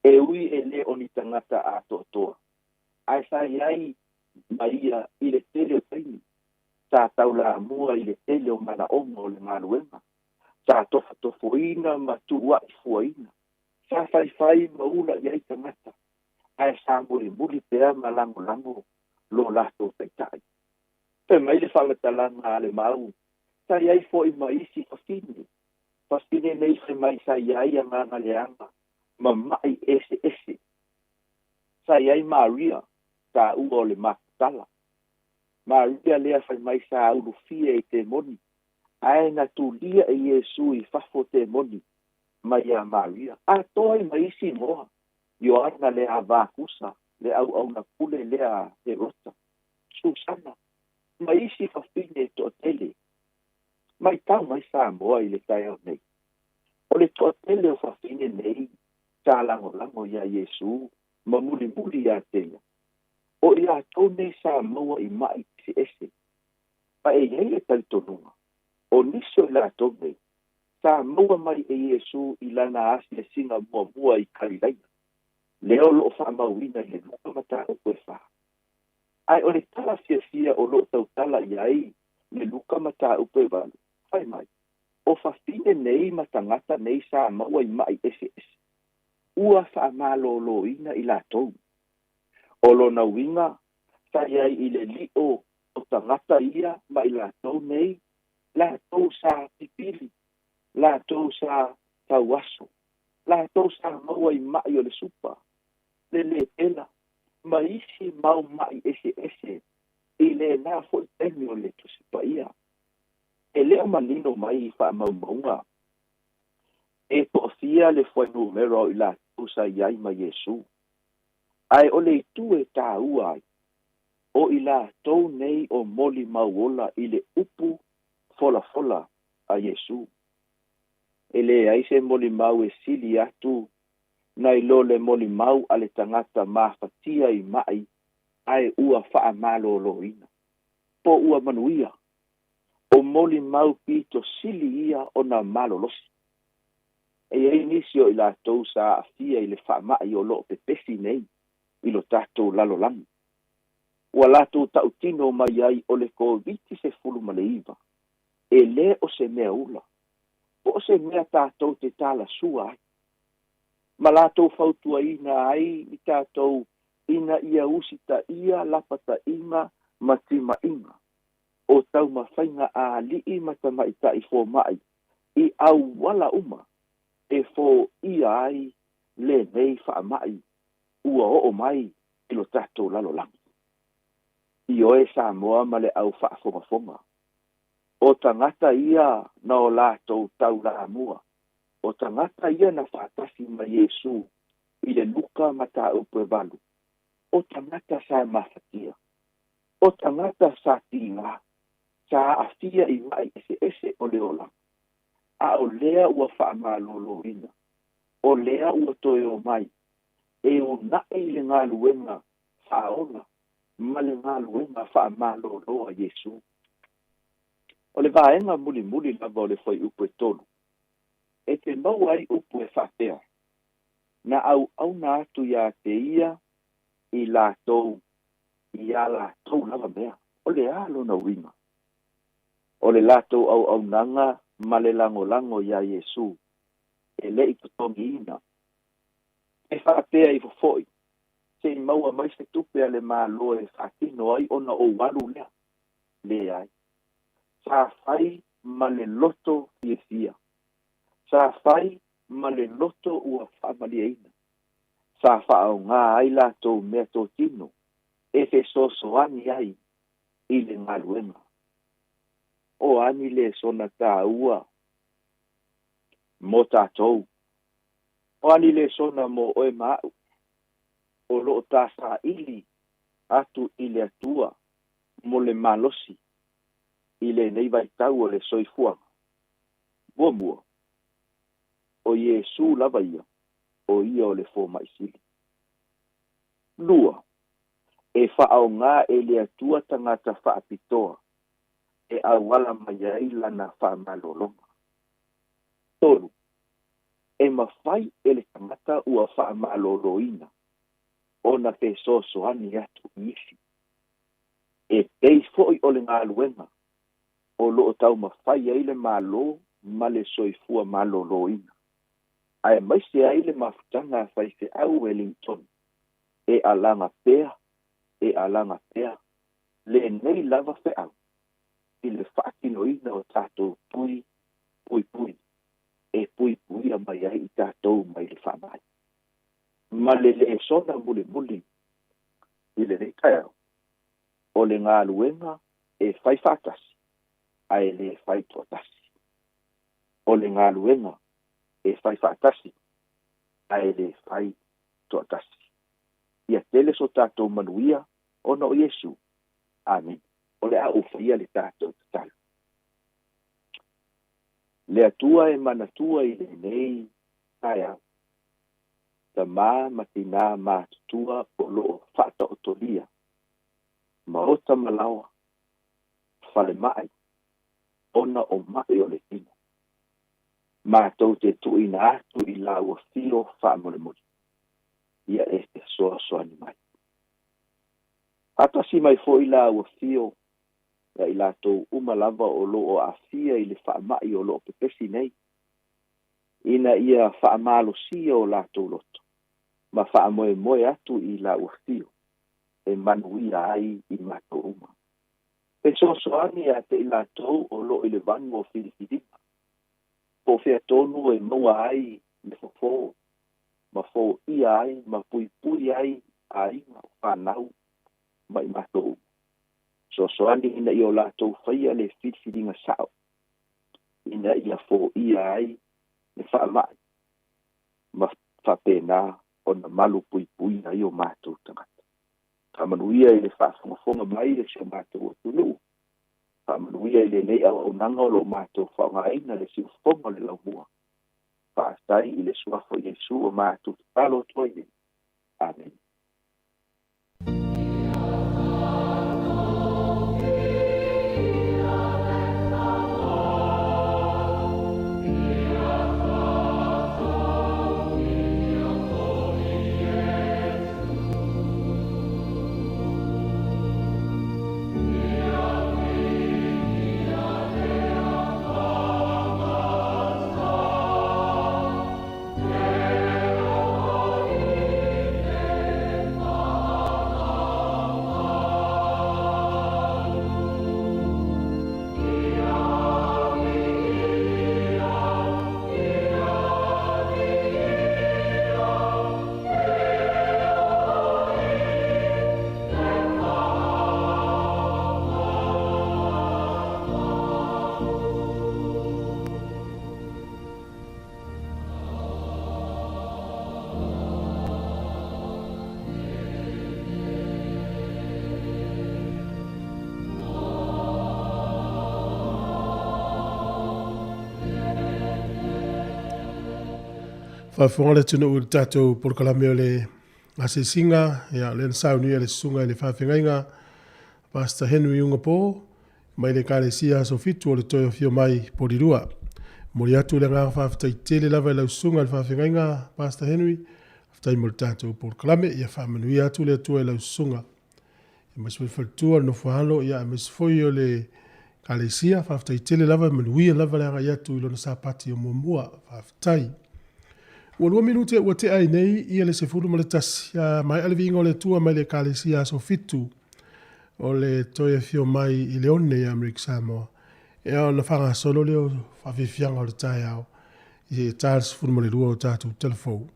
e ui e lē o ni tagata atoatoa, ae sa i ai ma ia i le tele o taimi, sa taulamua i le tele o manaoga o le galuega, sa tofatofoina ma tuuaʻi fuaina, sa faifai ma ula i ai tagata, ae sa mulimuli pea ma lagolago lo latou Taitai. Fai mai le faamatalaga a le mau, sa i ai foʻi ma isi fafine, fafine nei fai mai sa i ai agaga leaga ma maʻi eseese. Sa i ai Maria, taua o le Makatala. Maria lea fai mai sa ulufia i temoni, ae na tulia e Iesu i fafo temoni mai iā Maria, atoa ai ma isi igoa, Ioana le Avakusa, le auauna pule lea a Herota, Susana, ma isi fafine toatele. Matau mai Samoa i le taeao nei, o le toatele o fafine nei sa lagolago iā Iesu ma mulimuli iā te ia, o i latou nei sa maua i maʻi eseese. Ma e i ai le talitonuga, o nisi o i latou nei, sa maua mai e Iesu i lana asiasiga muamua i Kalilaia, lea o loo faamauina i le Luka mataupu e 4. Ae o le tala fiafia o loo tautala i ai le Luka mataupu e 8, fai mai, o fafine nei ma tagata nei sa maua i maʻi eseese, ua faamalōlōina i latou. O lona uiga, sa i ai i le lio o tagata ia ma i latou nei, latou sa pipili, latou sa tauaso, latou sa maua i maʻi o le supa, le lepela, ma isi mau maʻi eseese i lena foʻi taimi o le Tusi Paia. E le o manino mai i faamaumauga e toafia le fuainumera o i latou sa i ai ma Iesu. Ae o le itu e tāua ai, o i latou nei o molimau ola i le upu folafola a Iesu. E leai se molimau e sili atu nai lo le molimau a le tagata mafatia i maʻi ae ua faamalōlōina, po ua manuia. O molimau pito sili ia ona malolosi. E i ai nisi o i latou sa aafia i le faamaʻi o loo pepesi nei i lo tatou lalolagi. Ua latou tautino mai ai o le Koviti-19 e lē o se mea ula, po o se mea tatou te talasua ai, ma latou fautuaina ai i tatou ina ia usitaia lapataʻiga ma timaʻiga o taumafaiga a alii ma tamaitaʻi fomaʻi i auala uma e foia ai lenei faamaʻi ua oo mai i lo tatou lalolagi. Ioe Samoa ma le au faafogafoga, o tagata ia na o latou taulamua, o tagata ia na faatasi ma Iesu i le Luka mataupu e 8, o tagata sa mafatia, o tagata sa tigā, sa aafia i maʻi eseese o le olaga, a o lea ua faamalōlōina, o lea ua toe omai e unaʻi i le galuega faaola ma le galuega faamalōlō a Iesu. O le vaega mulimuli lava o le fuaiupu e 3, e te maua ai upu e faapea, na auauna atu iā te ia i latou i a latou lava mea. O le a lona uiga? O le latou auaunaga ma le lagolago iā Iesu e le i totogiina. E faapea ifo foʻi, Se i maua mai se tupe a le Malo e faatino ai ona ou alu lea. Leai. Sa fai ma le loto fiafia. Sa fai ma le loto ua faamalieina. Sa faaaogā ai latou meatotino e fesoasoani ai i le galuega. O a ni lesona tāua mo tatou? O a ni lesona mo oe ma a'u o lo o tasaili atu i le Atua mo le malosi i lenei vaitau o le soifuaga? Muamua, o Iesū lava ia, o ia o le fomai sili. Lua, e faaaogā e le Atua tagata faapitoa e auala mai ai lana faamalologa. 3, e mafai e le tagata ua faamaloloina ona fesoasoani atu i isi. E pei foi o le galuega o lo o taumafai ai le Malo ma le soifua maloloina, aemaise ai le mafutaga a faifeau Wellington e alaga pea, e alaga pea lenei lava feau i le faatinoina o tatou tui puipui e puipuia mai ai i tatou mai le faamai. Ma le lesona mulimuli i lenei taeao, o le galuega e fai faatasi ae le fai toatasi. O le galuega e fai faatasi ae le fai toatasi. Ia tele so tatou manuia ona o Iesu. Amene. O le a ou faia le tatou tatalo. Le Atua e manatua i lenei taeao, tamā ma tinā matutua o lo o faataotolia maota ma laoa, falemai, ona o ma'i o le tino. Matou te tuuina atu i lau afio faamolemole, ia e fesoasoani mai. Faatasi mai foi lau afio ia i latou uma lava o lo o aafia i le faamai o lo o pepesi nei, ina ia faamalosia o latou loto ma faamoemoe atu i lau afio e manuia ai i matou uma. Fesoasoani ia te i latou o lo o i le vanu o filifiliga, po o fea tonu e maua ai le fofo ma foia ai ma puipui ai aiga, fanau ma i matou uma. Fesoasoani ina ia o latou faia le filifiliga sao ina ia foia ai le faamai ma faapena ona malu puipuia ai o matou tagata. Faamanuia i le faafogafoga mai a si o matou atunuu. Faamanuia i lenei auaunaga o lo o matou faaaogaina le siufofoga o le laumua. Faafetai i le suafa o Iesu o matou tatalo atu ai nei. Amene. Faafofoga le atunuu i le tatou polokalame o le asiasiga, ia, lea na saunia le susuga i le faafegaiga Pastor Henry Ugapo mai le Ekalesia Aso Fitu o le Toe Afio Mai Polilua. Momoli atu le agaga faafetai tele lava i lau susuga i le faafegaiga Pastor Henry, faafetai mo le tatou polokalame, ia faamanuia atu le Atua i lau susuga. Aemaise foi le faletua, le nofoaalo, ia aemaise foi o le Ekalesia, faafetai tele lava, manuia lava le agai atu i lona Sapati o muamua. Faafetai. Ua 2 minute ua tea ai nei ia le 11, a maea le viiga o le Atua mai le Ekalesia aso 7 o le toe afio mai i le one i Amerika Samoa. Ea ona faagasolo lea o faafiafiaga o le taeao i ta le 12 o tatou telefou.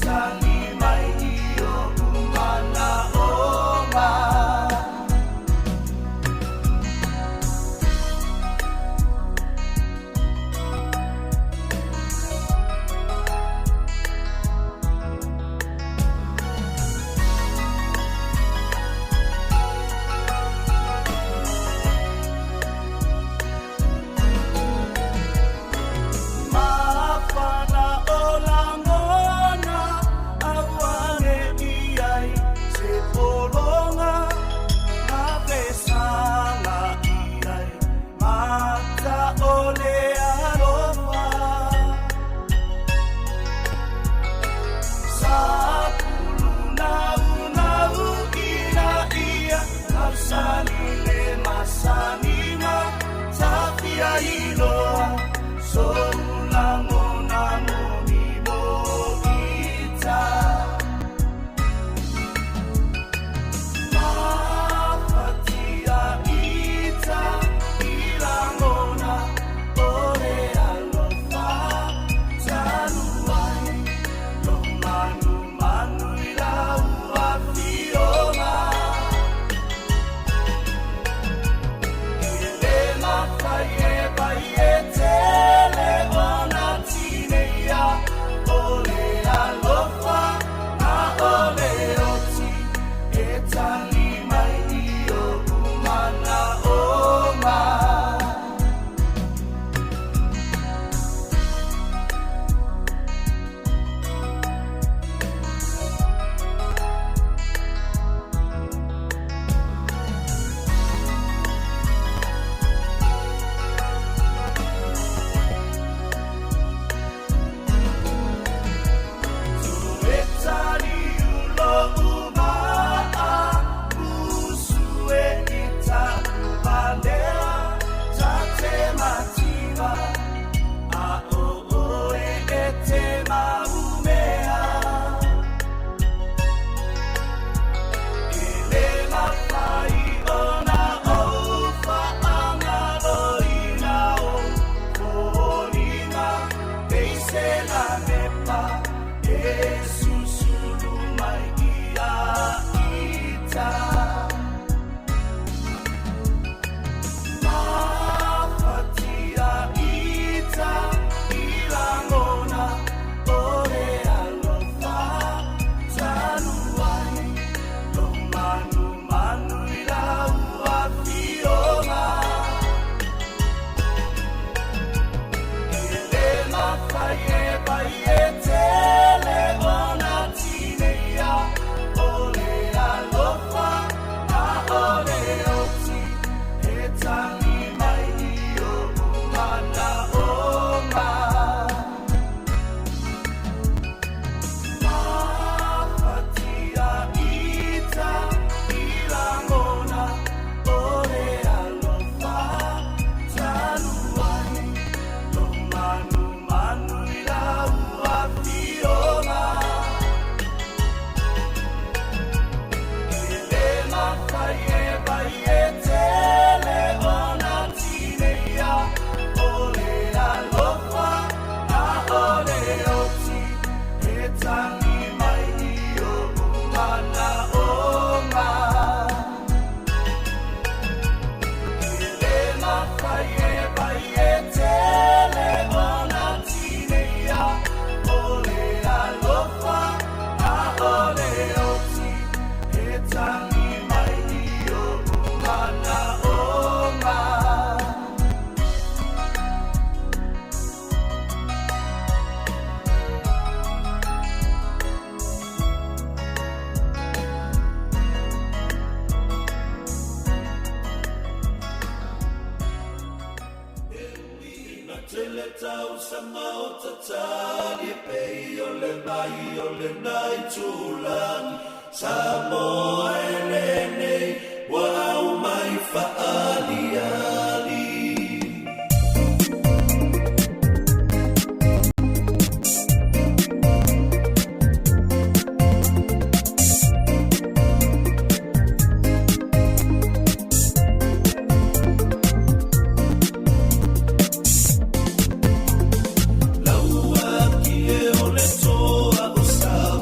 tali mai i oʻu manaʻoga. Mafana o lagona auaneʻi ai se pologa mavesala i ai mata o le alofa. Sa pulunaunau ina ia mausali le masani ma tafia iloa sou lagona moni mo ita. Mafatia ita i lagona o le alofa talu ai lou manumanu i lau afioga. E le mafai e vai e tele ona tineia o le alofa na o le oti e tali mai i oʻu manaʻoga. E tali uloʻu maʻa usu e i taʻuvalea ta te mativa a o oe e te maumea. E le mafai ona ou faagaloina o foliga peise la mepa e susulu mai ia ita. Mafatia ita i lagona o le alofa talu ai lou manumanu i lau afioga. E le mafai e vai e tele ona tineia o le alofa na o le oti e tali mai i oʻu manaʻoga. Mafatia ita i lagona o le alofa talu ai lou manumanu i lau afioga. E le mafai e vai e tele ona tineia o le alofa na o le oti e tali mai i oʻu manaʻoga. E le mafai e vai e tele ona tineia o le alofa na o le oti e tali mai i oʻu manaʻoga. Tele tausaga o tatali e pei o le vai o lenai tulagi Samoa e lenei ua aumai faaliali. Lauaki e o le toa o Samoa.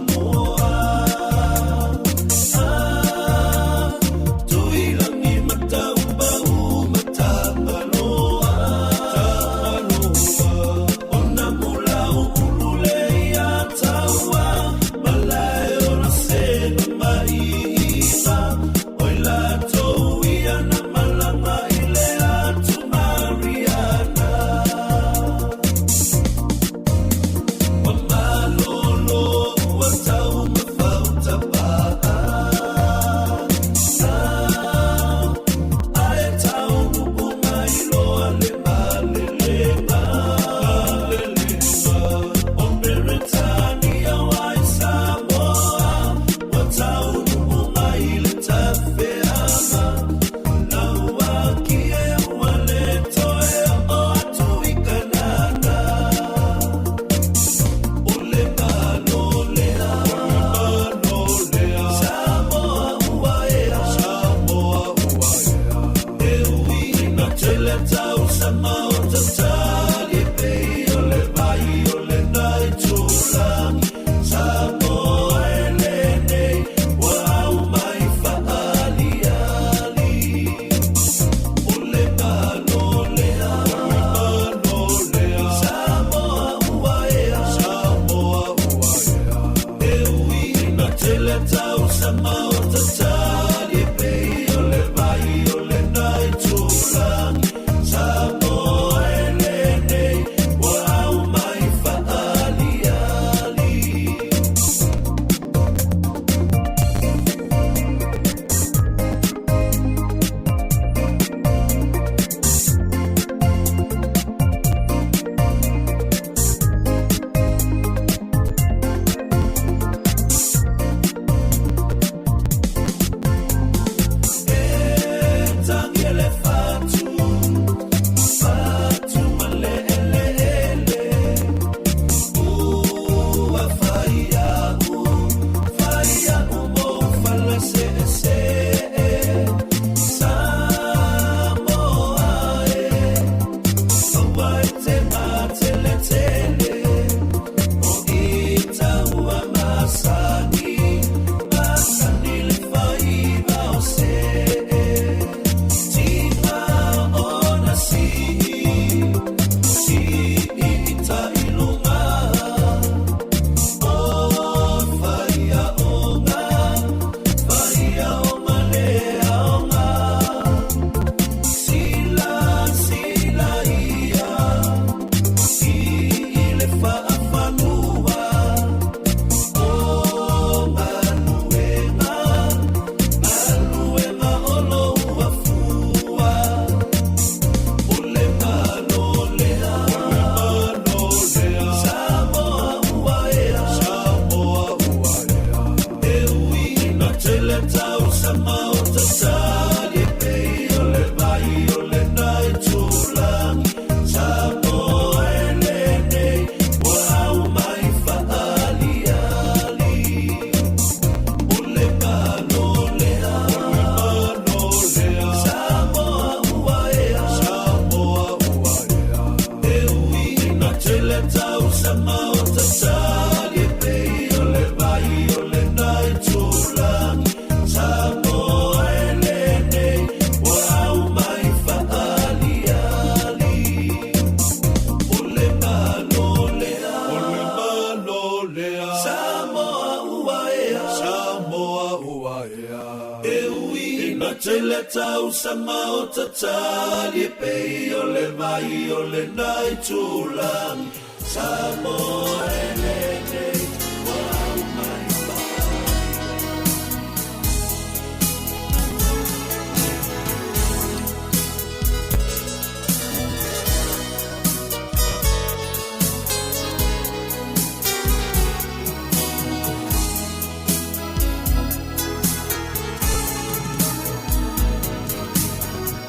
Samoa ua ea. E ui ina tele tausaga o tatali e pei o le vai o lena itulagi, Samoa e lenei ua aumai mai.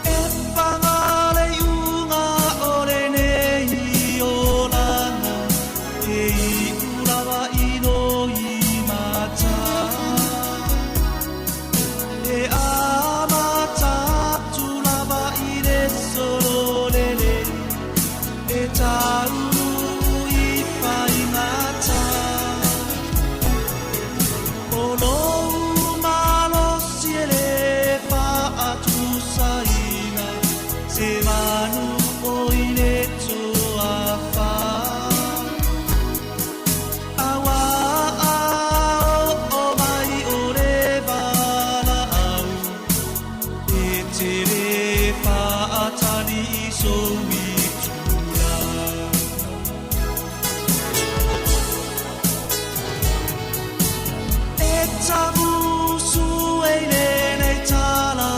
E paga le iuga o lenei olaga, e iu lava i loimata. E amata atu lava i le sololelei, e taunuu i faigata. O lou malosi e le faatusaina, se manu o i le toafa. Auā a oo mai o le valaau, e te le faatali i sou itula. E tamusu e i lenei tala,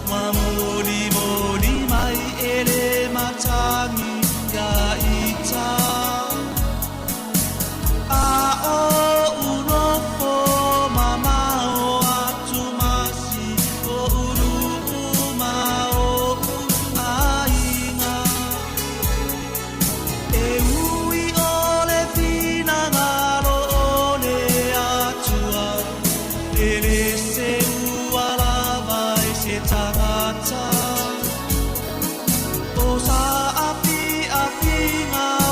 ma molimoli mai e le matagi ia ita. A o unofo mamao atu ma si o ulu'u ma o'u aiga. E ui o le finagalo o le Atua, e le seua lava i se tagata. O saafiafiga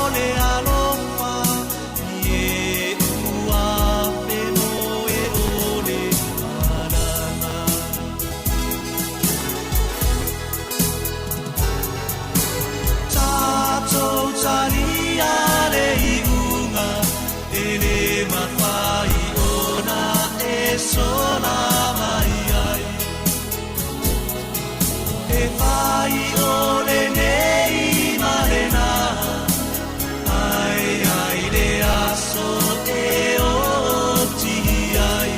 o le alofa, i e ua femoe o le malaga. Tatou talia le iuga, e le mafai ona e sola mai ai. E fai o lenei ma lena, ai ai le aso e oti ai.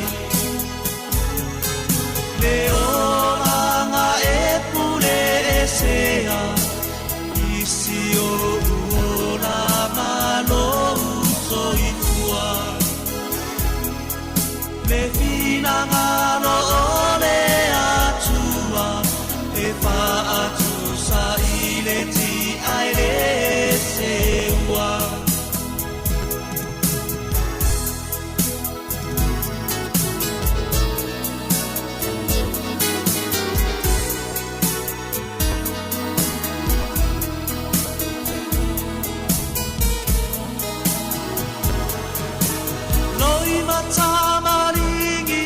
Le olaga e pule esea, i si o'u ola ma lou soifua. Le finagalo o le Atua, e faatusa i le ti'a e le seua. Loimata maligi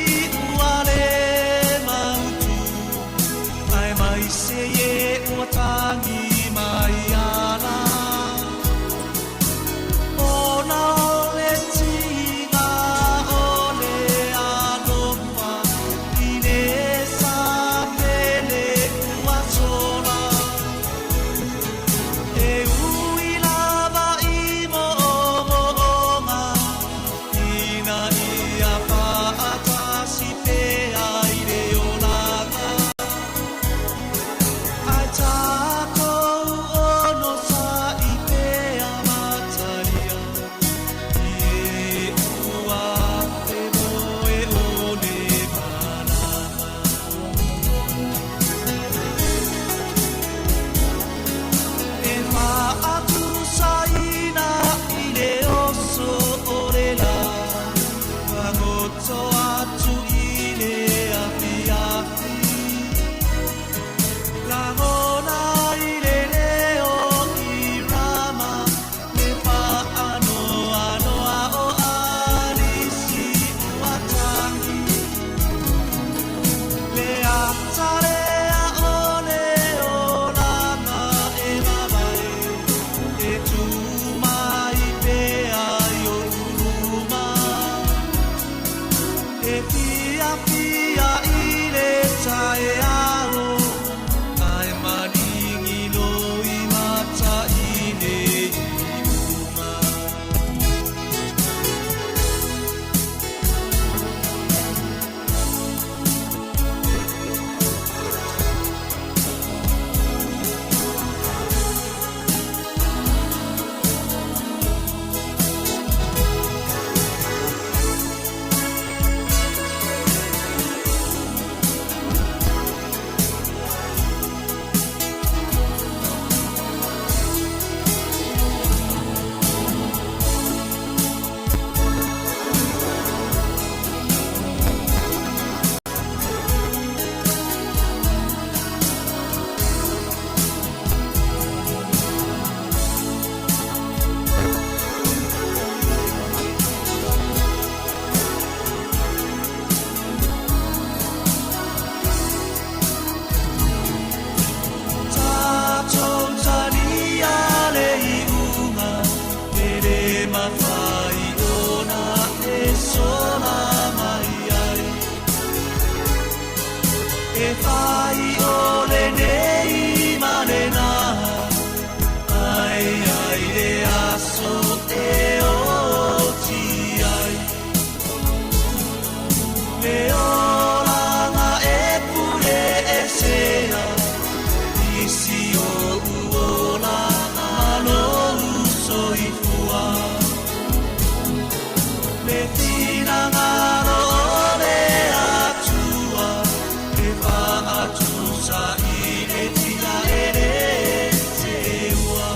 fai o lenei ma lena Ai ai le aso e oti ai Le olaga e pule esea I si o'u ola ma lou soifua Le finagalo o le Atua e faatusa i le tia e lē seua.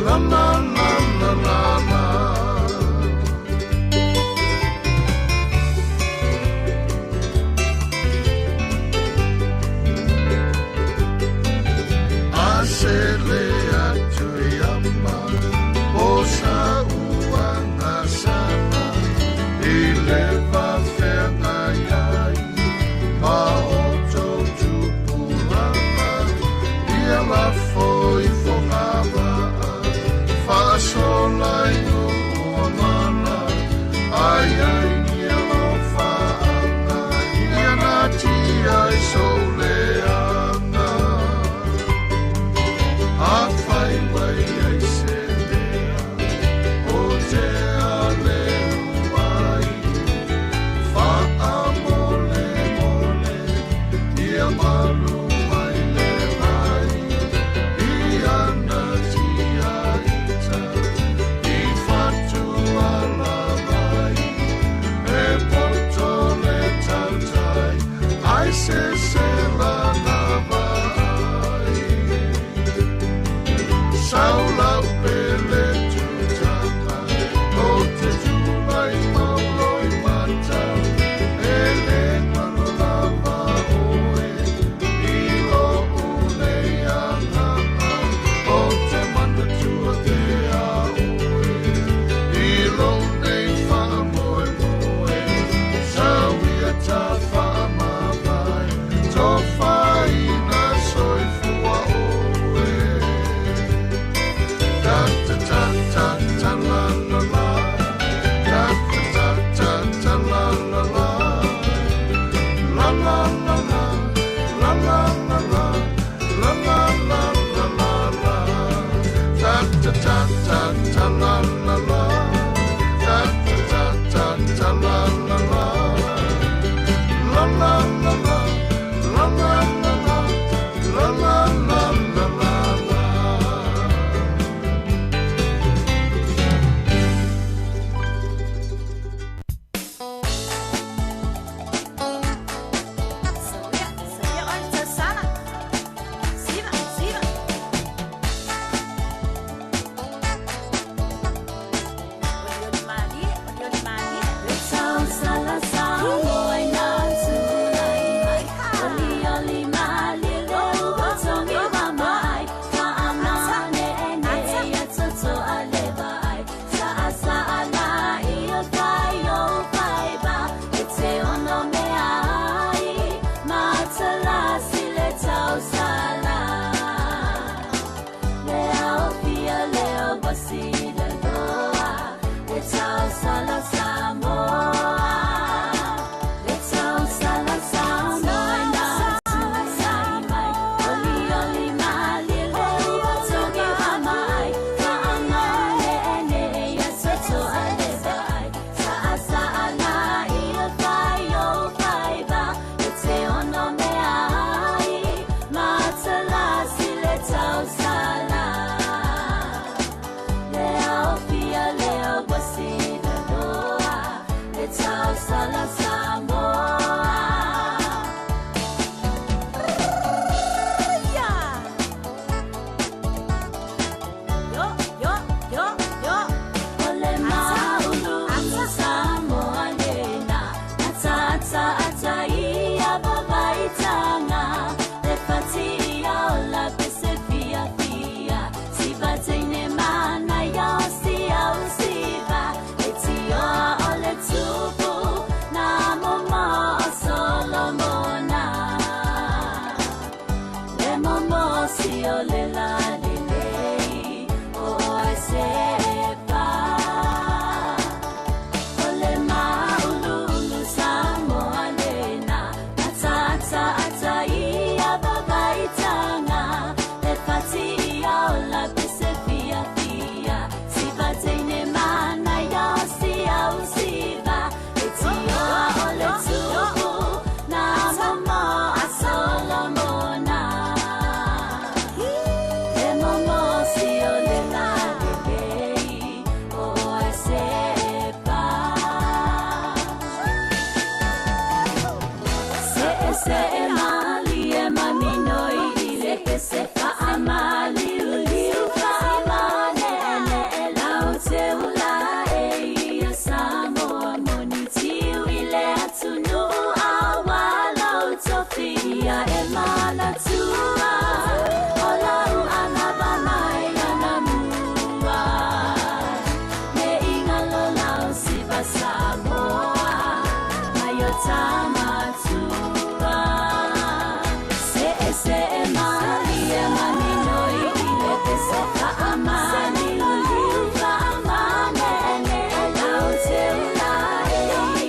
La la la la la la. tausala Samoa. Le tausala Samoa na tutai mai. Oli oli malie le ua togi hamai. Whaangane e ne ia soto a le vai. Sa'a sa'a na ia whai o whai va. E te ono me ai. Matalasi le tausala. Le ao fia le au wasina loa. Le tausala Samoa. Yo, yo, yo, yo. O le maulu Samoa lena. Ata ata ata ia babaitanga. Le fatia o la pese fia fia. Siva teine mana ia o sia o siva. Le tioa o le tupu. Nā momo o Solomona. Le momo si o le la le lei. O oe se e pā. O le mauluulu Samoa lena. Ata ata ata ia babaitanga. Le fatia o la pese fia fia. Siva teine mana ia o sia o siva. Le tioa o le tupu. Nā momo a Solomona. Le momo si o le la le lei. O oe se e pā. Se e se e mali e maminoi i le pese whaamali uliu whaamane e e lau te ula e ia Samoa moni tiu i le atunu a walau tofi ia e manatua o lau anava mai ana mua. Me ingalo lau siva Samoa mai o tamatua. Se e se e mali e maminoi i le pese whaamali uliu whaamane e lau te ula e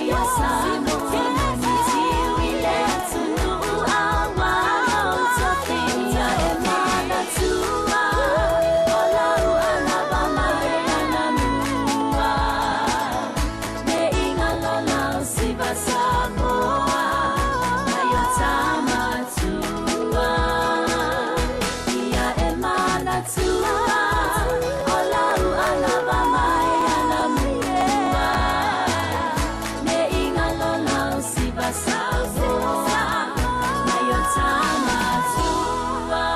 ia Samoa moni tiu i le atunu a walau tofi ia e manatua o lau anava mai ana mua. Me ingalo lau siva Samoa mai o tamatua. Ia e manatua o lau anava mai ana mua. Me ingalo lau siva Samoa mai o tamatua.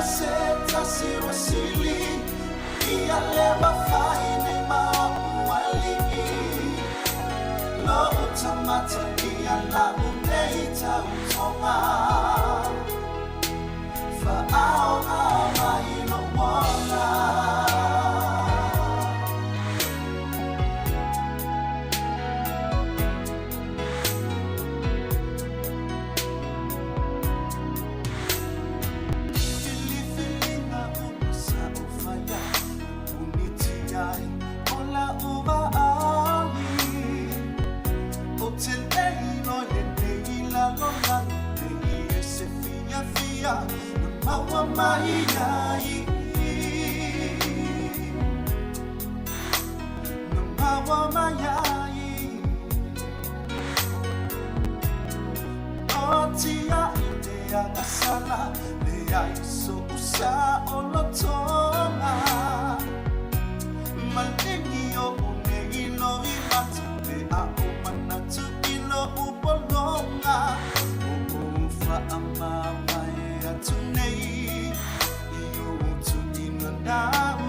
Se tasi wasili. Ia le mafai nei ma o'u ali'i Lo'u tamata ia la'u nei tautoga Fa'aoga mai lo'u ola. Filifiliga uma sa ou faia Na puniti ai o la'u vaai Ou te le iloa i lenei lalolagi Nei e se fiafia na maua mai ai Na maua mai ai Otia'i te agasala Leai so'u sa'olotoga Maligi o'u nei loimata Pe a ou manatu i lo'u pologa O ou fa'amamae atu nei I ou tuuina nau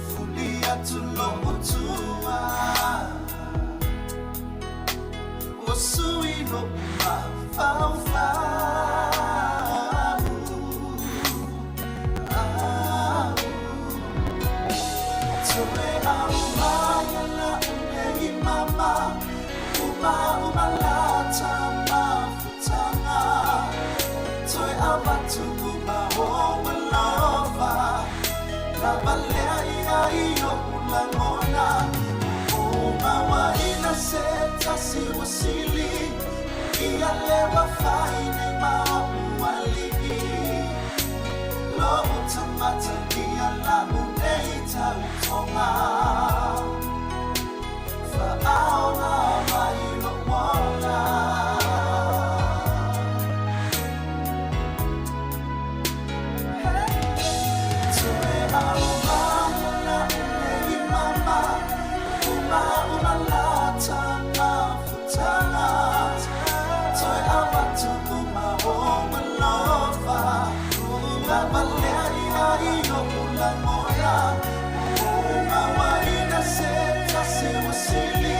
Fuli atu lo'u tua Ua sui lo'u mafaufau Toe aumai la'u nei mama Umauma lata mafutaga Toe avatu uma ou alofa Lava lea ia i o'u lagona Ua ou mauaina se tasi ua sili Ia le ua fai nei ma o'u ali'i Lo'u tagata ia la'u nei tautoga Fa'aoga mai lo'u ola. Toe aumai la'u nei mama Umauma lata mafutaga Toe avatu uma ou alofa Lava lea ia i o'u lagona Ua ou mauaina se tasi ua sili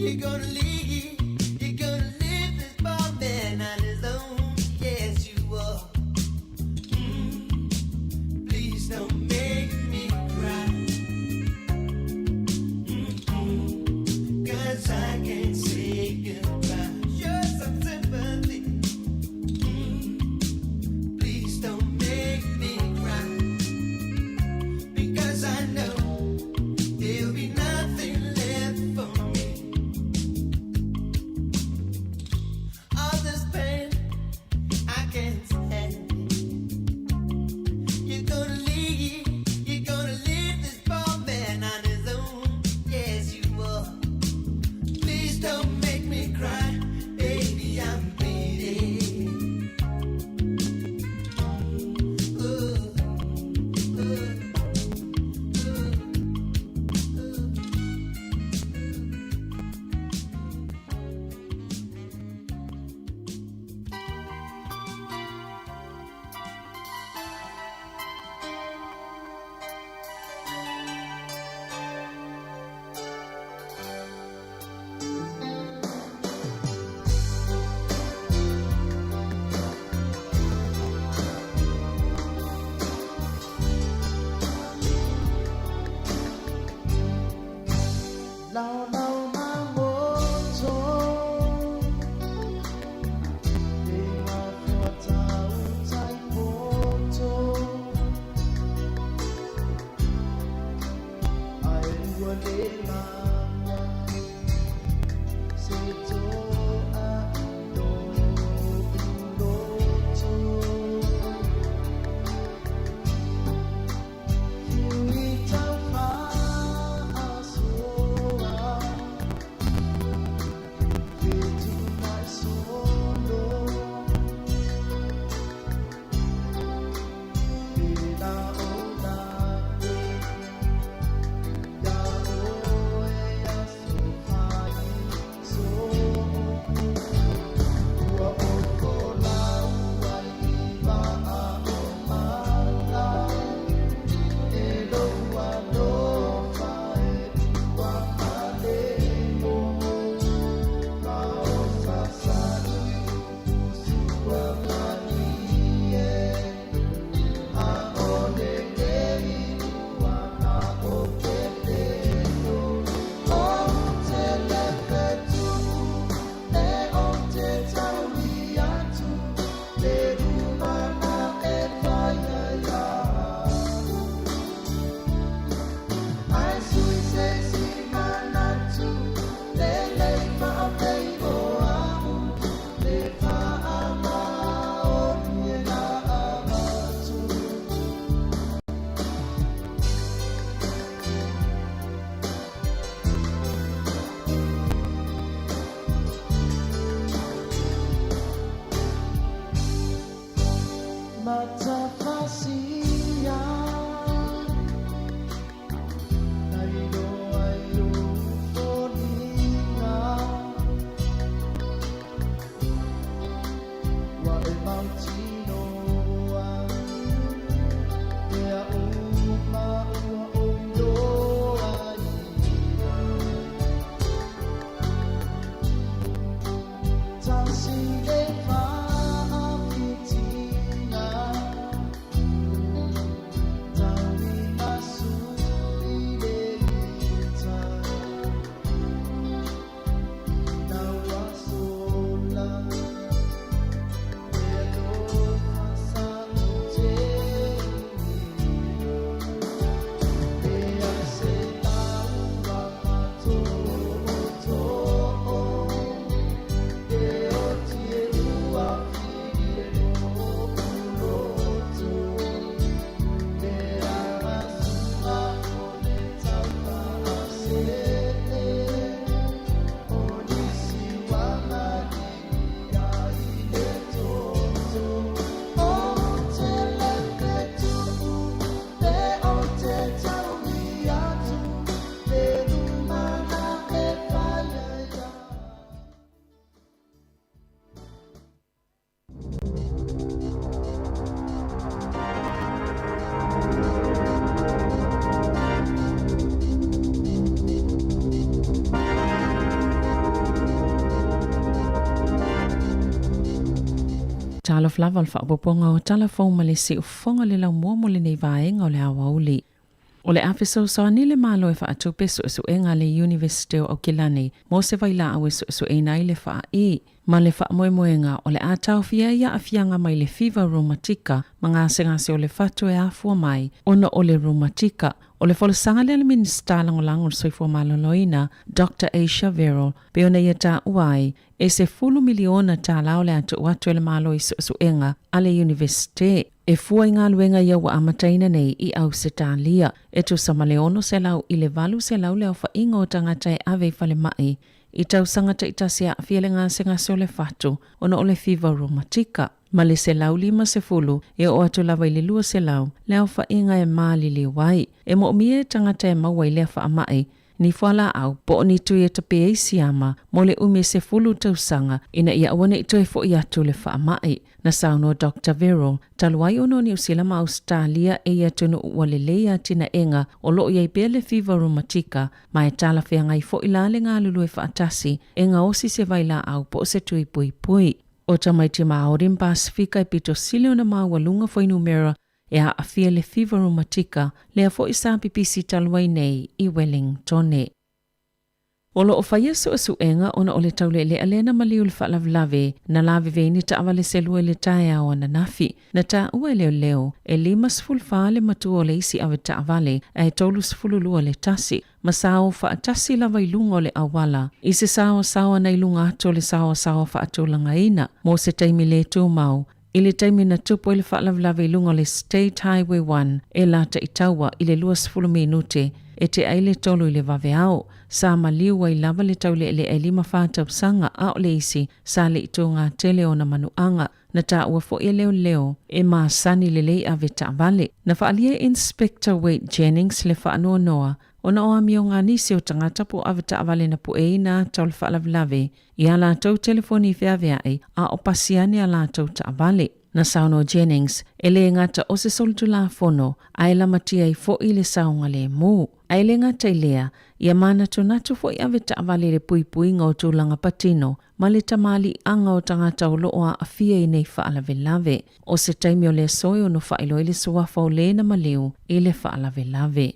You're gonna leave, you're gonna leave this poor man on his own, yeah. Talofa lava o le faaopoopoga o Tala Fou ma le Siufofoga le laumua mo lenei vaega o le aoauli. O le a fesoasoani le Malo e faatupe suesuega a le Iunivesite o Aukilani mo se vailaau e suesueina ai le faa'i ma le faamoemoega o le a taofia ai aafiaga mai le fiva rumatika ma gasegase o le fatu e afua mai ona o le rumatika. O le folasaga lea a le Minisita Lagolago o le Soifua Maloloina, Doctor Asia Verrall, pei ona ia taua ai, e $10 miliona o le a tuu atu e le Malo i suesuega a le Iunivesite e fua i galuega ia ua amataina nei i Ausetalia, e tusa ma le 600 i le 800 le aofaiga o tagata e ave i falemai i tausaga taitasi e aafia le gasegase o le fatu ona o le fiva romatika, ma le 150 e oo atu lava i le 200 le aofaiga e maliliu ai. E moomia e tagata e maua i lea faamai ni fualaau po o ni tui e tape ai siama mo le umi e 10 tausaga ina ia aua ne i toe fo'i atu le faama'i. Na saunoa Doctor Verrill, talu ai ona o Niu Sila ma Ausetalia e i atunuu ua lelei atinaega o lo o i ai pea le fiva rumatika ma e talafeagai fo'i la le galulue faatasi e gaosi se vailaau po o se tui puipui. O tamaiti Māori ma Pasifika e pito sili ona maualuga fuainumera e aafia le fiva rumatika, lea fo'i sa pipisi talu ai nei i Wellingtone. O lo o faia suesuega ona o le taulealea lea na maliu i le faalavelave na lavevea ai ni taavale se lua i le taeao ananafi. Na taua e leoleo e 54 le matua o le isi ave taavale ae 32 le tasi, ma sa o faatasi lava i luga o le auala i se saoasaoa na i luga atu o le saoasaoa faatulagaina mo se taimi le tumau I le taimi na tupu ai le faalavelave i luga o le State Highway 1 e lata i taua i le 20 minute e tea ai le tolu i le vaveao, sa maliu ai lava le taulealea e 54 tausaga a o le isi sa le i tuga tele ona manuaga. Na taua foi e leoleo e masani lelei ave taavale. Na faaalia e Inspector Wade Jennings le faanoanoa ona o amioga a nisi o tagata po o ave taavale na pueina ata o le faalavelave i a latou telefoni feaveai a o pasi ane a latou taavale. Na saunoa Jennings, e lē gata o se solitulafono ae lamatia ai fo'i le saogalemu. Ae le gata i lea, ia manatunatu fo'i ave taavale i le puipuiga o tulaga patino ma le tamaliiaga o tagata o lo o aafia i nei faalavelave. O se taimi o le aso e ono faailoa ai le suafa o lē na maliu i le faalavelave.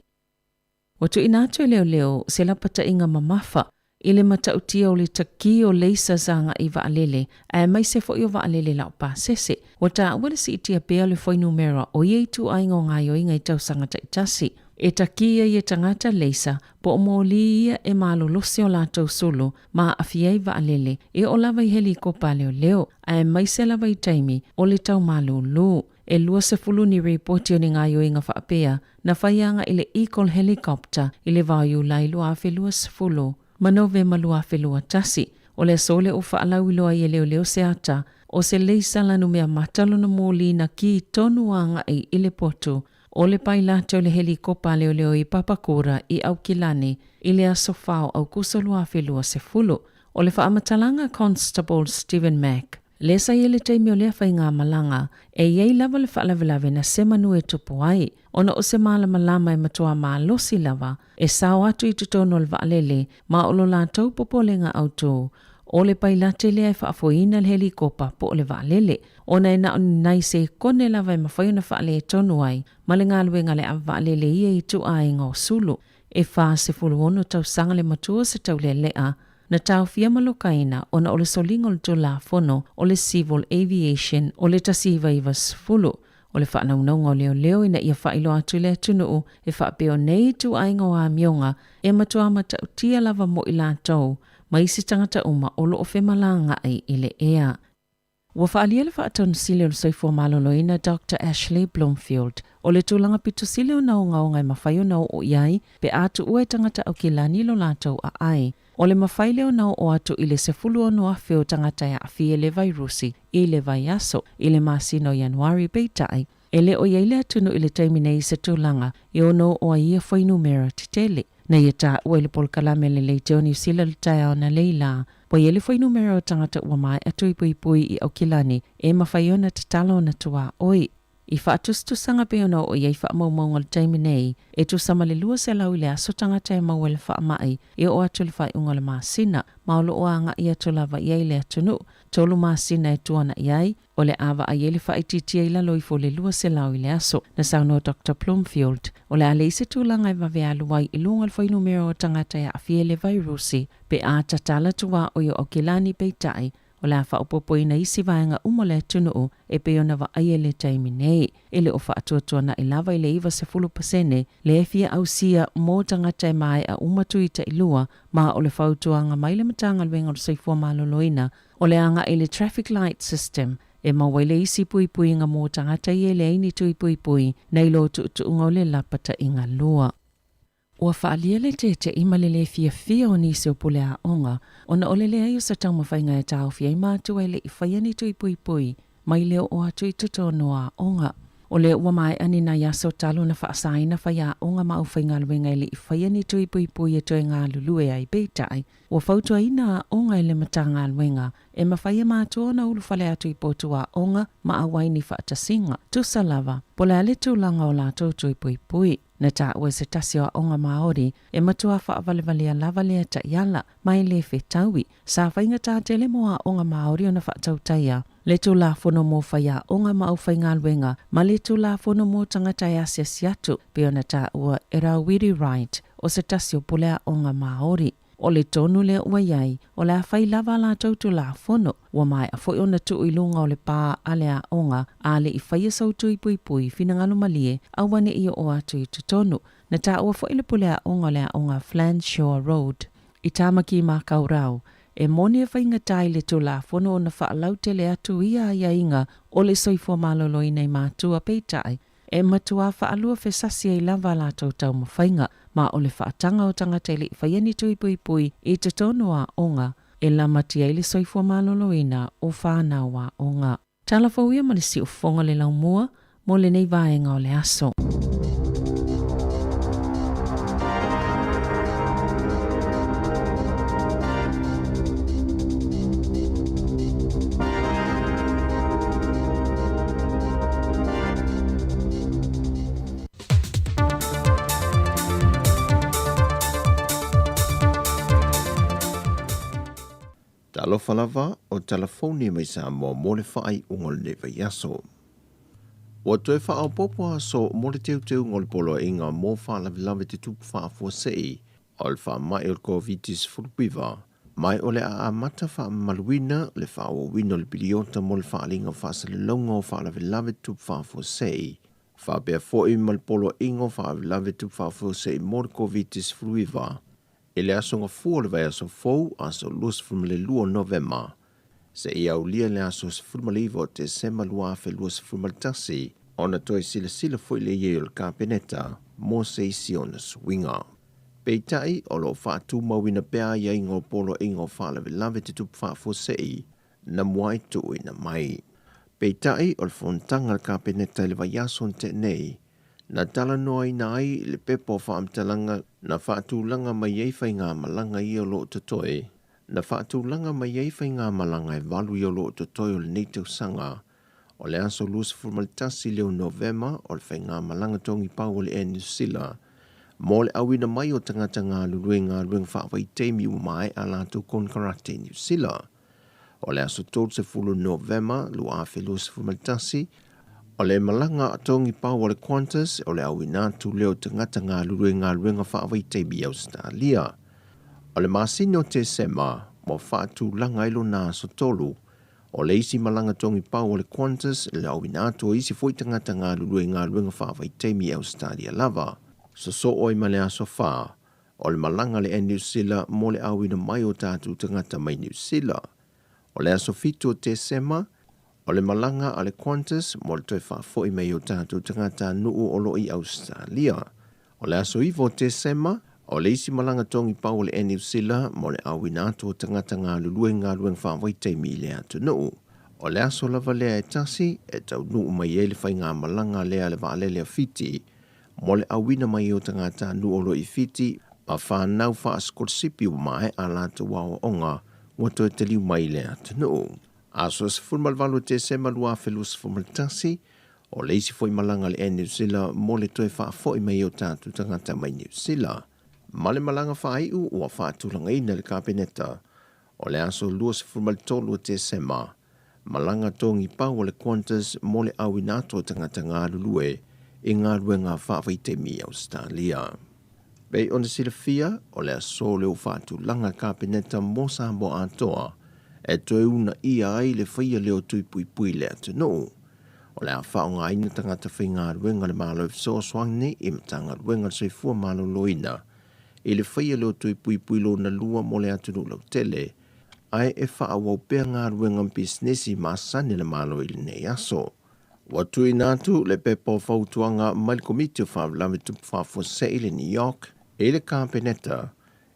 Ua tuuina atu e leoleo se lapataiga mamafa i le matautia o le takī o leisa sa agai i vaalele, aemaise foi o vaalele laupasese. Ua taua le siitia pea o le fuainumera o ia ituaiga o gaoioiga i tausaga taitasi. E takī ai e tagata leisa po o moli ia e malolosi o latou sulu ma aafia ai vaalele e oo lava i helikopa a leoleo, aemaise lava i taimi o le taumalūlū. E 20 ni ripoti o ni gaoioiga faapea na fai agai i le Eagle Helicopter i le vao Iulai 2020 ma Novema 2021. O le aso lea ua faalauiloa ai e leoleo se ata O se leisala numeamata lona moli na ki tonu agaʻi i le potu o le pailate o le helikopa a leoleo i Papakura i Aukilani i le aso 4 o Aukuso 2020. O le faamatalaga a Constable Stephen Mack, lea sa i ai i le taimi o lea faigamalaga, e i ai lava le faalavelave na semanu e tupu ai, ona o se malamalama e matuā malosi lava e sao atu i totonu o le vaalele ma o lo latou popolega autū o le pailate lea e faafoeina le helikopa po o le vaalele, ona e na o ni nai sekone lava e mafai ona faaletonu ai ma le galuega a le ave vaalele i ia ituaiga o sulu. E 46 tausaga le matua o se taulealea na taofia ma lokaina ona o le soliga o le Tulafono o le Civil Aviation o le 1990, o le faanaunauga o leoleo ina ia faailoa atu i le atunuu e faapea o nei ituaiga o amioga e matua matautia lava mo i latou ma isi tagata uma o lo o femalagaai i le ea. Ua faaalia le Faatonusili o le Soifua Maloloina Doctor Ashley Bloomfield o le tulaga pito sili ona ogaoga e mafai ona oo i ai pe a tuua e tagata Aukilani lo latou aai. O le mafai lea ona oo atu i le 16,000 o tagata e aafia i le vairusi i le vaiaso i le masina o Ianuari peitai e le o i ai le atunuu i le taimi nei i se tulaga e ono oo ai ia fuainumera tetele. Na ia taua i le polokalame a le Leiteo Niu Sila le taeao analeila, ua i ai le fuainumera o tagata ua maea tuipuipui i Aukilani e mafai ona tatala ona tuaoi. I faatusatusaga pei ona oo i ai faamaumauga o le taimi nei, e tusa ma le 200 i le aso tagata e maua i le faamai e oo atu i le faaiuga o le masina, ma o lo o agai atu lava i ai le atunuu. Tolu masina e tuana'i ai, o le a vaai ai le faaitiitia i lalo ifo o le 200 i le aso. Na saunoa Doctor Bloomfield, o le a leai se tulaga e vave alu ai i luga o le fuainumera o tagata e aafia i le vairusi pe a tatala tuaoi o Aukilani peitai, o le a faaopoopoina isi vaega uma o le atunuu e pei ona vaaia i le taimi nei. E le o faatuatuana'i lava i le 90% lea e fia ausia mo tagata e maea uma tui tailua ma o le fautuaga mai le Matagaluega o le Soifua Maloloina o le agai i le traffic light system e maua ai le isi puipuiga mo tagata ia e leai ni tui puipui nai lo tuutuuga o le lapataiga lua. Ua faaalia le teteʻi ma le lē fiafia o nisi o pule aoga ona o le leai o se taumafaiga e taofi ai matua e le i faia ni tui puipui mai le oo atu i totonu o aoga. O lea ua maea ni nai aso talu ona faasaina faiaoga ma aufaigaluega e le i faia ni tui puipui e toe galulue ai peitai Ua fautuaina aoga e le Matagaluega e mafai e matua ona ulufale atu i potu aoga ma auai ni faatasiga, tusa lava po o le a le tulaga o latou tui puipui. Na taua e se tasi o aoga Māori e matua faavalevalea lava lea taiala ma e le fetaui. Sa faigata tele mo aoga Māori ona faatautaia le Tulafono mo Faiaoga ma Aufaigaluega ma le Tulafono mo Tagata e Asiasi Atu, pei ona taua e Rawiri Wright o se tasi o pule aoga Māori. O le tonu lea ua i ai, o le a fai lava a latou Tulafono, ua maea foi ona tuu i luga o le pā a le aoga, a le i faia sou tui puipui finagalo malie, aua ne i oo atu i totonu. Na taua foi le pule aoga o le aoga Flanshaw Road i Tāmaki Mākaurau, E moni e faigata i le Tulafono ona faalautele atu ia aiaiga o le soifua maloloina i matua, peitai, e matuā faalua fesasi ai lava a latou taumafaiga, ma o le faataga o tagata e le i faia ni tui puipui i totonu o aoga e lamatia ai le soifua maloloina o fanau aoga. Tala fou ia ma le siufofoga o le laumua mo lenei vaega o le aso. Talofa lava o Talafoni mai Samoa mo le faaiuga o lenei vaiaso. Ua toe faaopoopo aso mo le teuteuga o le Poloaiga mo Faalavelave Tutupu Faafuasei o le Faamai o le Koviti-19, ma o le a amata faamamaluina le faaauauina o le piliota mo le faaaliga faasalalauga o faalavelave tutupu faafuasei, faapea foi ma le Poloaiga o Faalavelave Tutupu Faafuasei mo le Koviti-19 i le aso Gafua o le vaiaso fou, aso 22 o Novema, seia aulia le aso 19 o Tesema 2021, ona toe silasila foi lea i ai o le Kapeneta mo se isi ona suiga. Peitai, o lo o faatumauina pea aiaiga o Poloaiga o Faalavelave Tutupu Faafuasei, na muai tuuina mai. Peitai o le fonotaga a le Kapeneta i le vaiaso na tea nei, na talanoaina ai le pepa o faamatalaga na faatulaga mai ai faigamalaga ia o lo o totoe, na faatulaga mai ai faigamalaga e valu ia o lo o totoe o lenei tausaga. O le aso 21 lea o Novema o le faigamalaga togipau a le Air New Zealand mo le auina mai o tagata galulue i galuega faavaitaimi ua maea a latou konekarate i Niu Sila. O le aso 30 Novema 2021, o le malaga togipau a le Qantas o le auina atu lea o tagata galulue i galuega faavaitaimi i Ausetalia. O le masina o Tesema ua faatulaga ai lona aso 3, o le isi malaga togipau a le Qantas le auina atu o isi foi tagata galulue i galuega faavaitaimi i Ausetalia lava. Sosoo ai ma le aso 4, o le malaga a le Air New Zealand mo le auina mai o tatou tagata mai Niu Sila. O le aso 7 o Tesema, o le malaga a le Qantas mo le toe faafoi mai o tatou tagatanuu o lo o i Ausetalia. O le aso 9 o Tesema, o le isi malaga togipau a le Air New Zealand mo le auina atu o tagata galulue i galuega faavaitaimi i le atunuu. O le aso lava lea e tasi e taunuu mai ai le faigamalaga lea a le vaalele a Fiti mo le auina mai o tagatanuu o lo o i Fiti ma fanau faasikolasipi ua maea a latou aoaoga ua toe taliu mai i le atunuu. Aso 18 Tesema 2021, o le isi foi malaga a le Air New Zealand mo le toe faafoi mai o tatou tagata mai Niu Sila. Ma le malaga faaiu ua faatulagaina e le Kapeneta o le aso 23 o Tesema, malaga togipau a le Qantas mo le auina atu o tagata galulue i galuega faavaitaimi i Ausetalia. Pei ona silafia, o le aso lea ua faatulaga le Kapeneta mo Samoa atoa e toe uunaia ai le faia lea o tui puipui i le atunuu. O le a faaaogaina tagata faigaluega a le Malo e fesoasoani i Matagaluega o le Soifua Maloloina i le faia lea o tui puipui lona lua mo le atunuu lautele, ae e faaauau pea galuega ma pisinisi masani a le Malo i lenei aso. Ua tuuina atu le pepa o fautuaga mai le Komiti o Faalavelave Tupu Faafuasei i le New York i le Kapeneta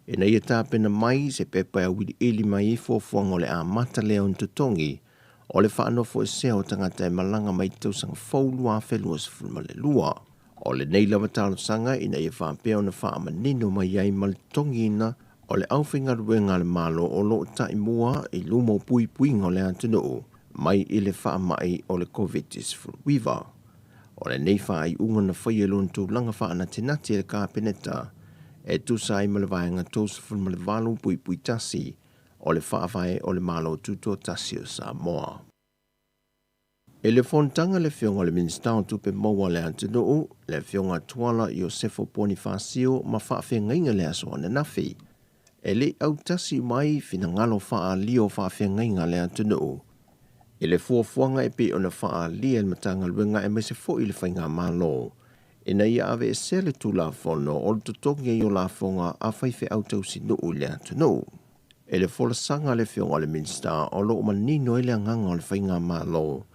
ina ia tapena mai se pepa e auiliili mai ai fuafuaga o le amata lea o ni totogi o le faanofoesea o tagata e malaga mai le tausaga fou 2022. O lenei lava talosaga ina ia faapea ona faamanino mai ai ma le totogiina o le aufaigaluega a le Malo o lo o taimua i luma o puipuiga o le atunuu mai i le faamai o le Koviti-19. O lenei faaiuga na faia i lona tulaga faanatinati e le Kapeneta e tusa ai ma le Vaega 38.1 o le Faavae o le Malo Tutoatasi o Samoa. I le fonotaga a le Afioga i le Minisita o Tupe Maua a le atunuu, le Afioga Tuala Iosefo Ponifasio ma faafeagaiga i le aso ananafi, e le i autasi mai finagalo faaalia o faafeagaiga a le atunuu i le fuafuaga e pei ona faaalia e le Matagaluega aemaise foi i le Faigamalo ina ia aveesea le Tulafono o le totogi ai o lafoga a faifeau tausinuu i le atunuu. I le folasaga a le Afioga i le Minisita o lo o manino ai le agaga o le Faigamalo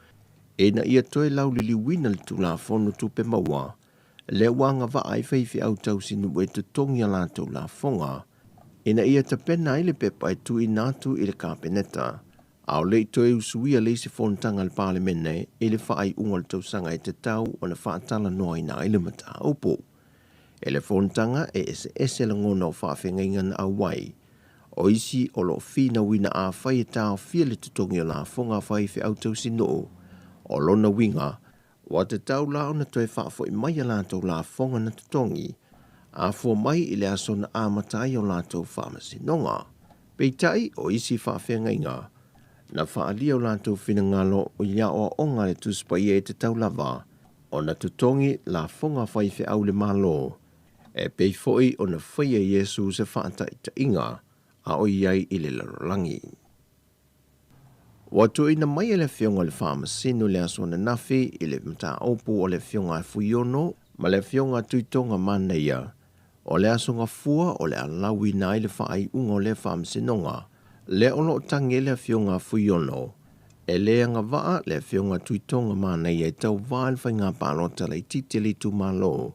ina ia toe lauliliuina le Tulafono Tupe Maua lea ua agavaa ai faifeau tausinuu e totogi a latou lafoga ina ia tapena ai le pepa e tuuina atu i le Kapeneta a o le i toe usuia le isi fonotaga a le Palemene i le faaiuga o le tausaga e tatau ona faatalanoaina ai le mataupu. I le fonotaga e eseese lagona o faafeagaiga na auai, o isi o lo o finauina afai e taofia le totogi o lafoga a faifeau tausinuu, o lona uiga ua tatau la ona toe faafoi mai a latou lafoga na totogi afua mai i le aso na amata ai o latou faamasinoga. Peitai, o isi faafeagaiga, na faaalia o latou finagalo i aoaoga a le Tusi Paia e tatau lava ona totogi lafoga a faifeau i le Malo, e pei foi ona faia e Iesu se faataitaiga a o i ai i le lalolagi. Ua tuuina mai e le Afioga i le Faamasino i le aso ananafi i le mataupu o le Afioga a Fuiono ma le Afioga a Tuitoga Manaia, o le aso Gafua o le a lauina ai le faaiuga o lea faamasinoga, lea o lo o tagi ai le Afioga a Fuiono, e le agavaa le Afioga a Tuitoga Manaia e tauva i le faiga palota laitiiti a le itumalo,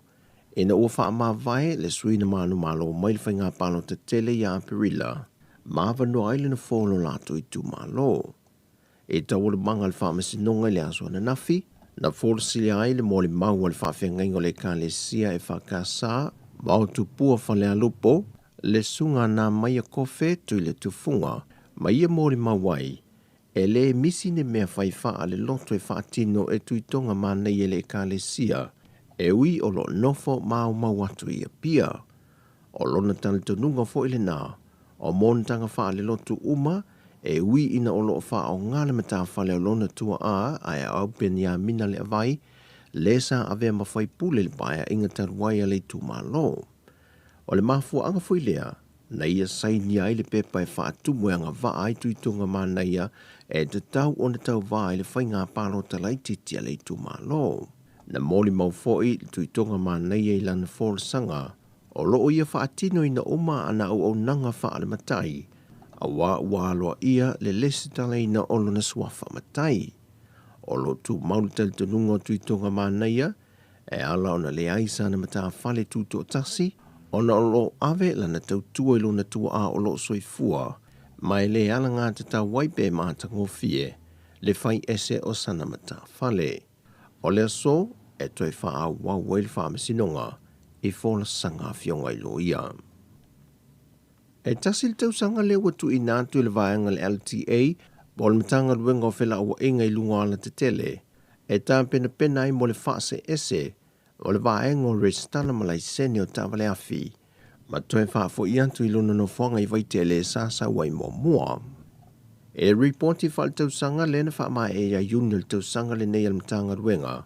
ina ua faamavae le sui na manumalo mai le faiga palota tele ia Aperila ma avanoa ai le nofoa o lo latou itumalo. I taualumaga a le Faamasinoga i le aso ananafi, na folasia ai le molimau a le faafeagaiga o le Ekalesia EFKS ma o Tupua Falealupo, le Susuga a Namaia Kofe Tuiletufuga, ma ia molimau ai, e le misi ni mea fai faaleloto e faatino e Tuitoga Manaia i le Ekalesia, e ui o lo o nofo maumau atu i Apia. O lona talitonuga foi lena, o monotaga faalelotu uma e ui ina o lo o faaaoga le matafale o lona tuaa Aeau Peniamina Leavai, le sa avea ma faipule i le paeaiga talu ai a le itumalo. O le mafuaaga foi lea na ia sainia ai le pepa e faatumu e agavaa ai Tuitoga Manaia e tatau ona tauva i le faiga palota laitiiti a le itumalo. Na molimau foi le Tuitoga Manaia i lana folasaga O lo o ia faatinoina uma ana auaunaga faale-matai, auā ua aloaia le lesitalaina o lona suafa matai. O lo o tumau le talitonuga o Tuitoga Manaia, e ala ona leai sana matafale tutoatasi, ona o lo o ave lana tautua i lona tuaa o lo o soifua, ma e le alagatatau ai pe matagofie le fai ese o sana matafale. O le aso e toe faaauau ai le faamasinoga i folasaga afioga i loia. E tasi le tausaga lea ua tuuina atu i le vaega a le LTA po o le Matagaluega o Felauaiga i luga o alatetele e tapenapena ai mo le faaseese o le vaega o resitala ma laisene o taavale afi ma toe faafoi atu i lona nofoaga i Vaitele sa sau ai muamua. E ripoti faaletausaga lea na faamaea ia Iuni o le tausaga lenei a le Matagaluega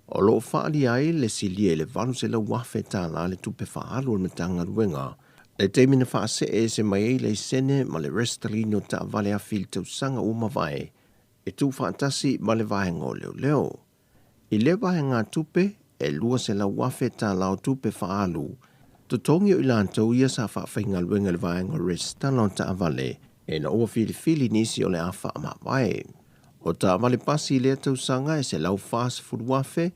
o lo o faaalia ai le silia i le $800,000 le tupe faaalu a le Matagaluega le taimi na faasee ese mai ai laisene ma le resitalaina o taavale afi i le tausaga ua mavae e tuufaatasi ma le vaega o leoleo. I lea vaegatupe, e $200,000 o tupe faaalu, totogi o i latou ia sa faafaigaluega i le vaega o resitala o taavale ina ua filifili nisi o le a faamavae. O taavale pasi i lea tausaga e $140,000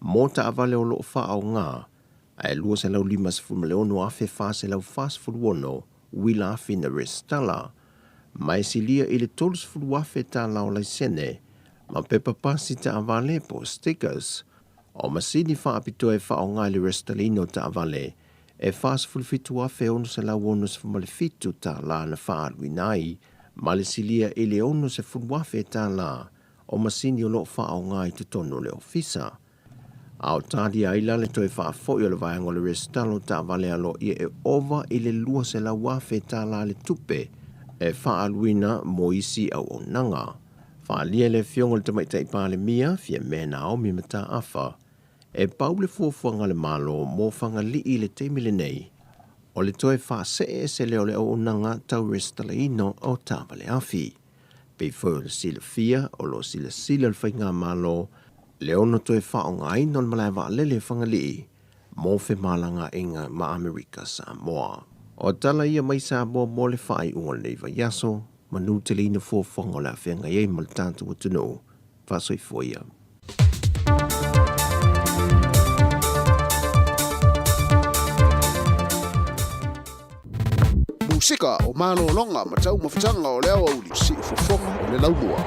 mo taavale o lo o faaaoga, ae $256,446 uila afi na resitala, ma e silia i le $30,000 o laisene ma pepa pasi taavale po o stickers o masini faapitoa e faaaoga i le resitalaina o taavale e $47,667 na faaaluina ai ma le silia i le $60,000 o masini o lo o faaaoga i totonu o le ofisa. A o talia ai la le toe faafoi o le vaega o le resitala o taavale aloaia e ova i le $200,000 le tupe e faaaluina mo isi auaunaga. Faaalia e le Afioga i le Tamaitai Palemia, Fiamē Naomi Mataafa, e pau le fuafuaga a le Malo mo Fagalii i le taimi lenei, o le toe faasee ese lea o le auaunaga tau resitalaina o taavale afi. Pei foi o le silafia, o lo o silasila le Faigamalo le ono toe faaaogaina o le malae vaalele i Fagalii mo femalagaaiga ma Amerika Samoa. O tala ia mai Samoa mo le faaiuga o lenei vaiaso, manu teleina fuafuaga o le a feagai ai ma le tatou atunuu. Faasoifua ia. Musika o malologa ma taumafataga o le aoauli, siufofoga o le laumua.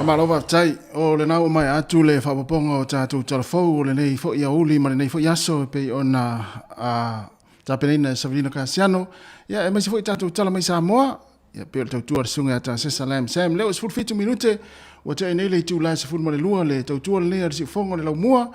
Malo faafetai. O lena ua maea atu le faaopoopoga o tatou tala fou o lenei foi aoauli ma lenei foi aso e pei ona tapenaina e Savelina Kasiano. Ia, aemaise foi tatou tala mai Samoa. Ia, pei o le tautua a le susuga ia Tasesa Lam Sam. Lea ua 17 minute ua tea nei le itula e 12 le tautua lenei a le siufofoga o le laumua.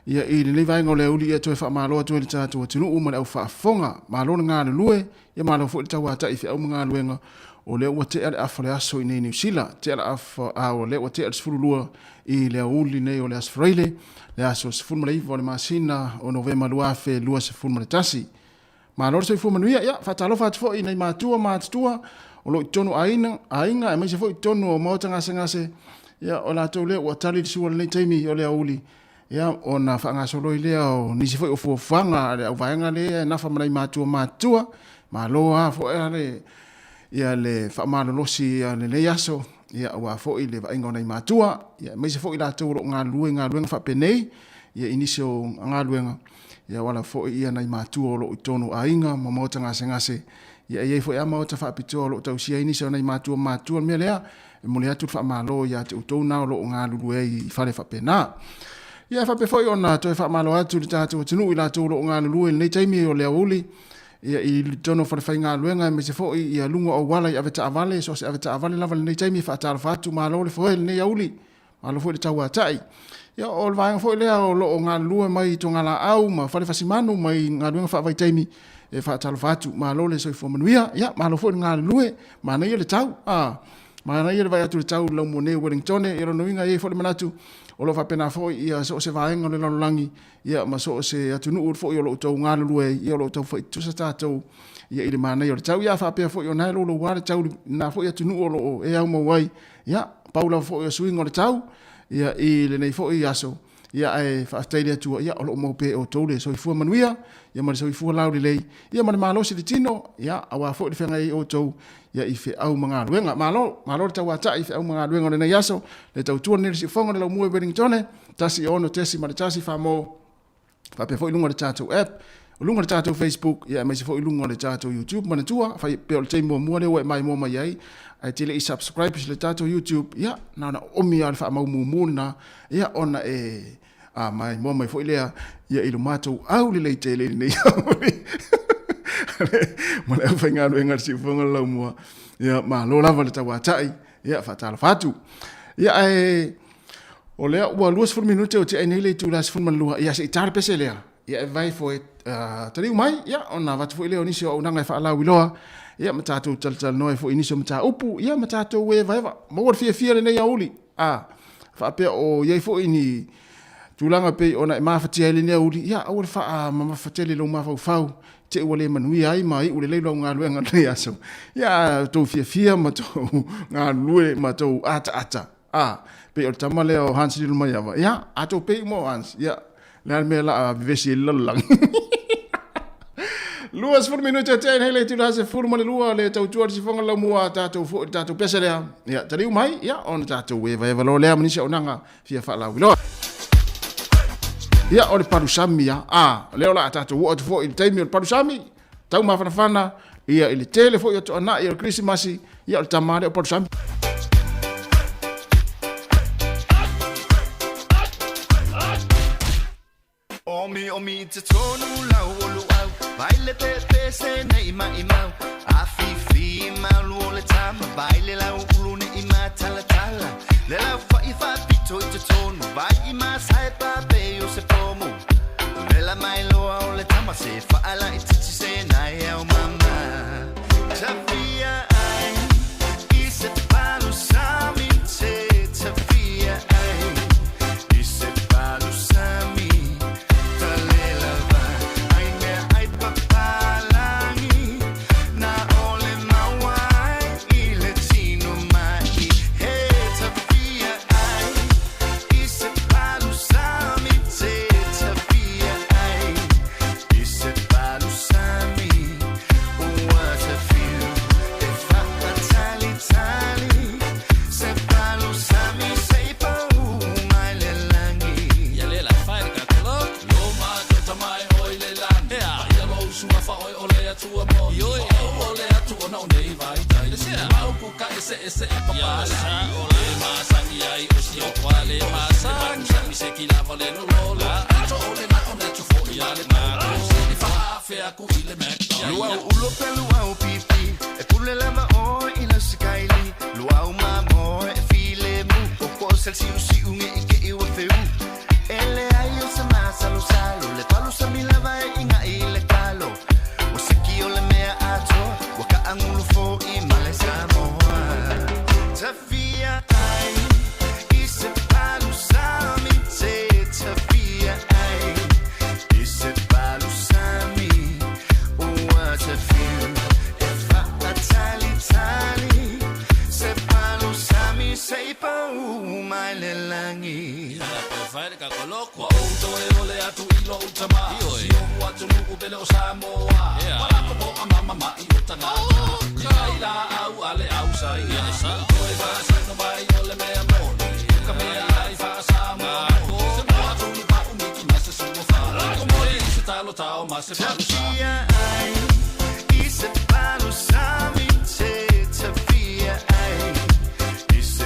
Ia, i lenei vaega o le aoauli, ia toe faamalo atu ai le tatou atunuu ma le au faafofoga. Malo le galulue, ia malo foi le tauatai i feau ma galuega. O lea ua tea le afa o le aso i nei Niu Sila, tea le afa, a o lea ua tea le 12 i le aoauli nei o le Aso Faraile, le aso 19 o le masina o Novema 2021. Malo le soifua manuia. Ia, faatalofa atu foi i nai matua ma matutua o lo o i totonu o aiga, aiga aemaise foi i totonu o maota gasegase. Ia, o latou lea ua tali le sua i lenei taimi o le aoauli. Ia, ona faagasolo ai lea o nisi foi o fuafuaga a le auvaega lea e nafa ma nai matua matutua. Malo lava foi a le, ia le faamalolosi i lenei aso, ia, aua foi le vaaiga o nai matua, ia, aemaise foi latou o lo o galulue i galuega faapenei, ia, i nisi o galuega. Ia wala foi ia nai matua o loo i totonu o aiga ma maota gasegase. Ia e i ai foi lava maota faapitoa o lo o tausia ai nisi o nai matua matutua. O le mea lea, E momoli atu le faamalo ia te outou na o lo o galulue ai i fale faapena. Ia e faapea foi ona toe faamalo atu i le tatou atunuu i latou o lo o galulue i lenei taimi o le aoauli, ia i totonu o falefaigaluega aemaise foi ia luga o auala i avetaavale, so o se avetaavale lava i lenei taimi e faatalofa atu, malo le foe i lenei aoauli, malo foi le tauatai. Ia o le vaega foi lea o lo o galulue mai i Togalaau ma Falefasimanu mai galuega faavaitaimi e faatalofa atu, malo le soifua manuia, ia malo foi le galulue, manaia le tau, a manaia le vaai atu i le tau i le laumua nei o Wellingtone, ia lona uiga e i ai foi le manatu o lo o faapena foi ia so o se vaega o le lalolagi ia ma so o se atunuu foi o lo o outou galulue ai, ia o lo o tau faaitutusa tatou ia i le manaia o le tau. Ia a faapea foi o na e louloua le tau i na foi atunuu o lo o e aumau ai, ia pau lava foi o suiga o le tau ia i lenei foi aso, ia ae faafetai i le Atua ia o lo o maua pea e outou le soifua manuia ia ma le soifua laulelei ia ma le malosi i le tino ia aua foi le feagai ai outou ia i feau ma galuega. Malo, malo le tauatai i feau ma galuega o lenei aso. Le tautua lenei le siufofoga le laumua i Wellingtone, 16.1 Famo, faapea foi luga o le tatou app, o luga o le tatou Facebook, ia aemaise foi luga o le tatou YouTube. Manatua, fai pea o le taimi muamua lea ua e maimoa mai ai, ae te le i subscribe i le tatou YouTube, ia, na ona oomi lava o le faamaumumu lena, ia, ona e a maimoa mai foi lea ia i lo matou aulelei tele i lenei aoauli ma le aufaigaluega a le Siufofoga o le Laumua. Ia, malo lava le tauatai, ia, faatalofa atu. Ia, ae o lea ua 20 minute o tea nei le itula 12, ia se i ta le pese lea, ia e vai foe taliu mai, ia, ona avatu foi lea o nisi o auaunaga e faalauiloa, ia, ma tatou talatalanoa ai foi i nisi o mataupu, ia, ma tatou evaeva. Maua le fiafia lenei aoauli. A faapea o i ai foi ni tulaga pei ona e mafatia ai lenei aoauli, ia aua le faamamafa tele i lou mafaufau, te i ua le manuia ai ma iu lelei lau galuega i lenei aso. Ia tou fiafia ma tou galulue ma tou ataata. A, pei o le tama lea o Hans Lilomaiava, ia, a tou pei uma o Hans, ia, le a le mea la a vevesi ai le lalolagi. 20 minute e tea i le itula 12 le tautua le sifoga le laumua a tatou foi le tatou pese lea. Ia, taliu mai, ia, ona tatou evaeva loa lea ma nisi auaunaga fia faalauiloa. Ia, o le palusami a, a, lea o le a tatou oo atu foi i le taimi o le palusami, tau mafanafana, ia, i le tele foi o toanai o le Kerisimasi, ia, o le tama lea o palusami. Omi omi i te tonu lau o luau Vai le pepe se nei mai mau A fifi malu o le tama Vai le lau ulu ne i matala tala Le lau fai fa pito i te tonu Vai i masai pa pe o se pomu Vela mai loa o le tama se Whaala i titi se nai au mama Tawhia ai i se palu sami te Tawhia ai i se palu sami Talelava ai mea ai papalangi Na ole maua ai i le tino mai He tawhia ai i se palu sami te Tawhia ai i se palu sami Ua tawhiu e whaatalitali Se palu sami se i pau mai le langi Ia le la fai le kakolo Lo ma to tamai oi le lani Ia lo usua fa oi o le atua mo Oi o o le atu ona o nei vai tai Mau ku ka ese ese e papa la Le ma sa i ai o si o kwa le ma sa Mi se ki lava le lo lo la Ato o le na o na tu fo i le ma I fa a ku i le Mac Luau ulo pe luau pipi E pule lava o i la sikaili Luau ma mo e file mu O ko sel siu siu nge i ke iwa feu Ele ai o se masalo salo Le palu sa milava e inga i le kalo O seki o le mea atoa Wa ka angulu fo i male Samoa Tawhia ai i se palu sami te Tawhia ai i se palu sami Ua tawhiu e whaatalitali Se palu sami se i pau mai le langi Ia pe fai le kakolo Kua ou toe o le atu i lo utama Si o atu nuku pele o Samoa Wala ko po a mama mai o tangata Kai la au ale au sa ia Toe whaasino mai o le mea moni Ka mea ai whaasamoa Se moa tunu pa umiki ma se sua wha Ko mori se talo tao ma se palu sami Tawhia ai i se palu sami te Tawhia ai i se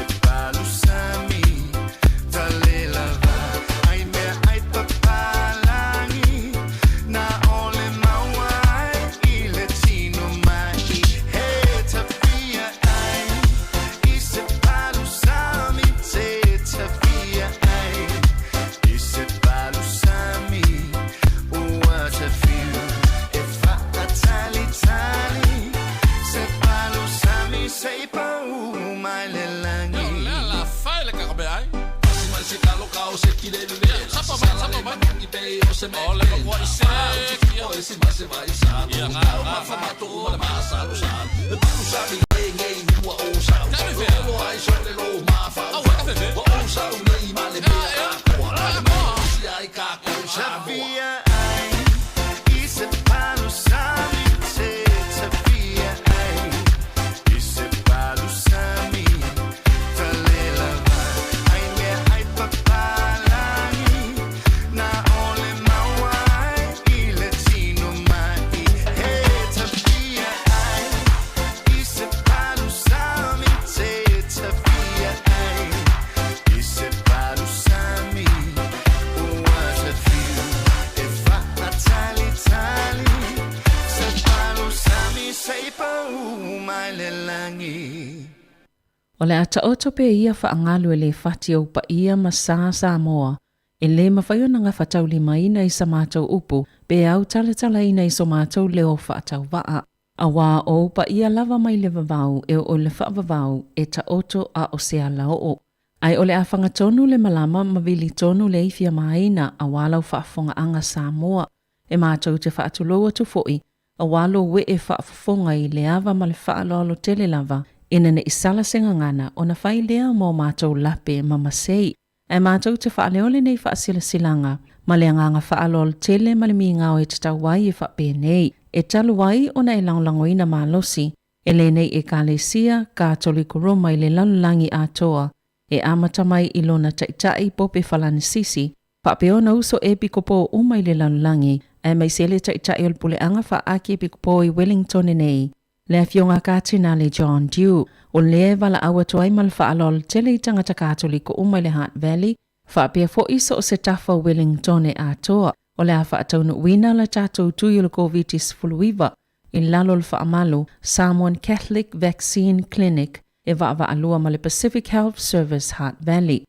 O le a taoto pea ia faagalu e lē fati ou paia ma sa Samoa, e lē mafai ona gafataulimaina i sa matou upu pe autalatalaina i so matou leo faatauvaa. Auā o ou paia lava mai le vavau e oo i le faavavau e taoto a o se alaoo. Ae o le a fagatonu le malama ma vili tonu le ifiamaina auā lau faafofogaaga Samoa. E matou te faatulou atu foi auā lou ee faafofoga i le ava ma le faaaloalo tele lava, ina ne i sala se gagana ona fai lea mo matou lape ma masei. Ae matou te faaleo lenei faasilasilaga ma le agaga faaaloalo tele ma le migao e tatau ai e faapenei, e talu ai ona e lagolagoina malosi e lenei Ekalesia Katoliko Roma i le lalolagi atoa e amata mai i lona Taitai Pope Falanisisi, faapea ona uso epikopo uma i le lalolagi, aemaise le Taitai o le Puleaga Faa-Akiepikopo i Wellingtone nei, le Afioga Katinale John Dew, o lea e valaau atu ai ma le faaaloalo tele i tagata Katoliko uma i le Hutt Valley, faapea foi so o se tafa o Wellingtone atoa, o le a faataunuuina la tatou tui o le Koviti-19 i lalo o le faamalu Samoan Catholic Vaccine Clinic e vaavaalua ma le Pacific Health Service Hutt Valley.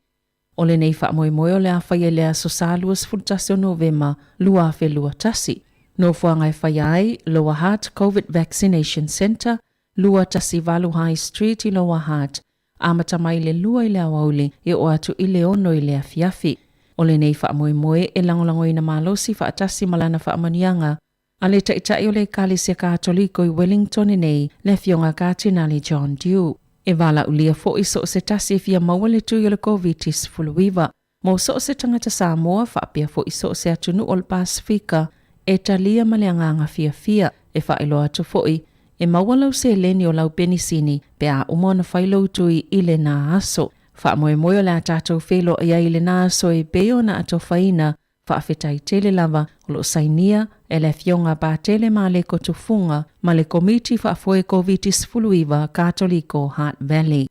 O lenei faamoemoe o le a faia i le aso Sa 21 o Novema 2021. Nofoaga e faia ai, Lower Hutt Covid Vaccination Centre, 218 High Street i Lower Hutt, amata mai le 2 i le aoauli e oo atu i le 6 i le afiafi. O lenei faamoemoe e lagolagoina malosi faatasi ma lana faamanuiaga a le Taitai o le Ekalesia Katoliko i Wellingtone nei, le Afioga Katinale John Dew. E valaaulia foi so o se tasi e fia maua le tui o le Koviti-19 mo so o se tagata Samoa faapea foi so o se atunuu o le Pasefika e talia ma le agaga fiafia. E faailoa atu foi, e maua lau seleni o lau penisini pe a uma ona fai lou tui i lena aso. Faamoemoe o le a tatou feiloai ai i lena aso e pei ona atofaina. Faafetai tele lava o lo o sainia e le Afioga Patele Maleko Tufuga ma le Komiti Faafoe Koviti-19 Katoliko Hutt Valley.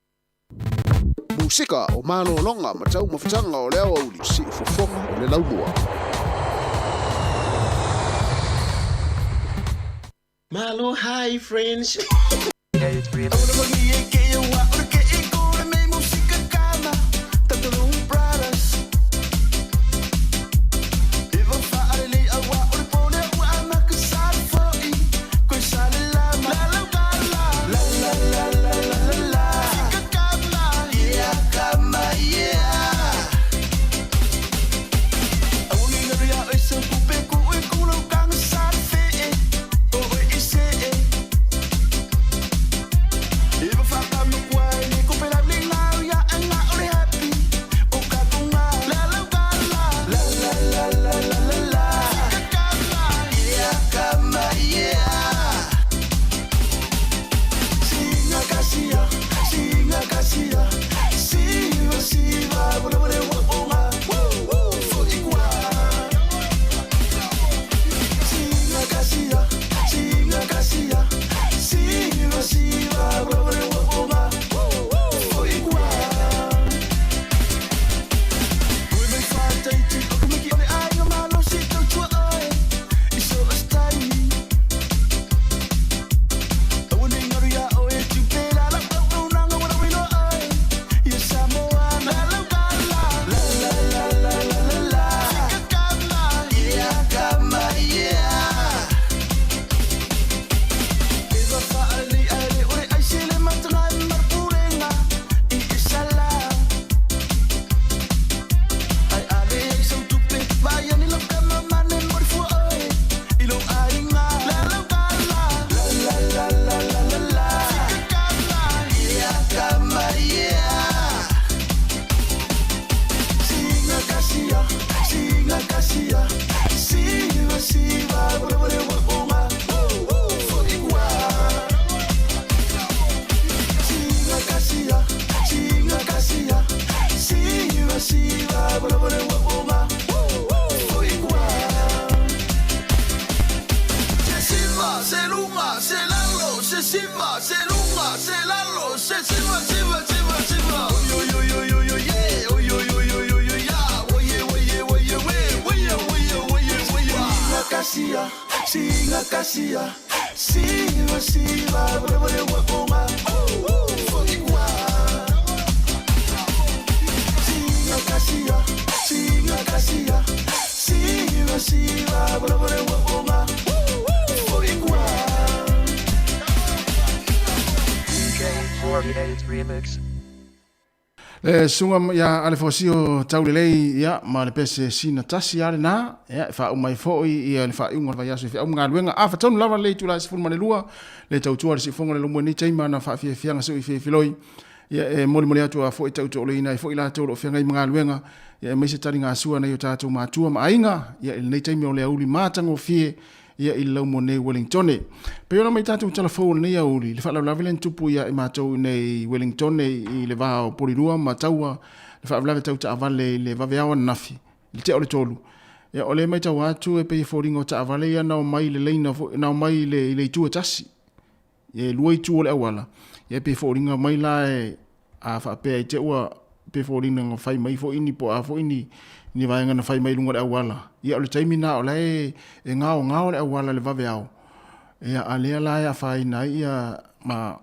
Musika o malologa ma taumafataga o le aoauli, siufofoga o le laumua. Malo hi friends. kasia, singa kasia, siva siva, vale vale wa onga, foikwa. Singa kasia, singa kasia, siva siva, vale vale wa onga, foikwa. DK48 Remix. Le suga ia Alefosio Taulelei ia ma le pese sina tasi a lena ia e faauma ai foi ia le faaiuga o le vaiaso i feau ma galuega a fatonu lava le itula e 12 le tautua le siufoga le lomua nei taima na faafiafiaga seu i fiafiloi ia e molimoli atu a foi tautooloina ai foi latou o lo o feagai ma galuega ia aemaise taligasua nai o tatou matua ma aiga ia i lenei taimi o le aoauli matagofie ia i le laumua nei Wellingtone. Pei ona mai tatou tala fou o lenei aoauli, le faalavelave lea na tupu ia i matou i nei Wellingtone i le va o Polilua ma Taua, le faalavelave tau taavale i le vaveao ananafi, i le tea o le tolu. Ia o lea e maitau atu e pei e foliga o taavale ia na omai i le laina foi, na omai i le, i le itu e tasi. Ia e lua itu o le auala, ia e pei e foliga mai la e a faapea i te ua pe foliga na fai mai foi ni po a foi ni ni vaega na fai mai luga o le auala. Ia o le taimi na o la e e gaogao le auala le vaveao. Ia a lea la e afaina ai ia ma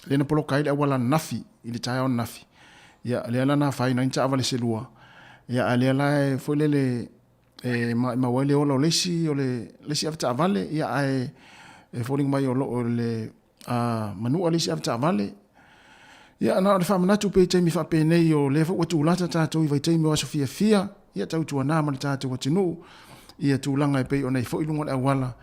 lea na poloka ai le auala ananafi i le taeao ananafi. Ia lea la na afaina ai ni taavale se lua. Ia a lea la e foi lele e maumau ai le ola o le isi o le isi avetaavale ia ae e foliga mai o lo o le a manua le isi avetaavale. Ia na o le faamanatu pea i taimi faapenei o lea foi ua tulata tatou i vaitaimi o aso fiafia, ia tautuana ma le tatou atunuu ia tulaga e pei ona i foi luga o le auala,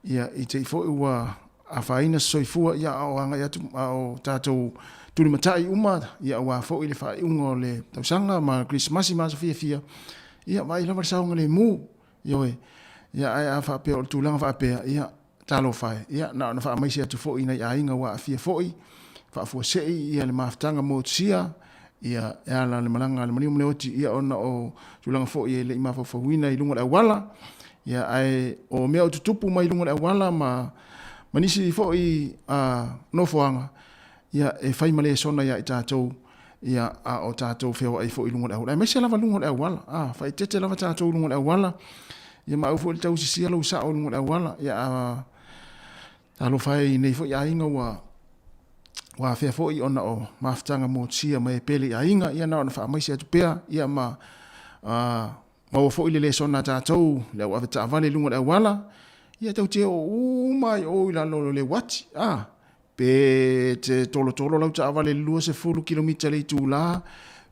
ia i te i foi ua afaina se soifua, ia a o agai atu a o tatou tulimatai uma, ia aua foi le faaiuga o le tausaga ma le Kerisimasi ma aso fiafia, ia vaai lava le saogalemu, ioe. Ia ae a faapea o le tulaga faapea, ia Talofa e, ia na ona faamaise atu foi i nai aiga ua aafia foi, faafuasei ia le mafutaga motusia, ia e ala le malaga a le maliu ma le oti, ia ona o tulaga foi e le i mafaufauina i luga o le auala, ia ae o mea o tutupu mai luga o le auala ma ma nisi foi a nofoaga, ia e fai ma lesona ia i tatou, ia a o tatou feoai foi i luga o le auala, aemaise lava luga o le auala, a faaeteete lava tatou i luga o le auala, ia ma au foi le tausisia lou sao i luga o le auala, ia a talofa e i nei foi aiga ua ua afea foi ona o mafutaga motusia ma e pele i aiga, ia na ona faamaise atu pea, ia ma a, maua foi le lesona a tatou, le au avetaavale i luga o le auala, ia tatou te oo uma i o i lalo o le uati, a Pe te tolotolo lau taavale i le 20 kilomita i le itula,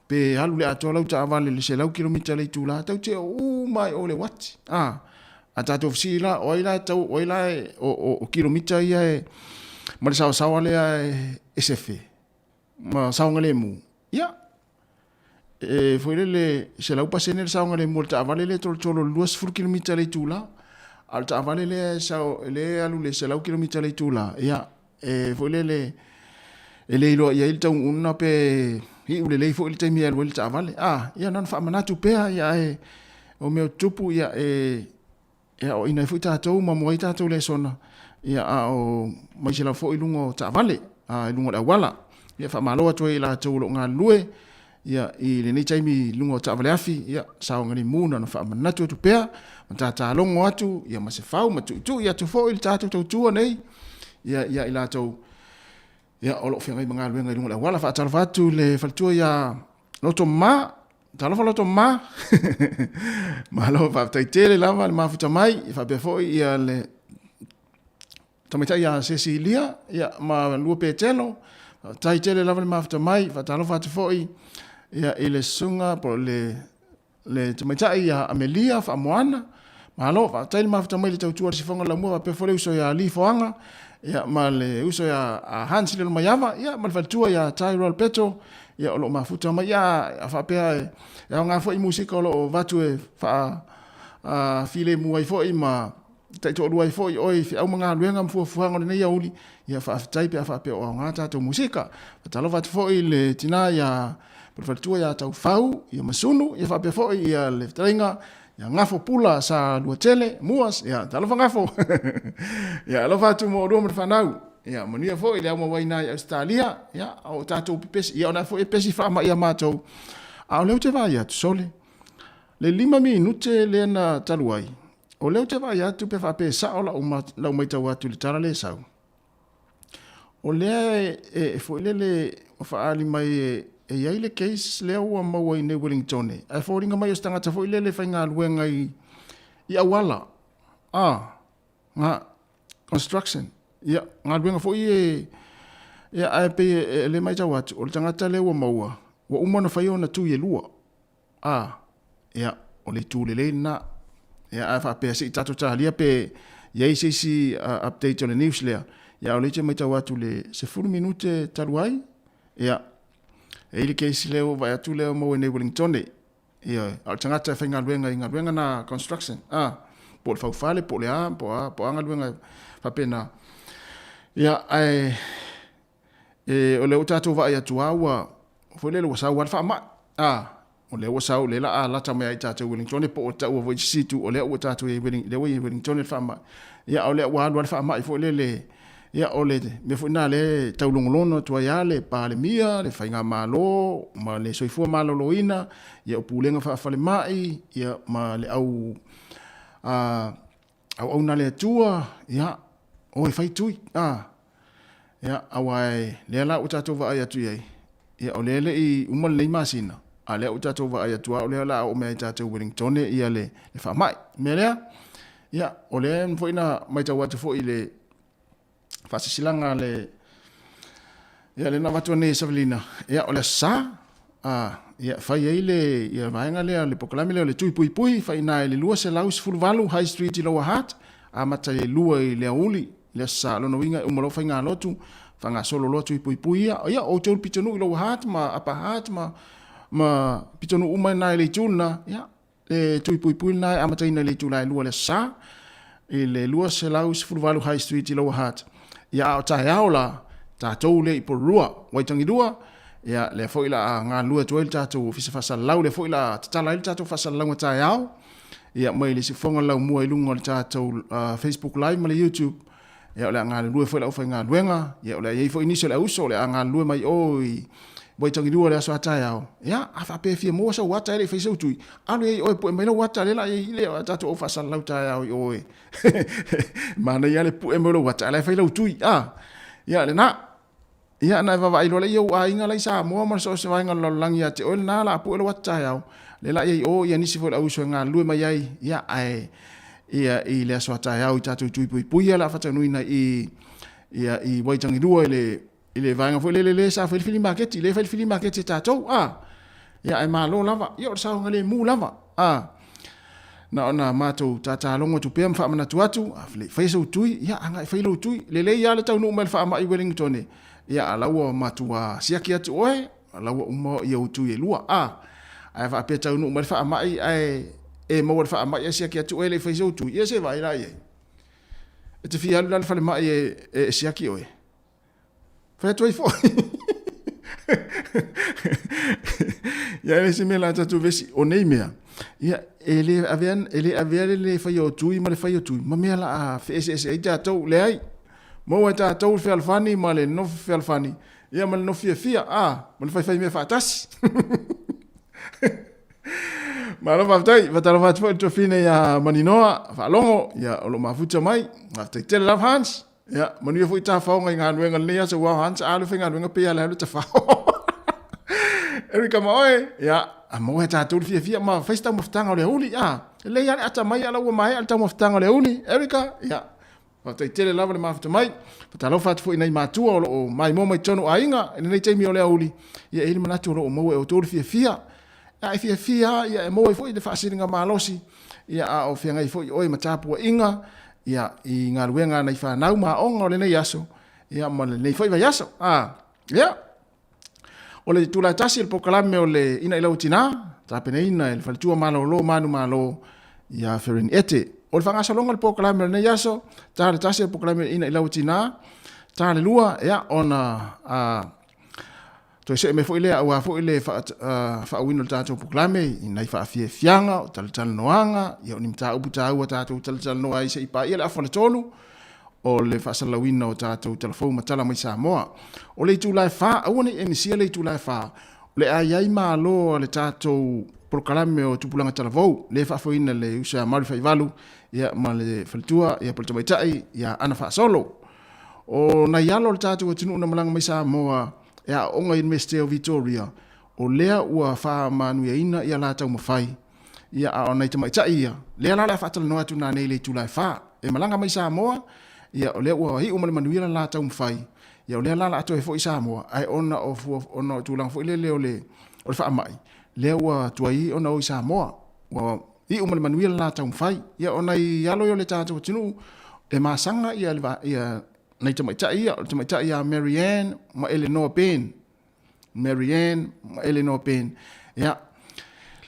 pe alu le atoa lau taavale i le 100 kilomita i le itula, tatou te oo uma lava i o i le uati. A, a tatou fesili la, o ai la e tau, o ai la e, o, o, o kilomita ia e, ma le saosaoa lea e, e sefe, ma saogalemu. Ia, e foi lele, 100% le saogalemu o le taavale lea e tolotolo i le 20 kilomita i le itula, a o le taavale lea e sao, lea e alu i le 100 kilomita i le itula, ia, e foi lele, e le iloa i ai le taunuuga pe iu lelei foi le taimi e alu ai le taavale. A, ia na ona faamanatu pea, ia ae o mea o tutupu, ia e, e aoaina ai foi tatou ma maua ai tatou lesona, ia a o maise lava foi i luga o taavale, a i luga o le auala. Ia faamalo atu ai i latou o lo o galulue ia i lenei taimi i luga o taavale afi, ia saogalemu na ona faamanatu atu pea, ma tatalogo atu, ia ma se fau ma tuitui atu foi le tatou tautua nei, ia ia i latou ia o lo o feagai ma galuega i luga o le auala. Faatalofa atu le faletua ia Loto Ma, talofa Loto Ma. Malo faafetai tele lava le mafuta mai, e faapea foi ia le tamaitai ia Cecilia ia ma lua Petelo. Faafetai tele lava le mafuta mai, faatalofa atu foi ia i le susuga po o le le tamaitai ia Amelia Faamoana. Malo, faafetai le mafuta mai le tautua le sifoga lamua faapea foi le uso ia Ali Foaga, ia ma le uso ia Hans Lelomaiava, ia ma le faletua ia Tyrell Peto, ia o lo o mafuta mai ia faapea e aoga foi musika o lo o avatu e faa filemu ai foi ma taitoalua ai foi oe i feau ma galuega ma fuafuaga o lenei aoauli, ia faafetai pe a faapea o aoga tatou musika. Faatalofa atu foi i le tina ia po le faletua ia Taufau, ia Masunu, ia faapea foi ia le fetalaiga ia Gafo Pula sa Luatele, Muas, ia talofa Gafo. ia alofa atu mo oulua ma le fanau. Ia manuia foi le aumauaina i Ausetalia, ia o tatou pepesi, ia ona foi e pesi faamai a matou. A o lea ou te vaai atu, sole, le 5 minute lea na talu ai, O lea ou te vaai atu pe faapea e sao lau, lau matau atu i le tala lea e sau. O lea e, e, e foi lele ua faaali mai e, e i ai le case lea ua maua i nei Wellingtone, ae foliga mai o se tagata foi lele e faigaluega i, i auala, a, nga, construction, ia, galuega foi e, ia, ae pei e, e le matau atu, o le tagata lea ua maua, ua uma ona fai ona tui e lua. A, ia, o le itu lelei lena. Ia, ae faapea se i tatou talia pe i ai se isi update o le news lea. Ia, o lea te matau atu le 10 minute talu ai, ia, e i le case lea ua vaai atu lea maua i nei Wellingtone. Ia, a o le tagata e faigaluega i galuega na construction, a, po o le faufale, po o le a, po o a, po o a galuega faapena. Ia, ae, E, o lea ua tatou vaai atu lava ua, foi lele ua sau lava le faamai. A, o lea ua sau, lea la a lata mai ai tatou Wellingtone po o taua foi se isi itu, o lea ua tatou i ai Welling, lea ua i ai Wellingtone le faamai. Ia, a o lea ua alu lava le faamai foi lele, ia, o le mea foi lena lea e taulogologo atu ai lava le Palemia, le Faigamalo, ma le Soifua Maloloina, ia, o Pulega Faafalemai, ia, ma le au, a, auauna a le Atua, ia, o e fai tui, a, ia, aua e, lea la ua tatou vaai atu i ai, ia, o lea e le i uma lenei masina, a lea ua tatou vaai atu lava o lea o le a oo mai ia i tatou Wellingtone ia le, le faamai. O le mea lea, ia, o lea foi na matau atu foi i le faasilasilaga a le, ia, lea na avatu nei e Savelina, ia, o le Aso Sa, a, ia, fai ai le, ia, vaega lea, le polokalame lea o le Tui Puipui, fai i ina i le 218 High Street i Lower Hutt, amata i le 2 i le aoauli, le Aso Sa, lona uiga e uma loa faigalotu, faagasolo loa Tui Puipui ia, ia, o outou i le pitonuu i Lower Hutt ma Upper Hutt ma, ma pitonuu uma i ina i le itu lena, ia, Le tui puipui lena e amataina i le itula e 2 i le aso Sa, i le 218 High Street i Lower Hutt. Ia a o taeao la, tatou lea i Porirua, Waitangirua, ia lea foi la a galulue atu ai le tatou Ofisa Faasalalau, lea foi la a tatala ai le tatou faasalalauga taeao, ia mai le siufofoga laumua i luga o le tatou Facebook Live ma le YouTube. Ia o le a galulue foi le aufaigaluega, ia o le a i ai foi nisi o le auso o le a galulue mai o i Waitangirua i le aso a taeao. Ia, a faapea e fia maua sau ata e le i fai sau tui, alu ai oe pue mai lau ata lea la i ai le tatou au faasalalau taeao i o e. Manaia le pue mai o lou ata ae la e fai lau tui. A, ia lena. Ia na e vaavaai loa lea i ou aiga la i Samoa ma so o se vaega o le lalolagi ia te oe lena la pue lou ata taeao. Lea la i ai o ia nisi foi o le auuso e galulue mai ai, ia ae ia i le aso a taeao i tatou tui puipui ia la faataunuina i ia i Waitangirua i le i le vaega foi lele le sa fai le fili maketi, le fai le fili maketi e tatou, a ia ae malo lava, ia o le saogalemu lava, a na ona matou tatalogo atu pea ma faamanatu atu, a le i faia sou tui, ia agai fai lou tui, lelei lava le taunuu mai le faamai i Wellington, ia a la ua matua siaki atu oe, a la ua uma ia ou tui e lua, a ae faapea taunuu mai le faamai ae e maua le faamai ae siaki atu oe e le i fai sou tui, ia se vaai la i ai. E te fia alu la i le falemai e, e siaki oe. Fai atu ai foi. Ia e le se mea la tatou vesi o nei mea. Ia e le avea e le avea le le fai o tui ma le fai o tui ma mea la a feeseese ai tatou leai. Maua e tatou le fealofani ma le nofo fealofani ia ma le nofo fiafia a ma le faifai mea faatasi. Malo faafetai, faatalofa atu foi i le tuafine ia Maninoa, faalogo, ia o lo o mafuta mai. Faafetai tele lava Hans. Ia, manuia foi tafaoga i galuega lenei aso, ua Hans a alu faigaluega pei a le alu tafao. Erika ma oe, ia, a maua e tatou le fiafia ma fai se taumafataga o le aoauli, a, lelei lava le ata mai a la ua maea le taumafataga o le aoauli, Erika, ia, faafetai tele lava le mafuta mai. Faatalofa atu foi i nai matua o lo o maimoa mai totonu o aiga i lenei taimi o le aoauli, ia, e i ai le manatu o lo o maua e outou le fiafia. A e fiafia lava, ia, e maua ai foi le faasiligamalosi, ia, a o feagai foi oe ma tapuaiga, ia, i galuega a nai fanau ma aoga o lenei aso, ia, ma lenei foi vaiaso. A, ia, o le itula e tasi o le polokalame o le Ina i Lau Tina, tapenaina e le Faletua Malolo Manumalo ia Ferin Ete. O le faagasologa o le polokalame o lenei aso, ta le tasi o le polokalame o le Ina i Lau Tina, ta le lua, ia, ona, a, Toe see mai foi lea aua foi le faauiina o le tatou polokalame i nai faafiafiaga, o talatalanoaga, ia o ni mataupu taua tatou talatalanoa ai se i paia le afa o le tolu o le faasalalauina o tatou talafou ma tala mai Samoa. O le itula e fa, aua ne i e misia le itula e fa, o le a i ai malo a le tatou polokalame o tupulaga talavou lea e faafoeina le uso ia Maori Faivalu ia ma le faletua ia po o le tamaitai ia Ana Faasolo. O nai alo o le tatou atunuu na malaga mai Samoa e aooga i Iunivesite o Vitoria, o lea ua faamanuiaina ia la taumafai ia a o nai tamaitai ia, lea la o le a faatalanoa atu nanei i le itula e fa e malaga mai Samoa, ia o lea ua iu ma le manuia la la taumafai, ia o lea la o le a toe foi i Samoa, ae ona o fua, ona o tulaga foi lele o le o le faamai, lea ua tuai ona o i Samoa, ua iu ma le manuia le la taumafai. Ia o nai alo ia o le tatou atunuu e masaga ia le ia nai tamaitai ia, o le tamaitai ia Mary Ann ma Eleanor Ben. Mary Ann ma Eleanor Ben. Ia,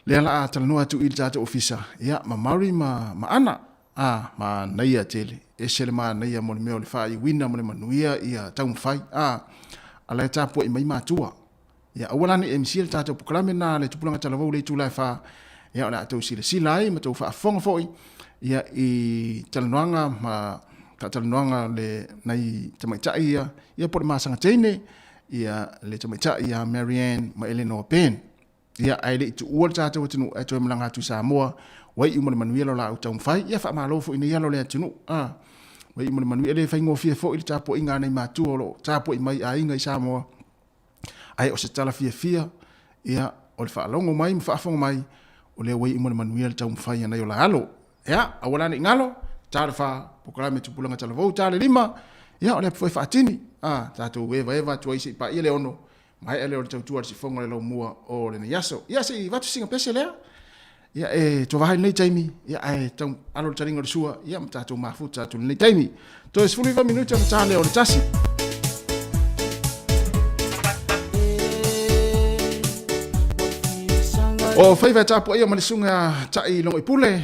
lea la a talanoa atu i le tatou ofisa, ia, ma Mary ma, ma Ana. A, manaia tele. Ese le manaia mo le mea o le faaiuina ma le manuia ia taumafai. A, a la e tapuai mai matua. Ia, aua la ne i e misia le tatou polokalame lena a le Tupulaga Talavou i le itula e fa, ia, o le a tou silasila ai ma tou faafofoga foi, ia, i talanoaga ma faatalanoaga le nai tamaitai ia, ia po o le masaga teine, ia, le tamaitai ia Mary Ann ma Eleanor Ben. Ia, ae le i tuua le tatou atunuu ae toe malaga atu i Samoa, ua iu ma le manuia lo laau taumafai. Ia, faamalo foi i nei alo o le atunuu. A, ua iu ma le manuia. E le faigofie foi le tapuaiga a nai matua o lo o tapuai mai aiga i Samoa. Ae o se tala fiafia, ia, o le faalogo mai ma faafofoga mai, o lea ua iu ma le manuia le taumafai a nai o la alo. Ia, aua la ne i galo, ta le fa, polokalame Tupulaga Talavou, ta le lima, ia, o le apu foi faatini, a, tatou evaeva atu ai se i paia le ono, maea lea o le tautua a le sifoga o le laumua o lenei aso. Ia, se i avatu sina pese lea. Ia, e tovaha i lenei taimi, ia, ae tau alo le taliga o le sua, ia, ma tatou mafuta atu i lenei taimi. Toe 19 minute ona ta lea o le tasi. O faiva e tapuaia ma le suga ta'i logoipule.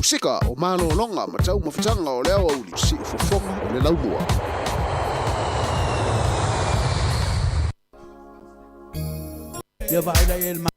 Musika o malologa ma taumafataga o le aoauli siufofoga o le laumua. Ia vaai la i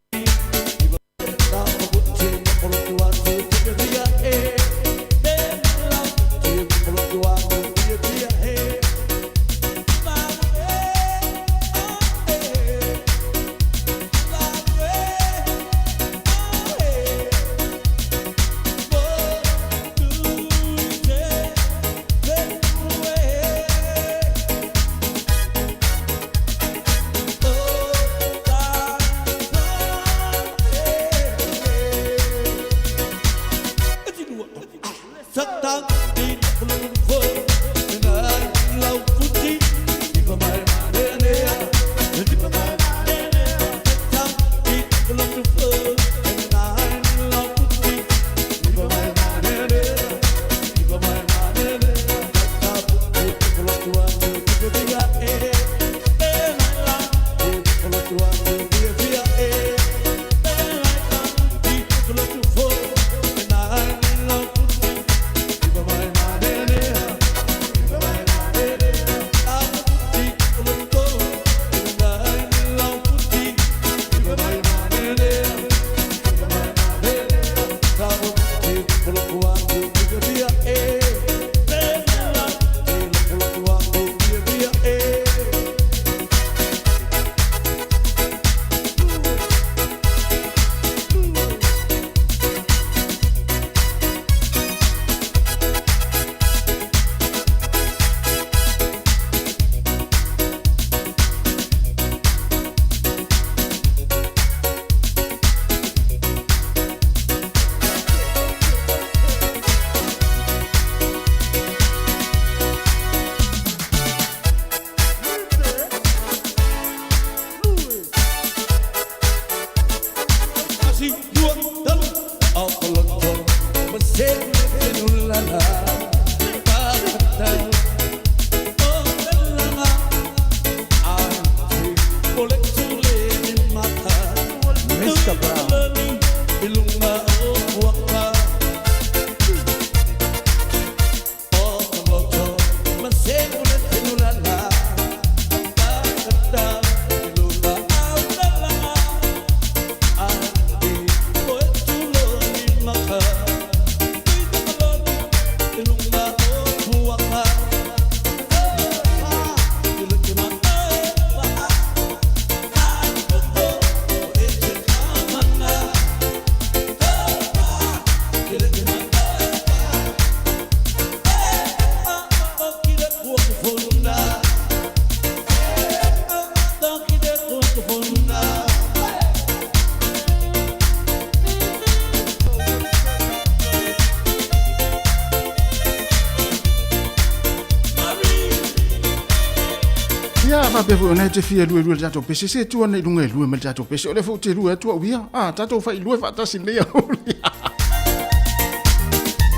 Ia, faapea foi ona e te fia luelue le tatou pese, se tuu ana i luga e lue ma le tatou pese. O lea foi ou te lue atu au ia. Ah, tatou failue faatasi lenei aoauli.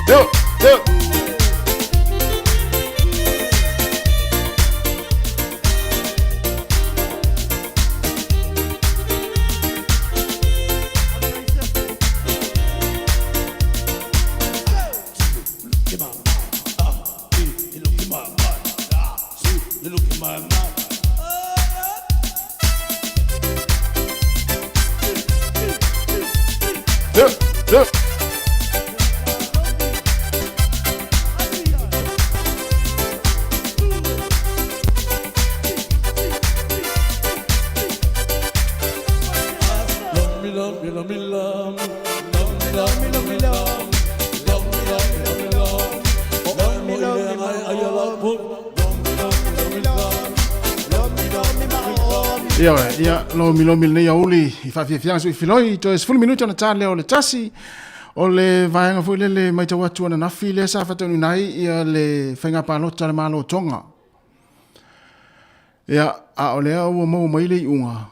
Yo, yo. Ioe, ia, lomilomi lenei aoauli i faafiafiaga sui filoi, toe 10 minute ona ta lea o le tasi, o le vaega foi lele matau atu ananafi lea sa faataunuuina ai ia le faiga palota a le Malo o Tonga. Ia, a o lea ua maua mai le iuga,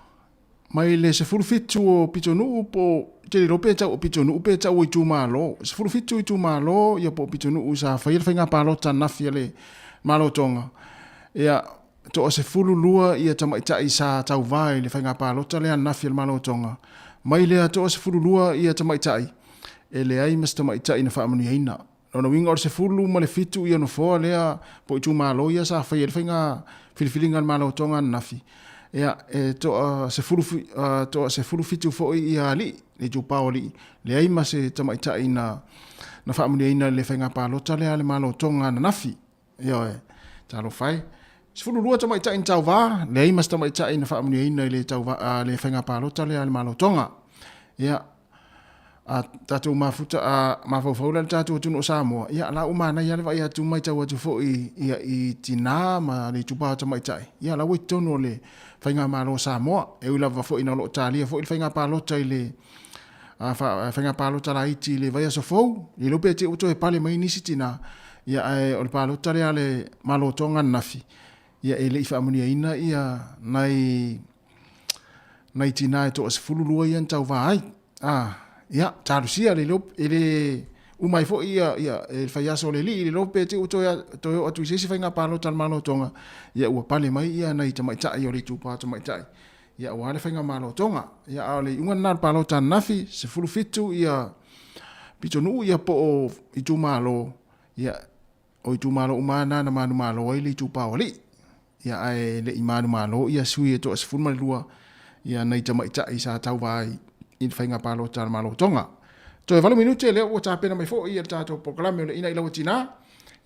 mai le 17 o pitonuu po o, te le iloa pe tau o pitonuu pe tau o itumalo, 17 itumalo ia po o pitonuu sa faia le faiga palota ananafi a le Malo o Tonga. Ia, toa 12 ia tamaitai sa tauva i le faiga palota lea ananafi a le Malo o Tonga. Mai lea toa 12 ia tamaitai, e leai ma se tamaitai na faamanuiaina. O lona uiga o le 17 ia nofoa lea po o itumalo ia sa faia i le faiga filifiliga a le Malo o Toga ananafi, ia e toa toa 17 foi ia alii, le itupa o alii, leai ma se tamaitai na na faamanuiaina i le faiga palota lea a le Malo o Toga ananafi. Ioe, talofa e. 12 tamaitai na tauva, leai ma se tamaitai na faamanuiaina i le tauva, le faiga palota lea a le Malo o Toga. Ia, a tatou mafuta, a mafaufau la i le tatou atunuu o Samoa, ia, la ua manaia lava le vaai atu ma matau atu foi ia, i tinā ma le itupa o tamaitai, ia, la ua i totonu o le Faigamalo o Samoa. E ui lava foi ina o lo o talia foi le faiga palota i le faiga palota laiti i le vaiaso fou, le iloa pe te i ua toe pale mai nisi tinā, ia, ae o le palota lea a le Malo o Toga ananafi, ia, e le i faamanuiaina ia nai nai tinā e toa 12 ia na tauva ai. A, ia, talosia le iloa, e le uma ai foi ia, ia, e le faiaso o le alii, le iloa pe te i ua toe, toe oo atu i se isi faiga palota a le Malo o Toga, ia ua pale mai ia nai tamaitai o le itupa tamaitai, ia aua le faigamalo o Toga. Ia, a o le iuga lena o le palota ananafi, 17 ia pitonuu ia po o itumalo, ia, o itumalo uma lava na na manumalo ai le itupa o alii. Ia ae le i manumalo ia sui e toa 12 ia nai tamaitai sa tauva ai i le faiga palota a le Malo o Toga. Toe 8 minute lea ua tapena mai foi ia le tatou polokalame o le Ina i Lau Tina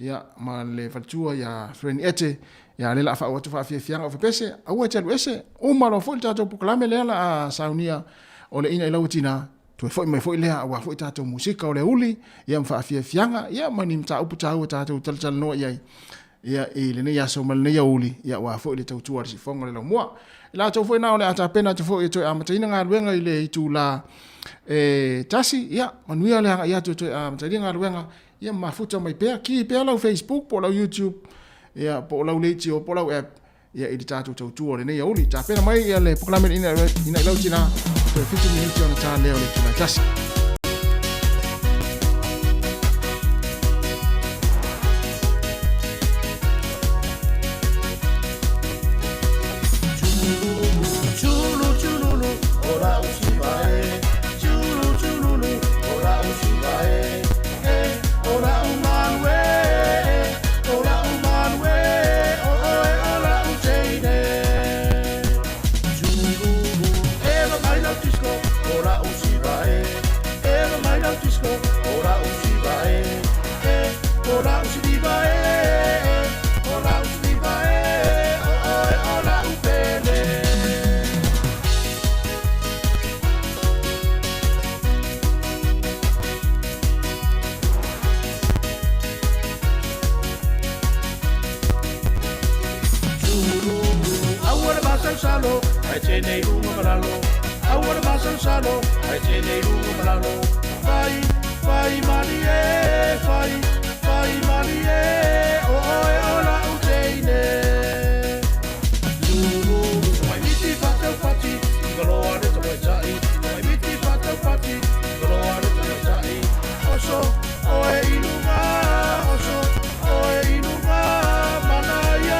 ia ma le faletua ia Freni Ete ia lea la faaoo atu faafiafiaga o fepese aua e te alu ese uma loa foi le tatou polokalame lea la saunia o le Ina i Lau Tina toe foi mai foi lea aua foi tatou musika o le aoauli ia ma faafiafiaga ia ma ni mataupu taua tatou talatalanoa i ai ia i lenei aso ma lenei aoauli ia aua foi le tautua a le sifoga o le laumua. I latou foi na o le a tapena atu foi e toe amataina galuega i le itula e 1, ia manuia le agai atu e toe amataina galuega ia ma mafuta mai pea, ki pea lau Facebook po o lau YouTube ia po o lau leitio po o lau app ia i le tatou tautua o lenei aoauli. Tapena mai ia le polokalame ina i lau tina, toe 7 minute ona ta lea o le itula e 1.